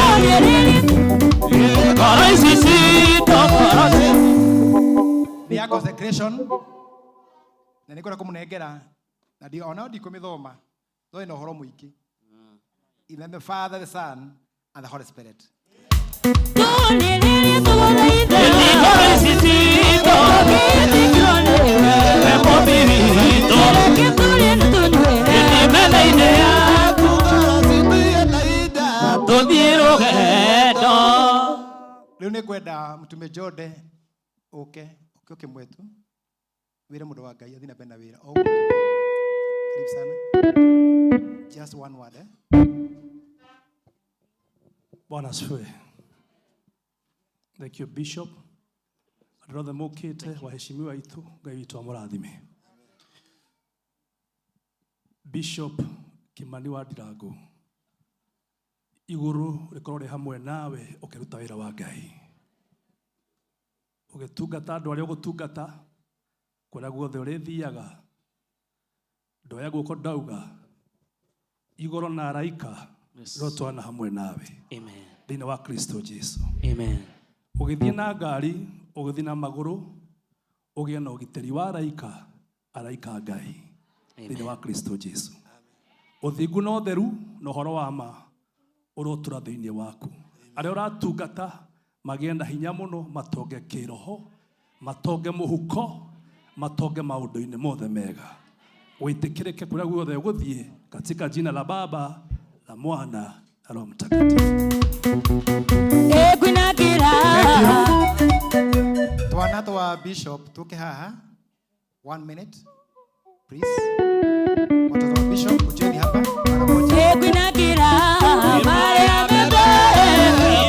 ngoro ici citũ, ngoro Nĩ ya consecration na nĩ ngwenda kũmũnengera na ona ndikũmĩthoma tondũ ĩna ũhoro mũingĩ. In the name of the Father, the Son, and the Holy Spirit. Tũnĩrĩrie tũgũthaitha. Ngoro ici citũ. Tũgĩtĩkio nĩwe. Wĩ mũmbi witũ. Reke tũrĩe na tũnyuĩre. Metha-inĩ yaku tũthiĩ rũgendo. Rĩu nĩ ngwenda mũtume Jode ũke ũke ũkĩmwetu wĩre mũndũ wa Ngai athiĩ na mbere na wĩra o ũguo tu. Karibu sana. Just one word, eh? Bwana asifiwe. Thank you, Bishop. Andũ othe mũkĩte, waheshimiwa aitũ, Ngai witũ amũrathime. Bishop Kimani wa Ndirango, igũrũ rĩkorwo rĩ hamwe nawe ũkĩruta wĩra wa Ngai. Ũgĩtungata andũ arĩa ũgũtungata, kũrĩa guothe ũrĩthiaga, ndoya guoko ndauga, igũrũ na araika Rotwana hamwe nawe. Amen. Thĩinĩ wa Kristo Jesu. Amen. Ũgĩthiĩ na ngari, ũgĩthiĩ na magũrũ, ũgĩe na ũgitĩri wa araika, araika a Ngai. Thĩinĩ wa Kristo Jesu. Ũthingu na ũtheru na ũhoro wa ma ũrotũra thĩinĩ waku. Arĩa ũratungata magĩe na hinya mũno, matonge kĩroho, matonge mũhuko, matonge maũndũ-inĩ mothe mega. Wĩtĩkĩrĩke kũrĩa guothe ũgũthiĩ katika jina la Baba, la Mwana na Roho Mtakatifu. Ĩngwinakĩra. Twana twa bishop tuke haha. 1 minute please. Watoto wa bishop kujeni hapa mara moja. Ĩngwinakĩra marĩa mebere,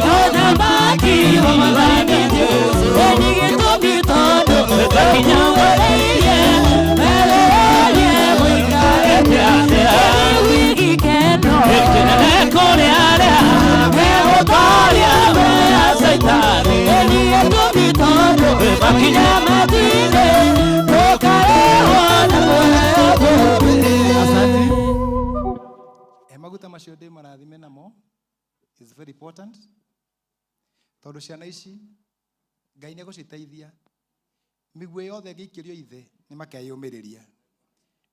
mũthamaki wa mwathani Jesũ. Ĩni gĩtũmi tondũ nĩtwakinyanĩirie, merererie mũikarĩte atĩa. Ĩni gĩkeno, Gĩkĩnene kũrĩ arĩa megũtooria mbere ya Caitani. Ĩni gĩtũmi tondũ nĩtwakinya matu-inĩ, tũkarĩhwo na kũheo thũmbĩ. Asante. Maguta macio ndĩ marathime namo is very important tondũ ciana ici Ngai nĩ egũciteithia mĩguĩ yothe ĩngĩikĩrio ithe nĩ makeyũmĩrĩria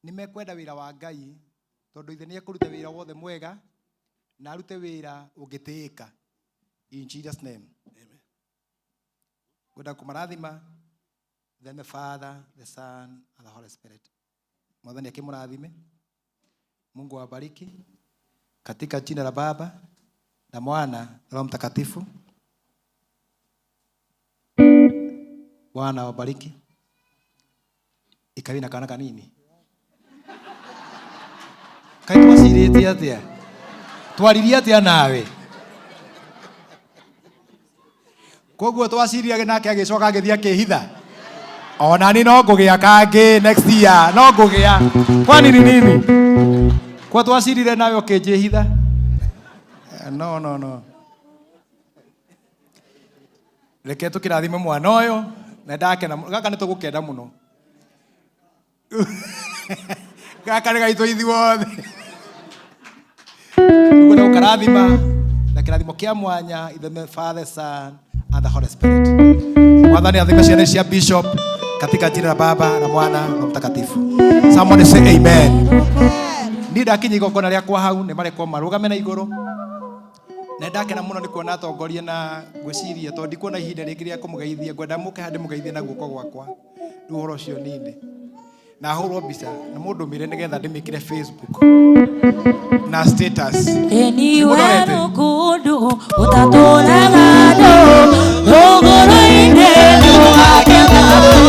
nĩ mekwenda wĩra wa Ngai tondũ ithe nĩ ekũruta wĩra wothe mwega na arute wĩra ũngĩtĩĩka in Jesus name. Amen. Ngwenda kũmarathima then the Father, the Son and the Holy Spirit. Mwathani akĩmũrathime. Mungu awabariki katika jina la Baba na Mwana na Roho Mtakatifu. Bwana awabariki. Ikawi na kana kanini. Kai twacirĩte atĩa? Twaririe atĩa nawe? Koguo twaciria nake agĩcoka agĩthiĩ akĩhitha. Ona niĩ no ngũgĩa kangĩ next year, no ngũgĩa. Kwani ni nini? Kwa twacirire nawe ũkĩnjĩhitha? No, no, no. Reke tũkĩrathime mwana ũyũ na ndakena mũno. Gaka nĩ tũgũkenda mũno. Gaka nĩ gaitũ ithuothe. Tũkwenda gũkarathima na kĩrathimo kĩa mwanya in the name of the Father, Son and the Holy Spirit. Mwathani athime ciana cia Bishop katika jina la Baba na Mwana na Mtakatifu. Somebody say amen. Niĩ ndakinya igongona rĩakwa hau nĩ marekwo marũgame na igũrũ. Na ndakena mũno nĩ kuona atongoria na ngwĩciria tondũ ndikuona ihinda rĩngĩ rĩa kũmũgeithia, ngwenda mũke haha ndĩmũgeithie na guoko gwakwa. Rĩu ũhoro ũcio nine. Na hũrwo mbica na mũndũmĩre nĩgetha ndĩmĩkĩre Facebook na status. Ĩni Nĩmũrorete? werũ kũndũ ũtatũraga andũ, rũgũrũ-inĩ nĩgũgakena,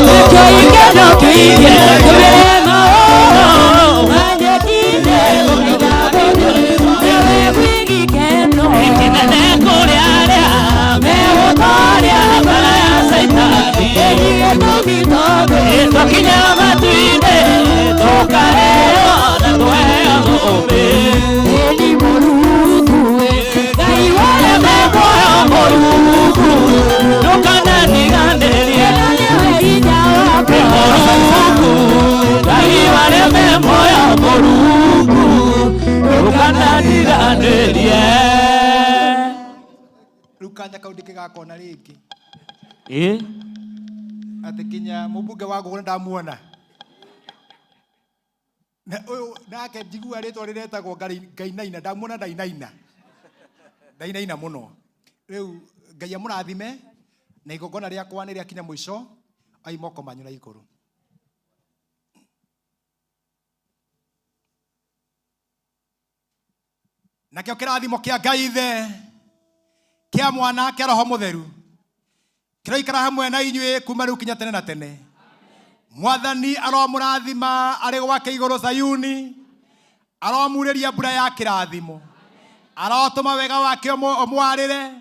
nakĩo ikeno kĩingĩ tũmĩre maũndũ manyekire ũkĩgabĩrio, nĩwe gwĩ gĩkeno Gĩkĩnene kũrĩ arĩa megũtooria mbere ya Caitani. Ĩni gĩtũmi tondũ Twakinya matu-inĩ, tũkarĩhwo na kũheo thũmbĩ. Ĩni Mũrungu, Ngai Arĩa me muoyo Mũrungu, ndũkanandiganĩrie. nĩwe hinya wakwa. Mũrungu, Ngai wa arĩa me muoyo Mũrungu, ndũkanandiganĩrie. Rĩu kanya kau ndingĩgakona rĩngĩ. Ĩ? Atĩ kinya mũmbunge wa Ngũgũ nĩndamuona. Na ũyũ nake njigua rĩtwa rĩretagwo Ngainaina, ndamuona ndainaina. Ndainaina mũno. Rĩu Ngai amũrathime na igongona rĩakwa nĩ rĩakinya mũico, ai moko manyu na igũrũ. Nakĩo kĩrathimo kĩa Ngai Ithe, kĩa Mwana, kĩa Roho Mũtheru, kĩroikara hamwe na inyuĩ kuma rĩu kinya tene na tene. Mwathani aromũrathima arĩ gwake igũrũ Zayuni, aromurĩria mbura ya kĩrathimo, arotũma wega wake ũmwarĩre,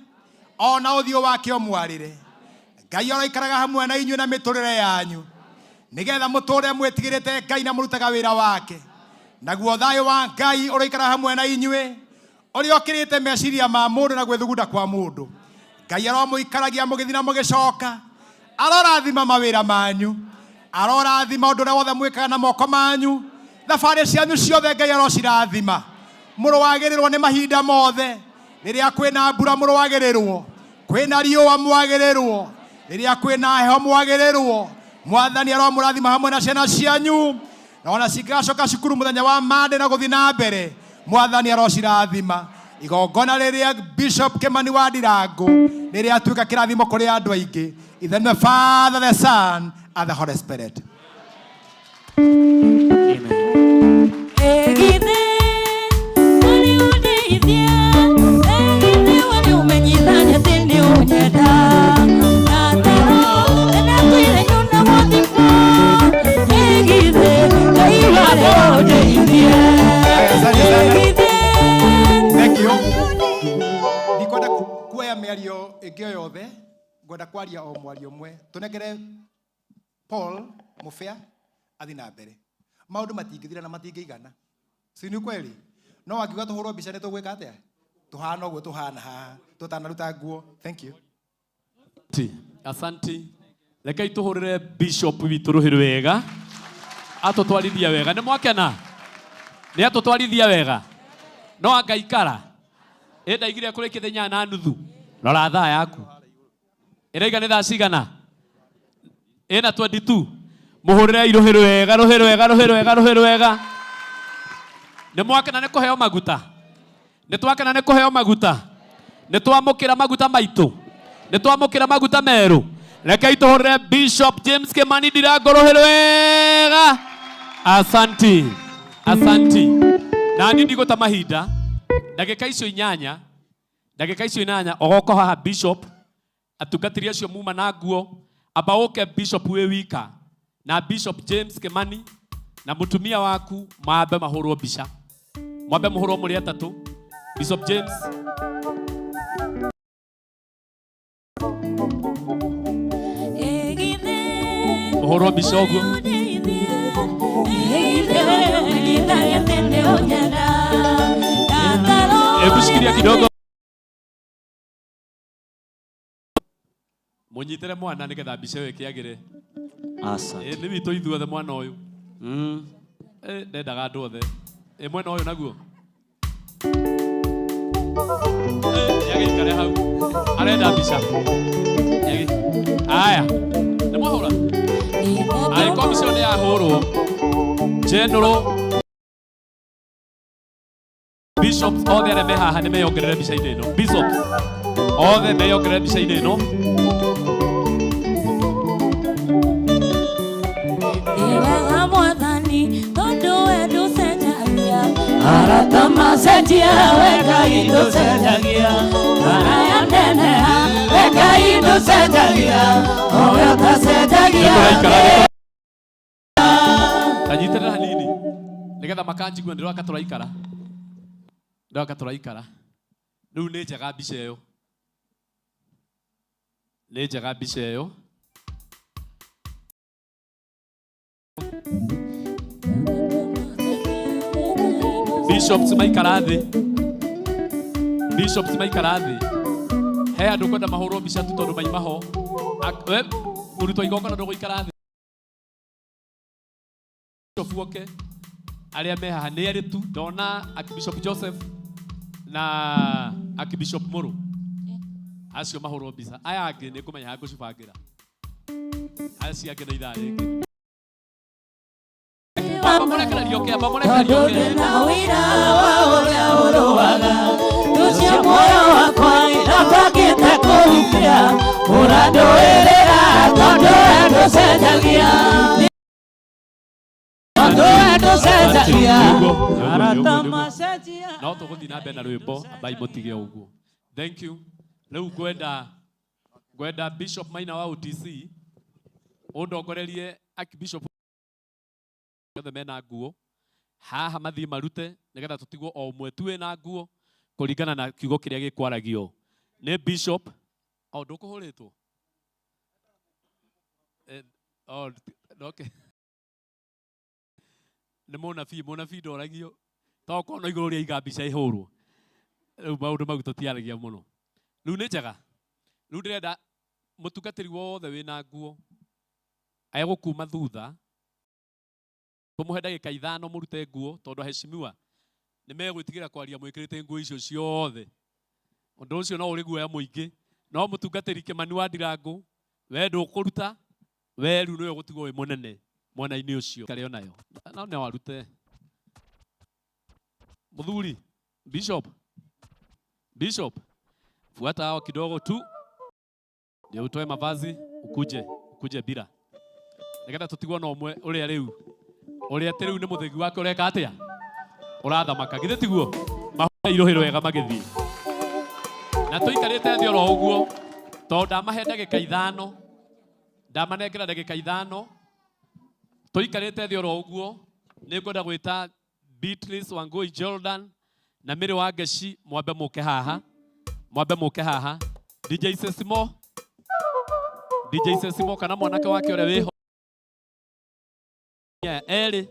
ona ũthiũ wake ũmwarĩre. Ngai aroikaraga hamwe na inyuĩ na mĩtũrĩre yanyu, nĩgetha mũtũre mwĩtigĩrĩte Ngai na mũrutaga wĩra wake. Naguo thayũ wa Ngai ũroikara hamwe na inyuĩ, ũrĩa ũkĩrĩte meciria ma mũndũ na gwĩthugunda kwa mũndũ. Ngai aromũikaragia mũgĩthiĩ na mũgĩcoka, arorathima mawĩra manyu, arorathima ũndũ ũrĩa wothe mwĩkaga na moko manyu, thabarĩ cianyu ciothe Ngai arocirathima. Mũrũagĩrĩrwo nĩ mahinda mothe. Rĩrĩa kwĩna mbura mũrũagĩrĩrwo, kwĩna riũa mwagĩrĩrwo, rĩrĩa kwĩna heho mwagĩrĩrwo. Mwathani aromũrathima hamwe na ciana cianyu, na ona cingacoka cukuru mũthenya wa Monday na gũthiĩ na mbere, Mwathani arocirathima. Igongona rĩrĩa Bishop Kimani wa Ndirangu rĩrĩa atuĩka kĩrathimo kũrĩ andũ aingĩ. In the name of the Father, the Son, and the Holy Spirit. Thank you. Ndikwenda kuoya mĩario ĩngĩ o yothe, ngwenda kwaria o mwario ũmwe. Tũnengere Paul Mubea athi na mbere. Maũndũ matingĩthira na matingĩigana. Si ni kweli? No angiuga tũhũrwo mbica nĩ tũgwĩka atĩa? Tũhana ũguo tũhana haha, tũtanaruta nguo. Thank you. Ti, asanti. Rekei tũhũrĩre bishop witũ rũhĩ wega. Atũtwarithia wega. Nĩ mwakena? Nĩ atũtwarithia wega? No angaikara. Ĩ ndaigire kũrĩ kĩthenya na nuthu. Rora thaa yaku. Ĩraiga nĩ thaa cigana? Ĩna 22. Mũhũrĩrei rũhĩ rwega, rũhĩ rwega, rũhĩ rwega, rũhĩ rwega. Nĩ mwakena nĩ kũheo maguta? Nĩ twakena nĩ kũheo maguta? Nĩ twamũkĩra maguta maitũ? Nĩ twamũkĩra maguta merũ? Rekei tũhũrĩre Bishop James Kimani Ndirangu rũhĩ rwega. Asanti, asanti. Na niĩ ndigũta mahinda, ndagĩka icio inyanya, ndagĩka icio inyanya ũgoka haha Bishop, atungatĩri acio muma na nguo, amba ũke Bishop wĩ wika na Bishop James Kimani na mũtumia waku mambe mahũrwo mbica, mwambe mũhũrwo mũrĩ atatũ. Bishop James mũhũrwo mbica ũguo. Hebu shikilia kidogo, mũnyitĩre mwana nĩgetha mbica ĩyo ĩkĩagĩre. Asante. Ĩ, nĩ witũ ithuothe mwana ũyũ. Ĩ, ndendaga andũ othe. Ĩ, mwena ũyũ naguo. Ĩ, nĩagĩikare hau. Arenda mbica. Aya. Nĩ mwahũra? Angĩkorwo mbica ĩyo nĩ yahũrwo, General Bishops othe arĩa me haha nĩ meyongerere mbica-inĩ ĩno. Bishops othe meyongerere mbica-inĩ ĩno. Wega Mwathani, tondũ we ndũcenjagia. Arata macenjia, we Ngai ndũcenjagia. Araya neneha, we Ngai ndũcenjagia. O we ũtacenjagia. Tanyitĩrĩra hanini nĩgetha makanjigua ndĩroka tũraikara, ndĩroka tũraikara. Rĩu nĩ njega mbica ĩyo, nĩ njega mbica ĩyo. Bishops maikara thĩ, bishops maikara thĩ. He andũ kwenda mahũrwo mbica tu tondũ maima ho. We mũrutwo igongona ndũgũikara thĩ. Bishop woke arĩa me haha nĩ erĩ tu, ndona Archbishop Joseph na Archbishop Muru, acio mahũrwo mbica. Aya angĩ nĩ ngũmenya harĩa ngũcibangĩra, acio angĩ na ithaa rĩngĩ. Amba mũrekererie ũke, amba mũrekererie ũke. Ndĩna ũira wa ũrĩa ũrũaga, ũcio muoyo wakwa ndabangĩte kũhukia, ũrandũĩrĩra tondũ we ndũcenjagia. Tondũ we ndũcenjagia. Arata macenjia. No tũgũthiĩ na mbere na rwĩmbo, ambai mũtige ũguo. Thank you. Rĩu ngwenda Bishop Maina wa OTC ũndongorerie Archbishop othe mena nguo haha mathiĩ marute nĩgetha tũtigwo o ũmwe tu wĩna nguo kũringana na kiugo kĩrĩa gĩkwaragio nĩ Bishop. O ndũkũhũrĩtwo? O, okay. Nĩ mũnabii, mũnabii ndoragio. Tokorwo no igũrũ rĩa iga mbica ĩhũrwo. Rĩu maũndũ mau tũtiaragia mũno. Rĩu nĩ njega. Rĩu ndĩrenda mũtungatĩri wothe wĩna nguo egũkuma thutha tũmũhe ndagĩka ithano mũrute nguo tondũ aheshimiwa Nĩ megwĩtigĩra kwaria mwĩkĩrĩte nguo icio ciothe. Ũndũ ũcio no ũrĩ guoya mũingĩ. No mũtungatĩri Kĩmani wa Ndirangu, we ndũkũruta, we rĩu nĩwe ũgũtigwo wĩ mũnene mwena-inĩ ũcio. Karĩ onayo. No no arute. Mũthuri, Bishop. Bishop, fuata hao kidogo tu ndio utoe mavazi ukuje, ukuje bila. Nĩgetha tũtigwo na ũmwe ũrĩa rĩu. Ũrĩa atĩ rĩu nĩ mũthĩgi wake ũreka atĩa? Ũrathamaka. Githĩ tiguo? Mahũre irũhĩ rwega magĩthiĩ. Na tũikarĩte thĩ oro ũguo, tondũ ndamahe ndagĩka ithano, ndamanengera ndagĩka ithano, tũikarĩte thĩ oro ũguo, nĩngwenda gwĩta Beatrice Wangui Jordan na Mary Wangeci, mwambe mũke haha. Mwambe mũke haha. DJ Sesimo, DJ Sesimo kana mwanake wake ũrĩa wĩho. Erĩ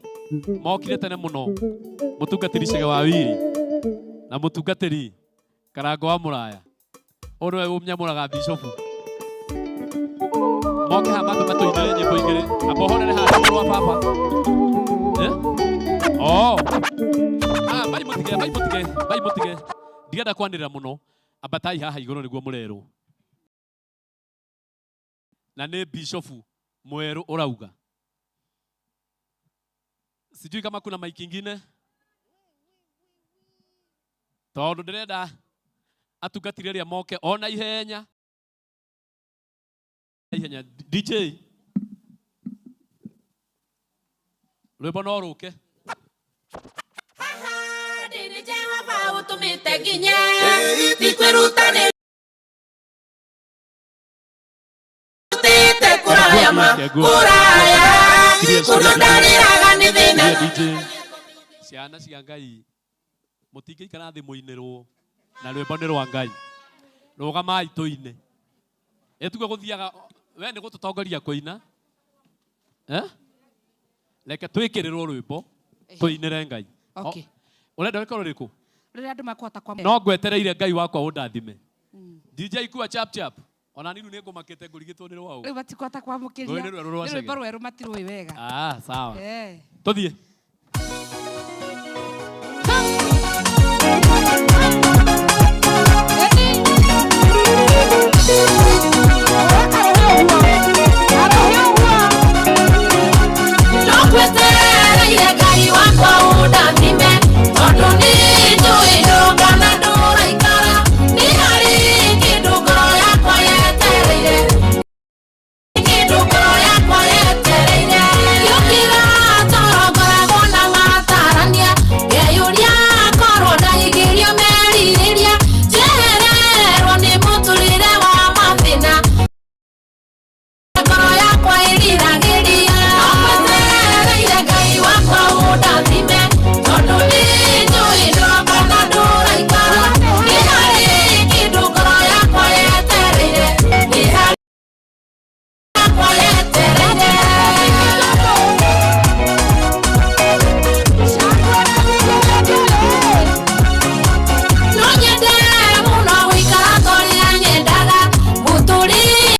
mokire tene mũno, mũtungatĩri Chege wa Wiri na mũtungatĩri Karango wa Mũraya. Ũyũ nĩwe ũmnyamũraga bishofu. Moke haha mambe matũinĩre nyĩmbo igĩrĩ. Amba ũhorere haha mũrũ wa baba. Eh? Oh. Ah, bai mũtige, bai mũtige, bai mũtige. Ndirenda kwanĩrĩra mũno. Ambatai haha igũrũ nĩguo mũrerwo. Na nĩ bishofu mwerũ ũrauga. Sijui kama kuna mic ingine. Tondũ ndĩrenda atungatĩri arĩa moke ona ihenya. Ihenya DJ. Rwĩmbo no rũke. Ndĩ Jehova ũtũmĩte nginye ndikwĩrutanĩria kũraya ma kũraya kũndũ ndarĩraga nĩ thĩna. DJ. Ciana cia Ngai mũtingĩikara thĩ mũinĩrwo na rwĩmbo nĩ rwa Ngai. Rũgamai tũine. Ĩtuge gũthiaga we nĩ gũtũtongoria kũina. Eh? Reke twĩkĩrĩrwo rwĩmbo tũinĩre Ngai. Okay. Ũrenda rĩkorwo rĩrĩkũ? Rĩrĩa andũ makũhota kwa No ngwetereire Ngai wakwa ũndathime. DJ kuwa chap chap. Ona niĩ rĩu nĩ ngũmakĩte ngũrigĩtwo nĩ rwaũ. Rĩu matikũhota kwamũkĩria. Rũĩ nĩ rwerũ rwa Nĩ Chege. rwĩmbo rwerũ matirũĩ wega. Ah, sawa. Eh. Tũthiĩ. No ngwetereire Ngai wakwa ũndathime tondũ nĩ njũĩ ndũngana ndũraikara. Nĩ harĩ kĩndũ ngoro yakwa yetereire. Kĩndũ ngoro yakwa yetereire. Ngĩũkĩra toro ngoragwo na matarania. Ngeyũria korwo ndahingĩrio merirĩria. Njehererwo nĩ mũtũrĩre wa mathĩna. Ngoro yakwa ĩriragĩria. No ngwetereire Ngai wakwa ũndathime tondũ nĩ njũĩ ndũngana ndũraikara. Nĩ harĩ kĩndũ ngoro yakwa yetereire. Nĩ harĩ yakwa yetereire. No nyende mũno gũikara ta ũrĩa nyendaga mũtũrĩre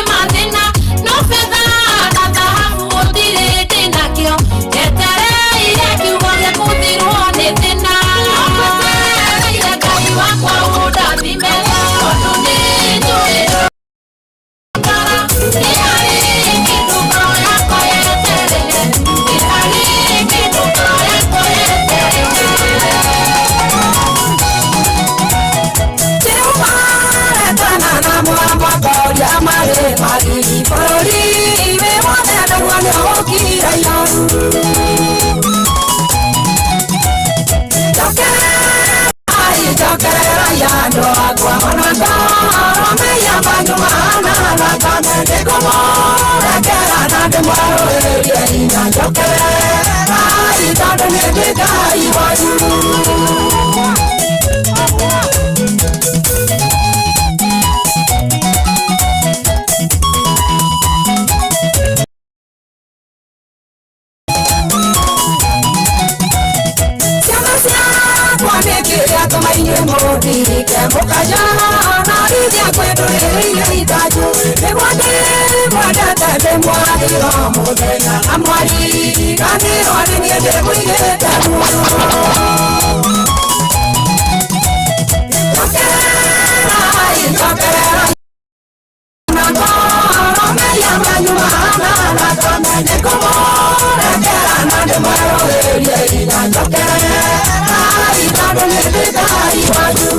mathĩna no betha na thahabu gũtirĩ ndĩnakĩo njetereire kiugo gĩa gũthirwo nĩ thĩna. No ngwetereire Ngai wakwa ũndathime tondũ nĩ njũĩ ndũngara. Nĩ harĩ kĩndũ ngoro yakwa yetereire. Nĩ harĩ kĩndũ ngoro yakwa yetereire. Ndĩmwarĩro mũthenya na mwariganĩrwo nĩ niĩ ndĩmũigĩte muoyo. Njokererai, njokererai na ngoro mehia manyu mahana thakame, nĩngũmũrekera na ndĩmwerũhĩrie hinya. Njokererai tondũ nĩ ndĩ Ngai wanyu.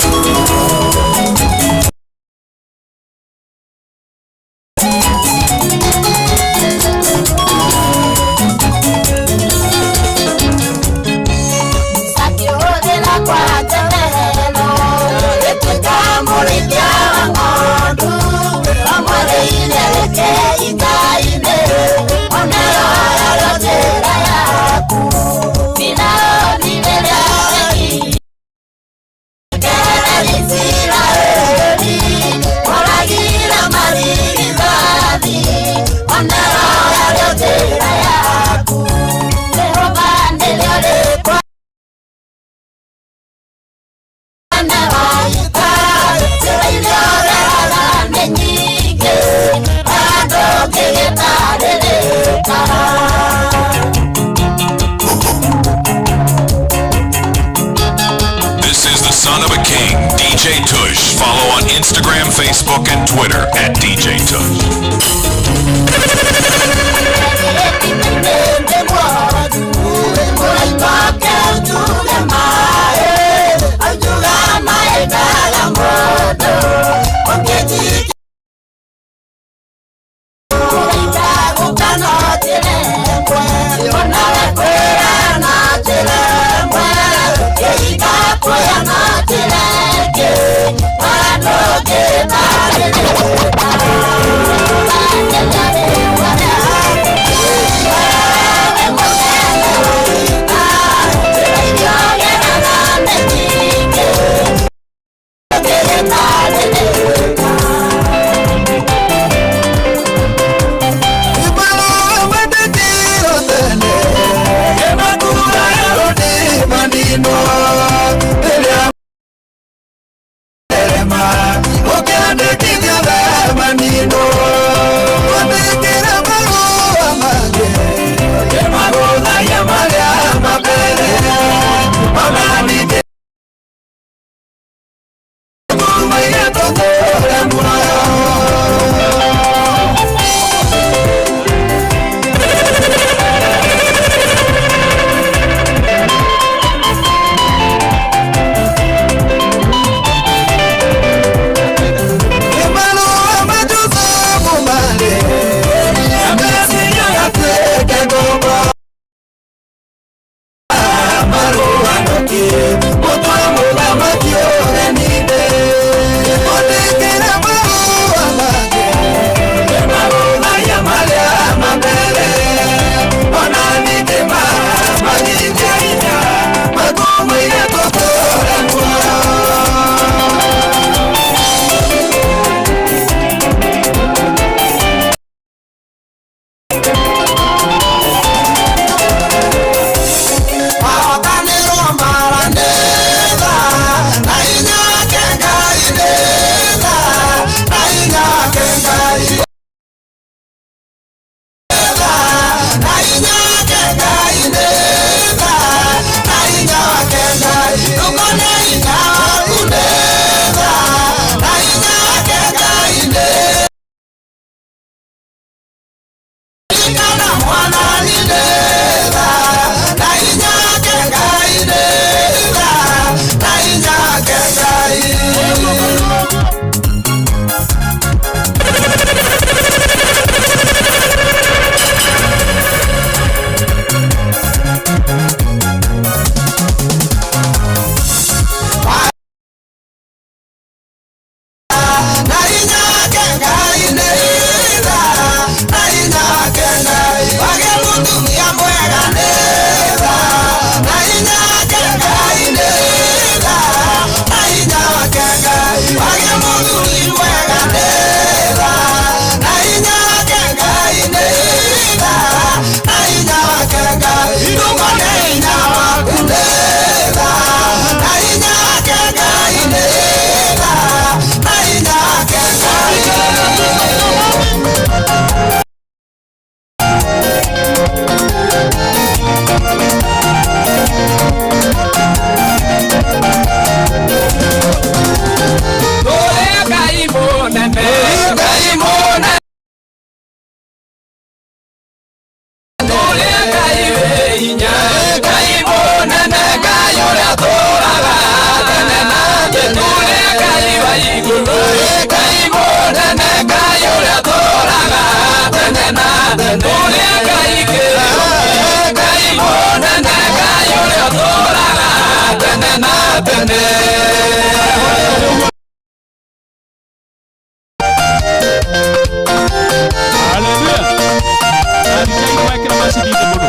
Akĩhũthĩra kwa njeherero, ĩtuĩka mũrĩithia wa ng'ondu, amũrĩire rĩke igai-inĩ, onayo yarĩo njĩra yaku. Firaũni rĩrĩa ekinyire Isiraeli, oragire marigithathi, onayo yarĩo njĩra yaku. Jehova nĩrĩo rĩĩtwa This is the son of a king, DJ Tush. Follow on Instagram, Facebook, and Twitter at DJ Tush. Ngai mũnene, Ngai ũrĩa ũtũũraga tene na tene. Ũrĩa Ngai kĩũmbe, Ngai mũnene, Ngai ũrĩa ũtũũraga tene na tene. Haleluya. Andĩkai gwekĩra macini thĩ mũno.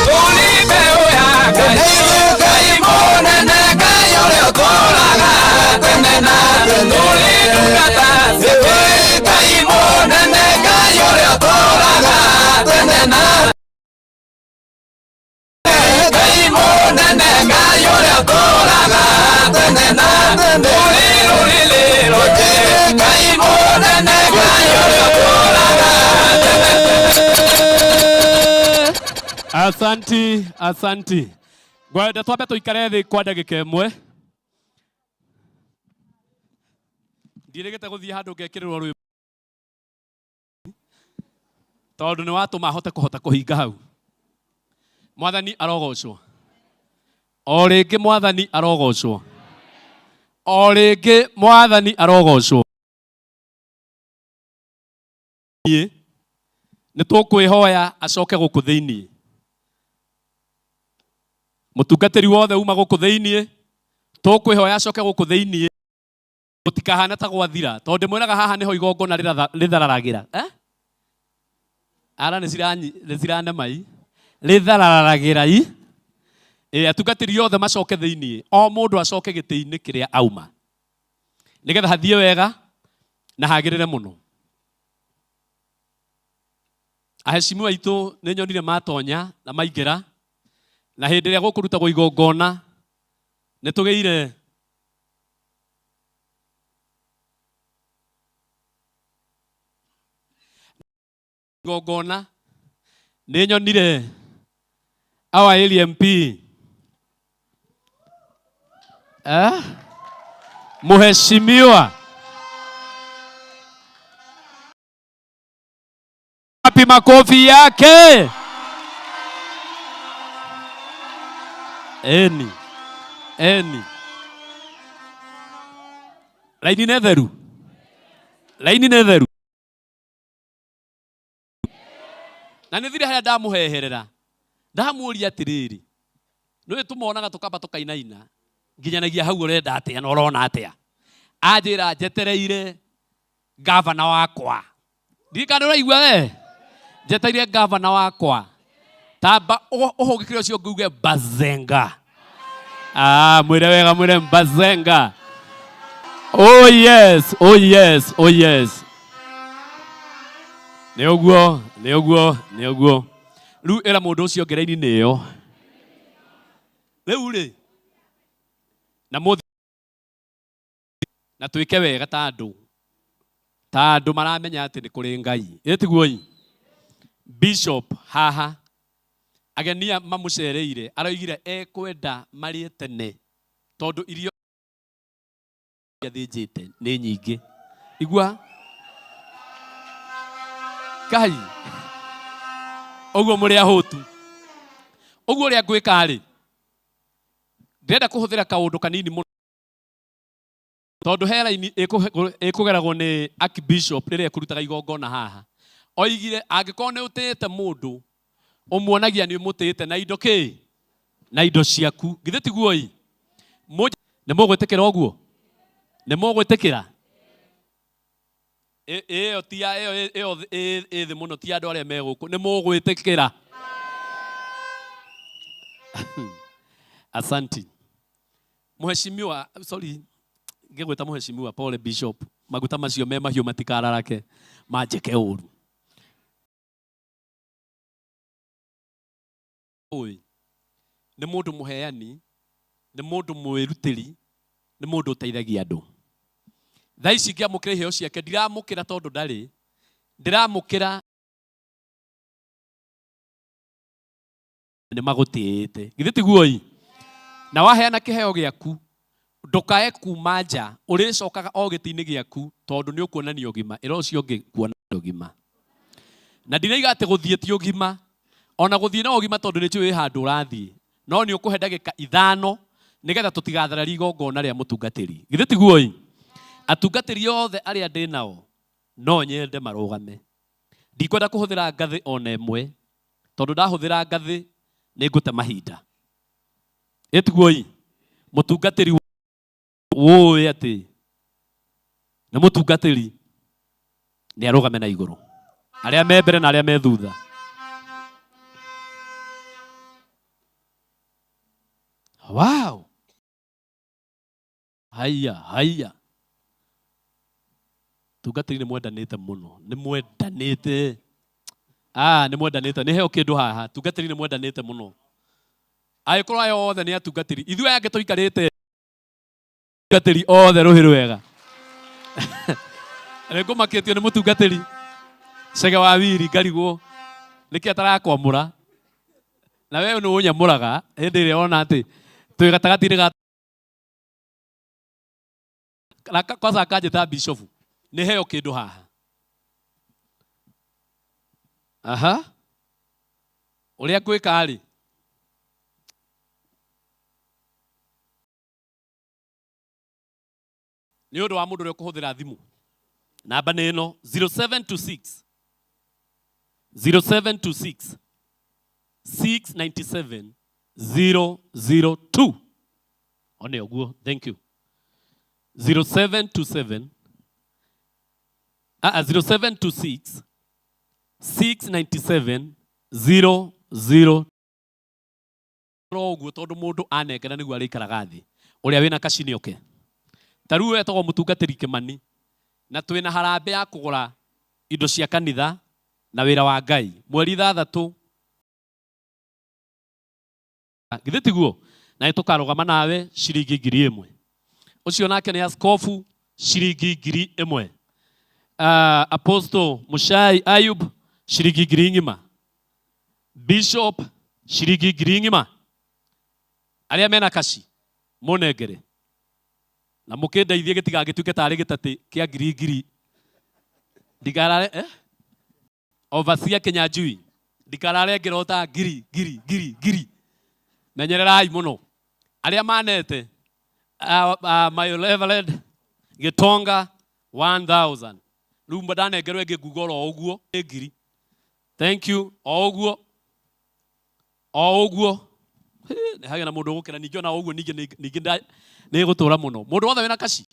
Tũri mbeũ ya Ngai, Ngai mũnene, Ngai ũrĩa ũtũũraga tene na tene. Tũrĩ ndungata ciake, Ngai mũnene, Ngai ũrĩa ũtũũraga tene na Ngai mũnene, Ngai ũrĩa ũtũũraga tene na tene. Tũrĩ rũrĩrĩ rwake, Ngai mũnene, Ngai ũrĩa ũtũũraga tene. Asanti, asanti. Ngwenda twambe tũikare thĩ kwa ndagĩka ĩmwe. Ndirĩgĩte gũthiĩ handũ ngekĩrĩrwo rwĩmbo tondũ nĩ watũma hote kũhota kũhinga hau. Mwathani arogocwo. O rĩngĩ mwathani arogocwo. O rĩngĩ mwathani arogocwo. Niĩ nĩ tũkwĩhoya acoke gũkũ thĩinĩ. Mũtungatĩri wothe uma gũkũ thĩinĩ, tũkwĩhoya acoke gũkũ thĩinĩ. Gũtikahana ta gwathira, tondũ ndĩmwĩraga haha nĩho igongona rĩthararagĩra. Eh? Ara nĩ ciranema i. Rĩthararagĩra i. Ĩ, atungatĩri othe macoke thĩinĩ, o mũndũ acoke gĩtĩ-inĩ kĩrĩa auma. Nĩgetha hathiĩ wega na hagĩrĩre mũno. Aheshimiwa aitũ nĩ nyonire matonya na maingĩra, na hĩndĩ ĩrĩa gũkũrutagwo igongona nĩ tũgĩire igongona nĩ nyonire our area MP eh? Mheshimiwa wapi makofi yake? Eni eni laini nĩ theru, laini nĩ theru na nĩ thire harĩa ndamũheherera ndamũria atĩrĩrĩ nĩũĩ tũmonaga tũkamba tũkainaina nginyanagia hau ũrenda atĩa na ũrona atĩa anjĩra njetereire gavana wakwa ndirikana ũraigua we njetereire gavana wakwa tamba ũhũgĩkĩre ũcio ũngĩ uge bazenga. Ah, mwĩre wega mwĩre bazenga. Oh yes, oh yes, oh yes. Nĩ ũguo, nĩ ũguo, nĩ ũguo. Rĩu ĩra mũndũ ũcio ũngĩ raini nĩ ĩyo. Rĩu rĩ, na mũthi na twĩke wega ta andũ, ta andũ maramenya atĩ nĩ kũrĩ Ngai. Ĩ tiguo ĩ? Bishop haha, ageni aya mamũcereire, aroigire ekwenda marĩe tene, tondũ irio athĩnjĩte nĩ nyingĩ. Igua Ngai ũguo mũrĩ ahũtu. Ũguo ũrĩa ngwĩka rĩ, ndĩrenda kũhũthĩra kaũndũ kanini mũno tondũ he raini ĩkũgeragwo nĩ Archbishop rĩrĩa ĩkũrutaga igongona haha. Oigire angĩkorwo nĩ ũtĩĩte mũndũ, ũmuonagia nĩ ũmũtĩĩte na indo kĩ? Na indo ciaku. Githĩ tiguo ĩ? Nĩ mũgwĩtĩkĩra ũguo? Nĩ mũgwĩtĩkĩra? Ĩyo ti ya, ĩyo ĩyo ĩ thĩ mũno, ti andũ arĩa me gũkũ. Nĩ mũgwĩtĩkĩra? Asanti. Mheshimiwa, sorry, ngĩgwĩta mheshimiwa, pole bishop, maguta macio me mahiũ matikararake manjĩke ũru. Ũĩ nĩ mũndũ mũheani, nĩ mũndũ mwĩrutĩri, nĩ mũndũ ũteithagia andũ. Thaa ici ngĩamũkĩra iheo ciake ndiramũkĩra tondũ ndarĩ, ndĩramũkĩra nĩ magũtĩĩte. Githĩ tiguo ĩ? Na waheana kĩheo gĩaku ndũkae kuma nja, ũrĩcokaga o gĩtĩ-inĩ gĩaku tondũ nĩ ũkuonania ũgima. Ĩra ũcio ũngĩ kuonania ũgima. Na ndinaiga atĩ gũthiĩ ti ũgima, ona gũthiĩ no ũgima tondũ nĩ njũĩ wĩ handũ ũrathiĩ, no nĩ ũkũhe ndagĩka ithano Nĩgetha tũtigathararie igongona rĩa mũtungatĩri. Githĩ tiguo ĩ? Atungatĩri othe arĩa ndĩ nao no nyende marũgame. Ndikwenda kũhũthĩra ngathĩ ona ĩmwe tondũ ndahũthĩra ngathĩ nĩ ngũte mahinda. Ĩ tiguo ĩ? Mũtungatĩri wũĩ atĩ nĩ mũtungatĩri nĩ arũgame na igũrũ. Arĩa me mbere na arĩa me thutha. Wow! Haiya, haiya. Tungatĩri nĩ mwendanĩte mũno. Nĩ mwendanĩte. Ah, nĩ mwendanĩte. Nĩ heo kĩndũ haha. Tungatĩri nĩ mwendanĩte mũno. Angĩkorwo aya othe nĩ atungatĩri, ithuĩ aya angĩ tũikarĩte atungatĩri othe rũhĩ rwega. Nĩ ngũmakĩtio nĩ mũtungatĩri Chege wa Wiri ngarigwo nĩkĩ atarakwamũra na we nĩ ũnyamũraga hĩndĩ ĩrĩa wona atĩ twĩ gatagatĩ-inĩ ga na kwanza akanjĩta bishofu nĩ heo kĩndũ haha. Aha, ũrĩa ngwĩka rĩ, nĩ ũndũ wa mũndũ ũrĩa ũkũhũthĩra thimũ, namba nĩ ĩno 0726 0726 697 002. One ũguo, thank you. 0727 ah, 0726 697 00 ro ũguo tondũ mũndũ anengera nĩguo arĩikaraga thĩ. Ũrĩa wĩna kaci nĩ oke. Ta rĩu wetagwo mũtungatĩri Kĩmani na twĩna harambĩ ya kũgũra indo cia kanitha na wĩra wa Ngai mweri 6. Githĩ tiguo? Na nĩ tũkarũgama nawe ciringi 1000. Ũcio nake nĩ askofu ciringi 1000. Apostle Mushai Ayub ciringi 1000. Bishop ciringi 1000. Arĩa mena kaci mũnengere na mũkĩndeithie gĩtigagĩtuĩke tarĩ gĩtatĩ kĩa ngiri ngiri. Ndikarare, eh? Overseer Kinyanjui ndikarare ngĩrota ngiri ngiri ngiri ngiri. Menyererai mũno arĩa manete. My Reverend Gĩtonga 1000. Rĩu ndanengerwo ĩngĩ nguga oro ũguo nĩ ngiri. Thank you. O ũguo, o ũguo. Nĩ hagĩa na mũndũ ũgũkĩra ningĩ ona ũguo ningĩ ningĩ nĩ gũtũra mũno. Mũndũ wothe wĩna kaci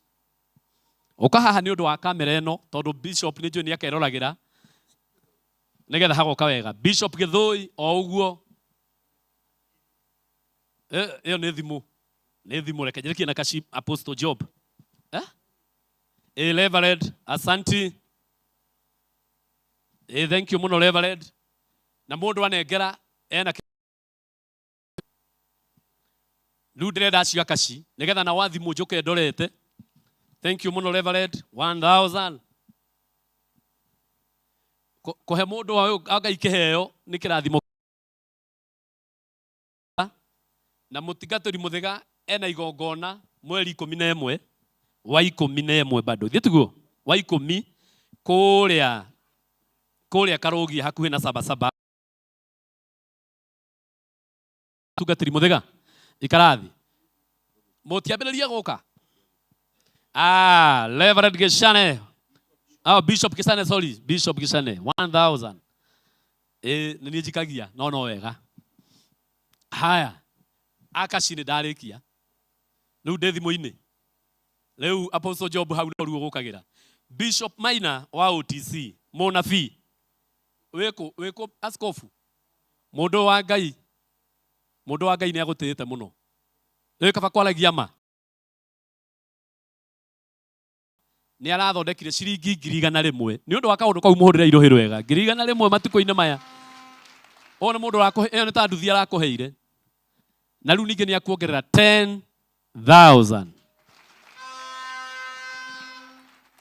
ũka haha nĩ ũndũ wa kamera ĩno tondũ bishop nĩ njũĩ nĩ akeroragĩra nĩgetha hagoka wega. Bishop Gĩthũi o ũguo. Ĩyo nĩ thimũ. Nĩ thimũ, reke njĩrĩkie na kaci Apostle Job. Reverend, asanti. Thank you mũno Reverend. Na mũndũ anengera ena rĩu ndĩrenda acio akaci nĩgetha na wathimũ njũke ndorete. Thank you mũno Reverend 1000. Kũhe mũndũ wa Ngai kĩheo nĩ kĩrathimo. Na mũtungatĩri Mũthĩga ena igongona mweri 11 wa 11 bado. Thiĩ tiguo? Wa 10 kũrĩa Karũgia hakuhĩ na Sabasaba. Mũtungatĩri Mũthĩga ikara thĩ. Mũtiambĩrĩria gũka? Reverend Gĩcane. Oh, Bishop Gĩcane, sorry. Bishop Gĩcane, 1000. Nĩ niĩ njikagia, no no wega. Haya, akaci nĩ ndarĩkia. Rĩu ndĩ thimũ-inĩ. Rĩu Apostle Job hau no ruo gũkagĩra. Bishop Maina wa OTC, mũnabii. Wĩkũ, wĩkũ askofu? Mũndũ wa Ngai. Mũndũ wa Ngai nĩ agũtĩĩte mũno. Rĩu kaba kwaragia ma. Nĩ arathondekire ciringi 100,000. Nĩ ũndũ wa kaũndũ kau mũhũrĩre irũhĩ rwega. 100,000 matukũ-inĩ maya. Ũyũ nĩ mũndũ ũrakũhe, ĩyo nĩ ta nduthi arakũheire. Na rĩu ningĩ nĩ akuongerera 10,000.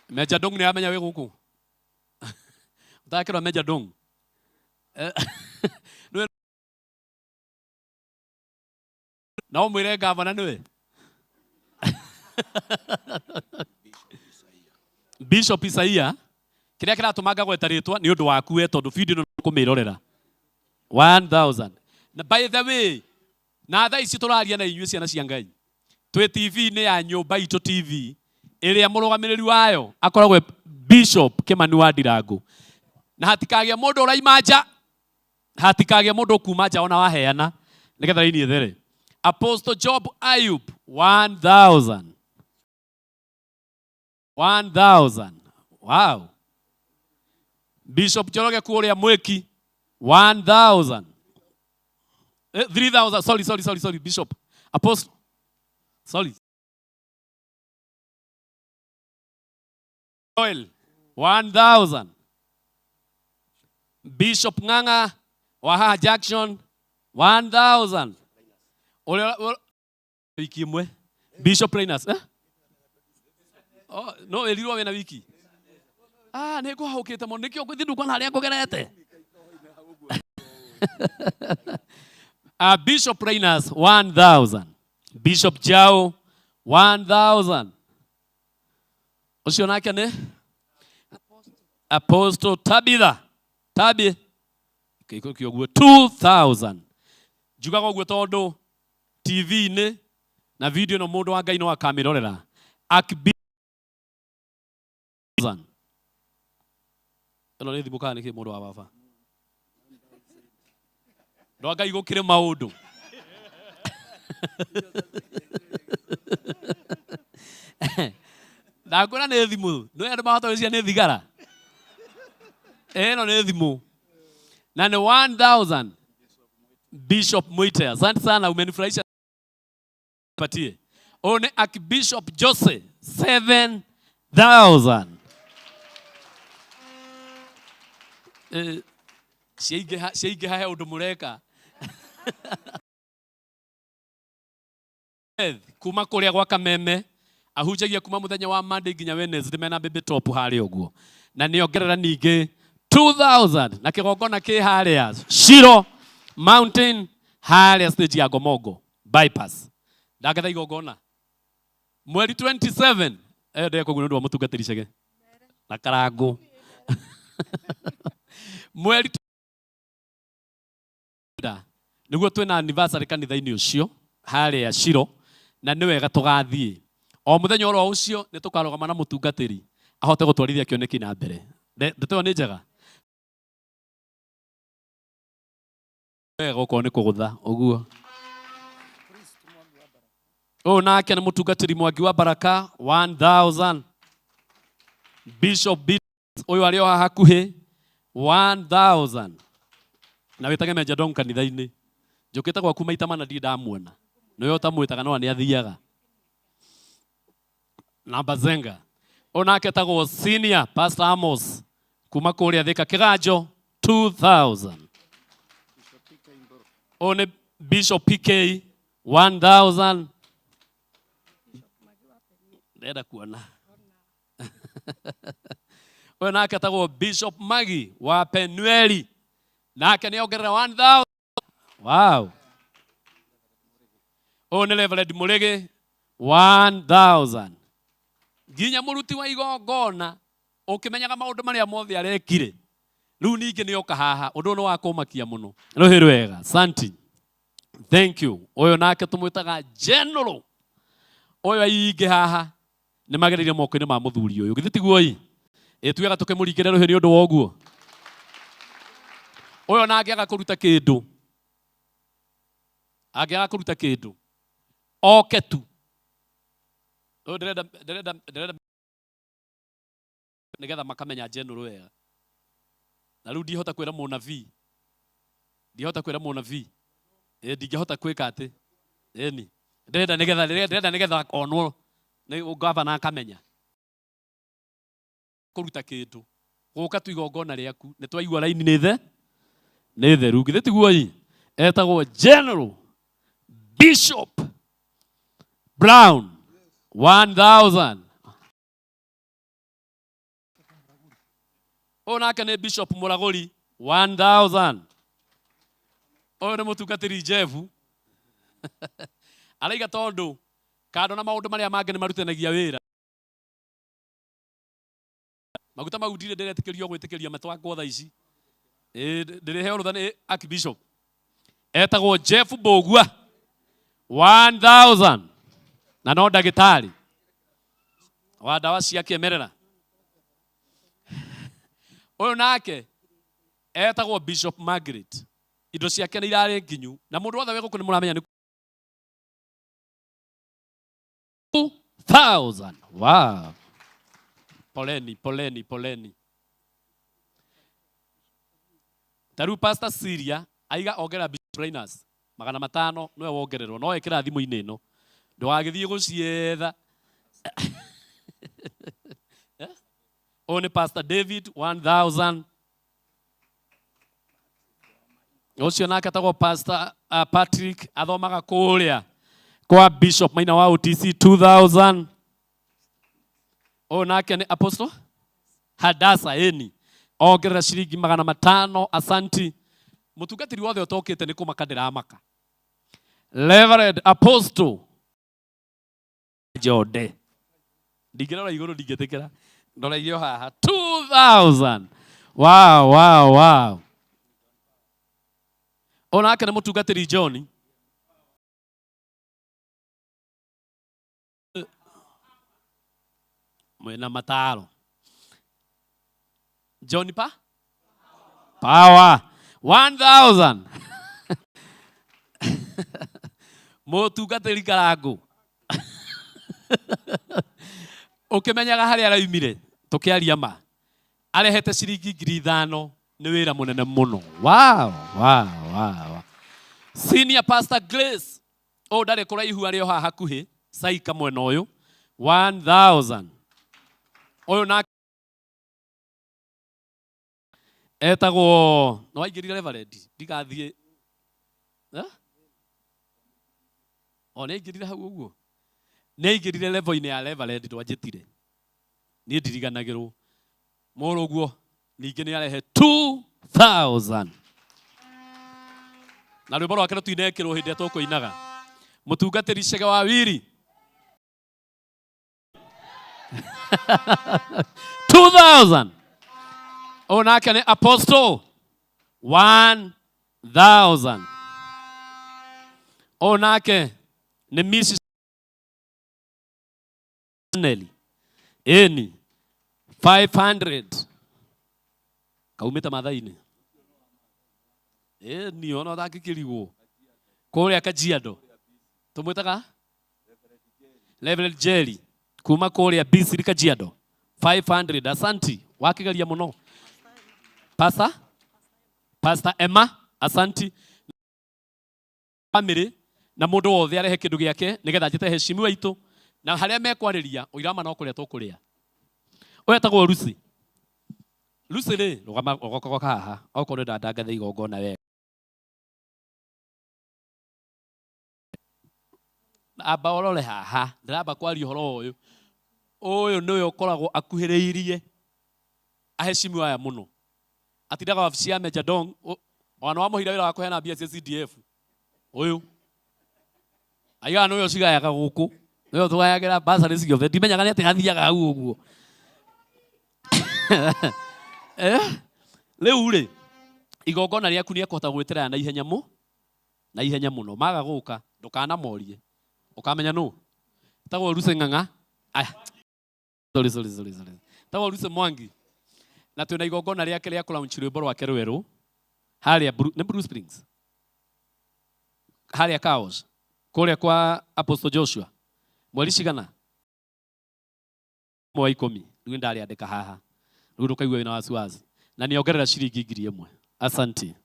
Meja Dong nĩ amenya wĩ gũkũ. Ũtakĩrwo Meja Dong. Nĩwe No mwĩre gavana nĩwe. Bishop Isaia, kĩrĩa kĩratũma ngagweta rĩtwa nĩ ũndũ waku we tondũ video ĩno nĩũkũmĩrorera. 1000. Na by the way, na thaa ici tũraria na inyuĩ ciana cia Ngai. Twĩ TV-inĩ ya Nyũmba Itũ TV ĩrĩa mũrũgamĩrĩri wayo akoragwo e Bishop Kĩmani wa Ndirangu. Na hatikagĩa mũndũ ũraima nja, hatikagĩa mũndũ ũkuma nja ona waheana nĩgetha raini ĩthere. Apostle Job Ayub 1000. 1000. Wow. Bishop Njoroge kũrĩa Mwĩki 1000. 3000, sorry, sorry, sorry, sorry, Bishop. Apostle. Sorry. Oil 1000. Bishop Ng'ang'a wa haha Jackson 1000. Ũrĩa wiki ĩmwe. Bishop Linus, eh? Oh, no ĩrirwo wĩna wiki. Ah, nĩ ngũhũkĩte mũno nĩkĩo ngũthiĩ nduka harĩa ngũgerete. Bishop Linus 1000. Bishop Jao 1000. Ũcio nake nĩ Apostle Tabitha. Tabi kĩiko kĩoguo 2000. Njugaga ũguo tondũ TV-inĩ na video ĩno mũndũ wa Ngai no akamĩrorera. Akbi ĩno nĩ thimũ kana nĩ kĩ mũndũ wa baba? Ndwa Ngai gũkĩrĩ maũndũ. Ndakwĩra nĩ thimũ. Nĩ andũ mahota gwĩciria nĩ thigara. Ĩno nĩ thimũ. Na nĩ 1000. Bishop Mwite, asante sana, umenifurahisha. Patie. Huyu ni Archbishop Jose 7000. Ciaingĩha he ũndũ mũreka. Kuma kũrĩa gwa Kameme ahunjagia kuma mũthenya wa Monday nginya Wednesday mena baby top harĩa ũguo. Na nĩongerera ningĩ 2000 na kĩgongona kĩ harĩa Shiro Mountain harĩa stage ya Ngomongo bypass. Ndagetha igongona mweri 27 ĩyo ndĩreka ũguo nĩ ũndũ wa mũtungatĩri Chege na Karangũ. Mweri nĩguo twĩna anniversary kanitha-inĩ ũcio harĩa Shiro, na nĩ wega tũgathiĩ o mũthenya oro ũcio nĩ tũkarũgama na mũtungatĩri ahote gũtwarithia kĩoneki na mbere. Ndeto ĩyo nĩ njega wega gũkorwo nĩ kũgũtha ũguo. Ũyũ nake nĩ mũtungatĩri Mwangi wa Baraka 1000. Bishop B ũyũ arĩ o haha hakuhĩ 1000. Na wĩtage Menja Dong kanitha-inĩ. Njũkĩte gwaku maita mana ndirĩ ndamuona. Nĩwe ũtamwĩtaga no nĩ athiaga. Na Bazenga. Ũyũ nake etagwo Senior Pastor Amos kuma kũrĩa Thika Kĩganjo 2000. Ũyũ nĩ Bishop PK 1000. Ndĩrenda kuona. Ũyũ nake etagwo Bishop Magi wa Penueli. Nake nĩ ongerera 1000. Wow. Ũyũ nĩ Reverend Mũrĩgĩ 1000. Nginya mũruti wa igongona ũkĩmenyaga maũndũ marĩa mothe arekire. Rĩu ningĩ nĩ oka haha, ũndũ ũyũ nĩ wa kũmakia mũno. Rũhĩ rwega, santi. Thank you. Ũyũ nake tũmwĩtaga General. Ũyũ aingĩ haha nĩ magereire moko-inĩ ma mũthuri ũyũ. Githĩ tiguo ĩ? Ĩ tugaga tũkĩmũringĩre rũhĩ nĩ ũndũ wa ũguo. Ũyũ ona angĩaga kũruta kĩndũ. Angĩaga kũruta kĩndũ. Oke tu. Ũyũ ndĩrenda nĩgetha makamenya General wega. Na rĩu ndihota kwĩra mũnabii. Ndihota kwĩra mũnabii. Ndingĩhota kwĩka atĩ. Ĩni. Ndĩrenda nĩgetha onwo nĩ gavana akamenya. Kũruta kĩndũ. Gũka tu igongona rĩaku. Nĩ twaigua raini nĩ the? Nĩ theru. Githĩ tiguo ĩ? Etagwo General Bishop Brown 1000. Ũyũ nake nĩ Bishop Mũragũri 1000. Ũyũ nĩ mũtungatĩri Jeff. Araiga tondũ kando na maũndũ marĩa mangĩ nĩ marutanagia wĩra. Maguta mau ndirĩ ndĩretĩkĩrio gwĩtĩkĩria matwangwo thaa ici. Ndĩrĩheo rũtha nĩ Archbishop. Etagwo Jeff Mbũgua 1000. Na no ndagĩtarĩ wa ndawa cia kĩmerera. Ũyũ nake etagwo Bishop Margaret. Indo ciake nĩ irarĩ nginyu na mũndũ wothe wĩ gũkũ nĩ mũramenya nĩ 2000. Wow. Poleni, poleni, poleni. Ta rĩu Pastor Syria aiga ongera Bishop Linus 500 nĩwe wongererwo no ĩkĩra thimũ-inĩ ĩno ndũgagĩthiĩ gũcietha. Ũyũ nĩ Pastor David 1000. Ũcio nake etagwo Pastor Patrick athomaga kũrĩa kwa Bishop Maina wa OTC 2000. Ũyũ nake nĩ Apostle Hadasa ĩni ongerera ciringi 500. Asanti. Mũtungatĩri wothe ũtokĩte nĩ kũmaka ndĩramaka. Reverend Apostle Jode ndingĩrora igũrũ ndingĩtĩkĩra ndoraire o haha 2000. Wow, wow, wow. Ũyũ nake nĩ mũtungatĩri John. Mwĩna mataro. John pa? Power. 1000. Mũtungatĩri Karangũ. Ũkĩmenyaga harĩa araumire tũkĩaria ma arehete ciringi 5000 nĩ wĩra mũnene mũno. Wow, wow, wow, wow. Senior Pastor Grace ũyũ ndarĩ kũraihu arĩ o haha hakuhĩ Saika mwena ũyũ 1000. Ũyũ nake etagwo no aingĩrire Reverend ndigathiĩ. O nĩ aingĩrire hau ũguo nĩ aingĩrire level-inĩ ya Reverend ndwanjĩtire niĩ ndiriganagĩrwo mũrũguo ningĩ nĩ arehe 2000 na rwĩmbo rwake rũtinekĩrwo hĩndĩ ĩrĩa tũkũinaga. Mũtungatĩri Chege wa Wiri 2000. Ũyũ nake nĩ Apostle 1000. Ũyũ nake nĩ Mrs. Nelly ĩni 500 kaumĩte Mathai-inĩ ĩni ona ũtangĩkĩrigwo kũrĩa Kajiado tũmwĩtaga Reverend Jerry kuma kũrĩa Bisiri Kajiado 500. Asanti wakĩgeria mũno. Pastor Pastor Emma asanti family na mũndũ wothe arehe kĩndũ gĩake nĩgetha njĩte heshimiwa itũ na harĩa mekwarĩria ũirama no kũrĩa tũkũrĩa. Ũyũ etagwo Lucy. Lucy rĩ rũgama ũgoka haha okorwo ndandangathe igongona wega. Amba ũrore haha ndĩramba kwaria ũhoro ũyũ. Ũyũ nĩwe ũkoragwo akuhĩrĩirie aheshimiwa aya mũno. Atindaga wabici ya Major Dong ona wamũheire wĩra wa kũheana mbia cia CDF. Ũyũ aigaga nĩwe ũcigayaga gũkũ nĩwe tũgayagĩra bursary ciothe ndimenyaga nĩ atĩ athiaga hau ũguo. Rĩu rĩ igongona rĩaku nĩ ekũhota gwĩterera na ihenya mũ na ihenya mũno maga gũka ndũkanamorie ũkamenya nũ tagwo Lucy Ng'ang'a. Aya sorry, sorry, sorry, sorry. Tagwo Lucy Mwangi na twĩna igongona rĩake rĩa kũlaunch rwĩmbo rwake rwerũ harĩa nĩ Blue Springs harĩa Chaos kũrĩa kwa Apostle Joshua mweri cigana wa 10 rĩu ndarĩandĩka haha rĩu ndũkaigua wĩna wasiwasi na nĩongerera ciringi 1000. Asante.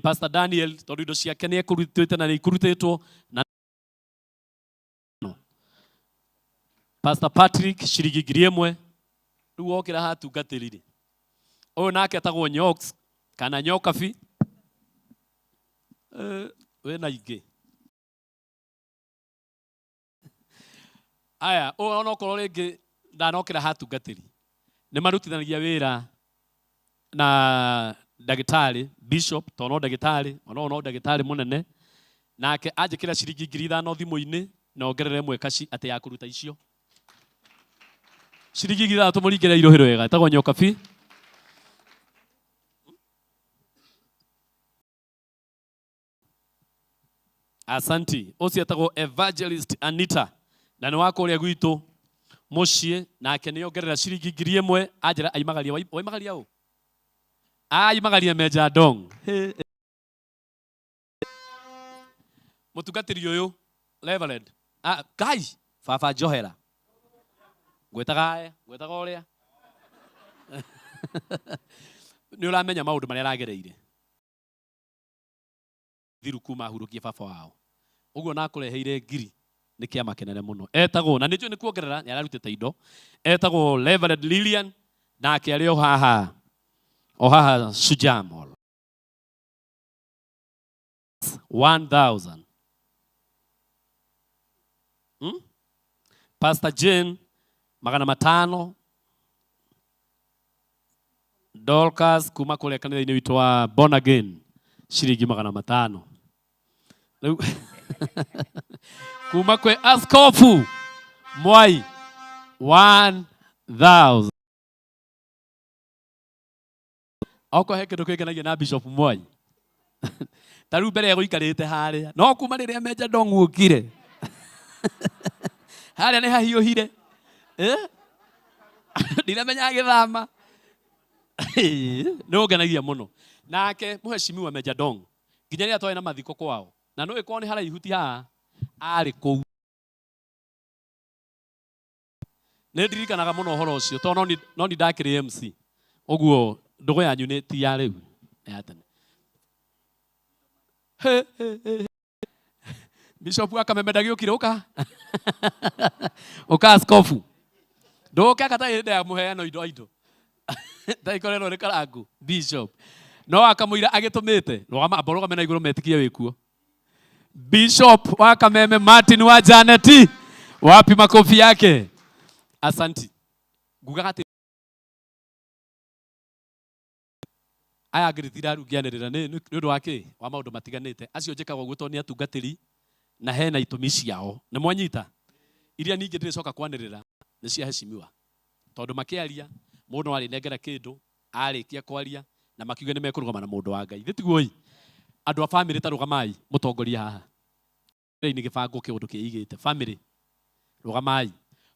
Pastor Daniel tondũ indo ciake nĩ ekũrutĩte na nĩ ikurutĩtwo na no. Pastor Patrick ciringi 1000 rĩu wokĩra hatungatĩri rĩ ũyũ nake etagwo Nyox kana Nyokabi. Wĩna ingĩ aya ũyũ onokorwo rĩngĩ ndanokĩra hatungatĩri nĩ marutithanagia wĩra na ndagĩtarĩ bishop tondũ no ndagĩtarĩ ona ũyũ no ndagĩtarĩ mũnene nake anjĩkĩra ciringi 5000 thimũ-inĩ na ongerere ĩmwe kaci atĩ ya kũruta icio ciringi 5000 tũmũringĩre irũhĩ rwega ĩtagwo Nyokabi. Asanti. Ũcio etagwo Evangelist Anita na nĩ wa kũrĩa gwitũ mũciĩ, nake nĩ ongerera ciringi 1000 anjĩra aimagaria waimagaria ũ? Aimagaria Meja Dong. Mũtungatĩri ũyũ Reverend Ngai baba njohera ngwĩtaga aya ngwĩtaga ũrĩa nĩ ũramenya maũndũ marĩa aragereire thiru kuma ahurũkie baba wao ũguo nakũreheire ngiri nĩ kĩama kĩnene mũno etagwo na nĩnjũĩ nĩ kuongerera nĩ ararutĩte indo etagwo Reverend Lilian nake arĩ o haha o haha Shujaa Mall 1000. Pastor Jane 500. Dorcas kuma kũrĩa kanitha-inĩ witũ wa Born Again ciringi 500. Rĩu kuma kwĩ Askofu Mwai 1000. Okorwo he kĩndũ kĩngenagia na Bishop Mwai ta rĩu mbere egũikarĩte harĩa no kuma rĩrĩa Meja Dong okire harĩa nĩ hahiũhire. Ndiramenya agĩthama. Nĩ ũngenagia mũno nake mũheshimiwa Meja Dong nginya rĩrĩa twarĩ na mathiko kwao na no ĩkorwo nĩ haraihu ti haha arĩ kũu. Nĩ ndirikanaga mũno ũhoro ũcio tondũ no ni ndakĩrĩ MC ũguo ndũgũ yanyu nĩ ti ya rĩu nĩ ya tene. He, he, he. Bishop wa Kameme ndagĩũkire ũka ũka askofu ndũke akata hĩndĩ ya mũheano indo indo ndagĩkorerwo nĩ karangu bishop no akamũira agĩtũmĩte rũgama amba ũrũgame na igũrũ metĩkie wĩkuo. Bishop wa Kameme Martin wa Janeti, wapi makofi yake? Asanti. Ngugaga atĩ aya angĩ rĩtira rĩu ngĩanĩrĩra nĩ ũndũ wa kĩ wa maũndũ matiganĩte acio njĩkaga ũguo tondũ nĩ atungatĩri na hena itũmi ciao nĩ mwanyita iria ningĩ ndĩrĩcoka kwanĩrĩra nĩ cia heshimiwa tondũ makĩaria mũndũ no arĩnengera kĩndũ arĩkia kwaria na makiuga nĩ mekũrũgama na mũndũ wa Ngai thĩ oi andũ a family ta rũgamai mũtongoria haha nĩ gĩbango kĩũndũ kĩigĩte family rũgamai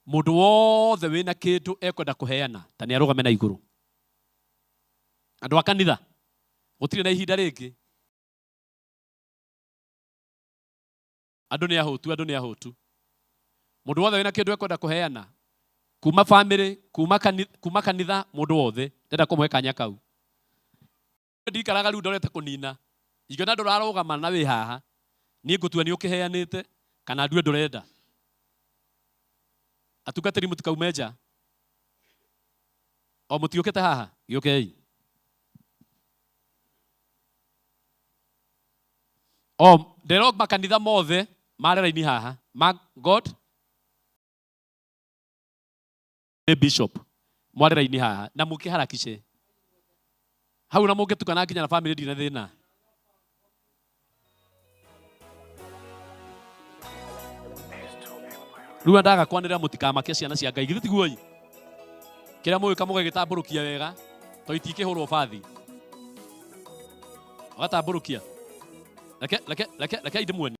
mũndũ wothe wĩna kĩndũ ekwenda kũheana ta nĩ arũgame na igũrũ andũ a kanitha gũtirĩ na ihinda rĩngĩ andũ nĩ ahũtu andũ nĩ ahũtu mũndũ wothe wĩna kĩndũ ekwenda kũheana kuma family kuma kanitha mũndũ wothe ndenda kũmũhe kanya kau ndikaraga rĩu ndorete kũnina ingĩona ndũrarũgama na wĩ haha niĩ ngũtua nĩ ũkĩheanĩte kana ndue ndũrenda atungatĩri mũtikaume nja o mũtiũkĩte haha gĩũkei o ndĩro makanitha mothe marĩ raini haha ma God nĩ bishop mwarĩ raini haha na mũkĩharakice hau na mũngĩtukana nginya na family ndina thĩna. Rĩu ndaga kwanĩrĩra mũtikamake ciana cia Ngai githĩ tiguo ĩ kĩrĩa mũgĩka mũgagĩtambũrũkia wega to itikĩhũrwo bathi ũgatambũrũkia reke reke reke reke ndĩmuonie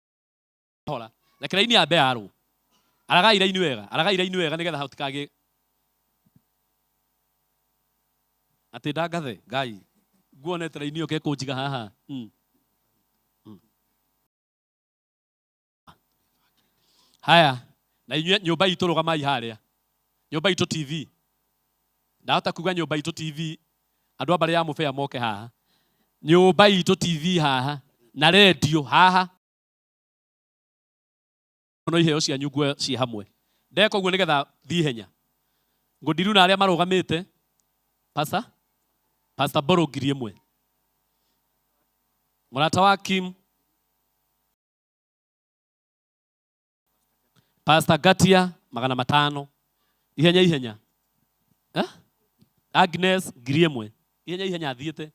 hora reke raini yambe yarwo aragai raini wega aragai raini wega nĩgetha hatikagĩe atĩ ndangathe Ngai nguonete raini ĩyo kũnjiga haha. Haya na inyuĩ nyũmba itũ rũgamai harĩa nyũmba itũ TV ndahota kuga nyũmba itũ TV andũ a mbarĩ ya mũbĩa moke haha nyũmba itũ TV haha na redio haha no iheo cianyu nguo ciĩ hamwe ndeka ũguo nĩgetha thiĩ ihenya ngũndiru na arĩa marũgamĩte Pastor Pastor Boro 1000 mũrata wa Kim Pastor Gatia 500 ihenya ihenya Agnes 1000 ihenya ihenya athiĩte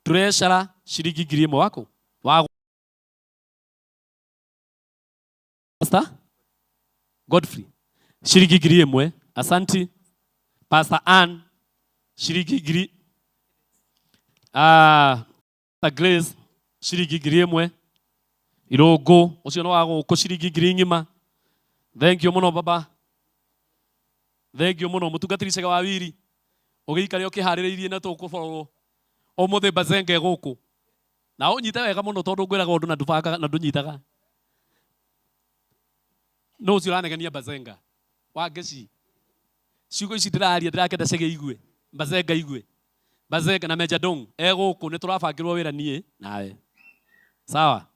Treasurer ciringi 1000 wako wa Pastor Godfrey ciringi 1000 asanti Pastor Ann ciringi ngiri Pastor Grace ciringi 1000 Irũngũ ũcio nĩ wa gũkũ ciringi 1000 ng'ima. Thank you mũno baba. Thank you mũno mũtungatĩri Cega wa Wiri. Ũgĩikare ũkĩharĩrĩirie na tũkũborwo ũmũthĩ Bazenge gũkũ. Na ũnyite wega mũno tondũ ngwĩraga ũndũ na ndũbangaga na ndũnyitaga. No ũcio ũranegenia Bazenga wa ngeci. Ciugo ici ndĩraria ndĩrakenda Cege igue. Bazenga igue. Bazenga na Meja Dong e gũkũ nĩ tũrabangĩrwo wĩra niĩ nawe. Sawa?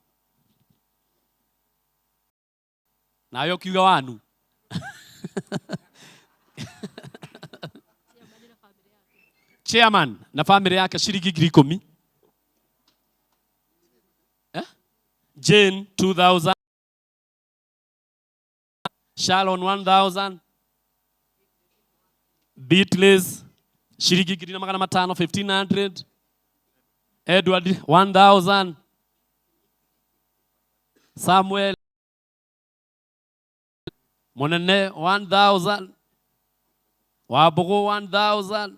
Nawe ũkiuga wanu. Chairman na family yake ciringi 10,000. Eh? Jane 2000. Sharon 1000. Beatles ciringi 1500 1500. Edward 1000. Samuel Munene 1000. Wabugu 1000.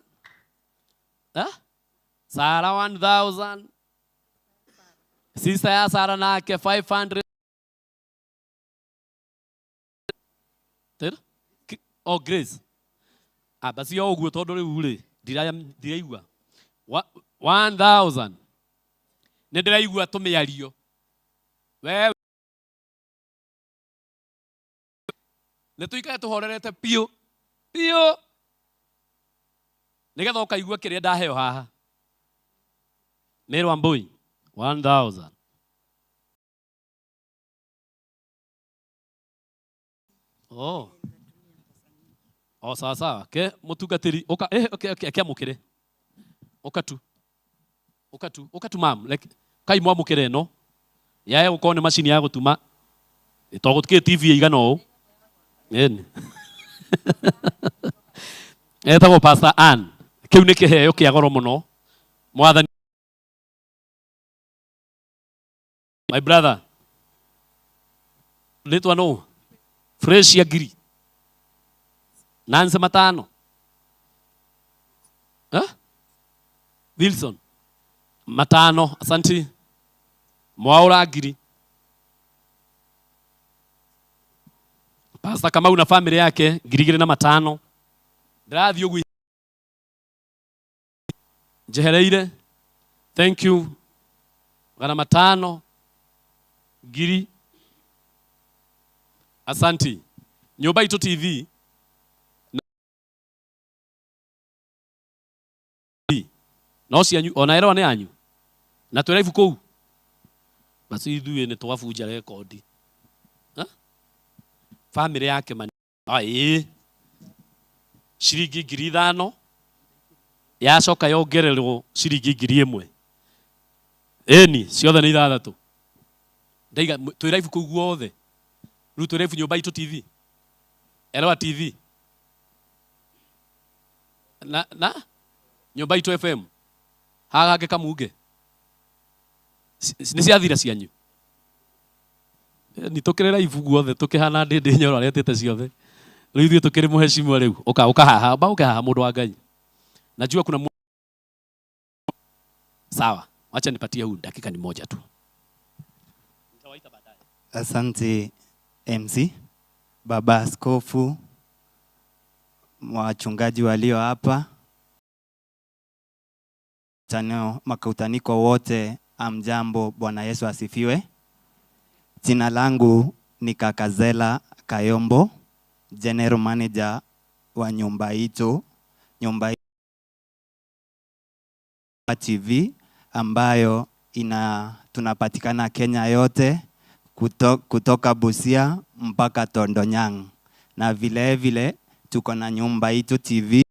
Eh? Sara 1000. Sister ya Sara nake 500. Tera? Oh, Grace. Ah, basi yo ũguo tondũ rĩu rĩ ndiraigua 1000. Nĩ ndĩraigua tũmĩario. We nĩ tũikare tũhorerete piũ piũ nĩgetha ũkaigua kĩrĩa ndaheo haha. Mary Wambui 1000. Oh. Oh, sawa sawa. Ke mutungatiri uka okay okay kiamukire. Uka tu. Uka tu. Uka tu mam. Like kai mwamukire no. Yae gukorwo ni macini ya gutuma. To gutiki TV igana ũũ. Ĩni. Etagwo Pastor Ann. Kĩu nĩ kĩheo kĩa goro mũno. Mwathani. My brother. Rĩtwa nũ? Fresh ya ngiri. Nancy matano. Eh? Wilson. Matano. Asanti. Mwaura ngiri. Pastor Kamau na family yake 2500. Ndĩrathiĩ ũguo njehereire. Thank you. 500 ngiri. Asanti. Nyũmba Itũ TV no cianyu ona ĩrwa nĩ yanyu na twĩ live kũu basi ithuĩ nĩ twabunja rekondi. Family yake mani ĩĩ ciringi 5,000 yacoka yongererwo ciringi 1,000. Ĩni ciothe nĩ 6. Ndaiga twĩ live kũu guothe. Rĩu twĩ live Nyũmba Itũ TV. Elewa TV. Na Nyũmba Itũ FM. Haha hangĩ kamunge. Nĩ ciathira cianyu. Nĩ tũkĩrĩ live guothe tũkĩhana ndĩndĩ nyoro aretĩte ciothe. Rĩu ithuĩ tũkĩrĩ mũheshimiwa rĩu. Ũka ũka haha, ba ũka haha mũndũ wa Ngai. Najua kuna sawa. Wacha nipatie huu dakika ni moja tu. Asante MC, Baba Askofu, wachungaji walio hapa, makutaniko wote, amjambo. Bwana Yesu asifiwe. Jina langu ni Kakazela Kayombo, General Manager wa Nyumba Itu, Nyumba TV ambayo tunapatikana Kenya yote kutoka Busia mpaka Tondonyang, na vile vile tuko na Nyumba Itu TV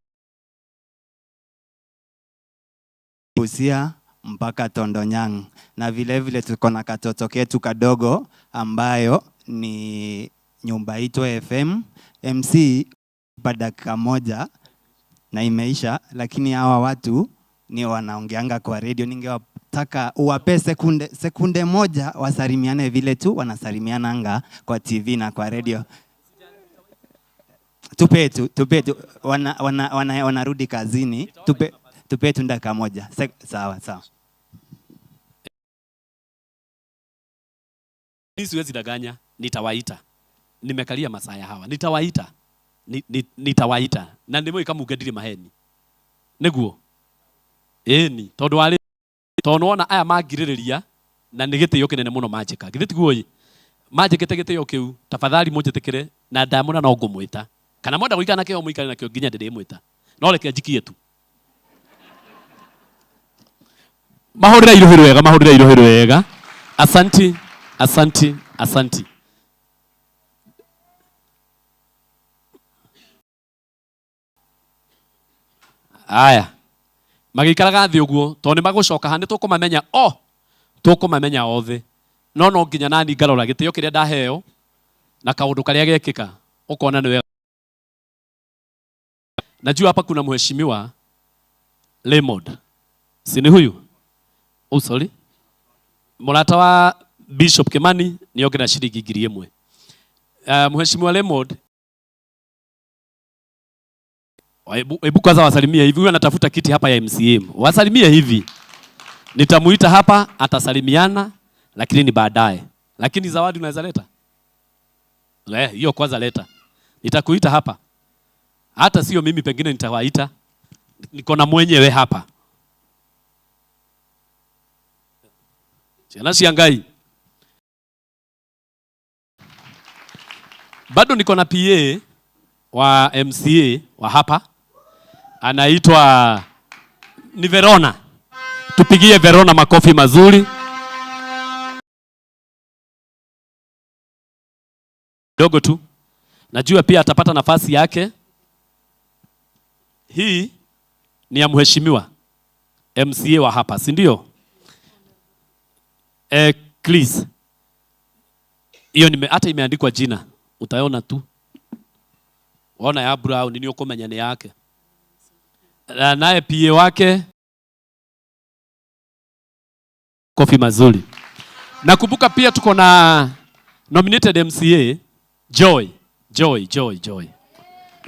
Busia mpaka Tondonyang, na vile vile tuko na katoto ketu kadogo ambayo ni Nyumba Itu FM. MC pa dakika moja na imeisha, lakini hawa watu ni wanaongeanga kwa radio. Ningewataka uwape sekunde moja wasalimiane vile tu wanasalimiananga kwa TV na kwa radio. Tupe tu wanarudi kazini. Tupe tu dakika moja. Sawa sawa. Mimi siwezi danganya, nitawaita. Nimekalia masaa ya hawa. Nitawaita. Nitawaita. Na ndimo ikamuge ndiri maheni. Niguo. Ĩni, tondũ warĩ tondũ wona aya mangirĩrĩria na nĩ gĩtĩo kĩnene mũno manjĩka. Githĩ tiguo ĩ? Manjĩkĩte gĩtĩo kĩu, tafadhali mũnjĩtĩkĩre na ndamũra no ngũmwĩta. Kana mwenda gũikara nakĩo mũikare nakĩo nginya ndĩrĩmwĩta. No reke njikie tu. Mahũrĩre iruhĩ rwega, mahũrĩre iruhĩ rwega. Asanti, asanti, asanti. Aya. Magĩikaraga thĩ ũguo tondũ nĩ magũcoka haha nĩ tũkũmamenya o tũkũmamenya othe no no nginya nani ngarora gĩtĩo kĩrĩa ndaheo na kaũndũ karĩa gekĩka ũkona nĩ wega. Najua hapa kuna mheshimiwa Raymond, si ni huyu? Oh, sorry, mũrata wa Bishop Kimani nĩ ongerera ciringi 1000. Mheshimiwa Raymond, hebu kwanza wasalimie hivi. Huyu anatafuta kiti hapa ya MCM. Wasalimie hivi. Nitamuita hapa atasalimiana lakini ni baadaye. Lakini zawadi unaweza leta? Hiyo kwanza leta. Nitakuita hapa. Hata sio mimi pengine nitawaita. Niko na mwenyewe hapa. Ciana cia Ngai. Bado niko na PA wa MCA wa hapa. Anaitwa ni Verona. Tupigie Verona makofi mazuri. Dogo tu. Najua pia atapata nafasi yake. Hii ni ya mheshimiwa MCA wa hapa, si ndio? Please. Hiyo hata imeandikwa jina. Utaona tu. Waona ya brown ni ukomenya ni yake. Na naye PA wake kofi mazuri. Nakumbuka pia tuko na nominated MCA Joy. Joy, Joy, Joy.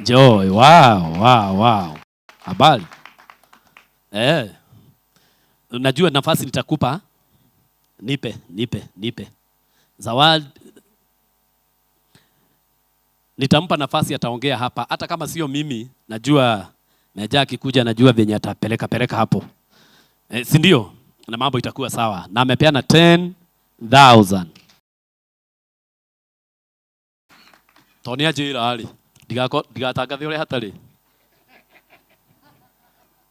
Joy, wow, wow, wow. Habari. Najua nafasi nitakupa. Nipe, nipe, nipe. Zawadi nitampa nafasi ataongea hapa. Hata kama sio mimi, najua Meja akikuja najua venye atapeleka peleka hapo. Si ndio? Na mambo itakuwa sawa. Na amepeana 10,000. Toni ajira ali. Ndigatangathe uria hatari.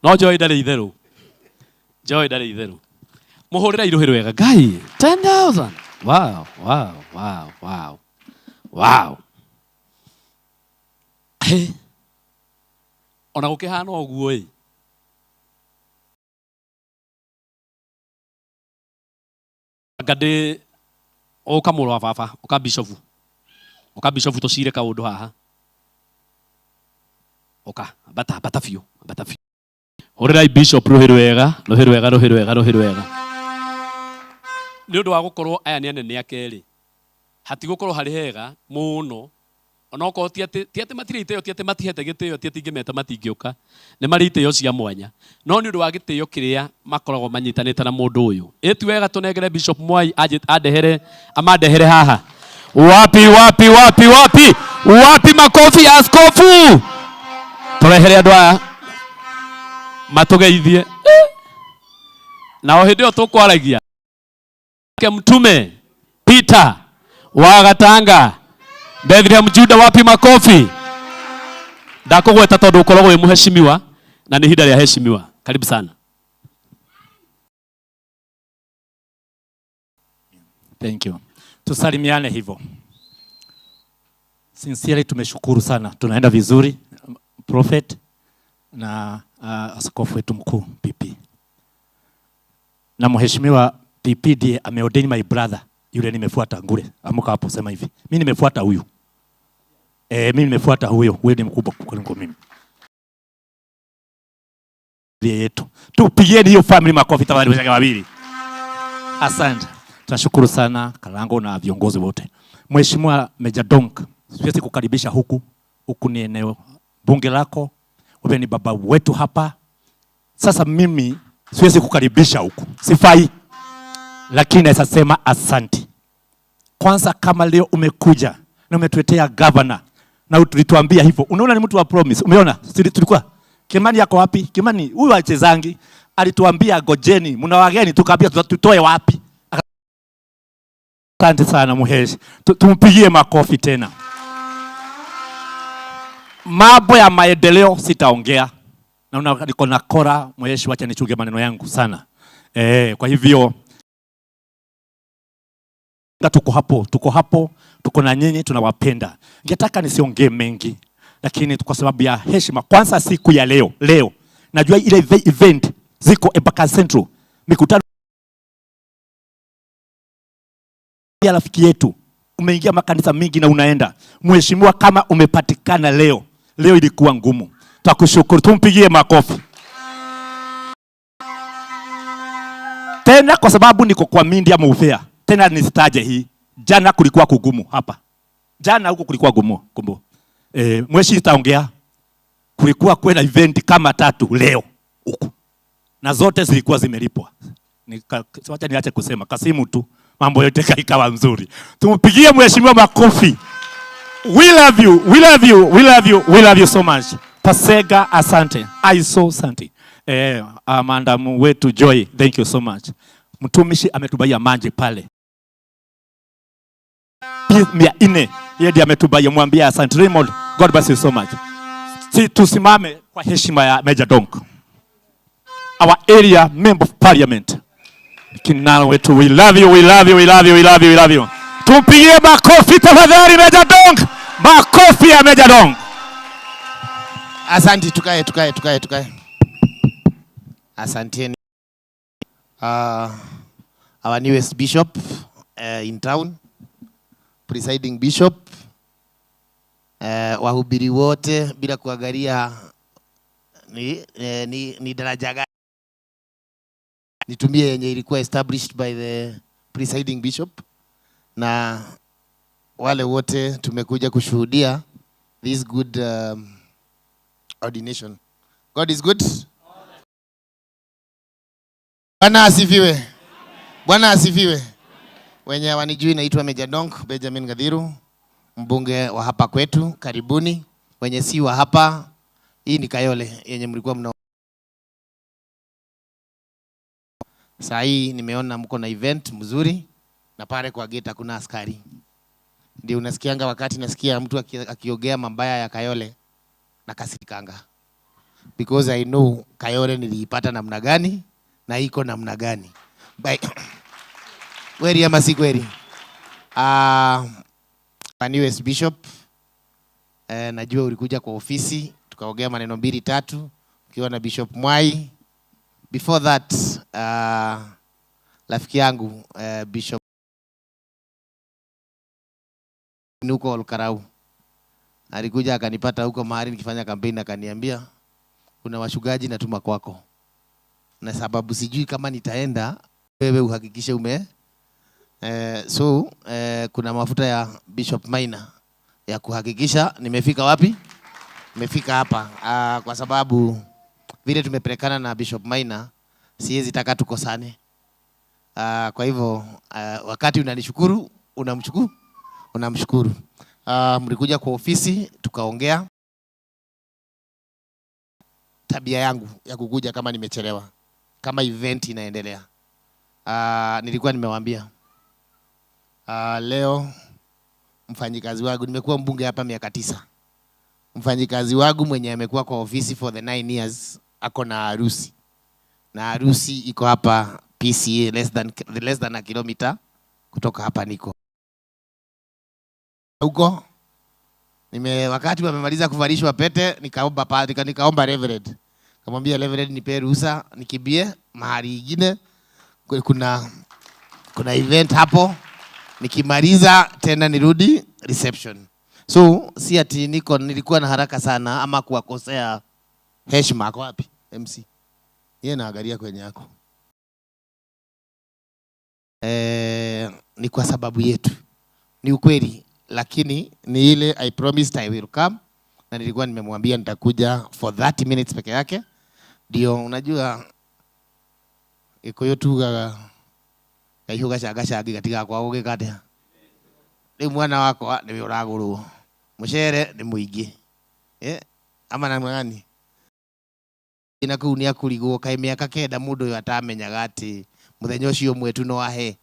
No Joy ndari itheru. Joy ndari itheru. Muhurira iruhi rwega. Ngai, 10,000. Wow, wow, wow, wow. Wow. Hey. Ona gukihana uguo ĩ. Anga ndĩ ũka mũrũ wa baba, ũka bishop. Ũka bishop tũcire kaũndũ haha. Ũka, bata, bata biũ, bata biũ. Hũrĩrai bishop rũhĩ rwega, rũhĩ rwega, rũhĩ rwega, rũhĩ rwega. Nĩ ũndũ wa gũkorwo aya nĩ anene a kerĩ. Hatigũkorwo harĩ hega mũno. Onokorwo ti atĩ matirĩ itĩo, ti atĩ matihete gĩtĩo, ti atĩ ingĩmeta matingĩũka. Nĩ marĩ itĩo cia mwanya. No nĩ ũndũ wa gĩtĩo kĩrĩa makoragwo manyitanĩte na mũndũ ũyũ. Ĩ ti wega tũnengere Bishop Mwai amandehere haha. Wapi, wapi, wapi, wapi? Wapi makofi ya askofu? Tũrehere andũ aya matũgeithie. Na o hĩndĩ ĩyo tũkwaragia, Mtume Peter wa Gatanga, Bethlehem Juda, wapi makofi? Ndakũgweta tondũ ũkoragwo wĩ mũheshimiwa na nĩ ihinda rĩa heshimiwa. Karibu sana. Thank you. Tusalimiane hivyo. Sincerely tumeshukuru sana. Tunaenda vizuri Prophet na askofu wetu mkuu PP. Na mheshimiwa PP ndiye ameordain my brother yule nimefuata ngure. Amuka hapo sema hivi. Mimi nimefuata huyu. Mimi nimefuata huyo. Huyo ni mkubwa kuliko mimi. Ndiye yetu. Tupigieni hiyo family makofi tafadhali wenzangu wawili. Asante. Tunashukuru sana Karango na viongozi wote. Mheshimiwa Meja Donk, siwezi kukaribisha huku. Huku ni eneo bunge lako. Wewe ni baba wetu hapa. Sasa mimi siwezi kukaribisha huku. Sifai. Lakini naweza sema asante. Kwanza kama leo umekuja na umetuletea governor na tulituambia hivyo. Unaona ni mtu wa promise. Umeona? Tulikuwa Kimani yako wapi? Kimani huyu achezangi alituambia gojeni, mna wageni, tukaambia tutoe wapi? Asante sana Muheshi. Tumpigie makofi tena. Mambo ya maendeleo sitaongea. Naona niko na kora Muheshi, wacha nichunge maneno yangu sana. Kwa hivyo tuko hapo, tuko hapo, tuko na nyinyi, tunawapenda. Ningetaka nisiongee mengi, lakini kwa sababu ya heshima, kwanza siku ya leo, leo najua ile event ziko Embakasi Central, mikutano ya rafiki yetu, umeingia makanisa mingi na unaenda. Mheshimiwa, kama umepatikana leo, leo ilikuwa ngumu. Twakushukuru, tumpigie makofi. Tena kwa sababu niko kwa Mindia Mufea, tena nisitaje hii. Jana kulikuwa kugumu hapa. Jana huko kulikuwa gumu, kumbu. Mweshi itaongea. Kulikuwa kwenda event kama 3 leo huku. Na zote zilikuwa zimelipwa. Wacha niache kusema, kasimu tu mambo yote ikawa nzuri. Tumpigie mheshimiwa makofi. We love you, we love you, we love you, we love you so much. Pasega, asante. I so asante. Mandamu wetu Joy, thank you so much. Mtumishi ametubaia maji pale. 400. Yeye ndiye ametubaia, mwambie asante. Raymond, God bless you so much. Si tusimame kwa heshima ya Major Donk. Our area member of parliament. Kinara wetu, we love you, we love you, we love you, we love you, we love you. Tumpigie makofi tafadhali Major Donk. Makofi ya Major Donk. Asante, tukae, tukae, tukae, tukae. Asanteni. Our newest bishop in town, presiding bishop, wahubiri wote bila kuangalia ni daraja gani. Nitumie yenye ilikuwa established by the presiding bishop, na wale wote tumekuja kushuhudia this good ordination. God is good. Bwana asifiwe. Bwana asifiwe. Wenye hawanijui, naitwa Major Donk Benjamin Gathiru, mbunge wa hapa kwetu. Karibuni. Wenye si wa hapa, hii ni Kayole yenye mlikuwa mna. Saa hii nimeona mko na event mzuri, na pale kwa gate hakuna askari. Ndio unasikianga wakati nasikia mtu akiongea mabaya ya Kayole na kasirikanga. Because I know Kayole niliipata namna gani na iko namna gani. Bye. Kweli ama si kweli? Newest bishop, najua ulikuja kwa ofisi tukaongea maneno 2-3 ukiwa na Bishop Mwai. Before that, rafiki yangu Bishop huko Olkarau alikuja akanipata huko mahali nikifanya campaign, akaniambia kuna wachungaji natuma kwako, na sababu sijui kama nitaenda, wewe uhakikishe ume so kuna mafuta ya Bishop Maina ya kuhakikisha nimefika wapi? Nimefika hapa. Kwa sababu vile tumepelekana na Bishop Maina siwezi taka tukosane. Kwa hivyo wakati unanishukuru, unamshukuru, unamshukuru. Mlikuja kwa ofisi tukaongea. Tabia yangu ya kukuja kama nimechelewa, kama event inaendelea. Nilikuwa nimewaambia leo mfanyikazi wangu, nimekuwa mbunge hapa miaka 9. Mfanyikazi wangu mwenye amekuwa kwa ofisi for the 9 years ako na harusi. Na harusi iko hapa PCA less than a kilometer kutoka hapa niko. Huko wakati wamemaliza kuvalishwa pete, nikaomba Reverend. Nikamwambia Reverend nipe ruhusa nikimbie mahali ingine, kuna event hapo, nikimaliza tena nirudi reception. So si ati nilikuwa na haraka sana ama kuwakosea heshima. Ako wapi MC? Yeye naangalia kwenye yako. Ni kwa sababu yetu. Ni ukweli, lakini ni ile I promised I will come, na nilikuwa nimemwambia nitakuja for 30 minutes peke yake. Ndio unajua ikoyo tu kaihuga shanga shangi gatiga kwa gugikatia. Rĩu mwana wakwa nĩwe ũragũrwo. Mũcere nĩ mũingĩ. Eh, ama namna gani? Na kũu nĩ akũrigwo kaĩ mĩaka 9 mũndũ ũyũ atamenyaga atĩ mũthenya ũcio ũmwe tu no ahe.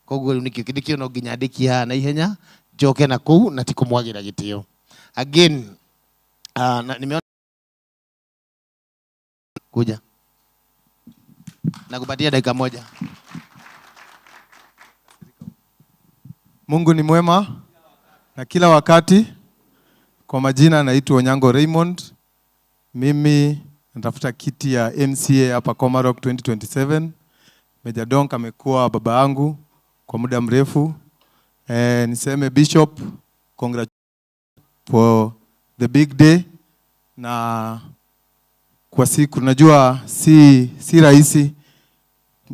Koguo rĩu nĩkĩo no nginya ndĩkie haha na ihenya njoke na kũu na ti kũmwagĩra gĩtĩo. Again, na nimeona kuja. Nakupatia dakika moja. Mungu ni mwema na kila wakati. Kwa majina naitwa Onyango Raymond. Mimi natafuta kiti ya MCA hapa Komarok 2027. Meja Donk amekuwa baba yangu kwa muda mrefu. Niseme Bishop, congratulations for the big day. Na kwa siku najua si rahisi.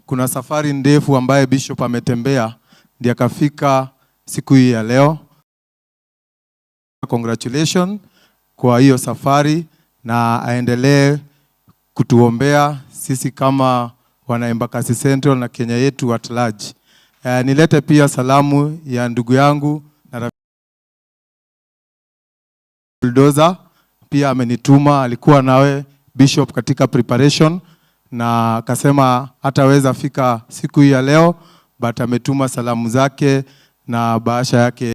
Kuna safari ndefu ambaye Bishop ametembea ndiye akafika siku hii ya leo. Congratulations kwa hiyo safari na aendelee kutuombea sisi kama wana Embakasi Central na Kenya yetu at large. Nilete pia salamu ya ndugu yangu na rafiki Bulldozer, pia amenituma, alikuwa nawe Bishop katika preparation na akasema hataweza fika siku hii ya leo, but ametuma salamu zake na bahasha yake.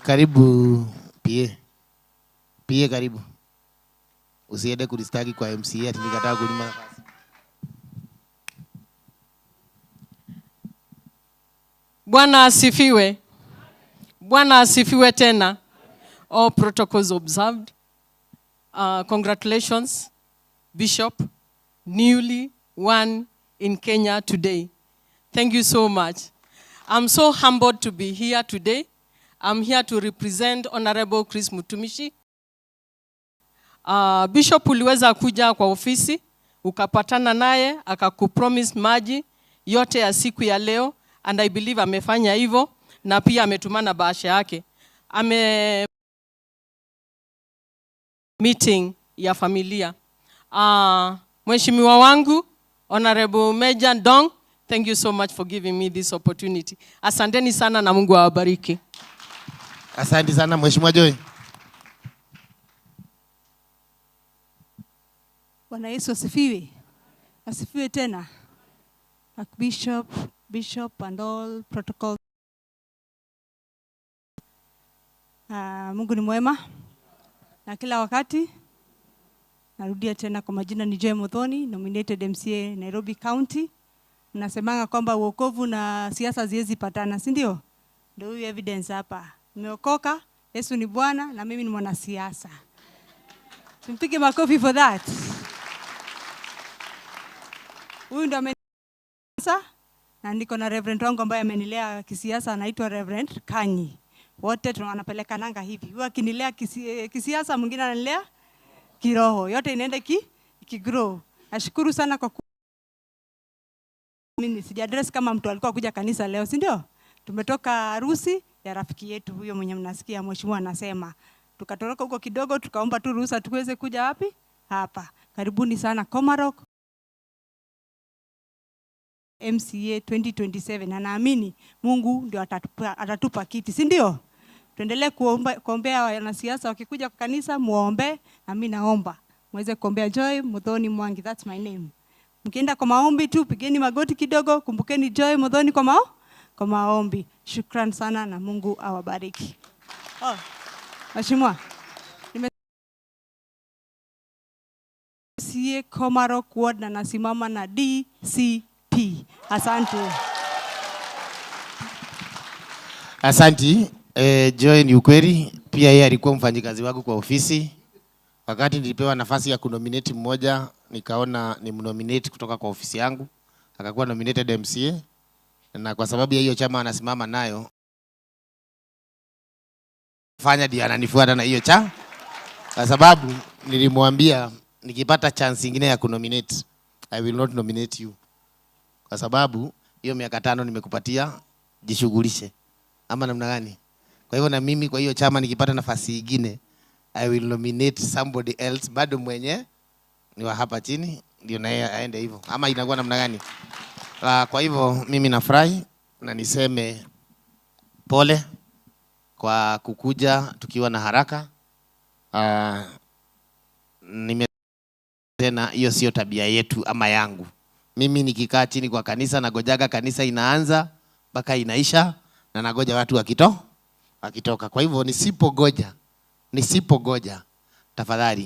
Karibu PA. PA karibu. Usiende kulistaki kwa MCA ati nikataa kulima nafasi. Bwana asifiwe. Bwana asifiwe tena. All protocols observed. Congratulations, Bishop, newly won in Kenya today. Thank you so much. I'm so humbled to be here today. I'm here to represent Honorable Chris Mutumishi. Bishop, uliweza kuja kwa ofisi, ukapatana naye, akakupromise maji yote ya siku ya leo, and I believe amefanya hivyo, na pia ametumana bahasha yake. Ame meeting ya familia. Mheshimiwa wangu, Honorable Major Ndong, thank you so much for giving me this opportunity. Asanteni sana na Mungu awabariki. Asante sana Mheshimiwa Joy. Bwana Yesu asifiwe. Asifiwe tena. Archbishop, Bishop and all protocol. Mungu ni mwema na kila wakati. Narudia tena kwa majina ni Joy Muthoni, nominated MCA Nairobi County. Nasemanga kwamba wokovu na siasa haziwezi patana, si ndio? Ndio huyu evidence hapa. Nimeokoka, Yesu ni Bwana na mimi ni mwanasiasa. Tumpige makofi for that. Huyu ndo amenisa na niko na Reverend wangu ambaye amenilea kisiasa, anaitwa Reverend Kanyi. Wote tunapeleka nanga hivi. Huyu akinilea kisiasa, mwingine ananilea kiroho. Yote inaenda ikigrow. Nashukuru sana kwa mimi sijadress kama mtu alikuwa kuja kanisa leo, si ndio? Tumetoka harusi ya rafiki yetu huyo mwenye mnasikia mheshimiwa anasema. Tukatoroka huko kidogo, tukaomba tu ruhusa tuweze kuja wapi? Hapa. Karibuni sana Komarok MCA 2027. Na naamini Mungu ndio atatupa kiti, si ndio? Tuendelee kuombea wanasiasa wakikuja kwa kanisa, muombe, na mimi naomba muweze kuombea Joy Muthoni Mwangi, that's my name. Mkienda kwa maombi tu pigeni magoti kidogo, kumbukeni Joy Muthoni kwa maombi. Shukran sana na Mungu awabariki. Oh, Mheshimiwa, nime MCA Komarok Ward na nasimama na DCP. Asante. Asante. Joy ni ukweli, pia yeye alikuwa mfanyikazi wangu kwa ofisi. Wakati nilipewa nafasi ya kunominate mmoja, nikaona ni mnominate kutoka kwa ofisi yangu, akakuwa nominated MCA, na kwa sababu ya hiyo chama anasimama nayo, fanya ndio ananifuata na hiyo cha. Kwa sababu nilimwambia nikipata chance nyingine ya kunominate, I will not nominate you. Kwa sababu hiyo miaka 5 nimekupatia, jishughulishe. Ama namna gani? Kwa hivyo na mimi kwa hiyo chama nikipata nafasi nyingine, I will nominate somebody else bado mwenye ni wa hapa chini, ndio na yeye aende hivyo. Ama inakuwa namna gani? Kwa hivyo mimi nafurahi na niseme pole kwa kukuja tukiwa na haraka. Nime tena hiyo sio tabia yetu ama yangu. Mimi nikikaa chini kwa kanisa nagojaga kanisa inaanza mpaka inaisha na nagoja watu wakitoka. Kwa hivyo nisipogoja tafadhali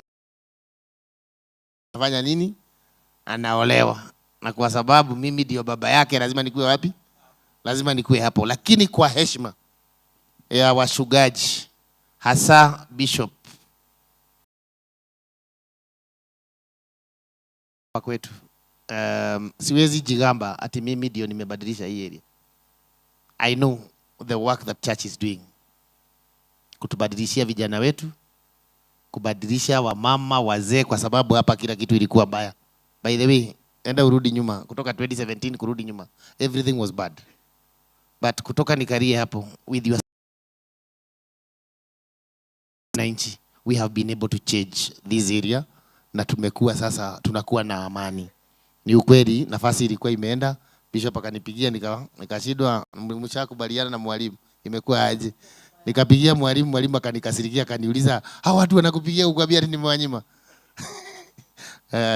fanya nini? Anaolewa. Na kwa sababu mimi ndio baba yake lazima nikuwe wapi? Lazima nikuwe hapo. Lakini kwa heshima ya washugaji hasa Bishop kwetu, siwezi jigamba ati mimi ndio nimebadilisha hii area. I know the work that church is doing. Kutubadilishia vijana wetu, kubadilisha wamama, wazee, kwa sababu hapa kila kitu ilikuwa mbaya. By the way, enda urudi nyuma, kutoka 2017 kurudi nyuma, everything was bad. But kutoka nikarie hapo with your wananchi, we have been able to change this area na tumekuwa sasa tunakuwa na amani. Ni ukweli nafasi ilikuwa imeenda, bishop akanipigia nikashindwa, mshakubaliana na mwalimu imekuwa aje? Nikapigia mwalimu, mwalimu akanikasirikia akaniuliza, hao watu wanakupigia kukwambia ati nimewanyima?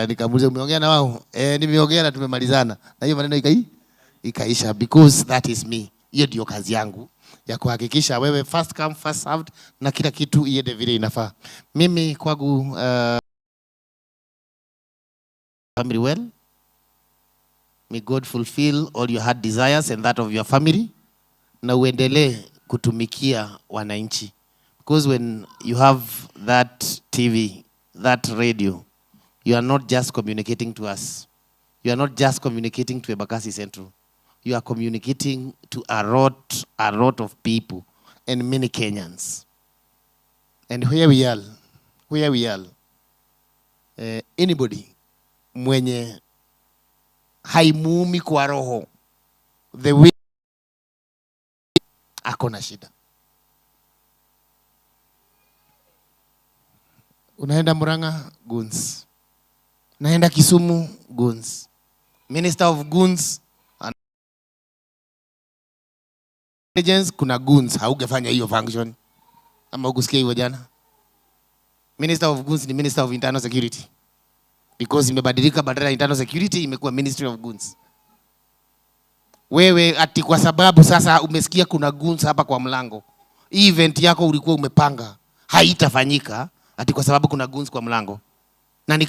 Nikamuuliza umeongea na wao? Nimeongea na tumemalizana. Na hiyo maneno ikaisha because that is me. Hiyo ndio kazi yangu ya kuhakikisha wewe first come first served na kila kitu iende vile inafaa. Mimi kwangu family well. May God fulfill all your heart desires and that of your family. Na uendelee kutumikia wananchi. Because when you have that TV, that radio, you are not just communicating to us. You are not just communicating to Embakasi Central. You are communicating to a lot of people and many Kenyans. And here we are, anybody mwenye haimuumi kwa roho the way ako na shida. Unaenda Murang'a, goons. Unaenda Kisumu, goons. Minister of goons, intelligence, kuna goons, haungefanya hiyo function. Ama hukusikia hivyo jana? Minister of goons ni Minister of Internal Security. Because imebadilika, badala ya Internal Security imekuwa Ministry of Goons. Wewe ati kwa sababu sasa umesikia kuna goons hapa kwa mlango, hii event yako ulikuwa umepanga haitafanyika ati kwa sababu kuna goons kwa mlango. Na ni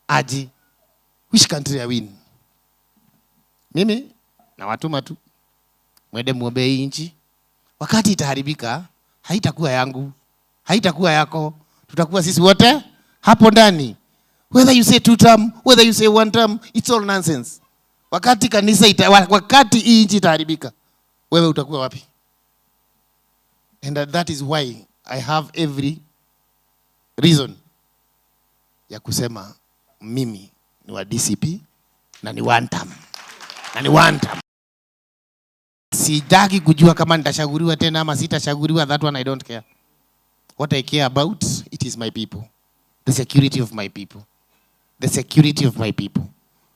aji, which country are we in? Mimi na watuma tu mwende muombe hii nchi. Wakati itaharibika haitakuwa yangu, haitakuwa yako, tutakuwa sisi wote hapo ndani. Whether you say two term, whether you say one term, it's all nonsense. Wakati kanisa ita, wakati hii nchi itaharibika, wewe utakuwa wapi? And that is why I have every reason ya kusema mimi ni wa DCP na ni one term. Na ni one term. Sitaki kujua kama nitachaguliwa tena ama sitachaguliwa, that one I don't care. What I care about, it is my people. The security of my people. The security of my people.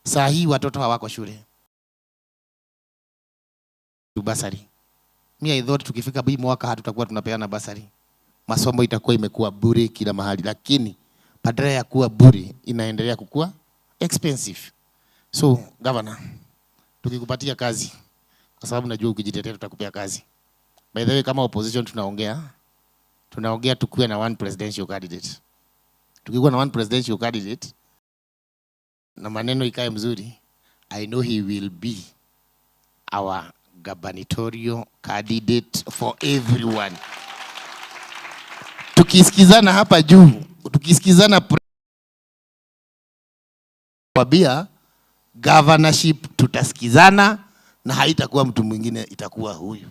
Saa hii watoto hawako shule. Basari. Me I thought tukifika hii mwaka hatutakuwa tunapeana basari. Masomo itakuwa imekuwa bure kila mahali, lakini badala ya kuwa bure inaendelea kukua expensive. So governor, tukikupatia kazi, kwa sababu najua ukijitetea tutakupea kazi. By the way, kama opposition tunaongea tukuwe na one presidential candidate. Tukikuwa na one presidential candidate na maneno ikae mzuri, I know he will be our gubernatorial candidate for everyone. Tukisikizana hapa juu, tukisikizana kwambia governorship tutasikizana na haitakuwa mtu mwingine, itakuwa huyu.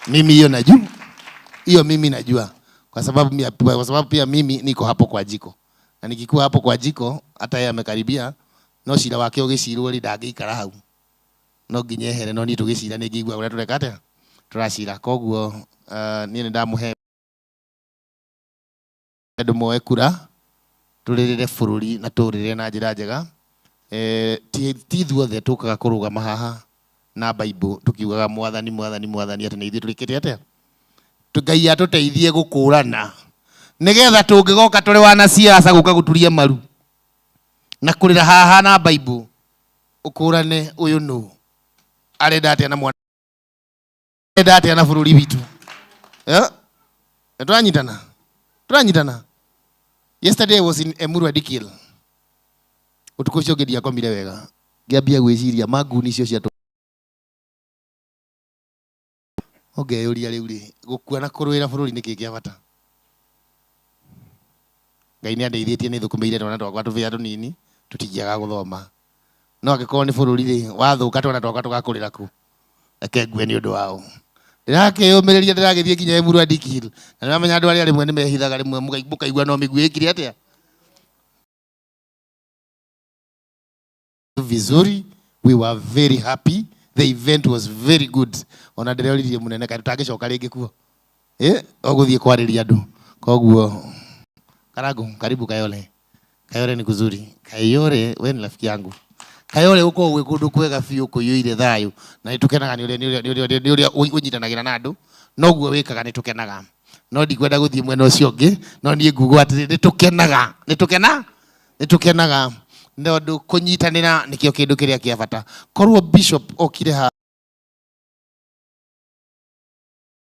Mimi hiyo najua. Hiyo mimi najua. Kwa sababu pia mimi niko hapo kwa jiko. Na nikikuwa hapo kwa jiko, hata yeye amekaribia, no cira wake ũgĩcirwo rĩ ndangĩikara hau. No nginya ehere, no niĩ tũgĩcira nĩ ngĩigua ũrĩa tũreka atĩa? Tũracira. Koguo, niĩ nĩ ndamũhe andũ moe kura, tũrĩrĩre bũrũri na tũrĩrĩre na njĩra njega. Ti ithuothe tũkaga kũrũgama haha na Bible tukiugaga mwathani mwathani mwathani atĩ nĩ ithuĩ tũrĩkĩte atĩa. Ngai atũteithie gũkũrana nĩgetha tũngĩgoka tũrĩ wanasiasa gũka gũturia maru na kũrĩra haha na Bible ũkũrane ũyũ nũ arenda atĩa na mwana arenda atĩa na bũrũri witũ. Eh? Tũranyitana, tũranyitana. Yesterday I was in Emurua Dikirr. Ũtukũ ũcio ũngĩ ndiakomire wega, ngĩambia gwĩciria manguni icio cia ũngeyũria rĩu rĩ gũkua na kũrũĩra bũrũri nĩkĩ kĩa bata. Ngai nĩ andeithĩtie nĩ thũkũmĩire twana twakwa tũbĩa tũnini tũtingĩaga gũthoma, no angĩkorwo nĩ bũrũri rĩ wathũka twana twakwa tũgakũrĩra kũ? Reke ngue nĩ ũndũ wao. Ndĩrakĩyũmĩrĩria ndĩragĩthiĩ nginya Emurua Dikirr na nĩramenya andũ arĩa rĩmwe nĩ mehithaga rĩmwe mũkaigua no mĩguĩ ĩkire atĩa vizuri. We were very happy, the event was very good. Ona ndĩroririe mũnene kaĩ tũtangĩcoka rĩngĩ kuo ũgũthiĩ kwarĩria andũ. Koguo Karangu, karibu Kayole. Kayole ni kuzuri. Kayole we ni rafiki yangu. Kayole gũkoragwo gwĩ kũndũ kwega biũ kũiyũire thayũ na nĩtũkenaga nĩ ũrĩa nĩ ũrĩa nĩ ũrĩa ũnyitanagĩra na andũ noguo wĩkaga nĩtũkenaga. No ndikwenda gũthiĩ mwena ũcio ũngĩ, no niĩ nguga atĩrĩ nĩtũkenaga, nĩtũkena nĩtũkenaga tondũ kũnyitanĩra nĩkĩo kĩndũ kĩrĩa kĩa bata. Korwo bishop okire ha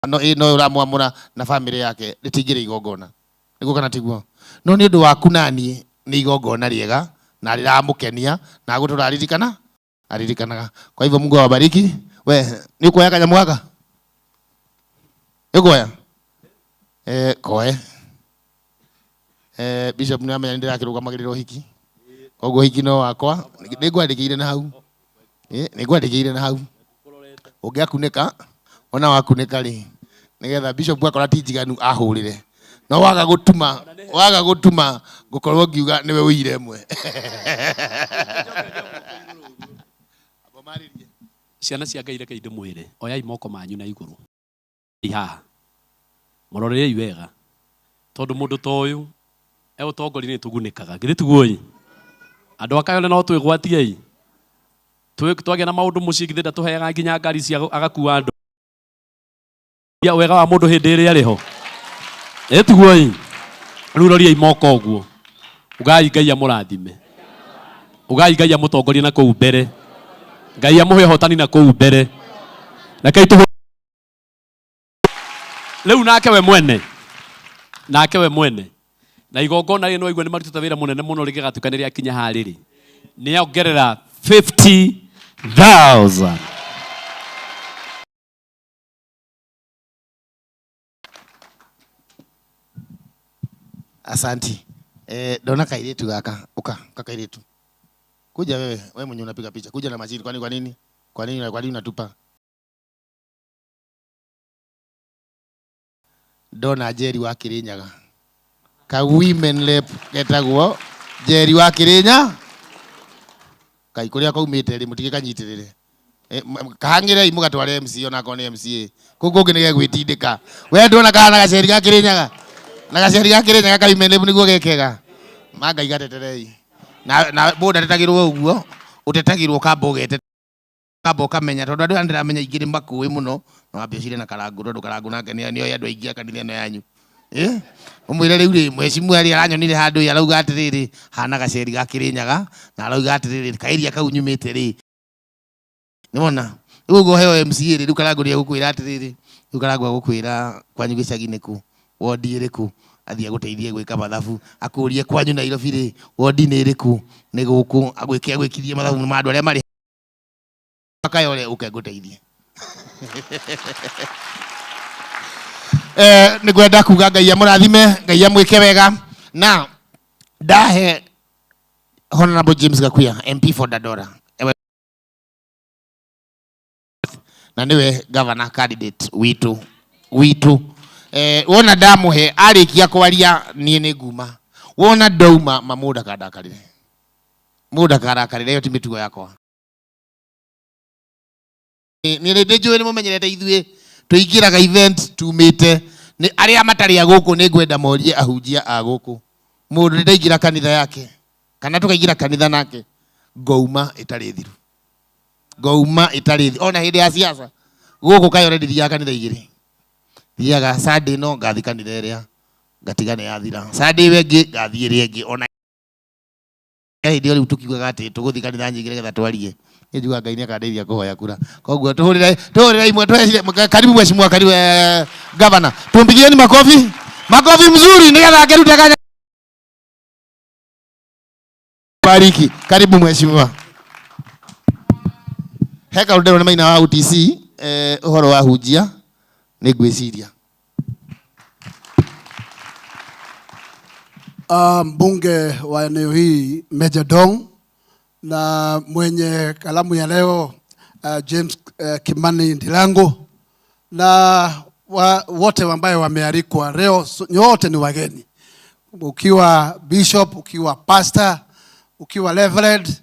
no ĩ no ũramwamũra na family yake rĩtingĩrĩ igongona, nĩguo kana tiguo? No nĩ ũndũ waku na niĩ nĩ igongona rĩega na rĩramũkenia na agũtũra aririkana aririkanaga. Kwa hivyo Mungu awabariki. We nĩ ũkuoya kanyamũ gaka? Nĩ ũkuoya? Koe. Bishop nĩ amenya nĩ ndĩrakĩrũgamagĩrĩra ũhiki, koguo ũhiki no wakwa. Nĩ ngwandĩkĩire na hau. Nĩ ngwandĩkĩire na hau ũngĩakunĩka ona wakunĩka rĩ nĩgetha bishop akora ti njiganu ahũrĩre, no waga gũtuma waga gũtuma ngũkorwo ngiuga nĩwe ũire ĩmwe. Ciana cia Ngai, reke ndĩmwĩre, oyai moko manyu na igũrũ haha mũrorerei wega tondũ mũndũ ta ũyũ e ũtongoria nĩ tũgunĩkaga. Githĩ tiguo ĩ? Andũ a Kayole no twĩgwatie twagĩa na maũndũ mũciĩ, githĩ ndatũheaga nginya ngari cia agakua andũ. Ya wega wa mũndũ hĩndĩ ĩrĩa arĩ ho ĩ tiguo ĩ? Rĩu roriai moko ũguo, ugai Ngai amũrathime, ugai Ngai amũtongorie na kũu mbere, Ngai amũhe ũhotani na kũu mbere. Rekei tũhũ rĩu nake we mwene, nake we mwene na igongona rĩrĩ nĩwaigua nĩ marutĩte wĩra mũnene mũno rĩgĩgatuĩka nĩ rĩakinya harĩrĩ nĩ ongerera 50,000. Asanti. Ndona kairitu gaka uka uka kairitu kuja wewe, wewe mwenye unapiga picha kuja na mashini. Kwani kwa nini kwa nini kwa nini unatupa? Ndona Njeri wa Kirinyaga ka women rep getagwo Njeri wa Kirinya kai kuria kaumite ri mutigikanyitĩrĩre kahang'ĩrei mũgatware MC ona akorwo nĩ MCA kũu kũngĩ nĩ gegwĩtindĩka. We ndona kana gaceri ga Kirinyaga na gaceri ga Kirinyaga ka women rep nĩguo gekega ma Ngai gateterei na mũndũ ndatetagĩrwo ũguo, ũtetagĩrwo kamba ũgete kamba ũkamenya tondũ andũ aya ndĩramenya aingĩ nĩ makũĩ mũno na wambe ũcire na Karangũ tondũ Karangũ nake nĩoĩ andũ aingĩ a kanitha ĩno yanyu. Ũmwĩre rĩu rĩ mheshimiwa rĩ aranyonire handũ ĩ arauga atĩrĩrĩ hana gaceri ga Kirinyaga na arauga atĩrĩrĩ kaĩria kau nyumĩte rĩ nĩwona rĩu ũguo heo MCA rĩ rĩu Karangũ nĩ egũkwĩra atĩrĩrĩ rĩu Karangũ agũkwĩra kwanyu gĩcagi-inĩ kũ wondi ĩrĩkũ athiĩ agũteithie gwĩka mathabu akũrie kwanyu Nairobi rĩ wondi nĩ ĩrĩkũ nĩ gũkũ agwĩke agwĩkithie mathabu ma andũ arĩa marĩ Kayole ũke ngũteithie. Nĩ ngwenda kuga Ngai amũrathime, Ngai amwĩke wega na ndahe Honorable James Gakuya MP for Dandora na niwe governor candidate witu witu. Wona ndamuhe arĩkia kwaria niĩ nĩ nguma, wona ndauma ma mũndũ ndakandakarĩre, mũndũ ndakarakarĩre, ĩyo ti mĩtugo yakwa. Niĩ nĩ njũĩ nĩ mũmenyerete ithuĩ tũingĩraga event tumĩte nĩ arĩa matarĩ a gũkũ nĩ ngwenda morie ahunjia a gũkũ mũndũ nĩ ndaingĩra kanitha yake kana tũkaingĩra kanitha nake Ngouma ĩtarĩ thiru, ngouma ĩtarĩ thiru. Ona hĩndĩ ya siasa gũkũ Kayore ndithiaga kanitha igĩrĩ, thiaga Sunday no ngathi kanitha ĩrĩa ngatiga nĩ yathira, Sunday ĩyo ĩngĩ ngathiĩ ĩrĩa ĩngĩ. Ona hĩndĩ ĩyo rĩu tũkiugaga atĩ tũgũthiĩ kanitha nyingĩ nĩgetha twarie, niĩ njugaga Ngai nĩakandeithia kũhoya kura. Koguo tũhũrĩre, tũhũrĩre imwe, tũhũrĩre. Karibu mheshimiwa, karibu governor. Tumpigieni makofi, makofi mzuri nĩgetha akĩrute kanya. Bariki. Karibu mheshimiwa. He kaũndũ ndĩrona maina wa UTC, ũhoro wa hunjia nĩ ngwĩciria. Mbunge wa eneo hii Mejja Dong na mwenye kalamu ya leo James Kimani Ndirangu na wote ambaye wamealikwa leo, nyote ni wageni. Ukiwa bishop, ukiwa pastor, ukiwa reverend,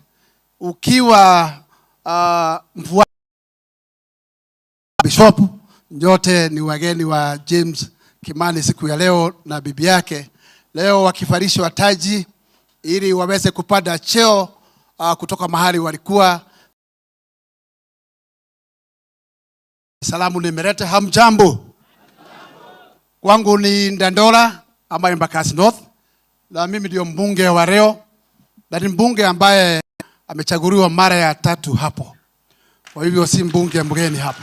ukiwa mfuasi bishop, nyote ni wageni wa James Kimani siku ya leo na bibi yake leo wakifarishwa taji ili waweze kupanda cheo kutoka mahali walikuwa. Salamu nimeleta, hamjambo. Kwangu ni Ndandola ama Embakasi North, na mimi ndio mbunge wa leo, na ni mbunge ambaye amechaguliwa mara ya 3 hapo. Kwa hivyo si mbunge mgeni hapo.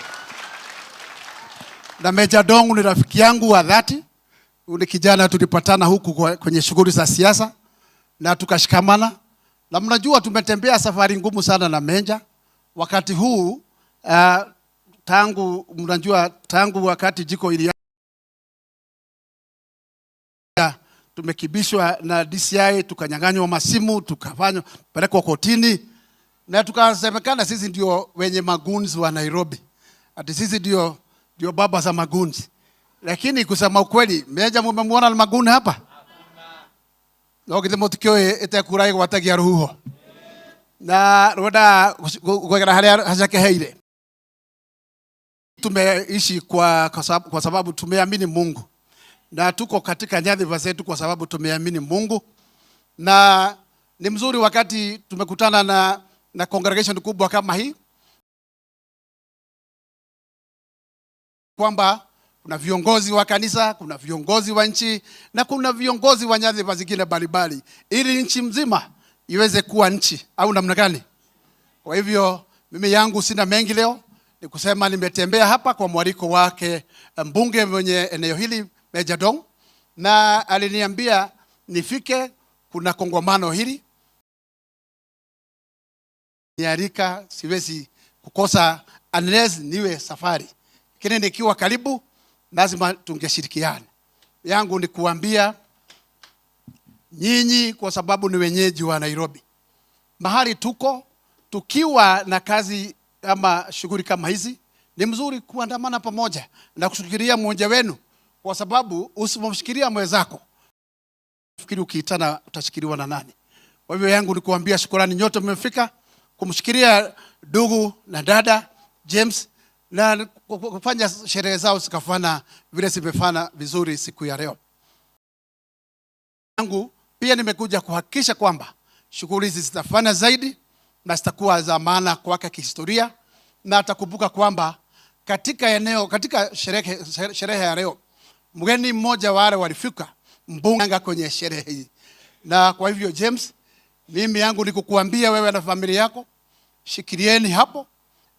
Na Mejja Dong ni rafiki yangu wa dhati. Ni kijana tulipatana huku kwenye shughuli za siasa na tukashikamana. Na mnajua tumetembea safari ngumu sana na Mejja. Wakati huu tangu mnajua tangu wakati jiko ili tumekibishwa na DCI, tukanyang'anywa masimu, tukafanywa pelekwa kotini na tukasemekana sisi ndio wenye magoons wa Nairobi. Ati sisi ndio baba za magoons. Lakini kusema ukweli, Mejja mumemuona na magoon hapa? No githe mutikioe itekura igwatagia ruhuho. Na rwenda gwegera haria hacakeheire. Tumeishi kwa sababu tumeamini Mungu. Na tuko katika nyadhifa zetu kwa sababu tumeamini Mungu. Na ni mzuri wakati tumekutana na congregation kubwa kama hii, kwamba kuna viongozi wa kanisa, kuna viongozi wa nchi na kuna viongozi wa nyadhifa zingine mbalimbali, ili nchi mzima iweze kuwa nchi au namna gani. Kwa hivyo mimi yangu sina mengi leo, ni kusema nimetembea hapa kwa mwaliko wake mbunge mwenye eneo hili Mejja Dong, na aliniambia nifike, kuna kongamano hili nialika, siwezi kukosa unless niwe safari, lakini nikiwa karibu lazima tungeshirikiana. Yangu ni kuambia nyinyi, kwa sababu ni wenyeji wa Nairobi, mahali tuko tukiwa na kazi ama shughuli kama hizi, ni mzuri kuandamana pamoja na kushikilia mmoja wenu, kwa sababu usipomshikilia mwenzako, fikiri ukiitana utashikiliwa na nani? Kwa hivyo yangu ni kuambia shukrani nyote mmefika kumshikilia ndugu na dada James na kufanya sherehe zao zikafana vile zimefana vizuri siku ya leo. Yangu pia nimekuja kuhakikisha kwamba shughuli hizi zitafana zaidi na zitakuwa za maana kwake kihistoria, na atakumbuka kwamba katika eneo, katika sherehe ya leo mgeni mmoja wale walifika mbunge kwenye sherehe hii. Na kwa hivyo James, mimi yangu ni kukuambia wewe na familia yako, shikilieni hapo,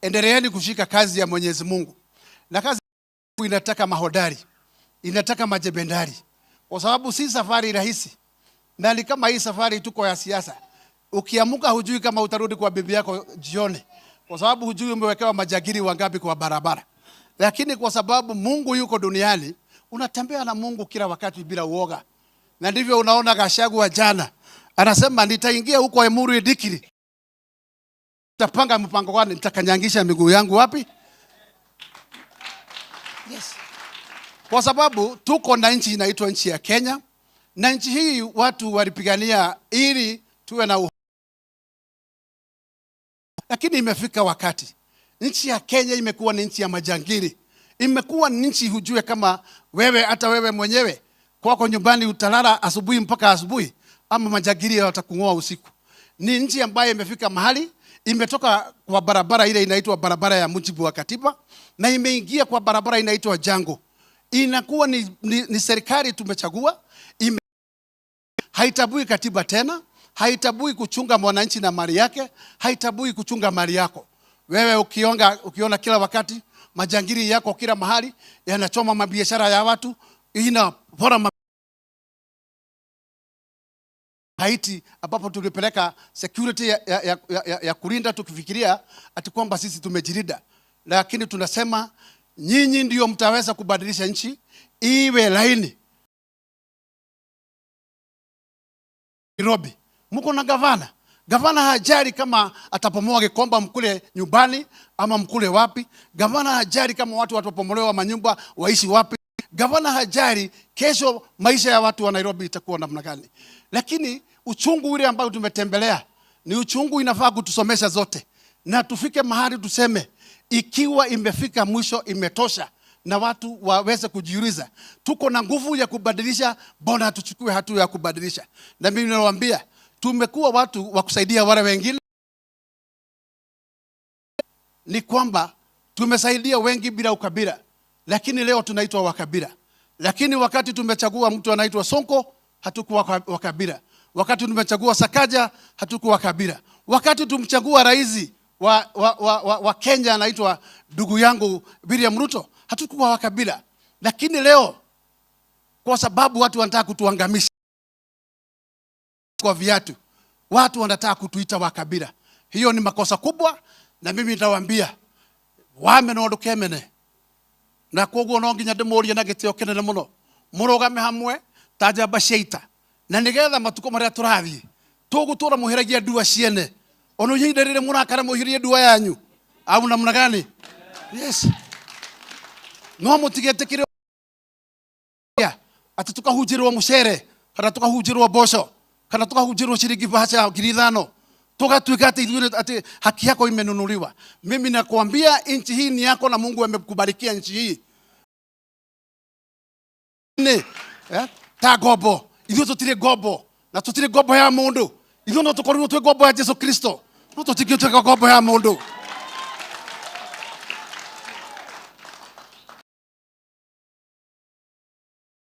endeleeni kushika kazi ya Mwenyezi Mungu. Na kazi inataka mahodari, inataka majebendari, kwa sababu si safari rahisi. Na ni kama hii safari tuko ya siasa, ukiamuka hujui kama utarudi kwa bibi yako jioni, kwa sababu hujui umewekewa majagiri wangapi kwa barabara. Lakini kwa sababu Mungu yuko duniani, unatembea na Mungu kila wakati bila uoga. Na ndivyo unaona Gachagua jana anasema nitaingia huko Emuru Idikiri, nitapanga mpango gani, nitakanyangisha miguu yangu wapi? Yes. Kwa sababu tuko na nchi inaitwa nchi ya Kenya, na nchi hii watu walipigania ili tuwe na uhuru. Lakini imefika wakati nchi ya Kenya imekuwa ni nchi ya majangili, imekuwa ni nchi hujue kama wewe, hata wewe mwenyewe kwako nyumbani utalala asubuhi mpaka asubuhi, ama majangili watakungoa usiku. Ni nchi ambayo imefika mahali imetoka kwa barabara ile inaitwa barabara ya mujibu wa katiba na imeingia kwa barabara inaitwa jango. Inakuwa ni serikali tumechagua haitabui katiba tena, haitabui kuchunga mwananchi na mali yake, haitabui kuchunga mali yako. Wewe ukiona kila wakati majangili yako kila mahali yanachoma mabiashara ya watu, inapora Haiti ambapo tulipeleka security ya kulinda tukifikiria ati kwamba sisi tumejilinda, lakini tunasema nyinyi ndio mtaweza kubadilisha nchi iwe laini. Nairobi mko na gavana. Gavana hajali kama atapomoa Gikomba mkule nyumbani ama mkule wapi. Gavana hajali kama watu watapomolewa manyumba waishi wapi. Gavana hajali kesho maisha ya watu wa Nairobi itakuwa namna gani. Lakini uchungu ule ambao tumetembelea ni uchungu inafaa kutusomesha zote, na tufike mahali tuseme ikiwa imefika mwisho, imetosha, na watu waweze kujiuliza tuko na nguvu ya kubadilisha, mbona tuchukue hatua ya kubadilisha? Na mimi nawaambia tumekuwa watu wa kusaidia wale wengine, ni kwamba tumesaidia wengi bila ukabila, lakini leo tunaitwa wakabila. Lakini wakati tumechagua mtu anaitwa Sonko, hatukuwa wakabila. Wakati tumechagua Sakaja, hatukuwa kabila. Wakati tumchagua rais wa Kenya anaitwa ndugu yangu William Ruto, hatukuwa wakabila. Lakini leo kwa sababu watu wanataka kutuangamisha kwa viatu, watu wanataka kutuita wakabila. Hiyo ni makosa kubwa, na mimi nitawaambia wame no ndukemene na koguo no nginya ndimurie na gitio kinene muno murugame hamwe ta njamba cia ita, na nigetha matuko maria turathie tugutura muhiragia ndua ciene ona ihinda riri murakara muhirie ndua yanyu au namna gani? Yes, no mutigetikire ati tukahunjirwo mucere kana tukahunjirwo mboco kana tukahunjirwo ciringi baca 5,000 tugatuika ati ithuĩ ati haki yako imenunuliwa. Mimi nakwambia nchi hii ni yako na Mungu amekubarikia nchi hii. Ni, ta ngombo, ithuĩ tutire ngombo na tutire ngombo ya mundu. Ithuĩ no tukorirwo twĩ ngombo ya Jesu Kristo, no tutingĩtuĩka ngombo ya mundu.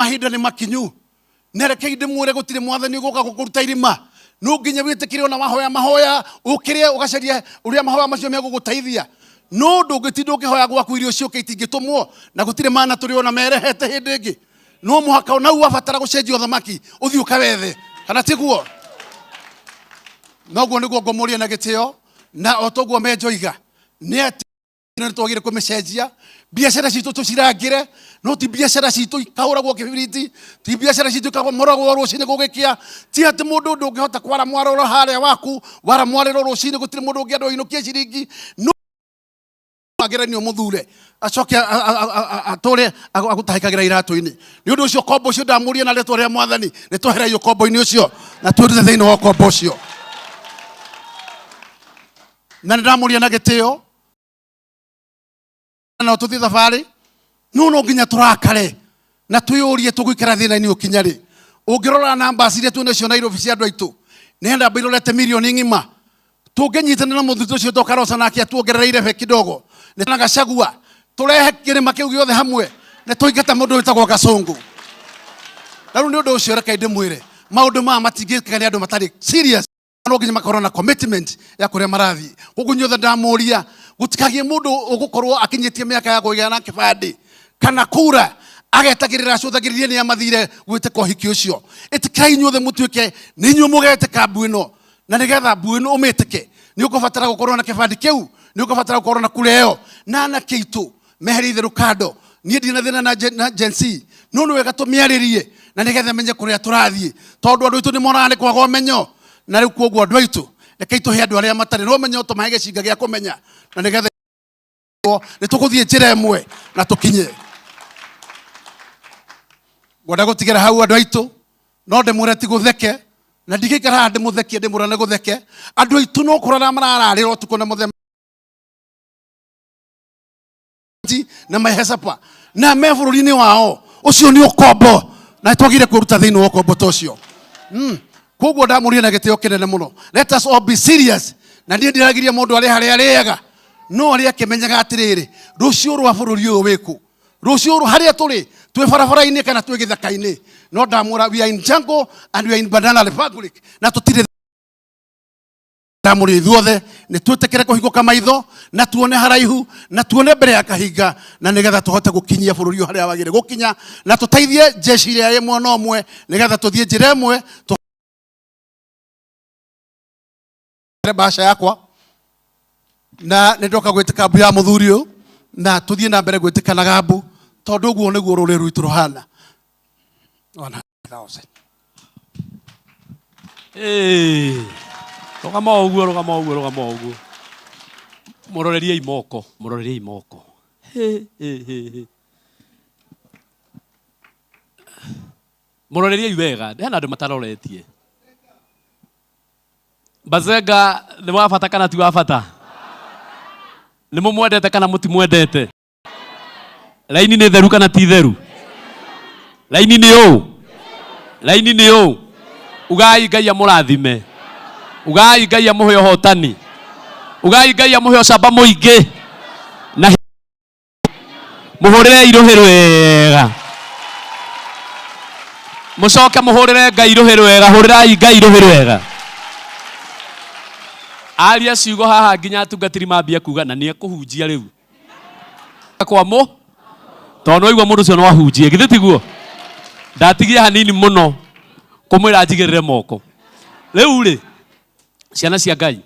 Mahinda nĩ makinyu, na rekei ndĩmwĩre gũtirĩ mwathani ũgũka gũkũruta irima. No nginya wĩtĩkĩre ona wahoya mahoya ũkĩre ũgacaria ũrĩa mahoya macio megũgũteithia. No ndũngĩtinda ũkĩhoya gwaku irio ciũke itingĩtũmwo, na gũtirĩ mana tũrĩ ona merehete hĩndĩ ĩngĩ. No mũhaka ona u wabatara gũcenjia ũthamaki ũthiĩ ũkawethe, kana tiguo? Noguo nĩguo ngũmũria na gĩtĩo, na o toguo menjoiga nĩ atĩ nĩ twagĩrĩire kũmĩcenjia. Biacara citũ tũcirangĩre, no ti biacara citũ ikahũragwo kĩbiriti, ti biacara citũ ikamoragwo rũcinĩ gũgĩkĩa. Ti atĩ mũndũ ndũngĩhota kwara mwarĩro harĩa waku, wara mwarĩro rũcinĩ gũtirĩ mũndũ ũngĩenda ũinũkie ciringi. No ageranio mũthure acoke atũre agũtahĩkagĩra iratũ-inĩ. Nĩ ũndũ ũcio kombo ũcio ndamũria na rĩtwa rĩa mwathani, nĩ twehereio kombo-inĩ ũcio na twĩrute thĩinĩ wa kombo ũcio. Na nĩ ndamũria na gĩtĩo, no tũthiĩ thabarĩ, no no nginya tũrakare na twĩyũrie tũgũikara thĩna-inĩ ũkinya rĩ. Ũngĩrora namba ciria twĩ nacio Nairobi cia andũ aitũ, nĩ namba irorete mirioni ng'ima. Tũngĩnyitanĩra na mũthuri ũcio tũkaroca nake atuongerereire be kidogo, nĩ na Gachagua tũrehe kĩrĩma kĩu gĩothe hamwe, nĩ tũingate mũndũ wĩtagwo Gacũngũ. Na rĩu nĩ ũndũ ũcio reke ndĩmwĩre, maũndũ maya matingĩkĩka nĩ andũ matarĩ serious. No nginya makorwo na commitment ya kũrĩa marathiĩ. Koguo inyuothe ndamũria, gũtikagĩe mũndũ ũgũkorwo akinyĩtie mĩaka ya kũgĩa na kĩbandĩ kana kura agetagĩrĩra acũthagĩrĩrie nĩ amathire gwĩtĩka ũhiki ũcio. Ĩtĩkĩrai inyuothe mũtuĩke nĩ inyuĩ mũgetĩka mbu ĩno, na nĩgetha mbu ĩno ũmĩtĩke nĩ ũkũbatara gũkorwo na kĩbandĩ kĩu, nĩ ũkũbatara gũkorwo na kura ĩyo. Na anake aitũ meherie itherũ kando. Niĩ ndirĩ na thĩna na Gen Z, no nĩ wega tũmĩarĩrie na nĩgetha menye kũrĩa tũrathiĩ, tondũ andũ aitũ nĩ monaga nĩ kwaga ũmenyo. Na rĩu koguo andũ aitũ rekei tũhe andũ arĩa matarĩ na ũmenyo, tũmahe gĩcinga gĩa kũmenya, na nĩgetha nĩ tũgũthiĩ njĩra ĩmwe na tũkinye. Ngwenda gũtigĩra hau andũ aitũ, no ndĩmwĩre ti gũtheke, na ndigĩikara haha ndĩmũthekie, ndĩmwĩre nĩ gũtheke. Andũ aitũ no kũrara marararĩra ũtukũ na mũthenya na mahecapa na me bũrũri-inĩ wao. Ũcio nĩ ũkombo, na twagĩrĩire kwĩruta thĩinĩ wa ũkombo ta ũcio. Koguo ndamũria na gĩtĩo kĩnene mũno, let us all be serious. Na niĩ ndĩragiria mũndũ arĩ harĩa arĩaga, no arĩa akĩmenyaga atĩrĩrĩ, rũciũ rwa bũrũri ũyũ wĩkũ, rũciũ harĩa tũrĩ, twĩ barabara-inĩ kana twĩ gĩthaka-inĩ. No ndamwĩra, we are in jungle and we are in banana republic, na tũtirĩ. Ndamũria ithuothe nĩ twĩtĩkĩre kũhingũka maitho na tuone haraihu na tuone mbere ya kahinga, na nĩgetha tũhote gũkinyia bũrũri ũyũ harĩa wagĩrĩire gũkinya, na tũteithie jeshi ĩrĩa ĩ mwena ũmwe, nĩgetha tũthiĩ njĩra ĩmwe. Mbaca yakwa na nĩ ndoka gwĩtĩka mbu ya mũthuri ũyũ, na tũthiĩ na mbere gwĩtĩkanaga mbu, tondũ ũguo nĩguo rũrĩrĩ rwitũ rũhana. 100,000. Ĩĩ, rũgama o ũguo, rũgama o ũguo, rũgama o ũguo. Mũroreriei moko, mũroreriei moko. Hĩ, hĩ, hĩ, hĩ. Mũroreriei wega, hena andũ mataroretie. Bazenga nĩ wa bata kana ti wa bata? Nĩ mũmwendete kana mũtimwendete? Raini nĩ theru kana ti theru? Raini nĩ ũũ? Raini nĩ ũũ? Ugai Ngai amũrathime. Ugai Ngai amũhe ũhotani. Ugai Ngai amũhe ũcamba mũingĩ. Na mũhũrĩre irũhĩ rwega. Mũcoke mũhũrĩre Ngai rũhĩ rwega. Hũrĩrai Ngai rũhĩ rwega. Aria ciugo haha nginya atungatĩri mambia kuga na nĩ ekũhunjia rĩu. Kwa mũ tondũ nĩwaigua mũndũ ũcio no ahunjie, githĩ tiguo? Ndatigie hanini mũno kũmwĩra njigĩrĩre moko. Rĩu rĩ, ciana cia Ngai,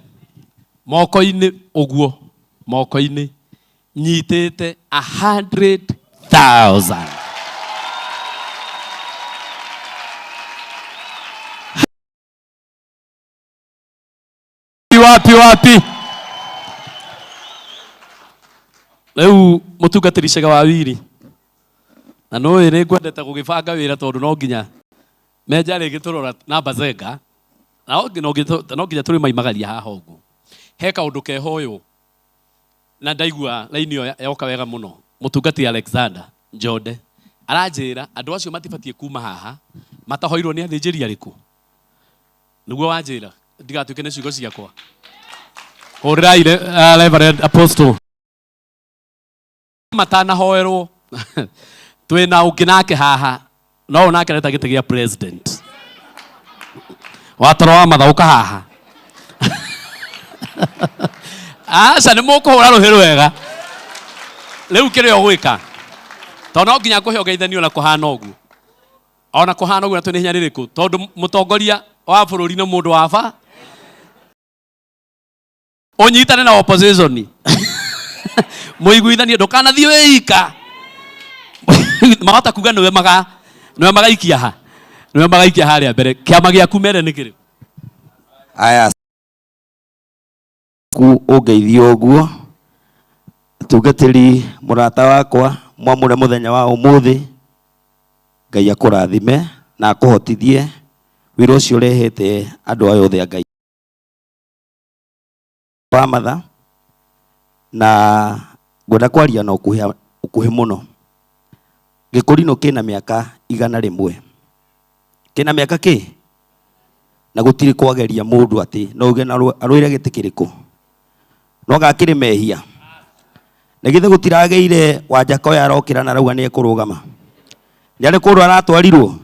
moko-inĩ ũguo, moko-inĩ nyitĩte 100,000. Wapi wapi? Rĩu mũtungatĩri Cega wa Wiri, na nũĩ nĩ ngwendete gũgĩbanga wĩra, tondũ no nginya menja rĩngĩ tũrora na Bazenga, na no nginya tũrĩ maimagaria haha ũguo. He kaũndũ keho ũyũ, na ndaigua laini ĩyo yoka wega mũno. Mũtungati Alexander Njonde aranjĩra andũ acio matibatiĩ kuma haha matahoirwo nĩ athĩnjĩri arĩkũ. Nĩguo wanjĩra ndigatuĩke nĩ ciugo ciakwa. Hũrĩrai Reverend Apostle matanahoerwo. Twĩna ũngĩ nake haha, no nake areta gĩtĩ gĩa president watoro wa matha. Ũka haha. Aca, nĩ mũkũhũra rũhĩ rwega. Rĩu kĩrĩa ũgwĩka, tondũ no nginya ngũhe ũgeithanio na kũhana ũguo, ona kũhana ũguo, na twĩna hinya rĩrĩkũ, tondũ mũtongoria wa bũrũri nĩ mũndũ wa ba ũnyitane na opposition, mũiguithanie, ndũkanathiĩ wĩika. Mahota kuga nĩwe maga nĩwe magaikia ha, nĩwe magaikia harĩa mbere. Kĩama gĩaku mere nĩ kĩrĩkũ? Aya, ku ũngeithio ũguo, tungatĩri mũrata wakwa mwamũre mũthenya wa ũmũthĩ, Ngai akũrathime na akũhotithie wĩra ũcio ũrehete andũ aya othe a Ngai wa matha. Na ngwenda kwaria na ũkuhĩ ũkuhĩ mũno. Gĩkũrinũ kĩna mĩaka 100, kĩna mĩaka kĩ na gũtirĩ kwageria mũndũ atĩ no uge na arũĩre gĩtĩ kĩrĩkũ, no gakĩrĩ mehia na githĩ gũtiragĩire Wanjakoya arokĩra na arauga nĩ ekũrũgama, nĩ arĩ kũndũ aratwarirwo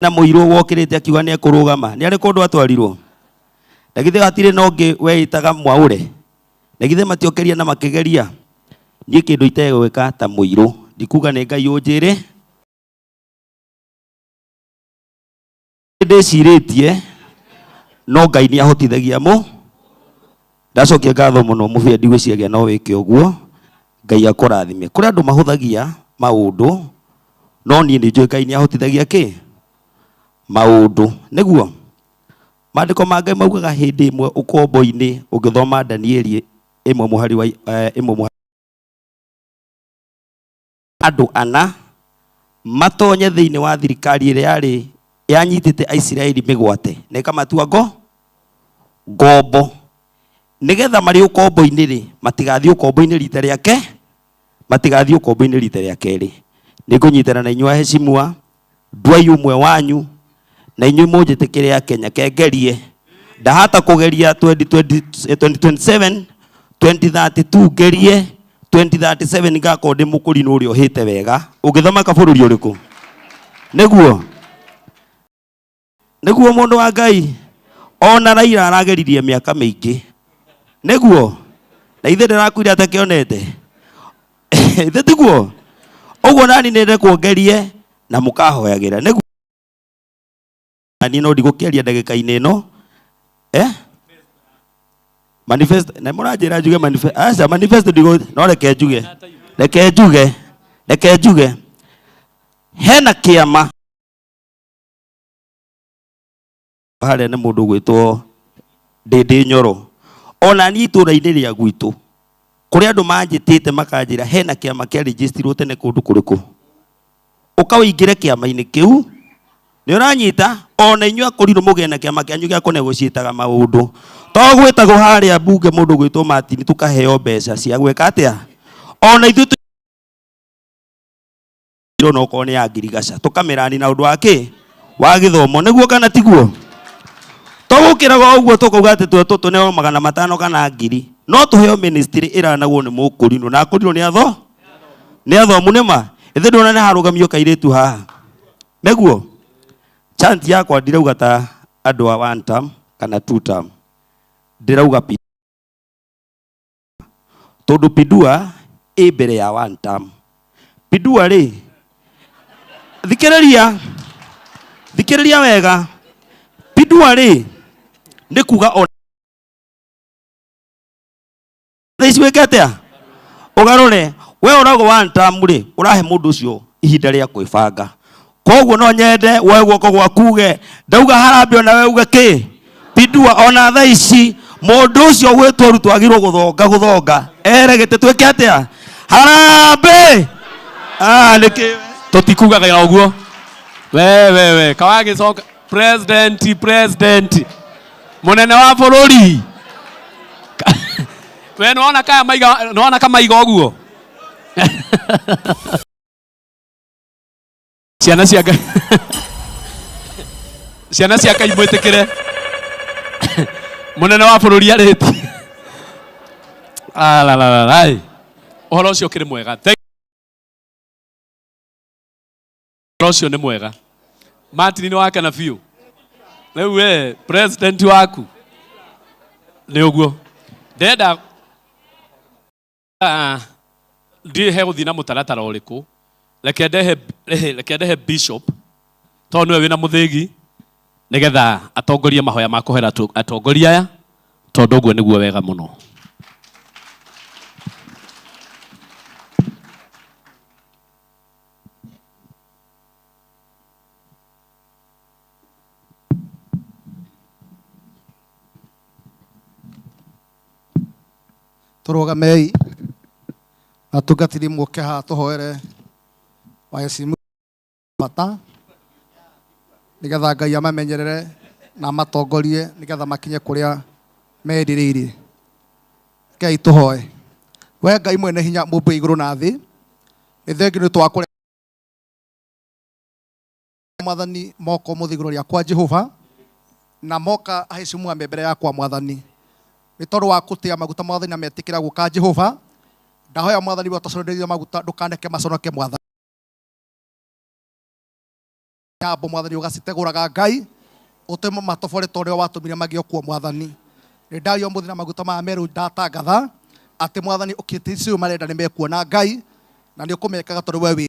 na mũirũ wokĩrĩte akiuga nĩ ekũrũgama, nĩ arĩ kũndũ atwarirwo, na githĩ hatirĩ na ũngĩ weĩtaga Mwaũre, na githĩ matiokeria na makĩgeria. Niĩ kĩndũ itegwĩka ta mũirũ ndikuga nĩ Ngai ũnjĩre ndĩcirĩtie, no Ngai nĩ ahotithagia mũ. Ndacokia ngatho mũno mũbĩa, ndigwĩciria no wĩke ũguo. Ngai akũrathime. Kũrĩ andũ mahũthagia maũndũ, no niĩ nĩ njũĩ Ngai nĩ ahotithagia kĩ maũndũ. Nĩguo maandĩko ma Ngai maugaga hĩndĩ ĩmwe ũkombo-inĩ, ũngĩthoma Danieli 1 mũhari wa 1 mũhari, andũ ana matonye thĩinĩ wa thirikari ĩrĩa yarĩ yanyitĩte Aisiraeli mĩgwate na ĩkamatua ngombo, nĩgetha marĩ ũkombo-inĩ rĩ, matigathiĩ ũkombo-inĩ rita rĩake, matigathiĩ ũkombo-inĩ rita rĩa kerĩ. Nĩ ngũnyitana na inyuĩ aheshimiwa, ndwai ũmwe wanyu Na inyuĩ mũnjĩtĩkĩre Akenya kengerie ndahata kũgeria 2020 2027 2032 ngerie 2037 ngakorwo ndĩ mũkũrinũ ũrĩa ũhĩte wega ũngĩthamaka bũrũri ũrĩkũ nĩguo nĩguo mũndũ wa Ngai ona Raila arageririe mĩaka mĩingĩ nĩguo na ithe ndĩrakuire atakĩonete ithe tiguo ũguo nani nĩndekwo ngerie na mũkahoyagĩra nĩguo nani no ndigũkĩaria ndagĩka-inĩ ĩno eh manifest na mũranjĩra njuge manifest aca manifest ndigo no reke njuge reke njuge reke njuge hena kĩama harĩa nĩ mũndũ gwĩtwo Ndĩndĩ Nyoro ona niĩ itũũra-inĩ rĩa gwitũ kũrĩa andũ manjĩtĩte makanjĩra hena kĩama kĩa registerirwo tene kũndũ kũrĩkũ ũka ũingĩre kĩama-inĩ kĩu nĩ ũranyita ona inyuĩ akũrinũ mũgĩe na kĩama kĩanyu gĩa kũnegotiataga maũndũ to gwĩtagwo harĩa mbunge mũndũ gwĩtwo Martin tũkaheo mbeca cia gwĩka atĩa ona ithuĩ tũ no okorwo nĩ ya ngirigaca tũkamĩrani na ũndũ wa kĩ wa gĩthomo nĩguo kana tiguo tũgũkĩraga ũguo tũkauga atĩ twe tũneo 500 kana 1000 no tũheo ministry ĩranagwo nĩ mũkũrinũ na akũrinũ nĩ atho nĩ athomu nĩ ma ĩthĩ ndona nĩ harũgamio kairĩtu haha nĩguo chant yakwa ndirauga ta andũ a one term kana two term ndĩrauga pi tondũ pindua ĩ mbere ya one term pindua rĩ thikĩrĩria thikĩrĩria wega pindua rĩ nĩ kuga o thaa ici wĩke atĩa ũgarũre we ũrauga one term rĩ ũrahe mũndũ ũcio ihinda rĩa kwĩbanga koguo no nyende woe guoko gwaku uge ndauga harambĩ ona we uge kĩ pindua ona thaa ici mũndũ ũcio gwĩtwo Ruto agĩrĩirwo gũthonga gũthonga ere gĩtĩ twĩke atĩa harambĩ ah nĩkĩ tũtikugaga ũguo we we we kawagĩcoka president president mũnene wa bũrũri we nĩwona kaya maiga nĩwona kamaiga ũguo ciana cia Ngai ciana cia Ngai mwĩtĩkĩre mũnene wa bũrũri arĩtie alalalalai ũhoro ũcio ũkĩrĩ mwega Thank ũhoro ũcio nĩ mwega Martin nĩ wakena biũ rĩu we president waku nĩ ũguo ndenda ndiĩ he gũthiĩ na mũtaratara ũrĩkũ reke ndehe reke ndehe bishop tondũ nĩwe wĩna mũthĩgi nĩgetha atongorie mahoya ma kũhera atongoria aya tondũ ũguo nĩguo wega mũno Tũrũgamei atungatĩri mũke haha tũhoere wahecimu bata nĩgetha Ngai amamenyerere na amatongorie nĩgetha makinye kũrĩa merirĩirie. Rekei tũhoe. We Ngai mwene hinya mũmbi igũrũ na thĩ, nĩ thengiũ nĩ ũndũ wa kũrĩa Mwathani moko mũthĩ igũrũ rĩakwa Jehova, na moka ahecimu ame mbere yakwa Mwathani, nĩ tondũ wa gũtĩa maguta Mwathani na metĩkĩra gũka Jehova, ndahoya Mwathani we ũtaconoreire maguta ndũkaneke maconoke Mwathani. Nyambo Mwathani ũgacitegũraga Ngai, ũtũme matobore ta ũrĩa watũmire magĩe kuo Mwathani. Nĩ ndaria ũmũthĩ na maguta maya merũ ndatangatha atĩ Mwathani ũkĩte icio marenda nĩ mekuona Ngai, na nĩ ũkũmekaga tondũ we wĩ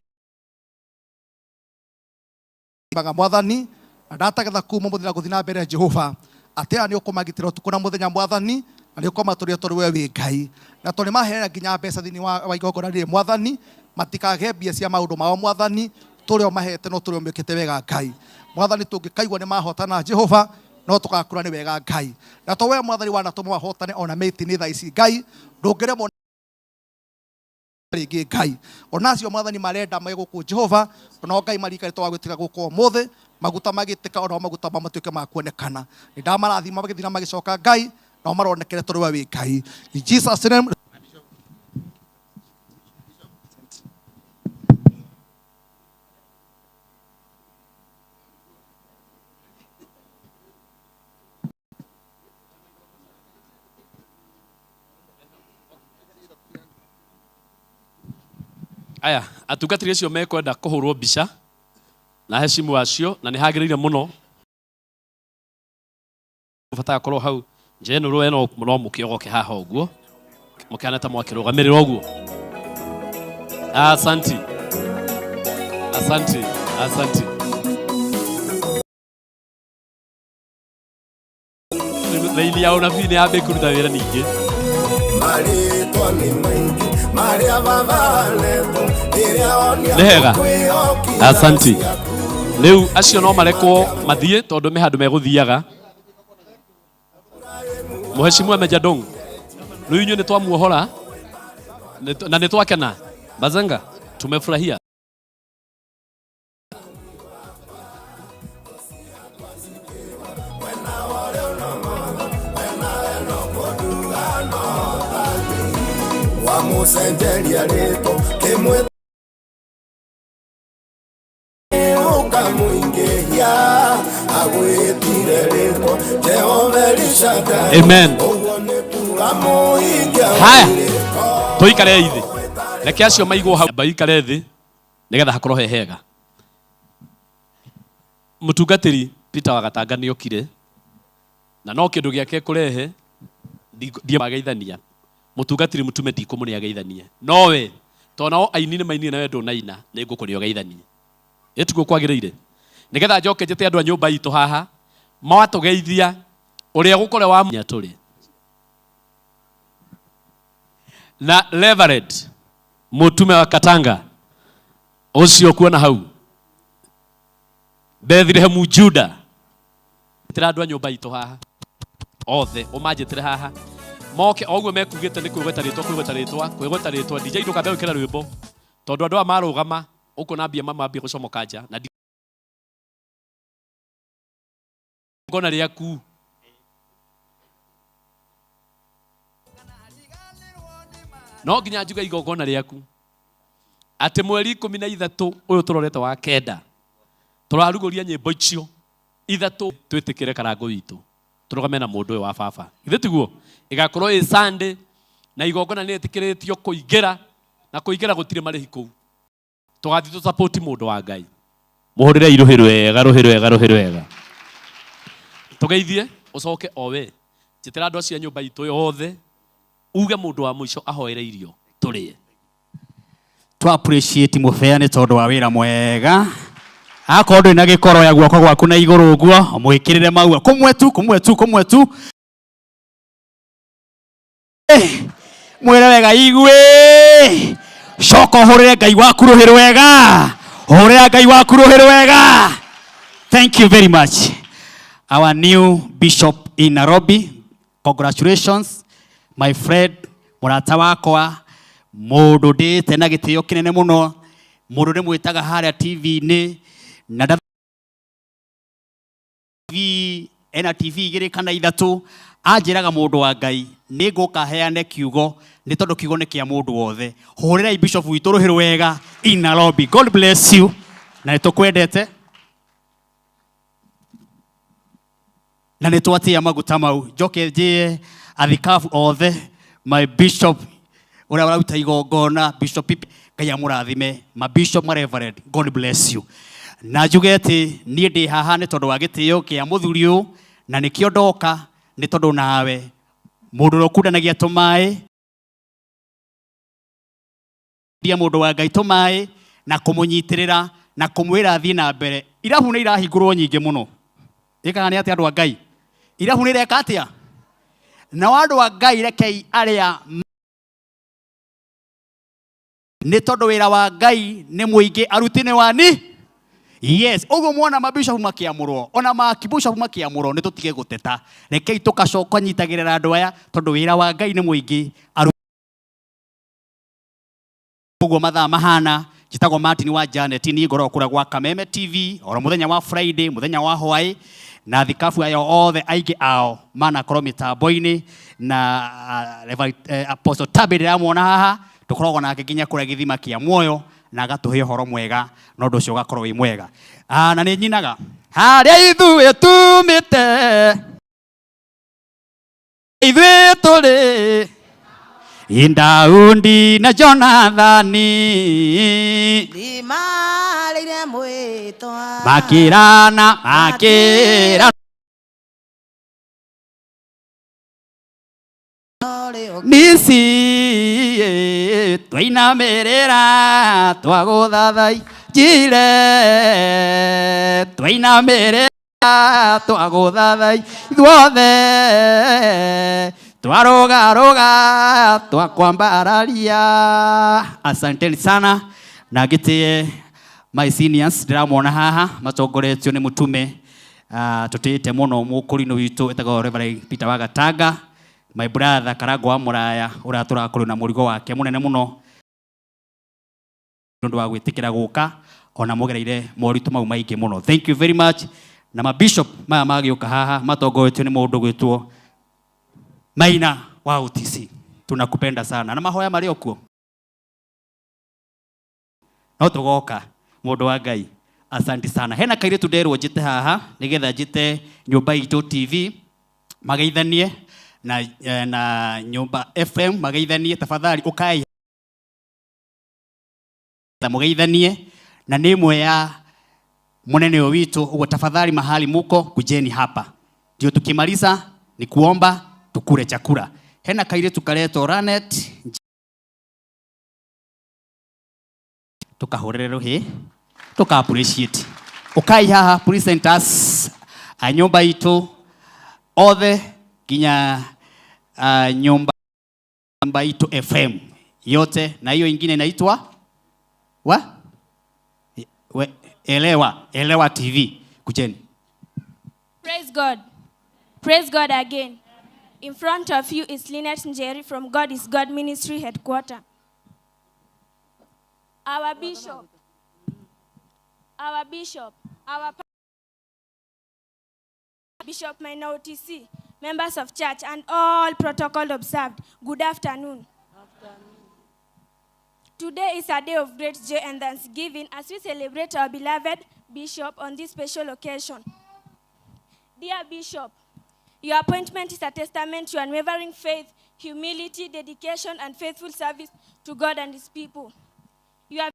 maga Mwathani, na ndatangatha kuma ũmũthĩ na gũthiĩ na mbere Jehova atĩ aya nĩ ũkũmagitĩra ũtukũ na mũthenya Mwathani, na nĩ ũkũmatũria tondũ we wĩ Ngai, na tondũ nĩ maheana nginya mbeca thĩinĩ wa igongona rĩrĩ Mwathani, matikagĩe mbia cia maũndũ mao Mwathani, tũrĩa ũmahete no tũrĩa ũmĩkĩte wega Ngai. Mwathani tũngĩkaigua nĩ mahotana Jehova, no tũgakũra nĩ wega Ngai, na to we Mwathani wanatũma mahotane ona mĩtĩ-inĩ thaa ici Ngai, ndũngĩremwo rĩngĩ Ngai. Ona acio Mwathani marenda me gũkũ Jehova, onao Ngai maririkane to wa gwĩtĩka gũkũ ũmũthĩ, maguta magĩtĩka onao maguta mao matuĩke ma kuonekana. Nĩ ndamarathima magĩthiĩ na magĩcoka Ngai, nao maronekere tondũ we wĩ Ngai. In Jesus name. Aya, atungatĩri acio mekwenda kũhũrwo mbica na heshimu acio na nĩ hagĩrĩire mũno bataga korwo hau njenũrũ we no no mũkĩogoke haha ũguo mũkĩhana ta mwakĩrũgamĩrĩra ũguo. Asanti, asanti, asanti. Raini ya ũnabii nĩ yambĩ kũruta wĩra ningĩ. Marĩtwa nĩ maingĩ marĩa babaletwo rĩrĩa onia Nĩ hega, asanti. Rĩu acio no marekwo mathiĩ tondũ me handũ megũthiaga. Mũheshimu Meja Dong, rĩu inyuĩ nĩ twamuohora na nĩ twakena. Bazenga, tumefurahia. Wamũcenjeria rĩtwa kĩmwe ũkamũingĩhia agwĩtire rĩtwa Jehova Elishadai. Amen. Ũguo nĩ kuga mũhingia Haya, tũikare thĩ, reke acio maigwo hau maikare thĩ nĩgetha hakorwo he hega. Mũtungatĩri Peter wa Gatanga nĩ okire na no kĩndũ gĩake kũrehe ndimageithania. Mũtungatĩri mũtume ndikũmũnĩ ageithanie nowe tondũ nao aini nĩ mainire nawe ndũnaina nĩ ngũkũnĩ ũgeithanie ĩtiguo kwagĩrĩire nĩgetha njoke njĩte andũ a nyũmba itũ haha matũgeithia ũrĩa gũkore wa tũrĩ na Reverend Mutume wa Katanga ũcio kuona hau Bethlehem Juda tĩra andũ a nyũmba itũ haha othe ũmanjĩtĩre haha moke o ũguo mekugĩte nĩ kwĩgweta rĩtwa kwĩgweta rĩtwa kwĩgweta rĩtwa. DJ ndũkambe gwĩkĩra rwĩmbo tondũ andũ aya marũgama ũkuona mbia mamambia gũcomoka nja na ngona rĩaku no nginya njuge igongona rĩaku atĩ mweri 13 ũyũ tũrorete wa kenda tũrarugũria nyĩmbo icio ithatũ twĩtĩkĩre karango witũ tũrũgame na mũndũ ũyũ wa baba githĩ tiguo ĩgakorwo ĩ Sunday na igongona nĩ ĩtĩkĩrĩtio kũingĩra na kũingĩra gũtirĩ marĩhi kũu tũgathiĩ tũsapoti mũndũ wa Ngai mũhũrĩre rũhĩ rwega rũhĩ rwega rũhĩ rwega tũgeithie ũcoke o we njĩtĩra andũ acio a nyũmba itũ yothe uge mũndũ wa mũico ahoere irio tũrĩe. Twa appreciate mũbea nĩ tondũ wa wĩra mwega akorwo ndũrĩ na gĩkoro ya guoko gwaku na igũrũ ũguo mwĩkĩrĩre maua kũmwe tu kũmwe tu kũmwe tu. Mwĩre wega igue coka ũhũrĩre Ngai waku rũhĩ rwega ũhũrĩra Ngai waku rũhĩ rwega. Thank you very much, our new bishop in Nairobi. Congratulations my friend, mũrata wakwa mũndũ ndĩte na gĩtĩo kĩnene mũno mũndũ ndĩmwĩtaga harĩa TV-inĩ na TV ena TV igĩrĩ kana ithatũ anjĩraga mũndũ wa Ngai nĩ ngũka heane kiugo nĩ tondũ kiugo nĩ kĩa mũndũ wothe. Hũrĩrai bishop witũ rũhĩ rwega in Nairobi. God bless you na nĩ tũkwendete na nĩ twatĩa maguta mau. Njoke njĩe athikabu othe my bishop ũrĩa ũraruta igongona Bishop Pipi, Ngai amũrathime ma bishop ma reverend, God bless you. Na njuge atĩ niĩ ndĩ haha nĩ tondũ wa gĩtĩo kĩa mũthuri ũyũ na nĩkĩo ndoka nĩ tondũ nawe mũndũ ũrĩa ũkundanagia tũmaĩ ndia mũndũ wa Ngai tũmaĩ na kũmũnyitĩrĩra na kũmwĩra athiĩ na mbere. Irabu nĩ irahingũrwo nyingĩ mũno ĩkaga nĩ atĩa andũ a Ngai irabu nĩ ireka atĩa na andũ a Ngai rekei arĩa nĩ tondũ wĩra wa Ngai nĩ mũingĩ aruti nĩ wani. Yes, ũguo mwana mabishopu makĩamũrwo ona makibishopu makĩamũrwo nĩ tũtige gũteta rekei tũkacoka nyitagĩrĩra andũ aya tondũ wĩra wa Ngai nĩ mũingĩ ũguo mathaa mahana. Njĩtagwo Martin wa Janet niĩ ngoragwo kũrĩa gwa Kameme TV oro mũthenya wa Friday mũthenya wa hwaĩ na thikabu ayo othe aingĩ ao manakorwo mĩtambo-inĩ na Apostle Tabi ndĩramuona haha tũkoragwo nake nginya kũrĩa gĩthima kĩa muoyo na agatũhe ũhoro mwega na ũndũ ũcio ũgakorwo wĩ mwega. Na nĩ nyinaga harĩa ithuĩ tumĩte ithuĩ tũrĩ Daudi na Jonathani Ndimarĩire mwĩtwa makĩrana makĩra nisi twainamĩrĩra twagũthathai njire twainamĩrĩra twagũthathai ithuothe twarũgarũga twakwambararia. Asanteni sana na ngĩtĩe my seniors ndĩramona haha matongoretio nĩ mũtume tũtĩĩte mũno mũkũrinũ witũ etagwo Reverend Peter Wagatanga, my brother Karangũ wa Mũraya ũrĩa tũrakorwo na mũrigo wake mũnene mũno nĩ ũndũ wa gwĩtĩkĩra gũka ona mũgereire moritũ mau maingĩ mũno. Thank you very much. Na mabishop maya magĩũka haha matongoretio nĩ mũndũ gwĩtwo Maina wa OTC, tunakupenda sana na mahoya marĩ o kuo no tũgoka mũndũ wa Ngai. Asante sana. Hena kairĩtu nderwo njĩte haha nĩgetha njĩte Nyũmba Itũ TV mageithanie na Nyũmba FM mageithanie, tafadhali ũkai mũgeithanie na nĩ ĩmwe ya mũnene ũyũ witũ ũguo, tafadhali mahali muko kujeni hapa, ndio tukimaliza ni kuomba tukule chakula. Hena kairĩtu karetwo Ranet tukahũrĩre rũhĩ tuka appreciate. Ukai haha presenters a Nyũmba Itũ othe nginya Nyũmba Itũ FM yote, na hiyo ingine inaitwa wa we, Elewa, Elewa TV. Kujeni. Praise God. Praise God again. In front of you is Lynette Njeri from God is God Ministry Headquarters. Our bishop, our bishop, our Bishop Maina OTC, members of church, and all protocol observed. Good afternoon. Today is a day of great joy and thanksgiving as we celebrate our beloved bishop on this special occasion. Dear Bishop, your appointment is a testament to unwavering faith, humility, dedication, and faithful service to God and his people. You have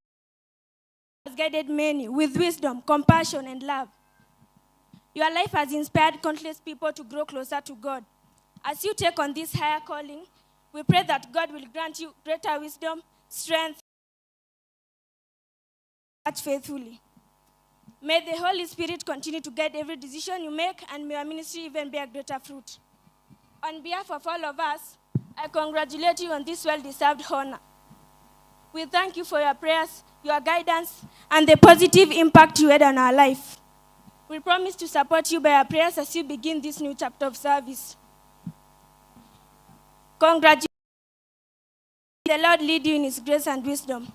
guided many with wisdom, compassion, and love. Your life has inspired countless people to grow closer to God. As you take on this higher calling, we pray that God will grant you greater wisdom, strength, faithfully. May the Holy Spirit continue to guide every decision you make, and may your ministry even bear greater fruit. On behalf of all of us, I congratulate you on this well-deserved honor. We thank you for your prayers, your guidance, and the positive impact you had on our life. We promise to support you by our prayers as you begin this new chapter of service. Congratulations. The Lord lead you in his grace and wisdom.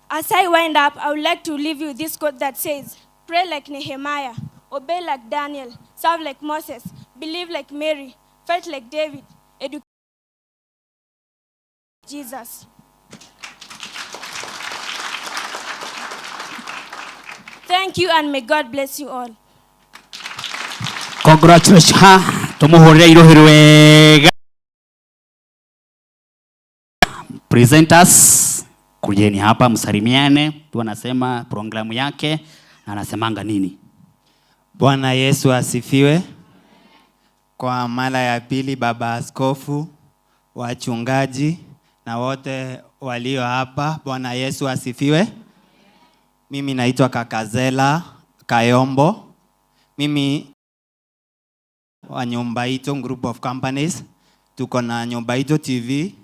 As I wind up, I would like to leave you with this quote that says, pray like Nehemiah, obey like Daniel, serve like Moses, believe like Mary, fight like David, educate Jesus. Thank you, and may God bless you all. Congratulations. Tumuhurire iruhi rwega. Presenters, kujeni hapa msalimiane. Tu anasema programu yake na anasemanga nini? Bwana Yesu asifiwe. Kwa mara ya pili, baba askofu, wachungaji na wote walio hapa, Bwana Yesu asifiwe. Mimi naitwa Kakazela Kayombo. Mimi wa Nyumba Ito Group of Companies. Tuko na Nyumba Ito TV,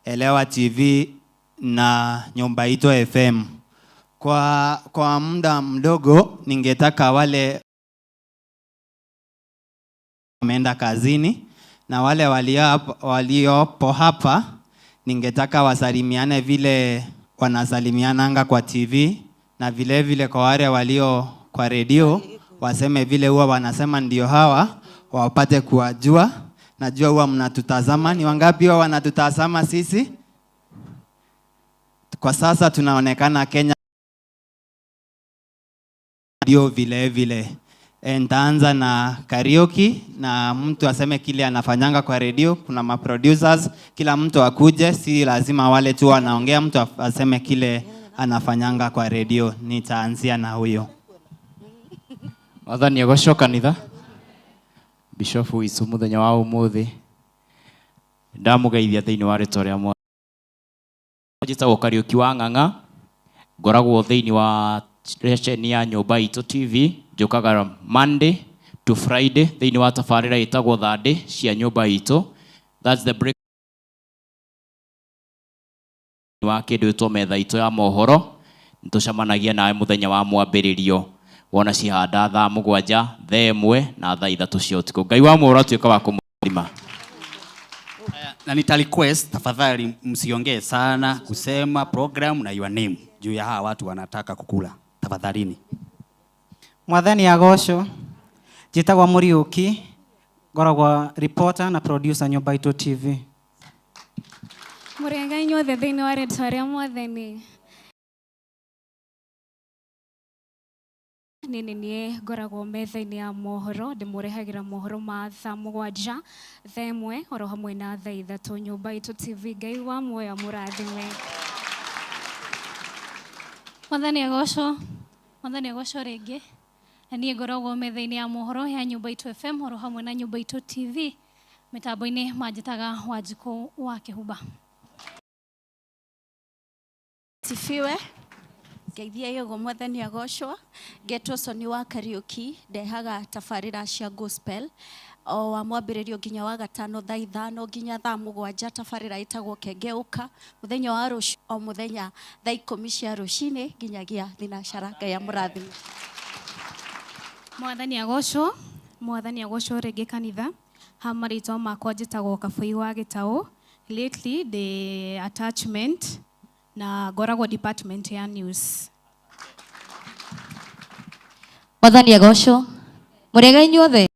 Elewa TV na Nyumba Ito FM. Kwa muda mdogo ningetaka wale wameenda kazini na wale waliopo hapa ningetaka wasalimiane vile wanasalimiananga kwa TV, na vile vile kwa wale walio kwa redio waseme vile huwa wanasema ndio hawa wapate kuwajua. Najua huwa mnatutazama. Ni wangapi huwa wanatutazama sisi? Kwa sasa tunaonekana Kenya ndio vile vile. Nitaanza na karaoke na mtu aseme kile anafanyanga kwa redio. Kuna maproducers, kila mtu akuje, si lazima wale tu wanaongea, mtu aseme kile anafanyanga kwa redio. Nitaanzia na huyo. Mwathani agocwo kanitha. Bishop witũ mũthenya wa ũmũthĩ ndamũgeithia thĩinĩ wa rĩtwa rĩa Mwathani. Njĩtagwo Kariũki wa Ng'ang'a, ngoragwo thĩinĩ wa ceceni ya Nyũmba Itũ TV, njũkaga Monday to Friday thĩinĩ wa tabarĩra ĩtagwo Thandĩ cia Nyũmba Itũ. That's the break wa kĩndũ ĩtwo metha itũ ya mohoro. Nĩtũcemanagia nawe mũthenya wa mwambĩrĩrio wona cihanda thaa 7, thaa 1 na thaa 3 cia ũtukũ. Ngai wa muoyo atuĩka wa kũmũrathima. Na nita request tafadhali msiongee sana kusema program na your name juu ya hawa watu wanataka kukula. Tafadhalini. Mwathani agocwo. Njĩtagwo Mũriũki, ngoragwo reporter na producer Nyũmba Itũ TV. Mũrĩega inyuothe thĩinĩ wa rĩtwa rĩa Mwathani. Nĩ niĩ ngoragwo metha-inĩ ya mohoro, ndĩmũrehagĩra mohoro ma thaa 7, thaa 1 oro hamwe na thaa 3. Nyũmba Itũ TV, Ngai wa muoyo amũrathime. Mwathani agocwo. Mwathani agocwo rĩngĩ. Na niĩ ngoragwo metha-inĩ ya mohoro ya Nyũmba Itũ FM oro hamwe na Nyũmba Itũ TV. Mĩtambo-inĩ manjĩtaga Wanjikũ wa Kĩhumba. Sifiwe. Ngeithia yogo Mwathani agocwo. Ngetwo Soni wa Kariũki, ndehaga tabarĩra cia gospel o wa mwambĩrĩrio nginya wa gatano thaa 5 nginya thaa 7. Tabarĩra ĩtagwo Kengeuka mũthenya wa rũciũ o mũthenya thaa 10 cia rũcinĩ nginyagia thinacara. Ngai amũrathime. Mwathani agocwo. Mwathani agocwo rĩngĩ kanitha. Ha marĩtwa makwa njĩtagwo Kabũi wa Gĩtaũ. Lately the attachment na ngoragwo department ya news. Mwathani agocwo. Mũrĩega inyuothe.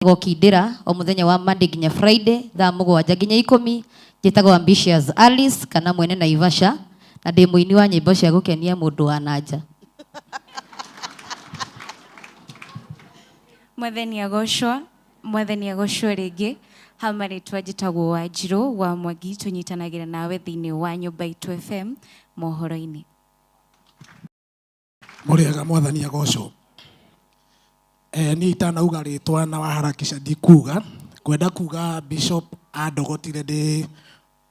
Gũkindĩra o mũthenya wa Monday nginya Friday thaa 7 nginya 10. Njĩtagwo Ambitious Alice kana mwene Naivasha na ndĩ mũini wa nyĩmbo cia gũkenia mũndũ wa nanja. Mwathani agocwo. Mwathani agocwo rĩngĩ. Ha marĩtwa njĩtagwo Wanjirũ wa Mwangi, tũnyitanagĩra nawe thĩinĩ wa Nyũmba Itũ FM mohoro-inĩ. Mũrĩega Mwathani agocwo. Niĩ itanauga rĩtwa na waharakisha ndikuga, kwenda kuga Bishop andogotire ndĩ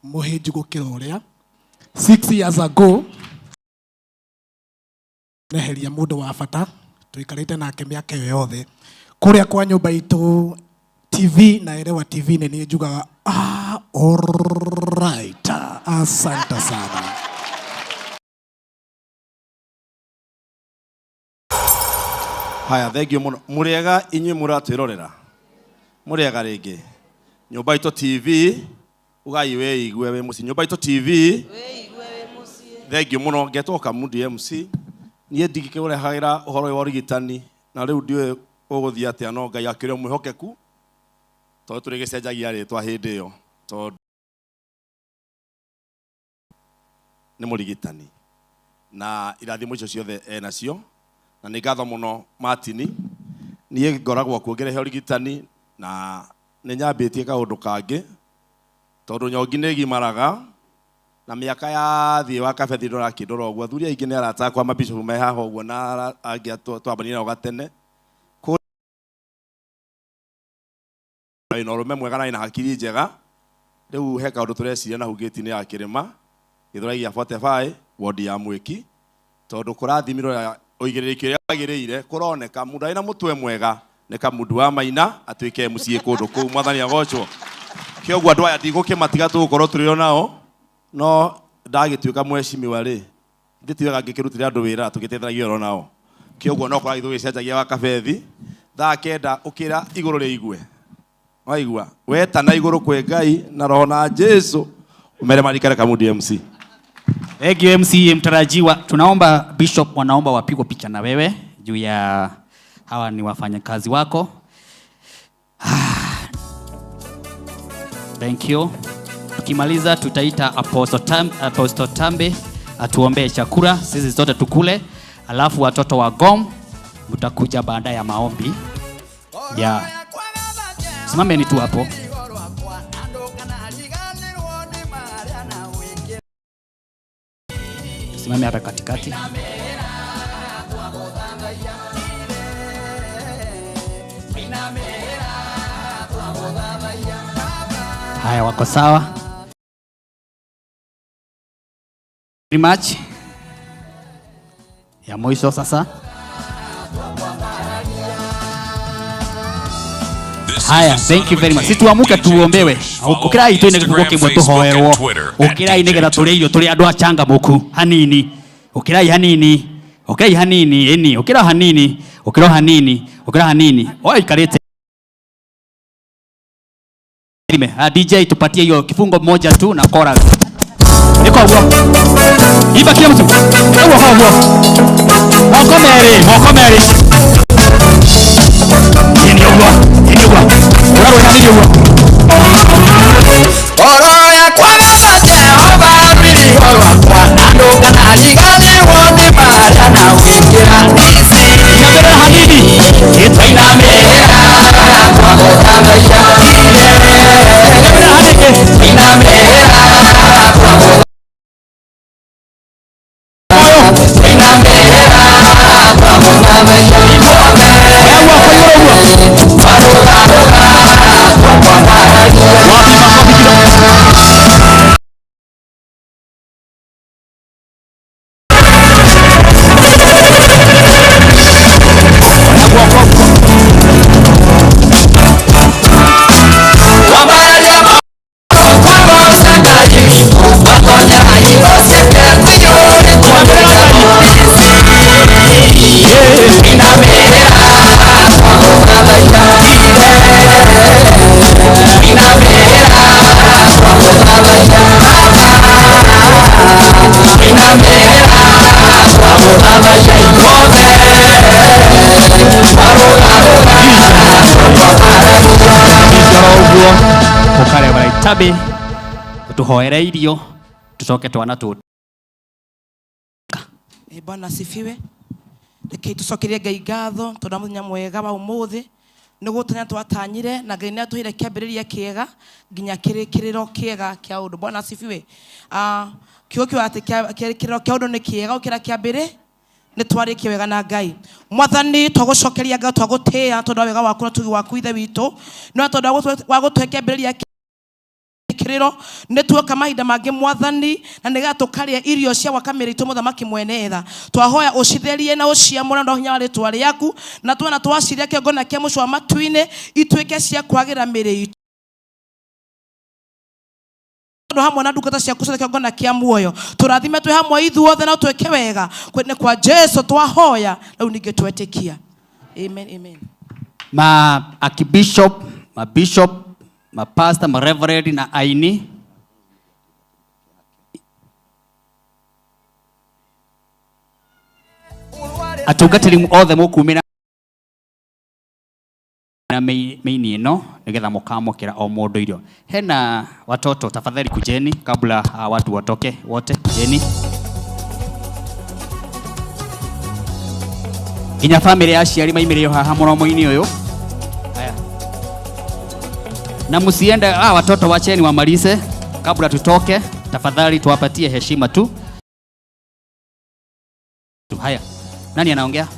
mũhĩnju gũkĩra ũrĩa. 6 years ago neheria mũndũ wa bata tũikarĩte nake mĩaka ĩyo yothe kũrĩa kwa Nyũmba Itũ TV na Elewa TV nĩ niĩ njugaga alright, asante sana. Haya, thank you muno. Mũrĩega inyuĩ mũratwĩrorera. Mũrĩega rĩngĩ. Nyũmba Itũ TV, ugai wĩigue wĩ mũciĩ. Nyũmba Itũ TV, thank you muno. Ngetwo Kamundi MC. Niĩ ndingĩkĩũrehagĩra ũhoro ũyũ wa ũrigitani na rĩu ndiũĩ ũgũthiĩ atĩa, no Ngai akĩrĩ mwĩhokeku tondũ tũrĩgĩcenjagia rĩtwa hĩndĩ ĩyo tondũ nĩ mũrigitani na irathimo icio ciothe enacio. Na nĩ ngatho mũno Martini, niĩ ngoragwo kuo ngĩrehe ũrigitani na nĩ nyambĩtie kaũndũ kangĩ tondũ nyongi nĩ ĩgimaraga na mĩaka yathiĩ wa kabethi ndũrakĩndora ũguo. Athuri aingĩ nĩ arata akwa mabishopu me haha ũguo na angĩ twambanire nao gatene. Wĩna ũrũme mwega na wĩna hakiri njega. Rĩu he kaũndũ tũreciria na hau gĩti-inĩ ya kĩrĩma Gĩthũrai gĩa 45 wodi ya Mwĩki, tondũ kũrathimirwo ya ũigĩrĩrĩki ũrĩa wagĩrĩire kũroneka mũndũ arĩ na mũtwe mwega nĩ Kamundu wa Maina atuĩke MC kũndũ kũu. Mwathani agocwo. Kĩoguo andũ aya ndigũkĩmatiga tũgũkorwo tũrĩ o nao, no ndagĩtuĩka mheshimiwa rĩ, ithuĩ ti wega ngĩkĩrutĩre andũ wĩra tũgĩteithanagia oro nao. Kĩoguo no kũrathiĩ tũgĩcenjagia wa kabethi thaa 9 ũkĩra igũrũ rĩigue. Waigua wetana igũrũ kwĩ Ngai na roho na Jesu umere marikare Kamundi MC. Thank you MC mtarajiwa. Tunaomba Bishop wanaomba wapigwe picha na wewe juu ya hawa ni wafanyakazi wako. Thank you. Tukimaliza tutaita Apostle Tambe atuombee chakula, sisi zote tukule, alafu watoto wa GOM Mtakuja baada ya maombi ya simameni tu hapo. Simame hapa katikati. Haya, wako sawa. Very much. Ya mwisho sasa. Haya, thank you very much. Situamuke tuombewe. Ukirai tu niguo kimwe tuhoerwo. Ukirai nigetha turie irio turi andu achangamuku hanini. Ukirai hanini. Ukirai hanini, eni, ukira hanini, ukira hanini, ukira hanini. Oi ikarite. DJ tupatie hiyo kifungo moja tu na chorus. Niko huo. Imba kila mtu. Huo huo huo. Moko meri, moko meri. Ni huo, ni huo. Ura ni huo. Oro ya kwa Jehova mili kwa na ndoka na liganirwo ni maria na wikira nisi. Inabera hanini. Itainamera kwa guthamaiya. Inabera hanini. Inamera kwa Tabi tuhoere irio tucoke twana tu. Bwana asifiwe. Reke tucokerie Ngai ngatho tondu muthenya mwega wa umuthi ni gutanya twatanyire na Ngai ni atuheire kiambiriria kiega nginya kirikiriro kiega kia undu. Bwana asifiwe. Kiugo kiuga ati kirikiriro kia undu ni kiega ukira kiambiri ni twarikie wega na Ngai. Mwathani twagucokeria Ngai twagutia tondu wa wega waku na tugi waku ithe witu no tondu wa gutuhe kiambiriria kiriro nĩ tuoka mahinda mangĩ mwathani na nĩgetha tũkarĩa irio cia gwaka mĩĩrĩ itũ mũthamaki mwene tha. Twahoya ũcitherie na ũciamũre na hinya wa rĩtwa rĩaku na tuona twaciria kĩongona kĩa mũciĩ wa matu-inĩ ituĩke cia kwagĩra mĩĩrĩ itũ hamwe na ndungata ciaku ciothe kĩongona kĩa muoyo. Tũrathime twĩ hamwe ithuothe na ũtwĩke wega nĩ kwa Jesu twahoya rĩu ningĩ twetĩkia. Amen, amen. Ma archbishop, ma bishop, ma pastor, ma reverend na aini. Atungatĩri othe mũkumĩra na meini ĩno nĩgetha mũkamũkĩra o mũndũ irio. Hena watoto, tafadhali kujeni kabla watu watoke wote, kujeni. Nginya family ya aciari maimĩrĩo haha mũromo-inĩ ũyũ. Haya. Na msiende, watoto wacheni wamalize kabla tutoke, tafadhali tuwapatie heshima tu. Haya. Nani anaongea?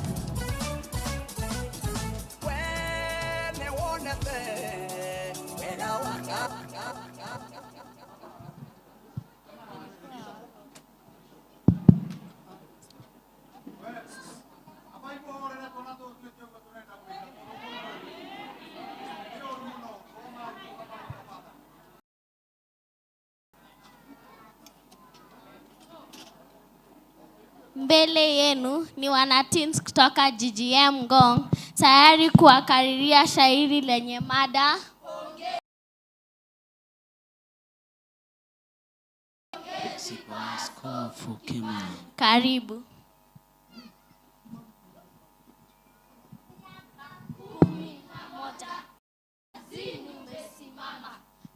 Mbele yenu ni wanateens kutoka GGM Ngong, tayari kuwakariria shairi lenye mada Karibu. 11. Zini umesimama,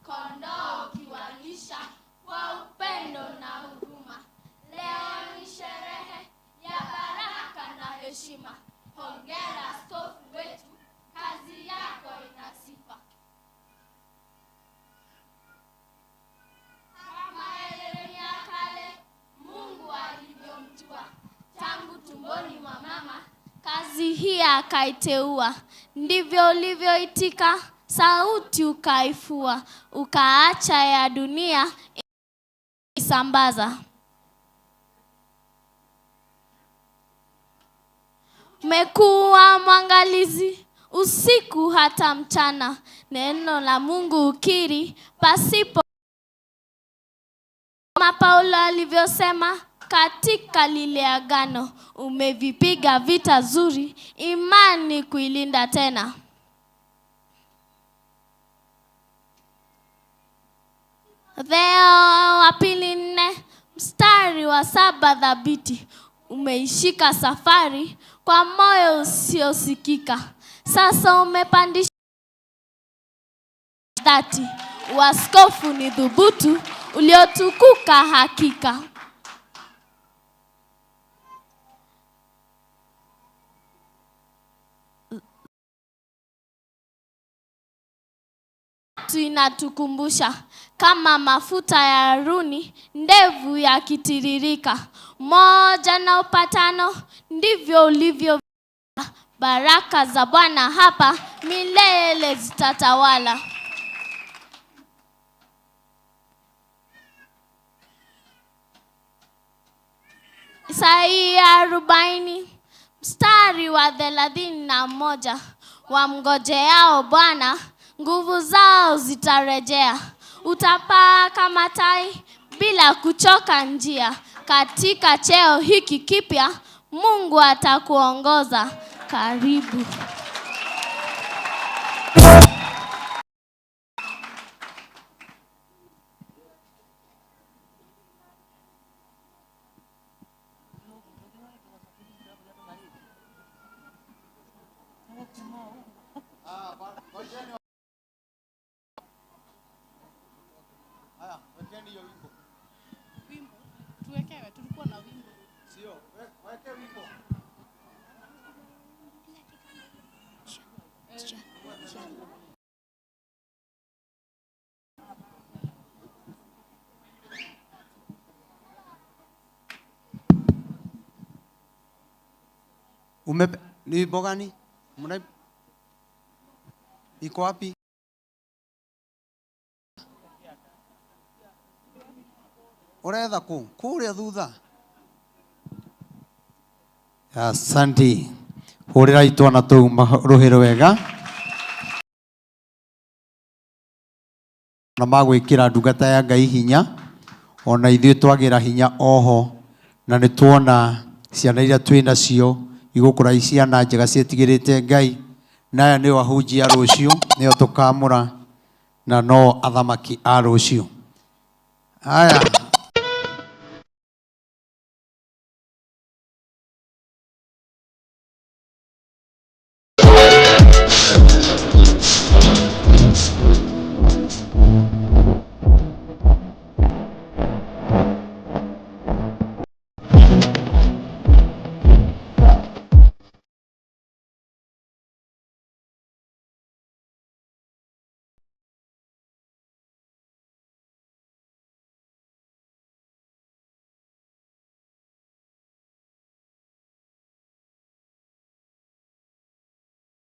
kondoo ukiwalisha kwa upendo na huruma. Leo ni sherehe ya baraka na heshima. Hongera. hii akaiteua. Ndivyo ulivyoitika, sauti ukaifua, ukaacha ya dunia isambaza. Umekuwa mwangalizi usiku hata mchana, neno la Mungu ukiri pasipo kama Paulo alivyosema katika lile agano, umevipiga vita zuri, imani kuilinda tena. Theo wa pili 4 mstari wa 7 thabiti, umeishika safari kwa moyo usiosikika. Sasa umepandisha dhati, uaskofu ni dhubutu uliotukuka hakika. Inatukumbusha kama mafuta ya Haruni ndevu yakitiririka, moja na upatano ndivyo ulivyo. Baraka za Bwana hapa milele zitatawala. Isaia 40 mstari wa 31, wamngojeao Bwana nguvu zao zitarejea, utapaa kama tai bila kuchoka njia. Katika cheo hiki kipya Mungu atakuongoza. Karibu. Ni wimbo gani? Mna iko wapi? Uretha ku? Kuria thutha. Asante. Hurira itwana tuu ruhi rwega. Na magwikira ndungata ya Ngai hinya, ona ithuĩ twagira hinya oho, na nĩ tuona ciana iria twĩ nacio igũkũra i ciana njega ciĩtigĩrĩte Ngai, na aya nĩo ahunjia rũciũ, nĩo tũkamũra, na no athamaki a rũciũ. Haya.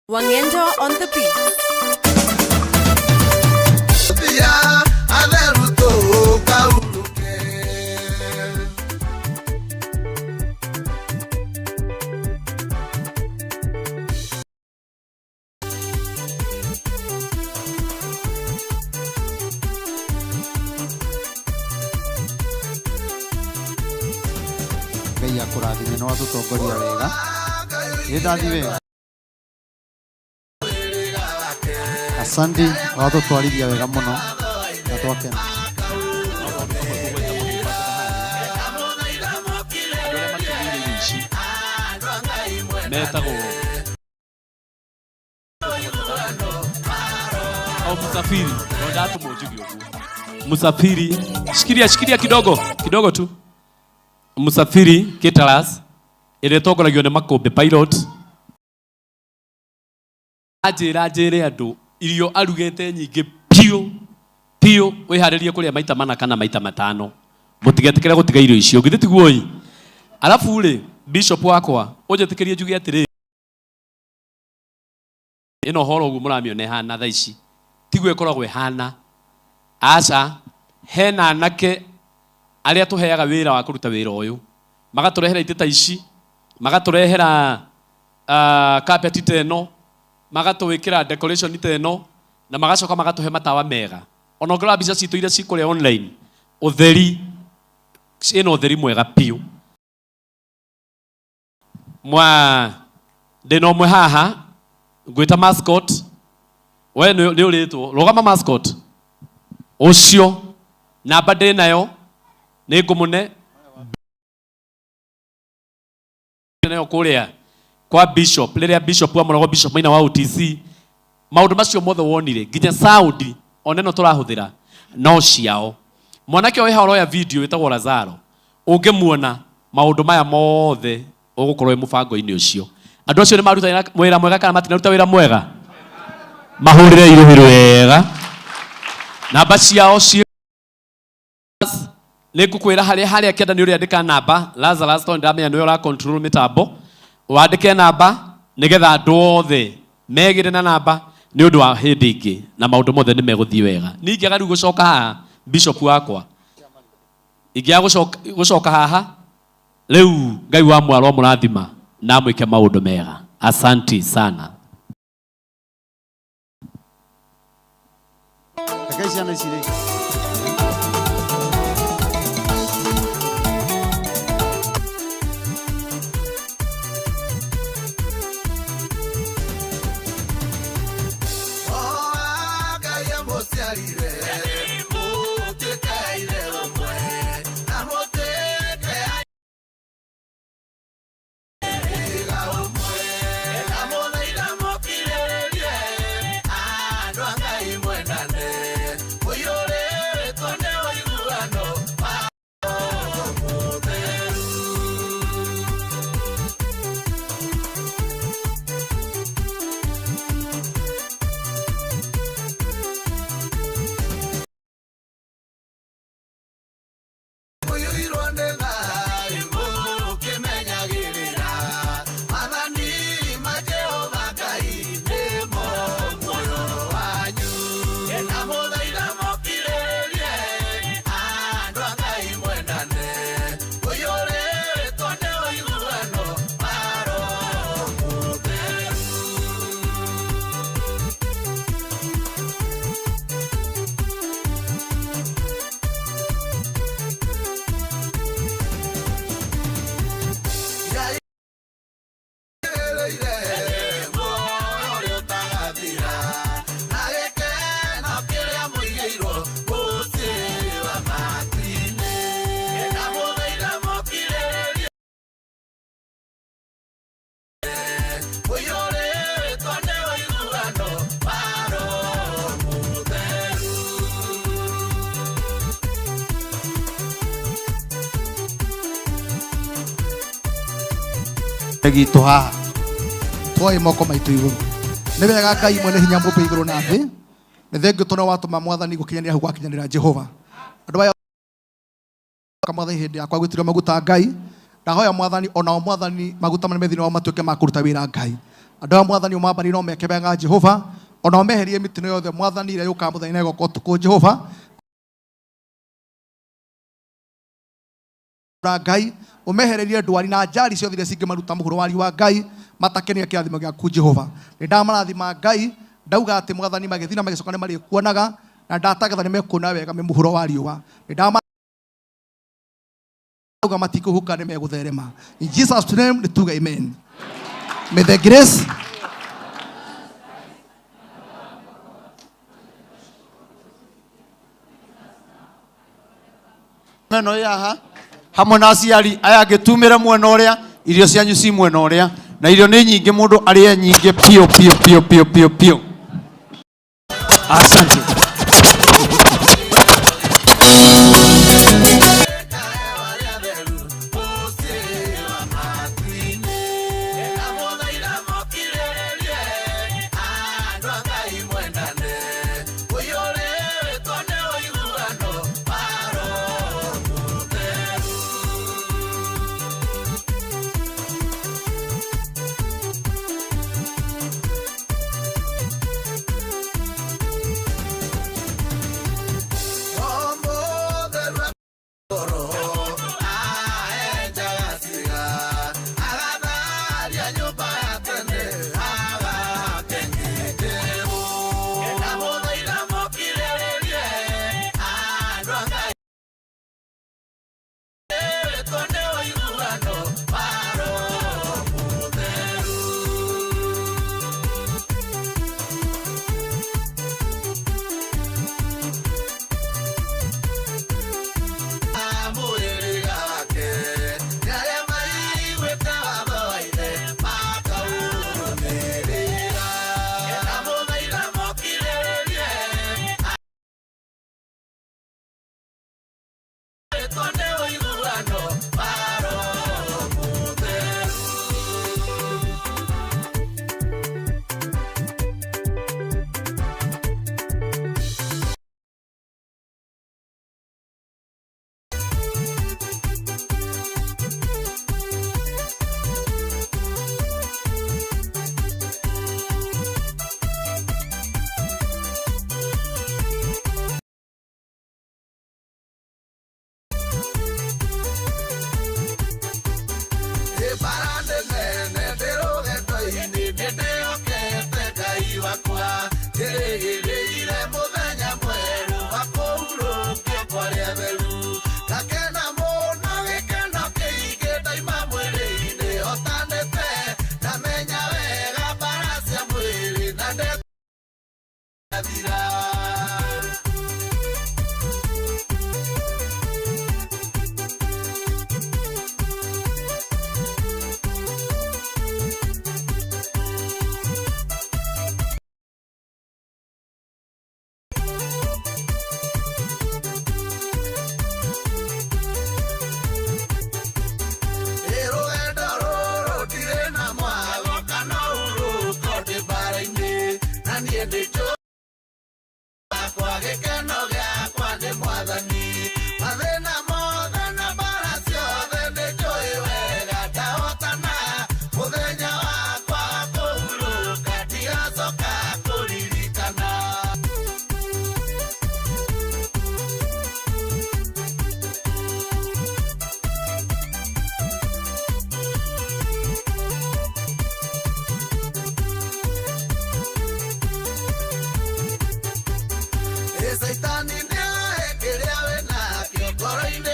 Wangendo on the beat. Ngai akũrathime na watũtongoria wega. Ĩ ndathi wega. Asante, watũtwarithia wega mũno na twakena. Metagwo au Msafiri, ndio ndatũmwo njuge ũguo. Msafiri, shikilia shikilia kidogo kidogo tu. Msafiri Caterers ĩrĩa ĩtongoragio nĩ Makũmbĩ Pilot anjĩra njĩre andũ irio arugĩte nyingĩ piũ piũ, wĩharĩrie kũrĩa maita 4 kana maita 5, mũtigetĩkĩre gũtiga irio icio, githĩ tiguo ĩ? Alafu rĩ, bishop wakwa ũnjĩtĩkĩrie njuge atĩrĩrĩ, Ĩno horo ũguo mũramĩona ĩhana thaa ici tiguo ĩkoragwo ĩhana. Aca, hena anake arĩa tũheaga wĩra wa kũruta wĩra ũyũ, magatũrehera itĩ ta ici, magatũrehera carpet ta ĩno, magatwĩkĩra decoration ta ĩno, na magacoka magatũhe matawa mega. Ona ũngĩrora mbica citũ iria cikũrĩa online, ũtheri ĩna ũtheri mwega biũ. Mwa ndĩna ũmwe haha ngwĩta mascot, we nĩ ũrĩtwo rũgama mascot ũcio, namba ndĩ nayo nĩ ngũmũne nayo kũrĩa kwa bishop, rĩrĩa bishop amũragwo bishop Maina wa OTC, maũndũ macio mothe wonire nginya sound ona ĩno tũrahũthĩra no ciao. Mwanake ũyũ haha ũroya video wĩtagwo Lazaro, ũngĩmuona maũndũ maya mothe ũgũkorwo wĩ mũbango-inĩ ũcio. Andũ acio nĩ maruta wĩra mwega kana matinaruta wĩra mwega? Mahũrĩre irũhĩ wega. Namba ciao ci nĩ ngũkwĩra harĩa harĩa kĩanda nĩ ũrĩandĩka namba. Lazarus tondũ ndamenya nĩwe ũra control mĩtambo, wandĩke namba nĩgetha andũ othe megĩre na namba nĩ ũndũ wa hĩndĩ ĩngĩ, na maũndũ mothe nĩ megũthiĩ wega. Ningĩaga rĩu gũcoka haha bishop wakwa, ingĩaga gũcoka haha rĩu, Ngai wa mwaro mũrathima na amwĩke maũndũ mega. Asanti sana. Reke ciana ici rĩ. Gitũ haha twoe moko maitũ igũrũ. Nĩ wega Ngai mwene hinya mũmbe igũrũ na thĩ, nĩ thengio tondũ watũma mwathani gũkinyanĩra hau gwakinyanĩra Jehova. Andũ aya mwathani hĩndĩ yakwa gwĩtĩrio maguta Ngai, ndahoya mwathani onao mwathani maguta marĩa me thĩinĩ wao matuĩke ma kũruta wĩra Ngai. Andũ aya mwathani ũmambanĩire no meke wega Jehova, onao meherie mĩtino yothe mwathani ĩrĩa yũkaga mũthenya na ĩgoka ũtukũ Jehova. Ngai umehererie ndwari na njari ciothe iria cingĩmaruta mũhuro wa riũa Ngai, matakenia kĩrathimo gĩaku Jehova. Nĩ ndamarathima Ngai, ndauga atĩ mwathani magĩthiĩ na magĩcoka nĩ marĩkuonaga, na ndatangatha nĩ mekuona wega me mũhuro wa riũa. Nĩ ndauga matikũhuka nĩ megũtherema. In Jesus name nĩ tuge amen. May the grace meno yaha hamwe na aciari aya angĩ tumĩre mwena ũrĩa irio cianyu ci mwena ũrĩa na irio nĩ nyingĩ mũndũ arĩe nyingĩ piũ piũ piũ piũ piũ piũ. Asante. Mwathani nĩoĩ kĩrĩa wĩnakĩo ngoro-inĩ.